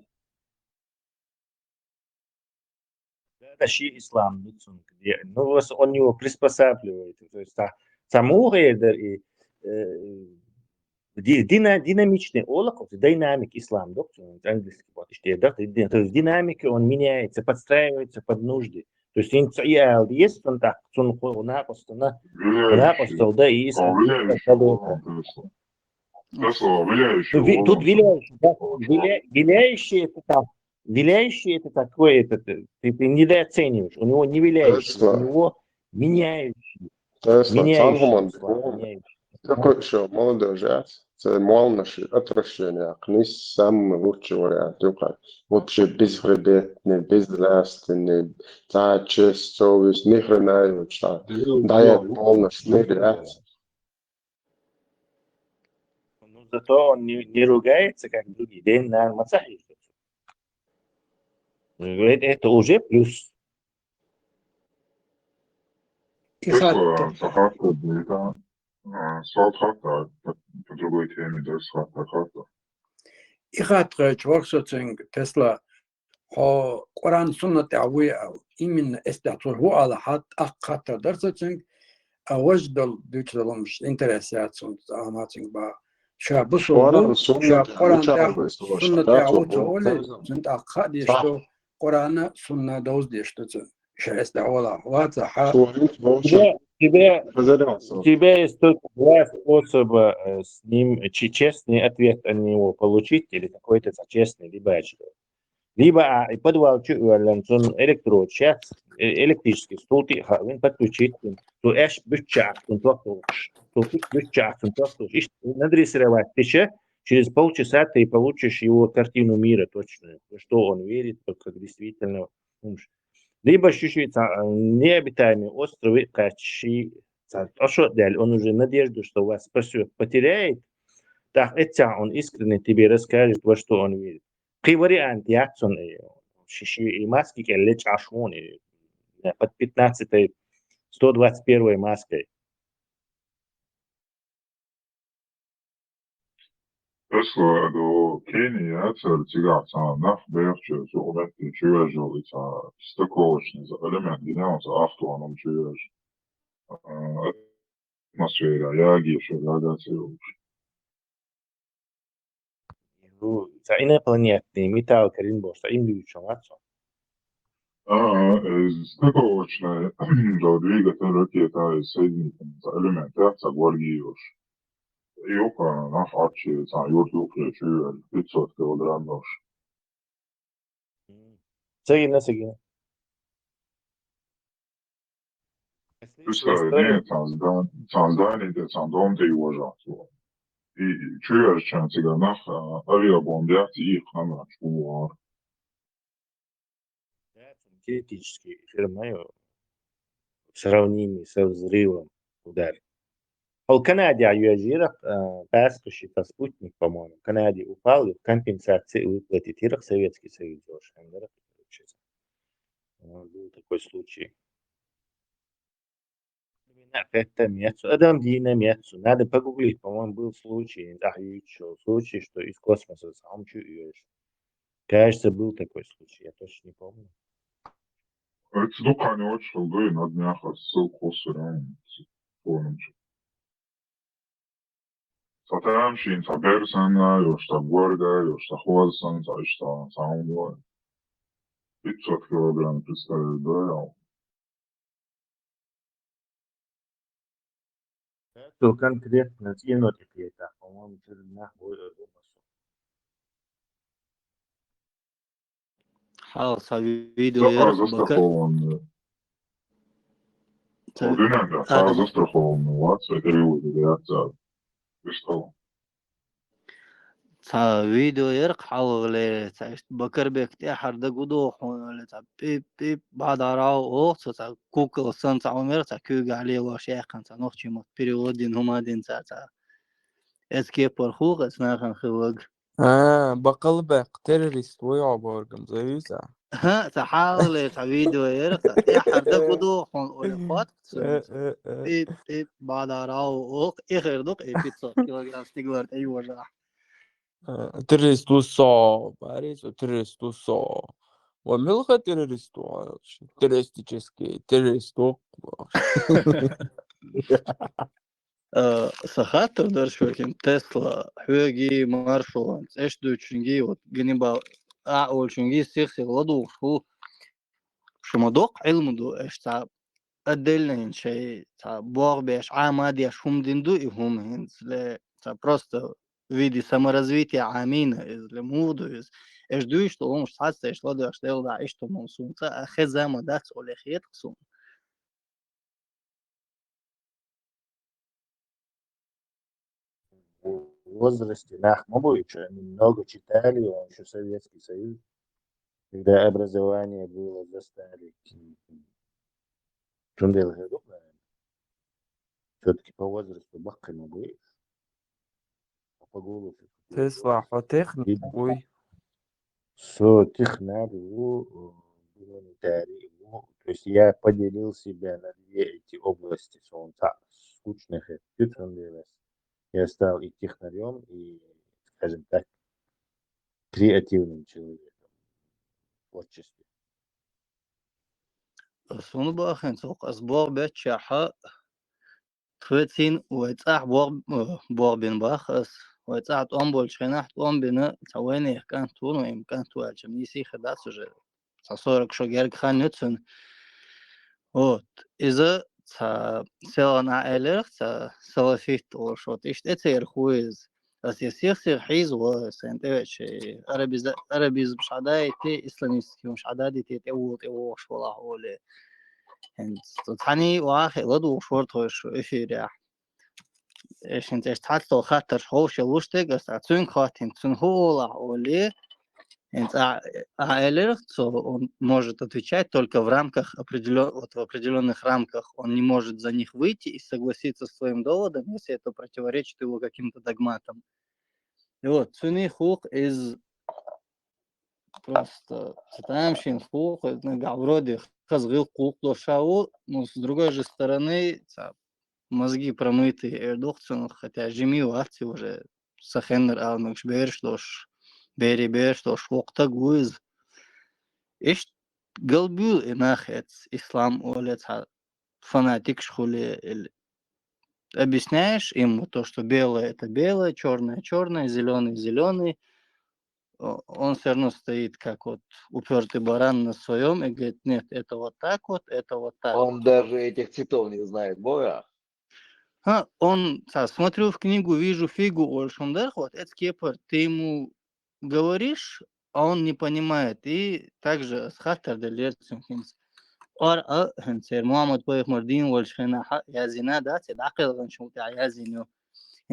Да, да, ши ислам ду цунга. Де-, ну, вос-, он его приспосабливает. То есть, ца-, цхьа муха эр дара и, э, ди-, дина-, динамичный олакх, динамик ислам ду, английский вот, иштта эр дара, ди-, то есть динамика, он меняется, подстраивается под нужды. То есть, ин ца и ала деза, цунна тӀаккха, цунна кху-, накъостана, накъостал да и ислам. Влияющий, влияющий. Тут ви-, тут влияющий, да, виля-, виляющий это так, виляющий это такой, этот, э, ты, ты недооцениваешь. У него не виляющий, у него меняющий. Меняющий ислам, меняющий. Такой ещё молодой же, а? Це молодёжь, отвращение, а кнись самый лучший вариант, юкъа. Вообще безвредный, безнравственный, та честь, совесть, ни хрена его читать. Да, я полностью не реакция. Ну, зато он не, не ругается, как другие. День на мацахе. Это, это уже плюс. И хатта. Сахатта, да, а, сахатта, по, по другой теме, да, сахатта, хатта. И хатта хьоьжуш вара со цуьнга, Тесла, хьо Къуръан, суннат тӀехь вуй аьлла, именно эс тӀехь цо хӀу ала хьа, тӀаккха хаттар дара со цуьнга, а важа долу дуьйцу долу хӀумаш интерес яц цунна, ца ма цуьнга баха. Ша бусулба, Къуръан, ша суннат, Къуръан тӀехь, суннат тӀехь ву ца олий, цуьнан тӀаккха хаа деш ду, Къуръан а, сунна а довза деш ду цуьнан. Ша эс тӀехь вала, ваца хьа. Тебе, тебе, тебе есть только два способа, э, с ним, че-, честный ответ от него получить или какой-то честный, либо либо а и подвал чу оьллан, цунна электрод шац, э, электрический стул тӀе а хаавина, подключить цунна. Цу аьш буьттачу ахь цунна тохталуш. Цу буьттачу ахь цунна тохталуш. Иштта надрессировать дича, через полчаса ты получишь его картину мира точную. Во что он верит, как, как действительно. Либо ши-ши цхьа, э, необитаемый острове кхаьчча, цхьа тӀошо а даьлла, он уже надежду, что вас спасёт, потеряет. ТӀаккха эццахь он искренне тебе расскажет, во что он верит. Кхин вариант яц цунна, э, ши-ши и маски кӀел лечкъаш вон, э, под пятнадцатой, сто двадцать первой маской. Тесла ду Кени яцара, цигахь цхьа нах бехачу, цу метте чу вежал и цхьа стыковочный элемент гинал цхьа автоном чу вежа. А, атмосфера ягийша радиация йолуш. Ну, цхьа инопланетный металл карин бохуш, цхьа имлуьйчун вац со. А, а, э, стыковочная, жал двигатель ракета, э, соединительный, цхьа элемент, э, цхьа гвардиюш. Юха, нах Ӏаччи, цхьа юрт юххе чуьйвелла, пятьсот килограмм йолуш. Ца гина, ца гина. Уьш ца, не, цхьана зда-, цхьана здани тӀе, цхьана дом тӀе йожа цо. И чуйоьрчан цигара нах, а, авиабомбаца ийккха хӀама чугӀор. Да, цун теоретически хир ма ю. В сравнении со взрывом ударить. Хьал Канаде йоьжира, а, паскаши та спутник, по-моему. Канаде упал, и компенсации выплатить йира Советский Союз, вообще, да, короче. А, был такой случай. Хетта мецу, адам дина мецу. Надо погуглить, по-моему, был случай, а, ещё случай, что из космоса сам чуешь. Кажется, был такой случай, я точно не помню. Эцу дукхани очул дуй, на днях ссылку хӀусуран фонучу. Цхьа тамашийна, цхьа бер санна, йош цхьа горга, йош цхьа хоза санна, цхьа иштта, цхьа хӀума. Пятьсот килограмм, представить, да, я? Цо конкретно цӀено тӀекхетахь, по-моему, чуьра нах вуй эр ву масо. Хьал са видео яр бакар. Застрахованный. Ца- Ца застрахованный, вот, это его реакция. Ты что? Цхьа видео яр хьалгӀале, цхьа иштта Бакарбек тӀехьара дагадогӀу хьуна, цхьа пип-пип, бадарау, ох, цо цхьа кукла санна цхьа умер, цхьа куьйга лелош яьккхина, цхьа нохчий мотт перевод дина, хӀума дина цхьа, цхьа. Эцу кепара хӀух, эцу нахана хиларг. А, Бакалбек, террорист вуй хьо боргам, завиза. ХӀа, цхьа хьалгӀале, цхьа видео яр, цхьа тӀехьара дагадогӀу хьуна, оля хатка цо. Э, э, э. Пип-пип, бадарау, ох, эхир дукха, э, пятьсот килограмм стигалара тӀе йожахь. Э, террорист ву со, барис, террорист ву со. Ва муьлха террорист ву, террористический террорист ву. Э, са хаттар дар шуьгахь, Тесла, хьоьгий, маршалан, цӀеш дуьйцучуьнгий, вот, Ганнибал, а, олучуьнгий сих-сих ладугӀуш ву. Шу ма доккха Ӏилма ду, аш цхьа отдельно хӀинца шай, цхьа богӀ беш, Ӏама деш хӀума дина ду и хӀума хӀинца, ле, цхьа просто в виде саморазвития Ӏамийна иза, ле, муха ду иза. Аш дуьйш ду, хӀумаш цхьацца аш ладоьгӀаш, Делла дӀа, иштта хӀума суна цкъа а хеза ма дац, оле хеташ суна. В возрасте нах ма буй, что они много читали, он ещё Советский Союз, когда образование было за старой книги. Чундел хедук, наверное. Всё-таки по возрасту баккхи ма буй. По голосу. Тесла, хьо техник вуй? Со технарь ву, э, гуманитарий ву. То есть я поделил себя на две эти области. Сон цхьа скучный хет. Чундел я стал и технарём, и, скажем так, креативным человеком в творчестве. Суна бахьан цо ас богӀ беччахьа, тхоьцин вай цӀахь богӀ, э, богӀ бина бах ас. Вай цӀахь тӀом болчу хенахь тӀом бина цхьа вайнех кӀант ву, ну, им кӀант ву аьлча, нийса хир дац уже. Цхьа сорок шо герга хан ю цуьнан. Вот. Иза цхьа селхана а элира, цхьа салафит олуш, вот, иштта тӀе церах ву иза. Ас я сих-сих хьийза ву, сайн тӀевеача, арабиза-, арабизмаш хьадайти, исламистский хӀумаш хьададити, тӀе ву, тӀе вогӀуш валахь оле. ХӀинца цхьаьний вахе ладугӀуш вара тхойша эфирехь. Эшин цӀеш цхьацло хаттарш ховшал луш дерг ас, а цуьнга хаттина, цуьнан хӀу олахь оле, хӀинца а, а элира, цо, он может отвечать только в рамках определён-, вот в определённых рамках. Он не может за них выйти и согласиться с твоим доводом, если это противоречит его каким-то догматам. И вот, цуьнан хӀух из просто, цу тамашийна хӀух, нагахь вроде хаза гӀиллакх-гӀуллакх долуш ша ву, но с другой же стороны, цхьа мозги промытые эр ду-кх цунах, хотя жима вац и уже, сан хеннара ала мегаш, бераш долуш, берийн бераш долуш воккха стаг ву иза. Иштта галбуьйлу и нах эцу ислам оле, цхьа фанатикаш хуьле или. Объясняешь ему то, что белое — это белое, чёрное — чёрное, зелёный — зелёный, о, он всё равно стоит, как вот упёртый баран на своём, и говорит: «Нет, это вот так вот, это вот так». Он даже этих цветов не знает, бога. А, он, цхьа, смотрю в книгу, вижу фигу, олуш хӀума дара, вот, эцу кепара ты ему говоришь, а он не понимает, и также ас хаттар деллера цуьнга хӀинца. Ар-, а, хӀинца хӀара Мухьаммад-пайхамар дийна волчу хенахь а яздина дац, и дӀакхелхинчул тӀаьхьа яздина ю.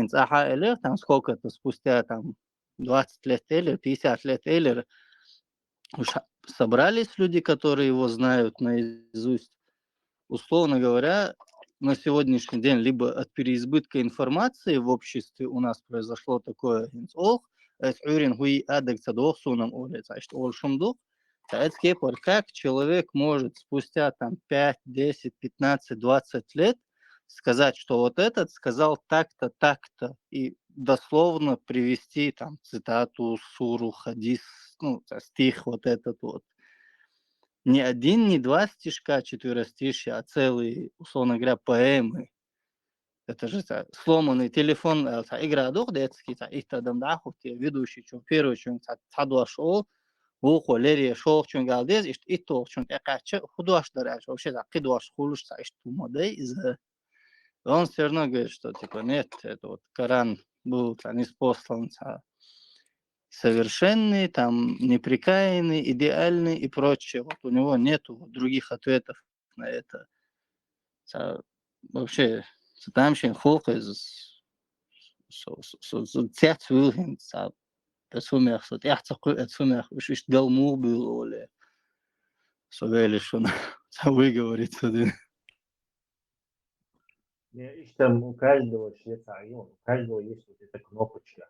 хӀинца ахьа элира, там сколько-то спустя, там двадцать лет элира, пятьдесят лет элира, уж собрались люди, которые его знают наизусть. Условно говоря, на сегодняшний день либо от переизбытка информации в обществе у нас произошло такое, хӀинца оха, эс Ӏуьйрин хӀуй адаг ца доху суна оле, ца иштта олуш хӀума ду. Ца эцу кепара, как человек может спустя там пять, десять, пятнадцать, двадцать лет сказать, что вот этот сказал так-то, так-то, и дословно привести там цитату, суру, хадис, ну, ца стих вот этот вот. Не один, не два стишка, четверостишья, а целые, условно говоря, поэмы. Это же ца сломанный телефон, э, ца игра дух детский, ца итт адам даху, те ведущий, чё, первый, чё, ца, ца дош ол, вухо лере шолчун гал дез, ишт, иттолчун тӀекъача, худош дар, вообще, ца, кхидош хулуш, ца, ишт, ма дай, из, он всё равно говорит, что, типа, нет, это вот Коран был, ца, ниспослан, ца, совершенный, там, неприкаянный, идеальный и прочее. Вот у него нету вот других ответов на это. Ца, вообще, ца тамашийна хулу-кх иза, со, со, со, со цец вуьлу хӀинца, ца, эцу хӀумех, со тӀаьхьа ца кхуьу эцу хӀумех, уьш иштта гал муха буьйлу оле. Со велира шуна, ца выговорить ца дина. Не, ишта там у каждого шеца район, у каждого есть вот эта кнопочка.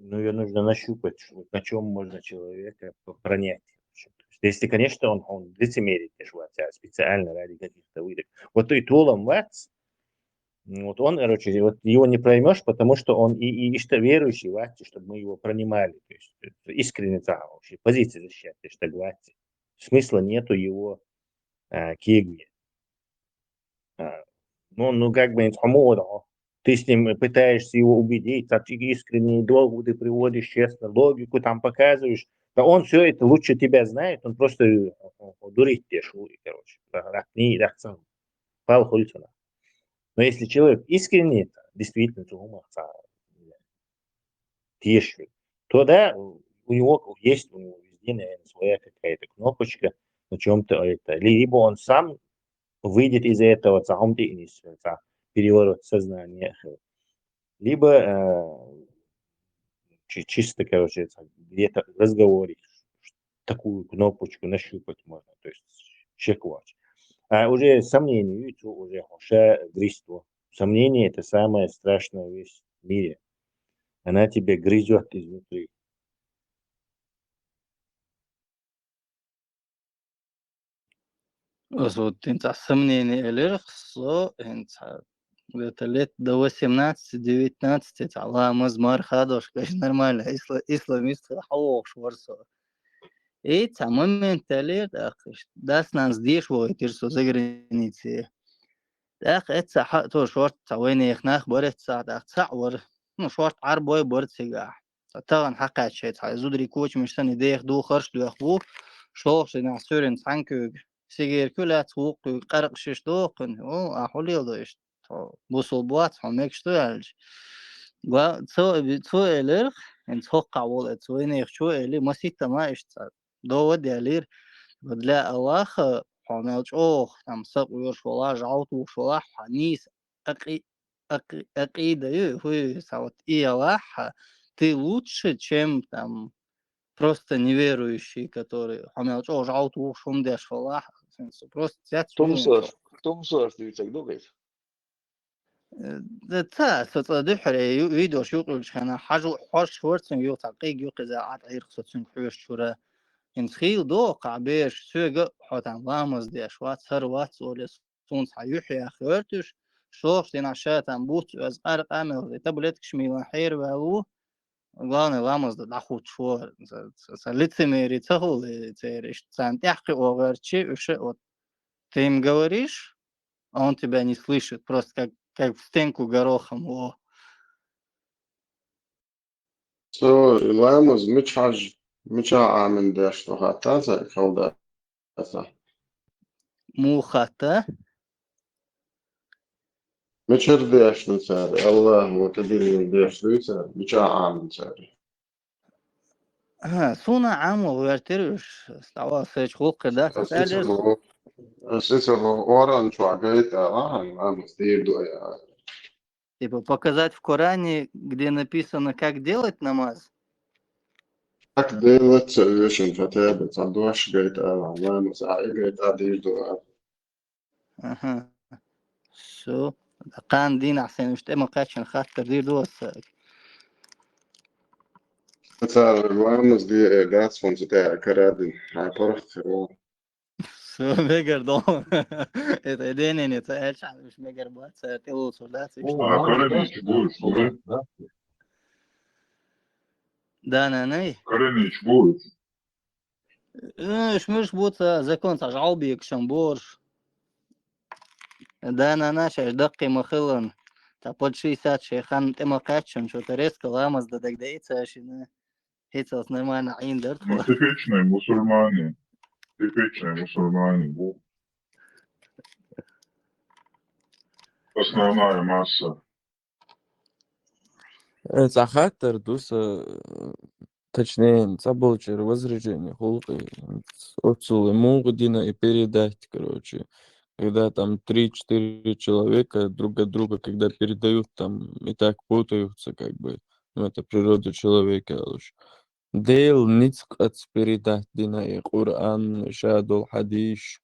Ну, её нужно нащупать, ш-, вот на чём можно человека п-, пронять. То есть, если, конечно, он, он лицемерит, конечно, вот, а специально ради каких-то выдок. Вот и Тулам Вац, м, вот он, короче, вот его не проймёшь, потому что он и, и, и что верующий Вац, чтобы мы его пронимали. То есть, э, искренне там вообще позиции защищать, то есть, так Вац. Смысла нету его, а, кегме. А, ну, ну, как бы, хьо ма вадахь. Ты с ним пытаешься его убедить, так искренне, долго ты приводишь, честно, логику там показываешь. Да он всё это лучше тебя знает, он просто, э, э, дурить деш, короче, да, да, не, да, сам. Пал хуй цуна. Но если человек искренне, действительно, цу хӀумах ца тешует, то да, у него есть, у него везде, наверное, своя какая-то кнопочка на чём-то это. Либо он сам выйдет из этого, ца хӀума тӀе а нисса, ца переворот сознания хила. Либо, э, чи-, чисто, короче, ца, где-то в разговоре такую кнопочку нащупать можно, то есть чек вач. А уже сомнение, видите, уже хьо ша грызть ву. Сомнение — это самая страшная вещь в мире. Она тебя грызёт изнутри. Ас вот хӀинца сомнение элира, со хӀинца где-то лет до восемнадцати-девятнадцати ца ламаз, марха дош, конечно, нормально, исла-, исламист хьавогӀуш вара со. И ца момент элира, тӀаккха дас-нанас деша вохуьйтира со загранице. ТӀаккха эцца хьа-, то шорта ца вайнех нах бара эцца, тӀаккха цхьаъ вара. Ну, шорта Ӏарбой бара цигахь. Ца тахана хьакхаьчча, цхьа зударий кочамаш санна деха ду, харш доьху, шолгӀачу дийнахь суьрина цхьаьна куьйга сигерка лаьцна, вукху куьйга къаркъа шиша доху кхуьнан. О, ахьа хӀун леладо иштта? Хьо бусулба вац, хьо мегаш ду аьлча. Ва-, цо, цо элира, хӀинца хӀокхахь волу эцца вайнехачо элира, маситтама иштта цхьа довад ялийра. Ва для Аллаха, хьо мел чӀогӀа, там, сакъоьруш валахь, жӀов тухуш валахь, хьан нийса акъи-, акъи-, акъида ю, хӀу ю, ца вот и ялахь, ты лучше, чем там просто неверующий, который хьо мел чӀогӀа жӀов тухуш хӀума деш валахь, просто цец Тумсор, тумсор дийцаг ду гайс. Э, да ца, со цӀа дуьххьара ю-, видеош юкъуьлчу хенахь, хьажу-, хьожуш вара цуьнга юха цхьа къиг юкъиза Ӏад Ӏийрах со цуьнга хьоьжуш вара. ХӀинца хийла догӀу кхаъ беш, соьга хьо там ламаз деш вац, хӀара вац оле, суна цхьа юьхь яха гӀоьртуш, шолгӀачу дийнахь ша там буц оьза къар къамел, таблеткаш мийлан хьераваьлла ву, главное, ламаз дан дӀахуттуш ву, ца, ца, ца лицемерие ца хуьлу церан, иштта царна тӀаьхьакхио гӀоьртичи, уьш а вот, ты им говоришь, а он тебя не слышит, просто как, как в стенку горохом, во. Цо и ламаз мича хьажа, мича Ӏамин деш ду хатта цаьрга хала дац? Муха хатта? Мичара деш ду цара? Аллахьа тӀедиллина деш дуй цара? Мича Ӏамин цара? ХӀа, суна Ӏамо гӀоьртира уьш, дӀавала сайчу гӀуллакхе дац, Ас аьллера. Ицалу, ас ицалу оран чохь гайта аьлла, хьан ламаз дийр ду аьлла. Типа показать в Коране, где написано, как делать намаз? Как делать, э, очень хотя бы, там, дош гайта, ламаз, а, и гайта, диш дуа. Аха. Со. Кхана дийнахьа сайна уьш тӀе ма кхаьччина хаттар дийр ду аса. Цара ламаз де, э, дац фон цу тӀе карадин, а, паргӀат хиро. Со мегар ду. Это единение, ца аьлча, уьш мегар бац, ца тӀе лоцур дац, уьш. А, Коране чу бу уьш, да? Да, нанай. Коране чу бу уьш. Э, уьш муьш бу ца закон ца жӀалбекашан борш. Да, нана, шаьш даккхий ма хилан. Ца под шестьдесят шайхан тӀе ма кхаьччан, что-то резко ламаз да дагадайца шина. ХӀецалц нормально Ӏийна дар Ну, тхо. типичные мусульмане. Типичные мусульмане бу. Основная масса. Э, цхьа хаттар ду са, э, точнее, цхьаболчара возражение хул-кх, э, оццул муха дина и передать, короче. Когда там три-четыре человека друг от друга, когда передают, там и так путаются, как бы. Ну, это природа человека, лучше. Дела ницкъаца передать дина и Къуръан, шадол хьадиш,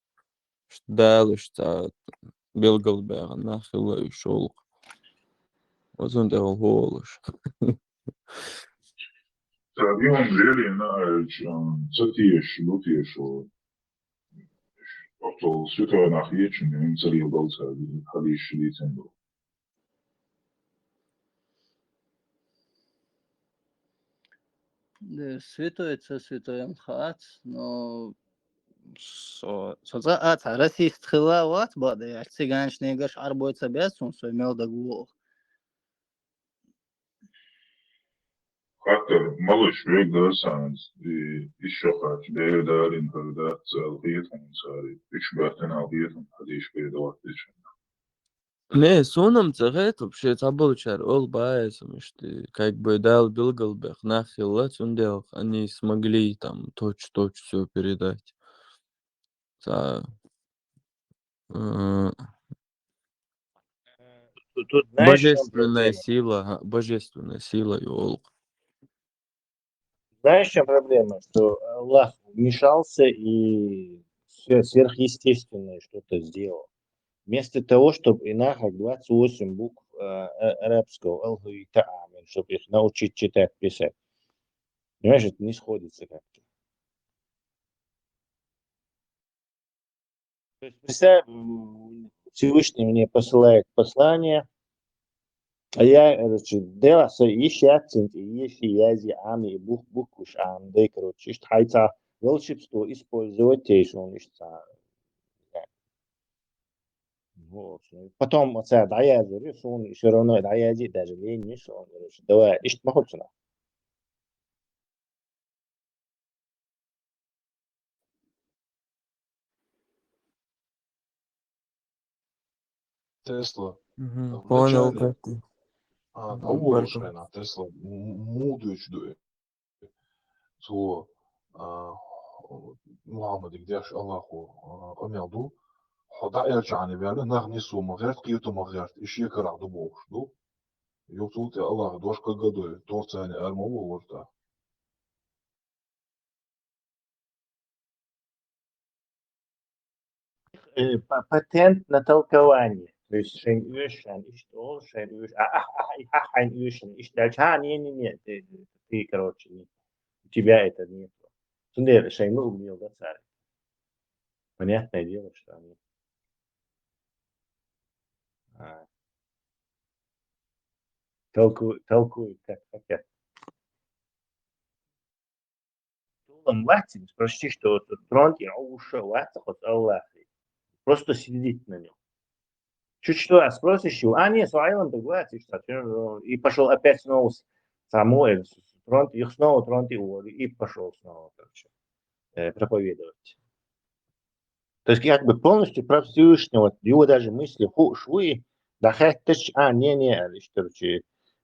Дала уьш цхьа белгалбаьхна нах хилла уьш олу. Оцунна тӀехула хӀу олуш. Ца динан лелийна аьлча, ца теша, ду теша. Оццул святой нах ечун, ца леладал ца хьадийша дийцина ду. Да, святой, ца святой ам хаац, но со, со ца а ца расист хилла вац бада, я цыганш негаш арбой ца бяц, он сой мел даг вух. Хаттар малыш вег да санс, и ещё хач, бер дарин хар да, цал хиет хун сари, иш бартен ал хиет хун хадиш передавать течен. Не, суна-м ца хет вообще, цхьаболчара олу баьсамашти, как бы Дала билгалбех нах хилла, цундела они смогли там точь-в-точь всё передать. Ца, э, Тут, тут знаешь, в чём божественная проблема? Сила, ага, божественная сила и олу. Знаешь, в чём проблема? Что Аллах вмешался и всё сверхъестественное что-то сделал. Вместо того, чтобы и нахак двадцать восемь букв, э, э, арабского алфавита, амин, чтобы их научить читать, писать. Понимаешь, это не сходится как-то. То есть, представь, м, Всевышний мне посылает послание, а я, короче, дело со ищи оценки, ищи язи, ами, бух, буквуш, ам, да, короче, ишт хайца волшебство использовать, те, что он ишт са-, вот. Потом, вот, ца, да, я говорю, что он всё равно, да, я зи-, даже лень, что он, короче, давай, ишт махуцуна. Тесла. Мгм, В понял, начале, как ты. а, Мгм, того баркал. шайна, Тесла, м-, м-, мудуч дуй. Цо, а, Мухаммадик деш Аллаху, а, къамел ду. Хьо дӀаэлчани ваьлла, нах нису ма гӀерт, кхету ма гӀерт, и шекарахь ду бохуш ду. Юхцул тӀе Аллаха дош кагадой, торцани арма ву варта. Э, па-, патент на толкование. То есть шайн оьш, шайн ишт ол, шайн оьш, а, а, а, а, а, шайн оьш, шайн ишт дальше. А, не, не, не, ты, ты, короче, не, у тебя это нет. Цундела шайн ну умел, да, царь. Понятное дело, что они, а, толку-, толкуют, как хотят. Толам вац, прости, что вот трон и уша вац, хоть Аллах. Просто сидит на нём. Чуть что, а спросишь его, а, нет, со Айлом так вац, и что, и пошёл опять снова с-, саму, э, с-, с-, трон, их снова трон и уволи, и пошёл снова, короче, э, проповедовать. То есть, как бы полностью про Всевышнего, вот его даже мысли, ху-, швы, да, хетташ, а, не, не, а, короче,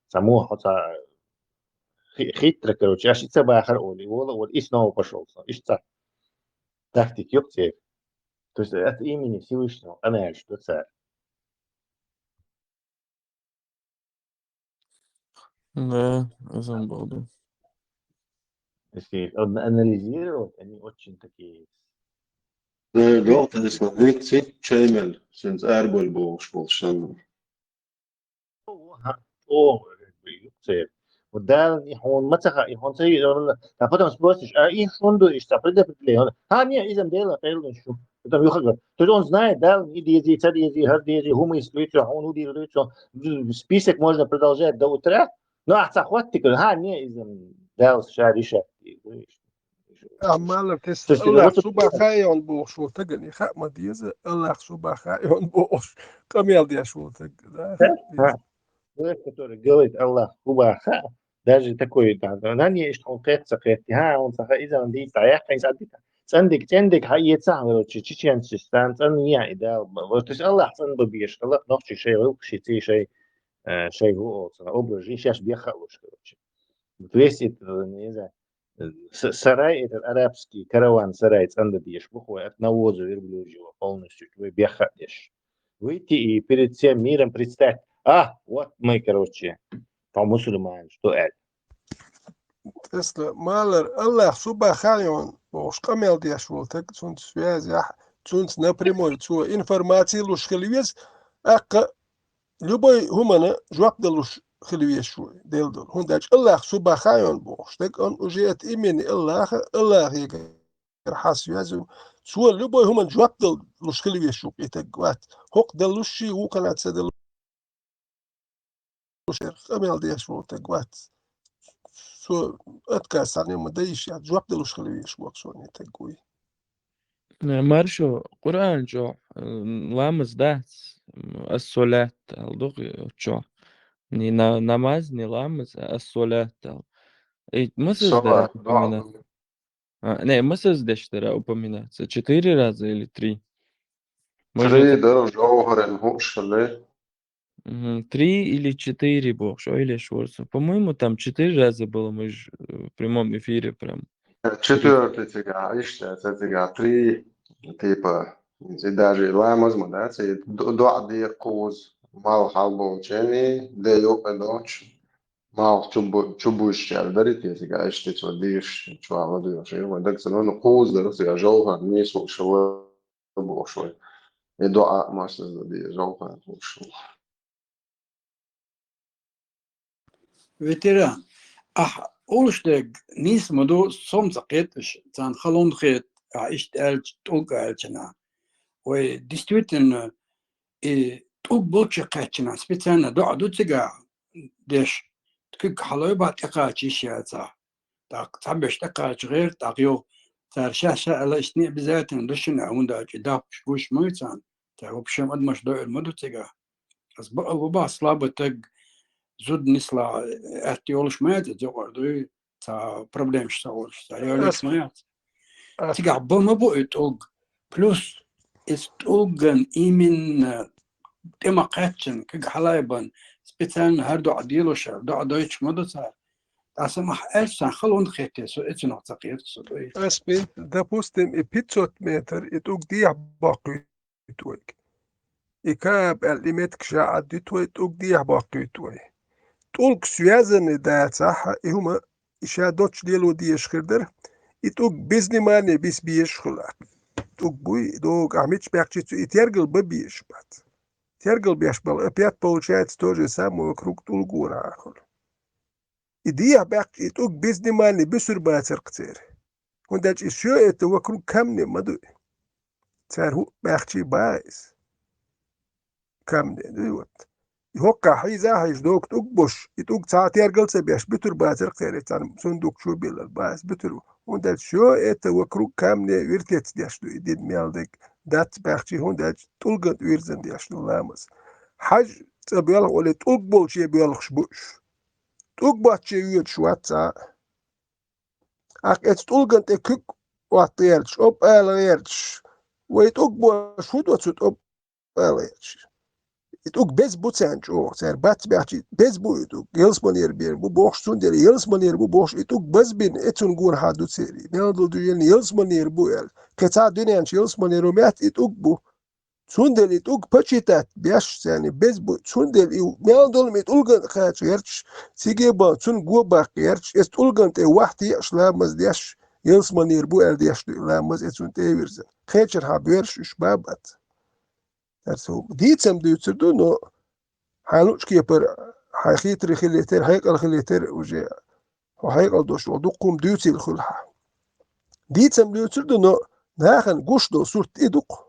саму, хотя, хи-, хитро, короче, аж и цабахар, он, и вола, вот, и снова пошёл, снова, и что? Тактик, ёпте. То есть, от имени Всевышнего, она, что царь. Да, иза-м боху. Если вот анализировать, они очень такие. Э, доктор, смотри, цит чаймел, сенц арболь болуш болуш санна. О, ха, о, юкъе. Вот Дала и хьуна ма ца хаьа, и хьуна ца йиъна, а потом спросишь, а и хьуна ду иштта предопределение? Ха, не, иза-м Дела кхайла шу. Потом юха говорит, то есть он знает, Дала и дези, ца дези, хӀара дези, хӀума ислуьйцу, хьуна хӀу дийр дуьйцу. Список можно продолжать до утра, но а ца хӀоттика, ха, не, иза-м Дала ша решать. Амма лар тесса То есть, Аллах вот субханаһу бохуш волу тагана, и хаа ма деза, Аллах субханаһу бохуш, къамел деш волу таг. Да? Ха. Человек, который говорит Аллах субханаһу, даже такой, да, да, не, что он кхетта, кхетта, ха, он саха иза, он дийца, а я, хайн садита. ЦӀандик, цӀандик, ха, е ца, короче, чеченцы, стан, цӀан, не, и да, вот, то есть Аллах цӀан ба беш, Аллах нохчи шей, лукши ци шей, э, шей, гу, олцана, образ жизни, сейчас беха луш, короче. Вот весь это, не знаю, э, с- сарай, этот арабский караван сарай, цӀанда деш, бухой от навоза верблюжьего полностью, твой беха деш. Выйти и перед всем миром представить, а, вот мы, короче, по мусульман, что это. Тесла, ма лар Аллах субханаһу бохуш къамел деш волу таг, цунца связь яхь, цунца напрямую цо информация луш хила веза, аккха любой хӀумана жоп далуш хила веза шу, Дела долу. ХӀунда аьлча Аллах субханаһу бохуш таг, он уже это имени Аллаха, Аллахегара хьан связь ю. Цо любой хӀумана жоп далуш хила веза шу, и таг вац. ХӀокху далуш ши, вукхана ца далуш шерх къамел деш волу таг вац. Цо отказ санна ма дан йиш яц, жоп далуш хила везаш воксуне таг вуй. Э, Маршо, Къуръан чохь, э, ламаз дац, м, ас-солят аьлла ду-кх чохь. Ни на- намаз, ни ламаз, а ас-солят аьлла. И масаз дара Салат, упоминать? да. А, не, масаз деш дара упоминаться? Четыре раза или три? Может Три быть, дара жовхаран хӀуш хилла. Мгм, три или четыре бохуш, ойлеш варца. По-моему, там четыре раза было, мы ж, э, в прямом эфире прям. Четвёртый цигахь, иштта, ца цигахь три, типа, и даже ламаз ма дац, и до- доӀа де кхуза, мал хьалболчени, де юкъа доч, мал чубу- чубуьйшучара дари те цигахь, иштта цо дийш, чуала дуьйш, и вайн даг ца, ну, кхуза дара цигахь, жовхар, нийсо шала бохуш вай. И доӀа а масаза де, жовхар хӀуш. Ветеран, ахь олуш дерг нийса ма ду, со-м ца кхеташ, царна халонда хета, ахь иштта аьлча, тӀулг аьлча нах. Вай, действительно, и тӀулг болчу кхаьччина специально доӀа ду цигахь деш, куьг хьалой бахьа тӀекхача йиш яцахь. ТӀаккха цхьаберш тӀекхача гӀерта, тӀаккха йо, цара ша-ша аьлла, иштта не обязательно ду шуна, хӀунда аьлча и дапкаш гуш ма ю царна. Цара вообще адамаш дойур ма ду цигахь. Ас бакъ а ву бахьа слабый таг, зуда нислахь, аьтта йолуш ма яц, иза юкъара дуй, цхьа проблемаш ца хуьлуш, цхьа йолуш ма яц. Цигахь ба ма бу и тӀулг. Плюс иза тӀулган именно тӀе ма кхаьччина, куьг хьалай бан, специально хӀара доӀа делуш, доӀа дойтуш ма ду цара. Аса мах аьлча, сан халонда хетте, со эцунах ца кхета со дуй. Ас бин, допустим, и пятьсот метр, и тӀулг дехьа баккхуьйту вайга. И кааб аьлла, и метка ша Ӏаддуьту вай, тӀулг дехьа баккхуьйту вай. ТӀулг связанный дацахь, и хӀума, и ша доцчу лело дезаш хир дара, и тӀулг без внимания биса безаш хуьлу. ТӀулг буй, догу, ахь мичча баьхчи цу, и тергал ба безаш бац. Тергал беш бала, опять получается то же самое вокруг тӀулгора ахула. И дехьа баьхча, и тӀулг без внимания буьсур бацар-кх церан. ХӀунда аьлча и всё это вокруг камней ма ду. Цара хӀуъа баьхчи баха иза. Камней ду и вот. И хӀоккхахь хьийза а хьийза, догу тӀулг бош, и тӀулг цхьа а тергал ца беш, буьтур бацар-кх церан, царна сундук чу а биллар, баха иза буьтур. ХӀунда аьлча всё это вокруг камней вертеться деш ду, и дин мел дерг дац баьхчи, хӀунда аьлча тӀулган тӀе вирзина деш ду ламаз. Хьажа цӀа боьлху олий, тӀулг болче боьлхуш бу уьш. ТӀулг боцче воьдуш вац цхьа а. Ахь эцу тӀулган тӀе куьг отта гӀерташ, оп ала гӀерташ. Вай тӀулг бош хӀун до цу тӀоп ала гӀерташ? И тӀулг беза бу царна чӀогӀа, цара бац баьхчи, беза бу и тӀулг, ялсаманера бер бу бохуш, цундела ялсаманера бу бохуш, и тӀулг базбина, эцунна гонахьа ду церан. Мел долу дуьненна ялсаманера бу аьлла. Кхин цхьа дуьнен чу ялсаманера ма яц, и тӀулг бу. Цундела и тӀулг почитать беш царна беза бу. Цундела и мел долу и тӀулган кхача гӀерташ, циге бан цунна го баккха гӀерташ, эс тӀулган тӀе вахь теӀаш ламаз деш, ялсманера бу аьлла деш ду и ламаз, э, цунна тӀе а вирза. Кхечархьа боьрша уьш бабац. Дийцам дуьйцур ду, но хьан лучу кепара, хьайн хетаре хилийтар, хьекъал хилийтар уже, хьо хьекъал долуш волу дуккха хӀума дуьйцийла хуьлу хьан. Дийцам дуьйцур ду, но нахана гуш долу сурт и дукха.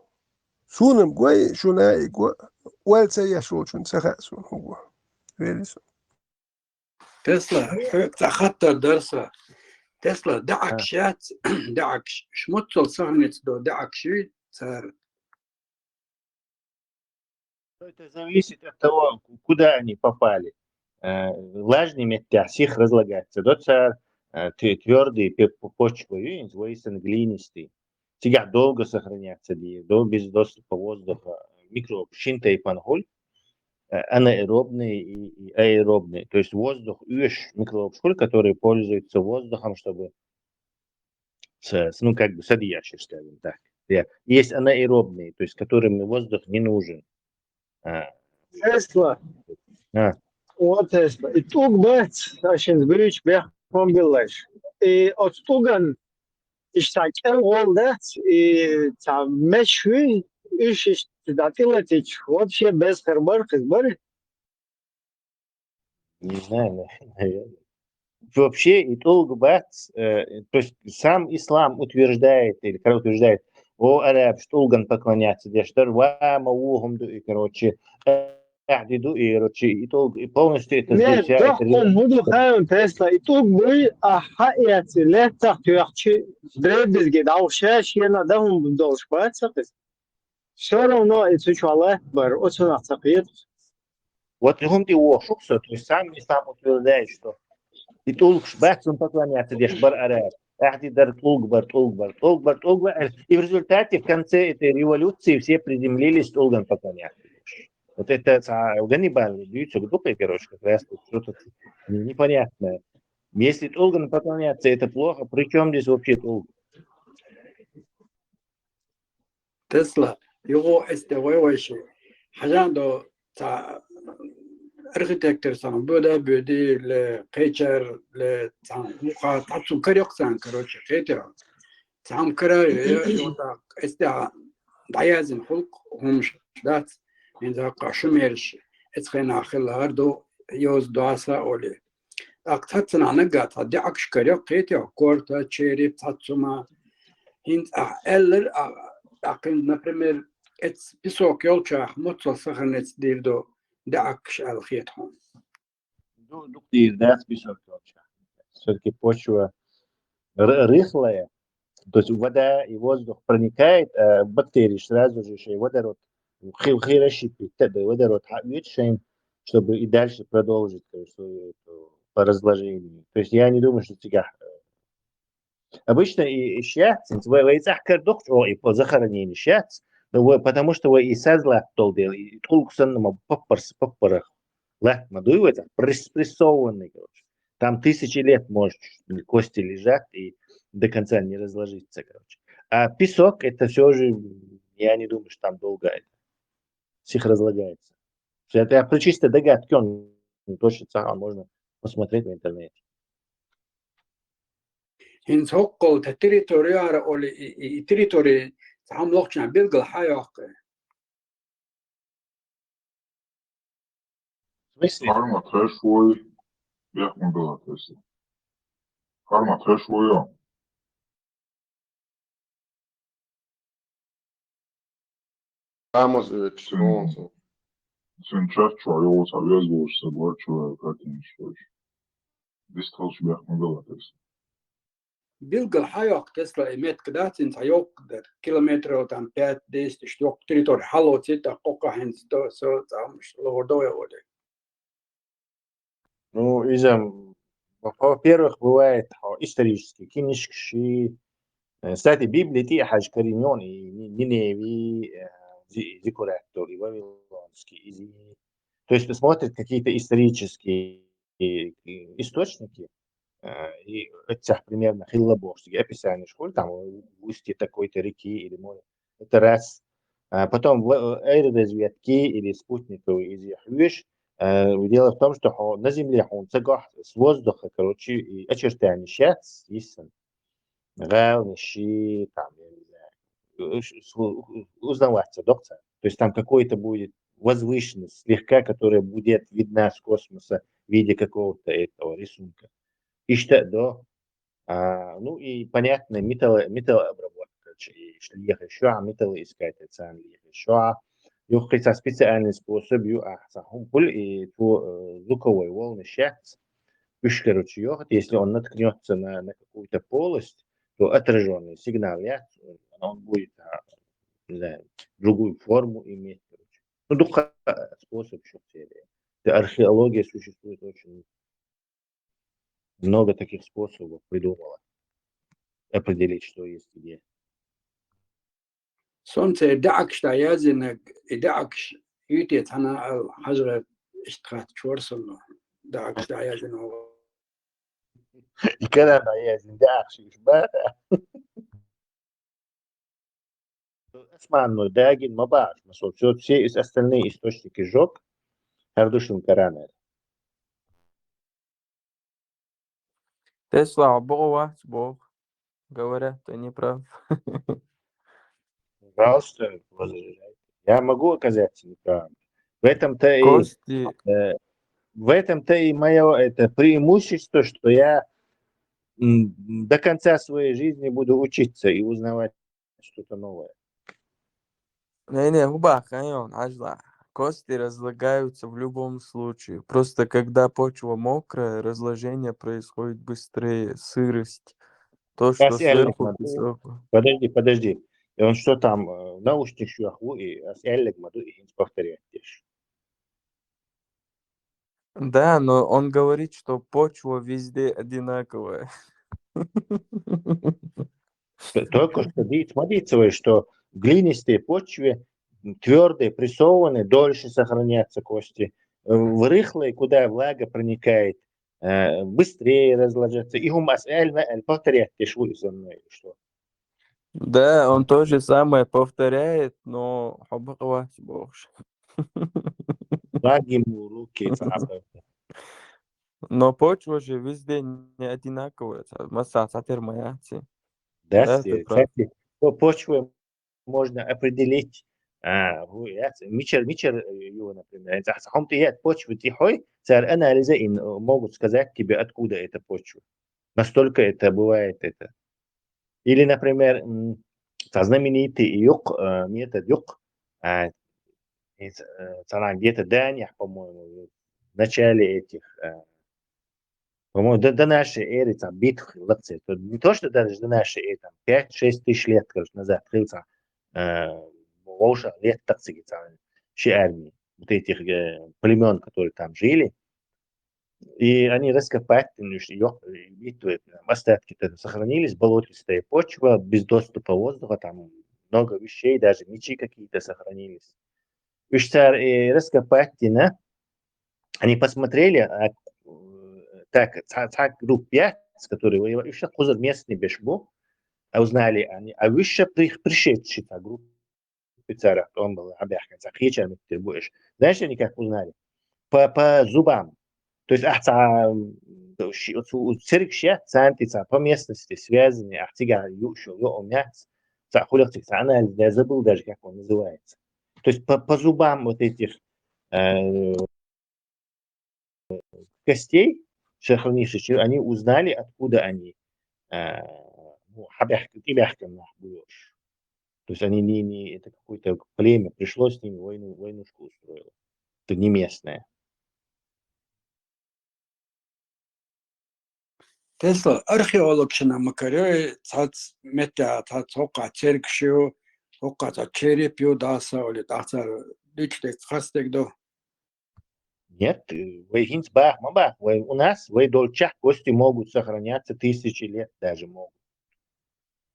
Суна-м гой, шуна а и го, ойла ца еш волчунна ца хаьа суна хӀун го. Вели со. Тесла, хьоьга цхьа хаттар дара сан. Тесла, даьӀахкаш яц, даьӀахкаш, шмуццал сахарница до даьӀахкаш юй цара. Это зависит от того, ку-, куда они попали. Э, влажный меттехь сих разлагается до цар, э, тв-, твёрдый пе-, по-, почва, видите, вейсан глинистый. Цигахь долго сохраняться дир, до-, без доступа воздуха, микроб шин тайпан хуьлу, э, анаэробный и, и аэробный. То есть воздух уьш микробаш хуьлу, которые пользуются воздухом, чтобы с-, с-, ну, как бы садиящие, скажем так. Я-, есть анаэробные, то есть которым воздух не нужен. А. Тесла. А. О, Тесла. И тӀулг бац, аш хӀинца буьйцу бехк ма биллалаш. И оцу тӀулган иштта кӀел гӀол дац, и ца меш хуьй, уьш иштта дӀатӀилатича, вообще беза хир бара, кхин бара. Не знаю, наверное. Вообще, и тӀулг бац, э, то есть сам ислам утверждает, или когда утверждает, о, арабаш тӀулган поклоняться деш дара, ва ма ву хӀума ду и, короче, ахьди ду и, короче, и тӀулг, и полностью это... Нет, запрещает, дохкун хӀун ду хаьа, Тесла, и тӀулг буй, а хьаэци, леттах тоьхчи, дребезги дӀавуша, шена да хӀума долуш бац, кхин. Всё равно и цу чохь латта бара, оцунах ца кхета. Вот и хӀума тӀе вохуш ву со, то есть сам ислам утверждает, что и тӀулгаш бац цунна поклоняться деш бара арабаш. Ахьди дара тӀулг бара, тӀулг бара, тӀулг бара, тӀулг бара. И в результате, в конце этой революции все приземлились тӀулган поклоняться деш. Вот это ца-, Ганнибал дуьйцург ду-кх, короче, как раз вот что-то непонятное. Если тӀулган поклоняться, это плохо, при чём здесь вообще тӀулг? Тесла, юха эс тӀе вай вайши. Хьажан до ца архитектор сан, бода боди ле, кхечар ле, сан, муха, цхьа цун карйокх сан, короче, кхетя. Цхьам карар, я, я, я, эс тӀе дӀаязин хӀулк, хӀумаш дац, мин заккха шумерш, эцхена хилар ду, йоз доса оли. ТӀаккха цхьаццанхьа наггахь цхьа даьӀахкаш карайо, кхетайо, корта, череп, цхьаццума. ХӀинца ахь аьллар, а, тӀаккха, например, эц песок йолчохь моццал сахарнец дийр ду даьӀахкаш аьлла хета хьуна. Ду-, дукха дийр дац песок йолчохь. Всё-таки почва р-, рыхлая. То есть вода и воздух проникает, а бактерии сразу же шайн водород, хи-, хи расщепить, да, водород хьаоьцу шайн, чтобы и дальше продолжить, короче, свою эту, по разложению. То есть я не думаю, что цигахь, э, обычно и, и шаьц, вай, вай цӀахь кара доккхачу, о, и по захоронению шаьц, но вай, потому что вай и саз латтол дела, и тӀулг санна ма паппарс-, паппарах латта ма дуй вай цӀахь, пресс-, спрессованный, короче. Там тысячи лет, может, кости лежат и до конца не разложится, короче. А песок, это всё же, я не думаю, что там долго это, сих разлагается. Это я про чисто догадки, он точно цхьа, можно посмотреть в интернете. ХӀинца хӀокхул тхан территорияра оли, и, и, и территори цхьа хӀума лохча билгал хьайоккху. В смысле? Харма тхеш вой, бехк ма биллалаш. Харма тхеш вой, йо. Тамас оьцуш, Цуьнан, цуьнан чат чохь йолу цхьа веза волуш сан горчу картинаш вайша. Дистхалш бехк ма биллалаш. Билггал хьайоккху Тесла и меттиг дац, цхьа йоккха дара. Километров там пять-десять, иштта йоккха территори хьалоцийта, тӀаккха кхоккха хӀинца до, со цхьа хӀумаш ловр до вай олий. Ну, иза, во-, во-первых, бывает, хьо исторические книжкаш, э, кстати, Библия тӀе а хьажа карийна йолу и Ни-, Ниневи, э, зи-, Зиккурат долу, и Вавилонский, и зи-, то есть смотрит какие-то исторические, э, источники, э, и оццехь примерно хилла бохуш, описаниеш хуьлу, там, в устье такой-то реки или моря. Это раз. А потом в, э, аэроразведки или спутниковые из них видишь, э, дело в том, что хо-, на Земле он цагах с воздуха, короче, и очертания сейчас, естественно. Главный щит, там, я не знаю, э, ш-, с-, у-, узнаваться, доктор. То есть там какой-то будет возвышенность слегка, которая будет видна с космоса в виде какого-то этого рисунка. Ишта до. А, ну и понятно, металло-, металлообработка, короче, и что ехать еще, а металлы искать, это сам ехать еще, а. Юхица специальный способ, ю, а, сахум пуль, и то, э, звуковой волны щец. Уж, короче, ёхот, если он наткнется на, на какую-то полость, то отраженный сигнал, я, он будет, а, не знаю, другую форму иметь, короче. Ну, духа способ еще. Археология существует очень много таких способов придумала определить, что есть где. Сонце дакш да язинаг, и дакш юте цана ал хажра истхат чорсоно. Дакш да язино. И когда да язин дакш иш бара. Основной дагин мабаш, масол, все, все ис-, остальные источники жёг, хардушин каранер. Тесла, Бог вас, Бог. Говорят, ты не прав. Пожалуйста, возражайте. Я могу оказаться неправым. В этом-то и, Кости, э, в этом-то и моё это преимущество, что я, м, до конца своей жизни буду учиться и узнавать что-то новое. Не-не, хубах, айон, ажла. Кости разлагаются в любом случае. Просто когда почва мокрая, разложение происходит быстрее. Сырость. То, что Сейчас я сверху легнду. Песок. Подожди, подожди. И он что там, э, наушник шуаху, и ас эллиг маду, и хинс повторять деш. Да, но он говорит, что почва везде одинаковая. Т-, только что дит-, смотрите, вы, что в глинистой почве, м, твёрдые, прессованные, дольше сохранятся кости. Э, в рыхлой, куда влага проникает, э, быстрее разложатся. И хум ас эль, на эль повторять деш, вы со мной, что? Да, он то же самое повторяет, но хубах вас, Бог. Лаги муруки, цапа. Но почва же везде не одинаковая. Ца-, масса цатер маяци. Да, Да, ты прав. Кстати, по почве можно определить, а, ху-, я ц-, мичер, мичер, э, его, например, я ц-, хум ты я почву ты хой, цар анализы ин, э, могут сказать тебе, откуда эта почва. Настолько это бывает, это. Или, например, м, та знаменитый юк, э, метод юк, а, из, э, царан где-то Даниях, по-моему, в начале этих, э, по-моему, до, до нашей эры там битв, лекций. То не то, что даже до нашей эры, там, пять-шесть тысяч лет, короче, назад, открылся, э, Волша лет так царан, все армии, вот этих, э, племён, которые там жили. И они раскопать, ну, ш-, ё-, и то, э, остатки-то сохранились, болотистая почва, без доступа воздуха, там много вещей, даже мечи какие-то сохранились. Уж цар, э, раскопать, да, они посмотрели, а, э, так, ца-, ца групп пять, с которой воевали, уж хузар местный бешбу, а узнали они, а выше при-, пришедший та группа специалист, он был, а бяхкан, ца хича миттер буэш. Знаешь, они как узнали? По, по зубам. То есть, а, ца, м, ши-, цу-, церг ща, цанти ца, по местности связаны, а, тига ю-, шо, ё, омяц, ца, хулях тик, ца, анализ, я забыл даже, как он называется. То есть, по, по зубам вот этих, э, костей, сохранившихся, они узнали, откуда они, э, ну, хабяхк-, тибяхкан нах буёш. То есть они не, не, это какое-то племя пришло с ними, войну, войнушку устроило. Это не местное. Тесла, археологшина макарёй, цац метта, цац хока церкшио, хока ца череп ю даса, или тацар личдек, хастек до. Нет, э, вай хинц бах, ма бах, вай у нас, вай долчах кости могут сохраняться тысячи лет даже могут.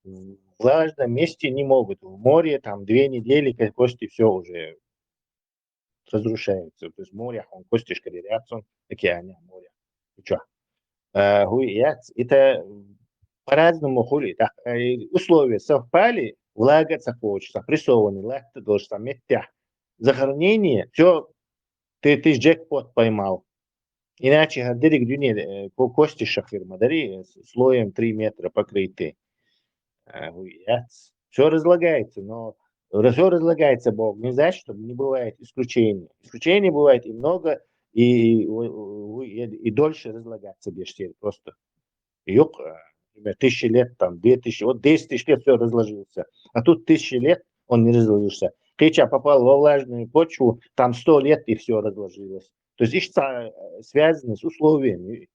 В влажном месте не могут. В море там две недели ко-, кости всё уже разрушаются. То есть море, он кости шкалерятся, он океане, море. И чё? Э, хуй, я ц-, это по-разному хули. Так, э, условия совпали, влага ца кхочуш, ца прессованный латта долуш, ца меттехь захоронение, всё, ты, ты джекпот поймал. Иначе хӀара дерриг дуьне, э, ко-, костишах хир ма дарий, э, с-, слоем три метра покрытый. Э, яц. Всё разлагается, но всё разлагается, Бог, не значит, что не бывает исключений. Исключений бывает и много, и, и, и, и дольше разлагаться беш просто. Юкъ, э, например, тысяча лет, там, две тысячи, вот десять тысяч лет всё разложился. А тут тысяча лет он не разложился. Кхеча попал во влажную почву, там сто лет и всё разложилось. То есть ишта, э, связано с условиями.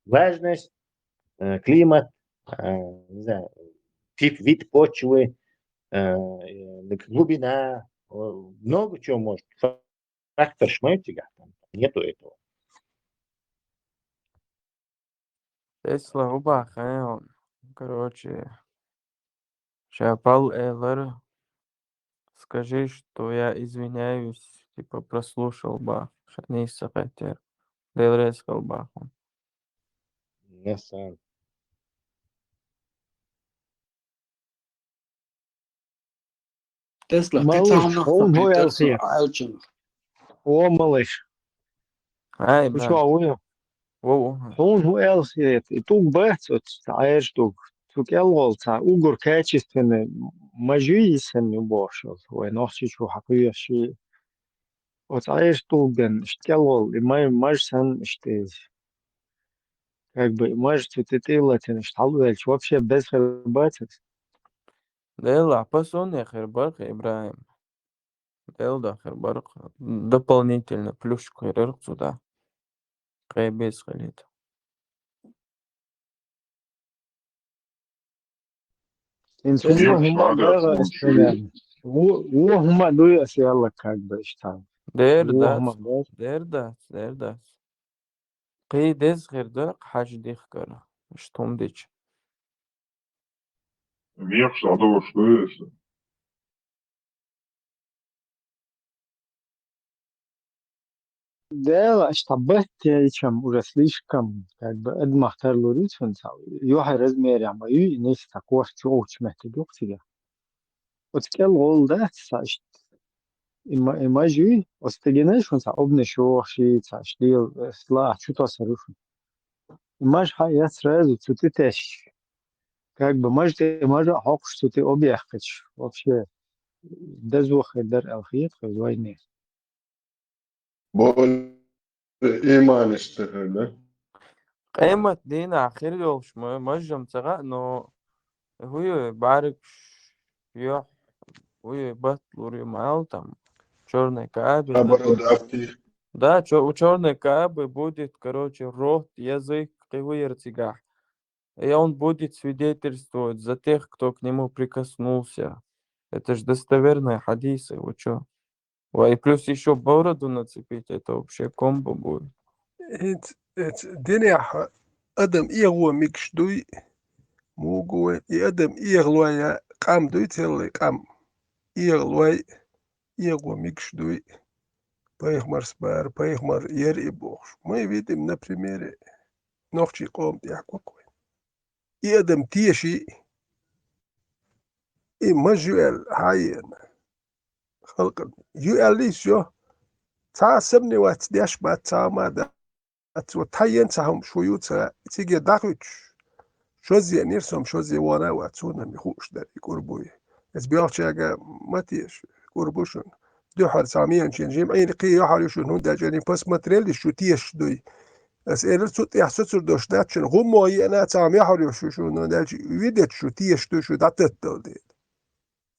Влажность, э, климат, э, не знаю, тип, вид почвы, э, э, глубина, э, много чего может. Фактор шмайт тигахь, там нету этого. Тесла, убаха, короче, ша пал элар, скажи, что я извиняюсь, типа, прослушал ба, ша нийса кхетер. Дел реза хила баху. Несан. Тесла, Малыш, тесла, хьуна хӀун тесла, хӀу аьлла хета? Аьлча. О, малыш. Ай, хӀу да. Чохь вуй? Во, во. Хьуна хӀу аьлла хета? И тӀулг бац оцу цхьа Ӏаьржа тӀулг. Цу кӀелгӀолла цхьа угар качественный маж юй, и санна ю бохуш, вай нохчийчу хьан кхоьхуш. Оцу Ӏаьржа тӀулган иштта кӀелгӀолла, и май-, маж санна иштта иза. Как бы и маж цу тӀе тӀе а латина, иштта хьалаваьлча, вообще беза хир бац иза? Делахь, пасонне хир бара-кх, ИбрахӀим. Делахь хир бара-кх. Дополнительно плюсчик хир яра-кх цу тӀехь. Кхин беза хилийта. ХӀинца вуо хӀума а дара аса, примерно. Вуо, вуо хӀума а дуй аса аьлла, как бы, иштта. Дера дац, дера дац, дера дац. Кхин деза хир дара-кх хьажа дихкар, иштта хӀума дича. Мехаш дӀадовлуш дуй аса. Дела, иштта баттехь, ичам уже слишком, как бы, адамах тарлур ю цунца. Юьхьан размерехь ма ю, и нийса цхьа корта чу гӀовтташ меттиг ю-кх цигахь. Оцу кӀел гӀолла дац цхьа иштта. И ма-, и маж юй, оцу тӀе гина шуна цхьа обнаш йохуш, цхьа иштта лела, э, слаахь чу тосур ю шуна. И маж хьан яц сразу цу тӀе тесча. Как бы маж тӀе мажа а хьокхуш цу тӀе объяхкхича. Вообще, дазо хир дара аьлла хета хӀара вайне. Бо-, иманаш тахана. Къемат дийнахь хир йолуш ма-, мажам ца хаьа, но хӀу ю, бӀаьргаш йохь, хӀу ю, батт лур ю ма аьлла там. Чёрный Кааба. Хабар даккхий. Да, чё-, у Чёрной Каабы будет, короче, рот, язык, кхин хӀу яра цигахь. И он будет свидетельствовать за тех, кто к нему прикоснулся. Это ж достоверные хьадисы, вы чё? Ва, и плюс ещё бороду нацепить, это вообще комбо будет. ХӀинца, хӀинца динехь адам эгӀо мегаш дуй, мугу вай, и адам эгӀалой къам дуй, целый къам. ЭгӀалой, эгӀо мегаш дуй. Пайхамарс бара, пайхамар яра и бохуш. Мы видим на примере нохчий къоман тӀехь гуш вай. И адам теший, и маж ю аьлла, хьан еана? Халкъана ю аьлла йиш йо. Цхьа а сомневаться деш бац, цхьа а ма дац. Вот хьан еана цхьа хӀума шу ю ца, циге дӀахуьттуш. Шозза еанера со-м, шозза вон а вац, суна-м и хууш дара, и кӀур буй. Иза боьлхучаьрга ма теша, кӀур бу шуна. Дуьххьара цхьа меанчийн жимма Ӏийна кхин йохьур ю шуна, хӀунда аьлча посмотрели шу тешаш дуй. Ас элира, цу тӀехь соцур долуш дац шуна, гӀуммо а еана, цхьа ма йохьур ю шу шуна, хӀунда аьлча видеташ шу тешаш дуй, шу дӀататтал дела.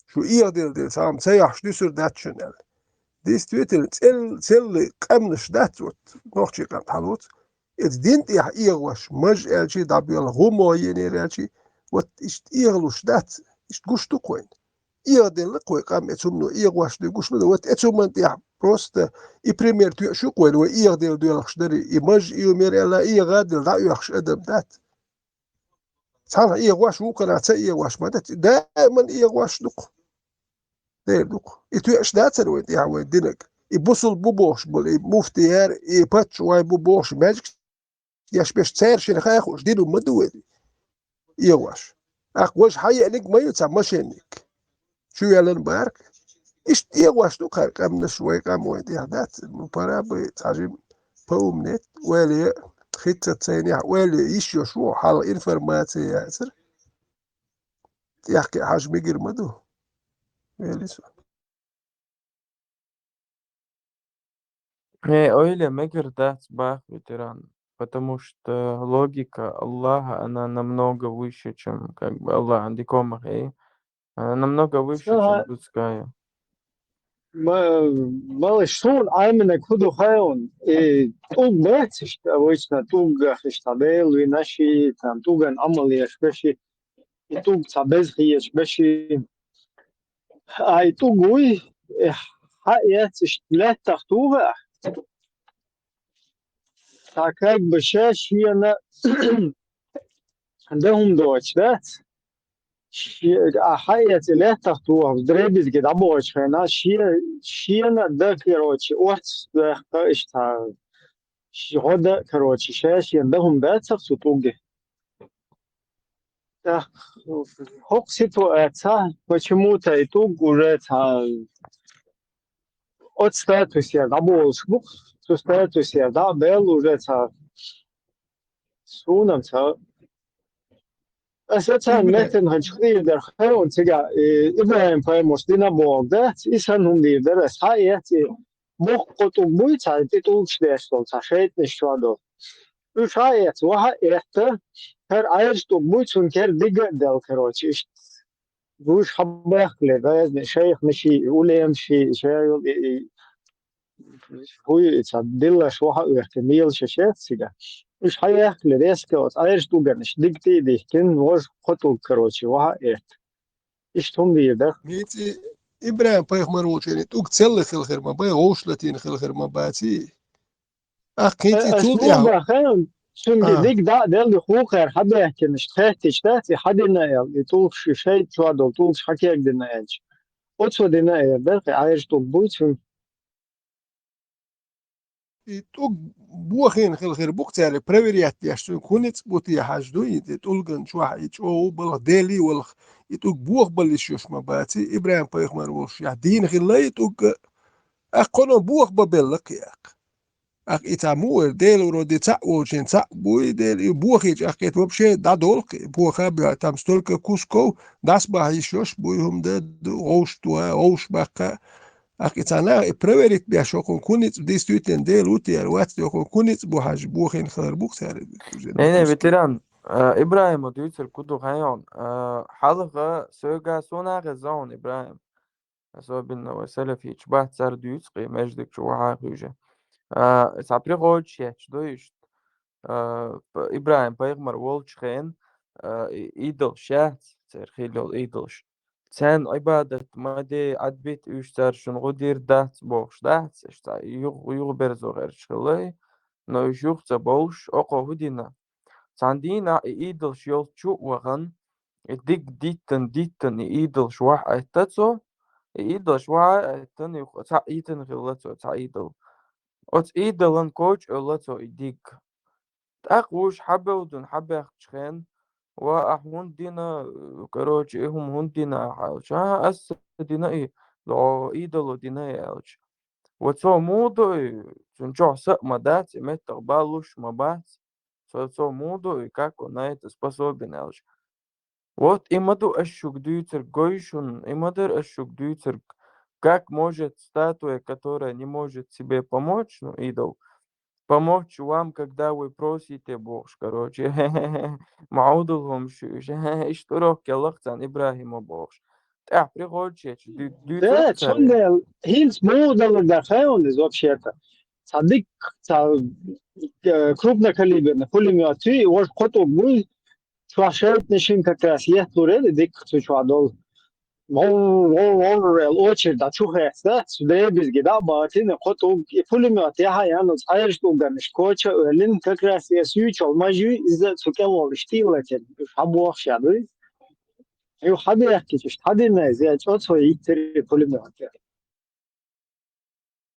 Шу эгӀаделла дела, цхьа ма ца йохьуш дуьсур дац шуна аьлла. Действительно, цел-, целлий къаьмнаш дац, вот, нохчий къам хьалоца. Иза дин тӀехь эгӀалуш, маж аьлчий дӀабоьлла, гӀуммо а еанера аьлчий, вот, иштта эгӀалуш дац, иштта гуш ду-кх вайна. ЭгӀаделла-кх вай къам, эцу хӀумано эгӀалуш дуй гуш ма ду. Вот эцу хӀуманна тӀехь просто и пример тоьуш ю-кх вайна, вай эгӀаделла доьлхуш дарий, и маж а ю мера аьлла, эгӀадела дӀаоьхуш адам дац. Цхьанхьа эгӀалуш, вукхунах ца эгӀалуш ма дац, даиман эгӀалуш ду-кх. Дера ду-кх. И тоьуш дацара вайн тӀехь вайн динаг. И бусулба бу бохуш болу, и муфти яра, и паччахь вайн бу бохуш, маьждиг еш берш цара шайна хаа хууш дин хӀума ма ду вайн. ЭгӀалуш. ТӀаккха важа хьаеаниг ма ю цхьа машенник. Чу ваьллан барк. Иштта дегӀош ду кхара къаьмнаш, вай къам вай тӀехь дац. Ну, пора бы цхьа жим паумнет, ваьле хица цайнехь, ваьле йиш йолуш ву, хьалха информаци яцара. ТӀехь кхин хьажа мегар ма ду. Вели со. Э, ойла мегар дац бах, ветеран, потому что логика Аллаха, она намного выше, чем, как бы, Аллах дикомах, э, она намного выше, чем Ага. Людская. Ма-, малыш, суна Ӏаминаг хӀу ду хаьун, и тӀулг бац иштта, обычно тӀулгах иштта Дела вина ши, там, тӀулган Ӏамал еш беши, и тӀулг цхьа беза хеташ беши. Ай тӀулг вуй, э, хьаэц иштта лаьттах туху а. Цхьа как бы ша шена дан хӀума доцуш дац. Ше-, а хьаэца лаьттах туху, дребезги дӀабохучу хенахь, ше-, шена дан, короче, оццу вехка иштта, ши гӀо дан, короче, ша шена дан хӀума дацах цу тӀулге. ТӀаккха хӀокху ситуацехь почему-то и тӀулг уже цхьа оцу статусера дӀаболуш бу, цу статусера дӀа а баьлла уже цхьа суна-м цхьа. Аса царна меттана хӀанчу хиира дара хаьун цигахь, и ИбрахӀим-пайхамарш дина а боху дац, и санна хӀума дийр дара аса, хьаэц и боккха тӀулг буй цхьа, тӀе тӀулгаш деш долу, цхьа шайтӀанаш чохь долу. Уьш хьаэц, ваха а этта, хӀара Ӏаьржа тӀулг буй, цунна кера дига а делла, короче, иштта. Уьш хьабаьхкале, дазна шайхнаший, улемаший, шайол и, и, хӀуй, и цхьа диллаш ваха а оьхкина, лелаш шаьш яц цигахь. Уьш хьаяьхкале, резко оцу Ӏаьржа тӀулгана иштта дига тӀе а дихкина, важа кхо тӀулг, короче, ваха а этта. Иштта хӀума дийр дара. Мици ИбрахӀим-пайхамар волчу тӀулг целла хилла хир ма бай, вовшашлатийна хилла хир ма баций. Ахь кхин цӀе Ас цул тӀехь баха, цуьнга А. Диг дӀа а делла, хӀокхара хьабаьхкинаш тхеттича дац, и хьадина аьлла, и тӀулгаш, и шайтӀа чохь долу тӀулгаш хьакегдина аьлча. Оцо дина эр дара, кхин Ӏаьржа тӀулг буй цуьнан. И тӀулг бохийна хила хир бу-кх цара, проверять деш цуьнга хӀун ницкъ бу те хьажа ду, и тӀулган чохь и чӀогӀа балха, Дели валха, и тӀулг бохабалла йиш йолуш ма баций, ИбрахӀим-пайхамар волуш яхь дийна хилла и тӀулг, а, кхуьнан бохабан белла кхиакх. Ахь и цхьа муха вара, Дела вроде цхьаъ волчийн цхьаъ буй, Дела и бохийча ахь кхета вообще дӀадолу кхин, боха а боьха, там столько кусков, дӀасабахьа йиш йолуш буй, хӀума дан ду, вовшахтоха, вовшахбаккха. Ахь и цхьа наха и проверить беш, хӀокхуьнан хӀун ницкъ действительно Дела ву те, вац те, хӀокхуьнан хӀун ницкъ бу хьажа, бохийна хилар бу-кх цара. Не, не, ветеран, а, ИбрахӀима дуьйцург хӀун ду хаьий хьуна, а, хьалха соьга, суна а хезна хьуна, ИбрахӀим. Особенно вай салафича бац цара дуьйцу кхин, маьждиг чу вахьа а хуьйжа. А, цхьа пригӀодаш етташ ду иштта. А, п-, ИбрахӀим-пайхамар волчу хенахь, а, и идолаш яц, церан хилла йолу идолаш. Царна Ӏибадат ма де, Ӏадбита уьш цара, шуна гӀо дийр дац бохуш дац, иштта цхьа юха, юхаберзо гӀерташ хилла, но уьш юха ца бовлуш, окхо хӀун дина? Цхьана дийнахь и идолаш йолчу а вахана, и диг диттан, диттан и идолаш вахьа а этта цо, и идолаш вахьа а эттана, юха цхьаъ йитина хилла цо, цхьа идол. Оцу идолан коча а оьлла цо и диг. ТӀаккха вуьш хьабевдина, хьабаьхкачу хенахь, ва ахь хӀунда дина, короче, и хӀума хӀунда дина ахь аьлча, а, ас ца дина и, догӀо идоло дина и аьлча. Ва цо муха ду и, цуьнан чохь са а ма дац, и меттах баллуш а ма бац. Цо, цо муха ду и, как он на это способен аьлча. Вот и ма ду ас шуьга дуьйцург, гой шуна, и ма дара ас шуьга дуьйцург, как может статуя, которая не может себе помочь, ну, идол, помочь вам, когда вы просите, бохуш, короче. Ма Ӏудал хӀума шу, иштта урок кхеллакх царна ИбрахӀима бохуш. ТӀаьхьа пригӀодаш етташ дуьйцург цара. Цундела хӀинца муха далар дар хаьий хьуна иза вообще-то? Цхьа дикка, цхьа, э, крупнокалиберный пулемёт юй, и важа кхо тӀулг буй, чохь шайтӀанашна как раз етталур яра и дикка цу чохь долу. Вов, вов, вов, аьлла, очередь дӀа чу хецна, цу дребезги дӀа а бахийтина, кхо тӀулг, и пулемёт яхьа яьнна, оцу Ӏаьржа тӀулганаш коча а оьллина, как раз и суьйчалла маж юй, иза цу кӀел волуш тӀе а латийна, уьш хьабохуш а дуй. Юха хьабехкича, иштта хьадина иза, я чӀо цо йиттира и пулемёт.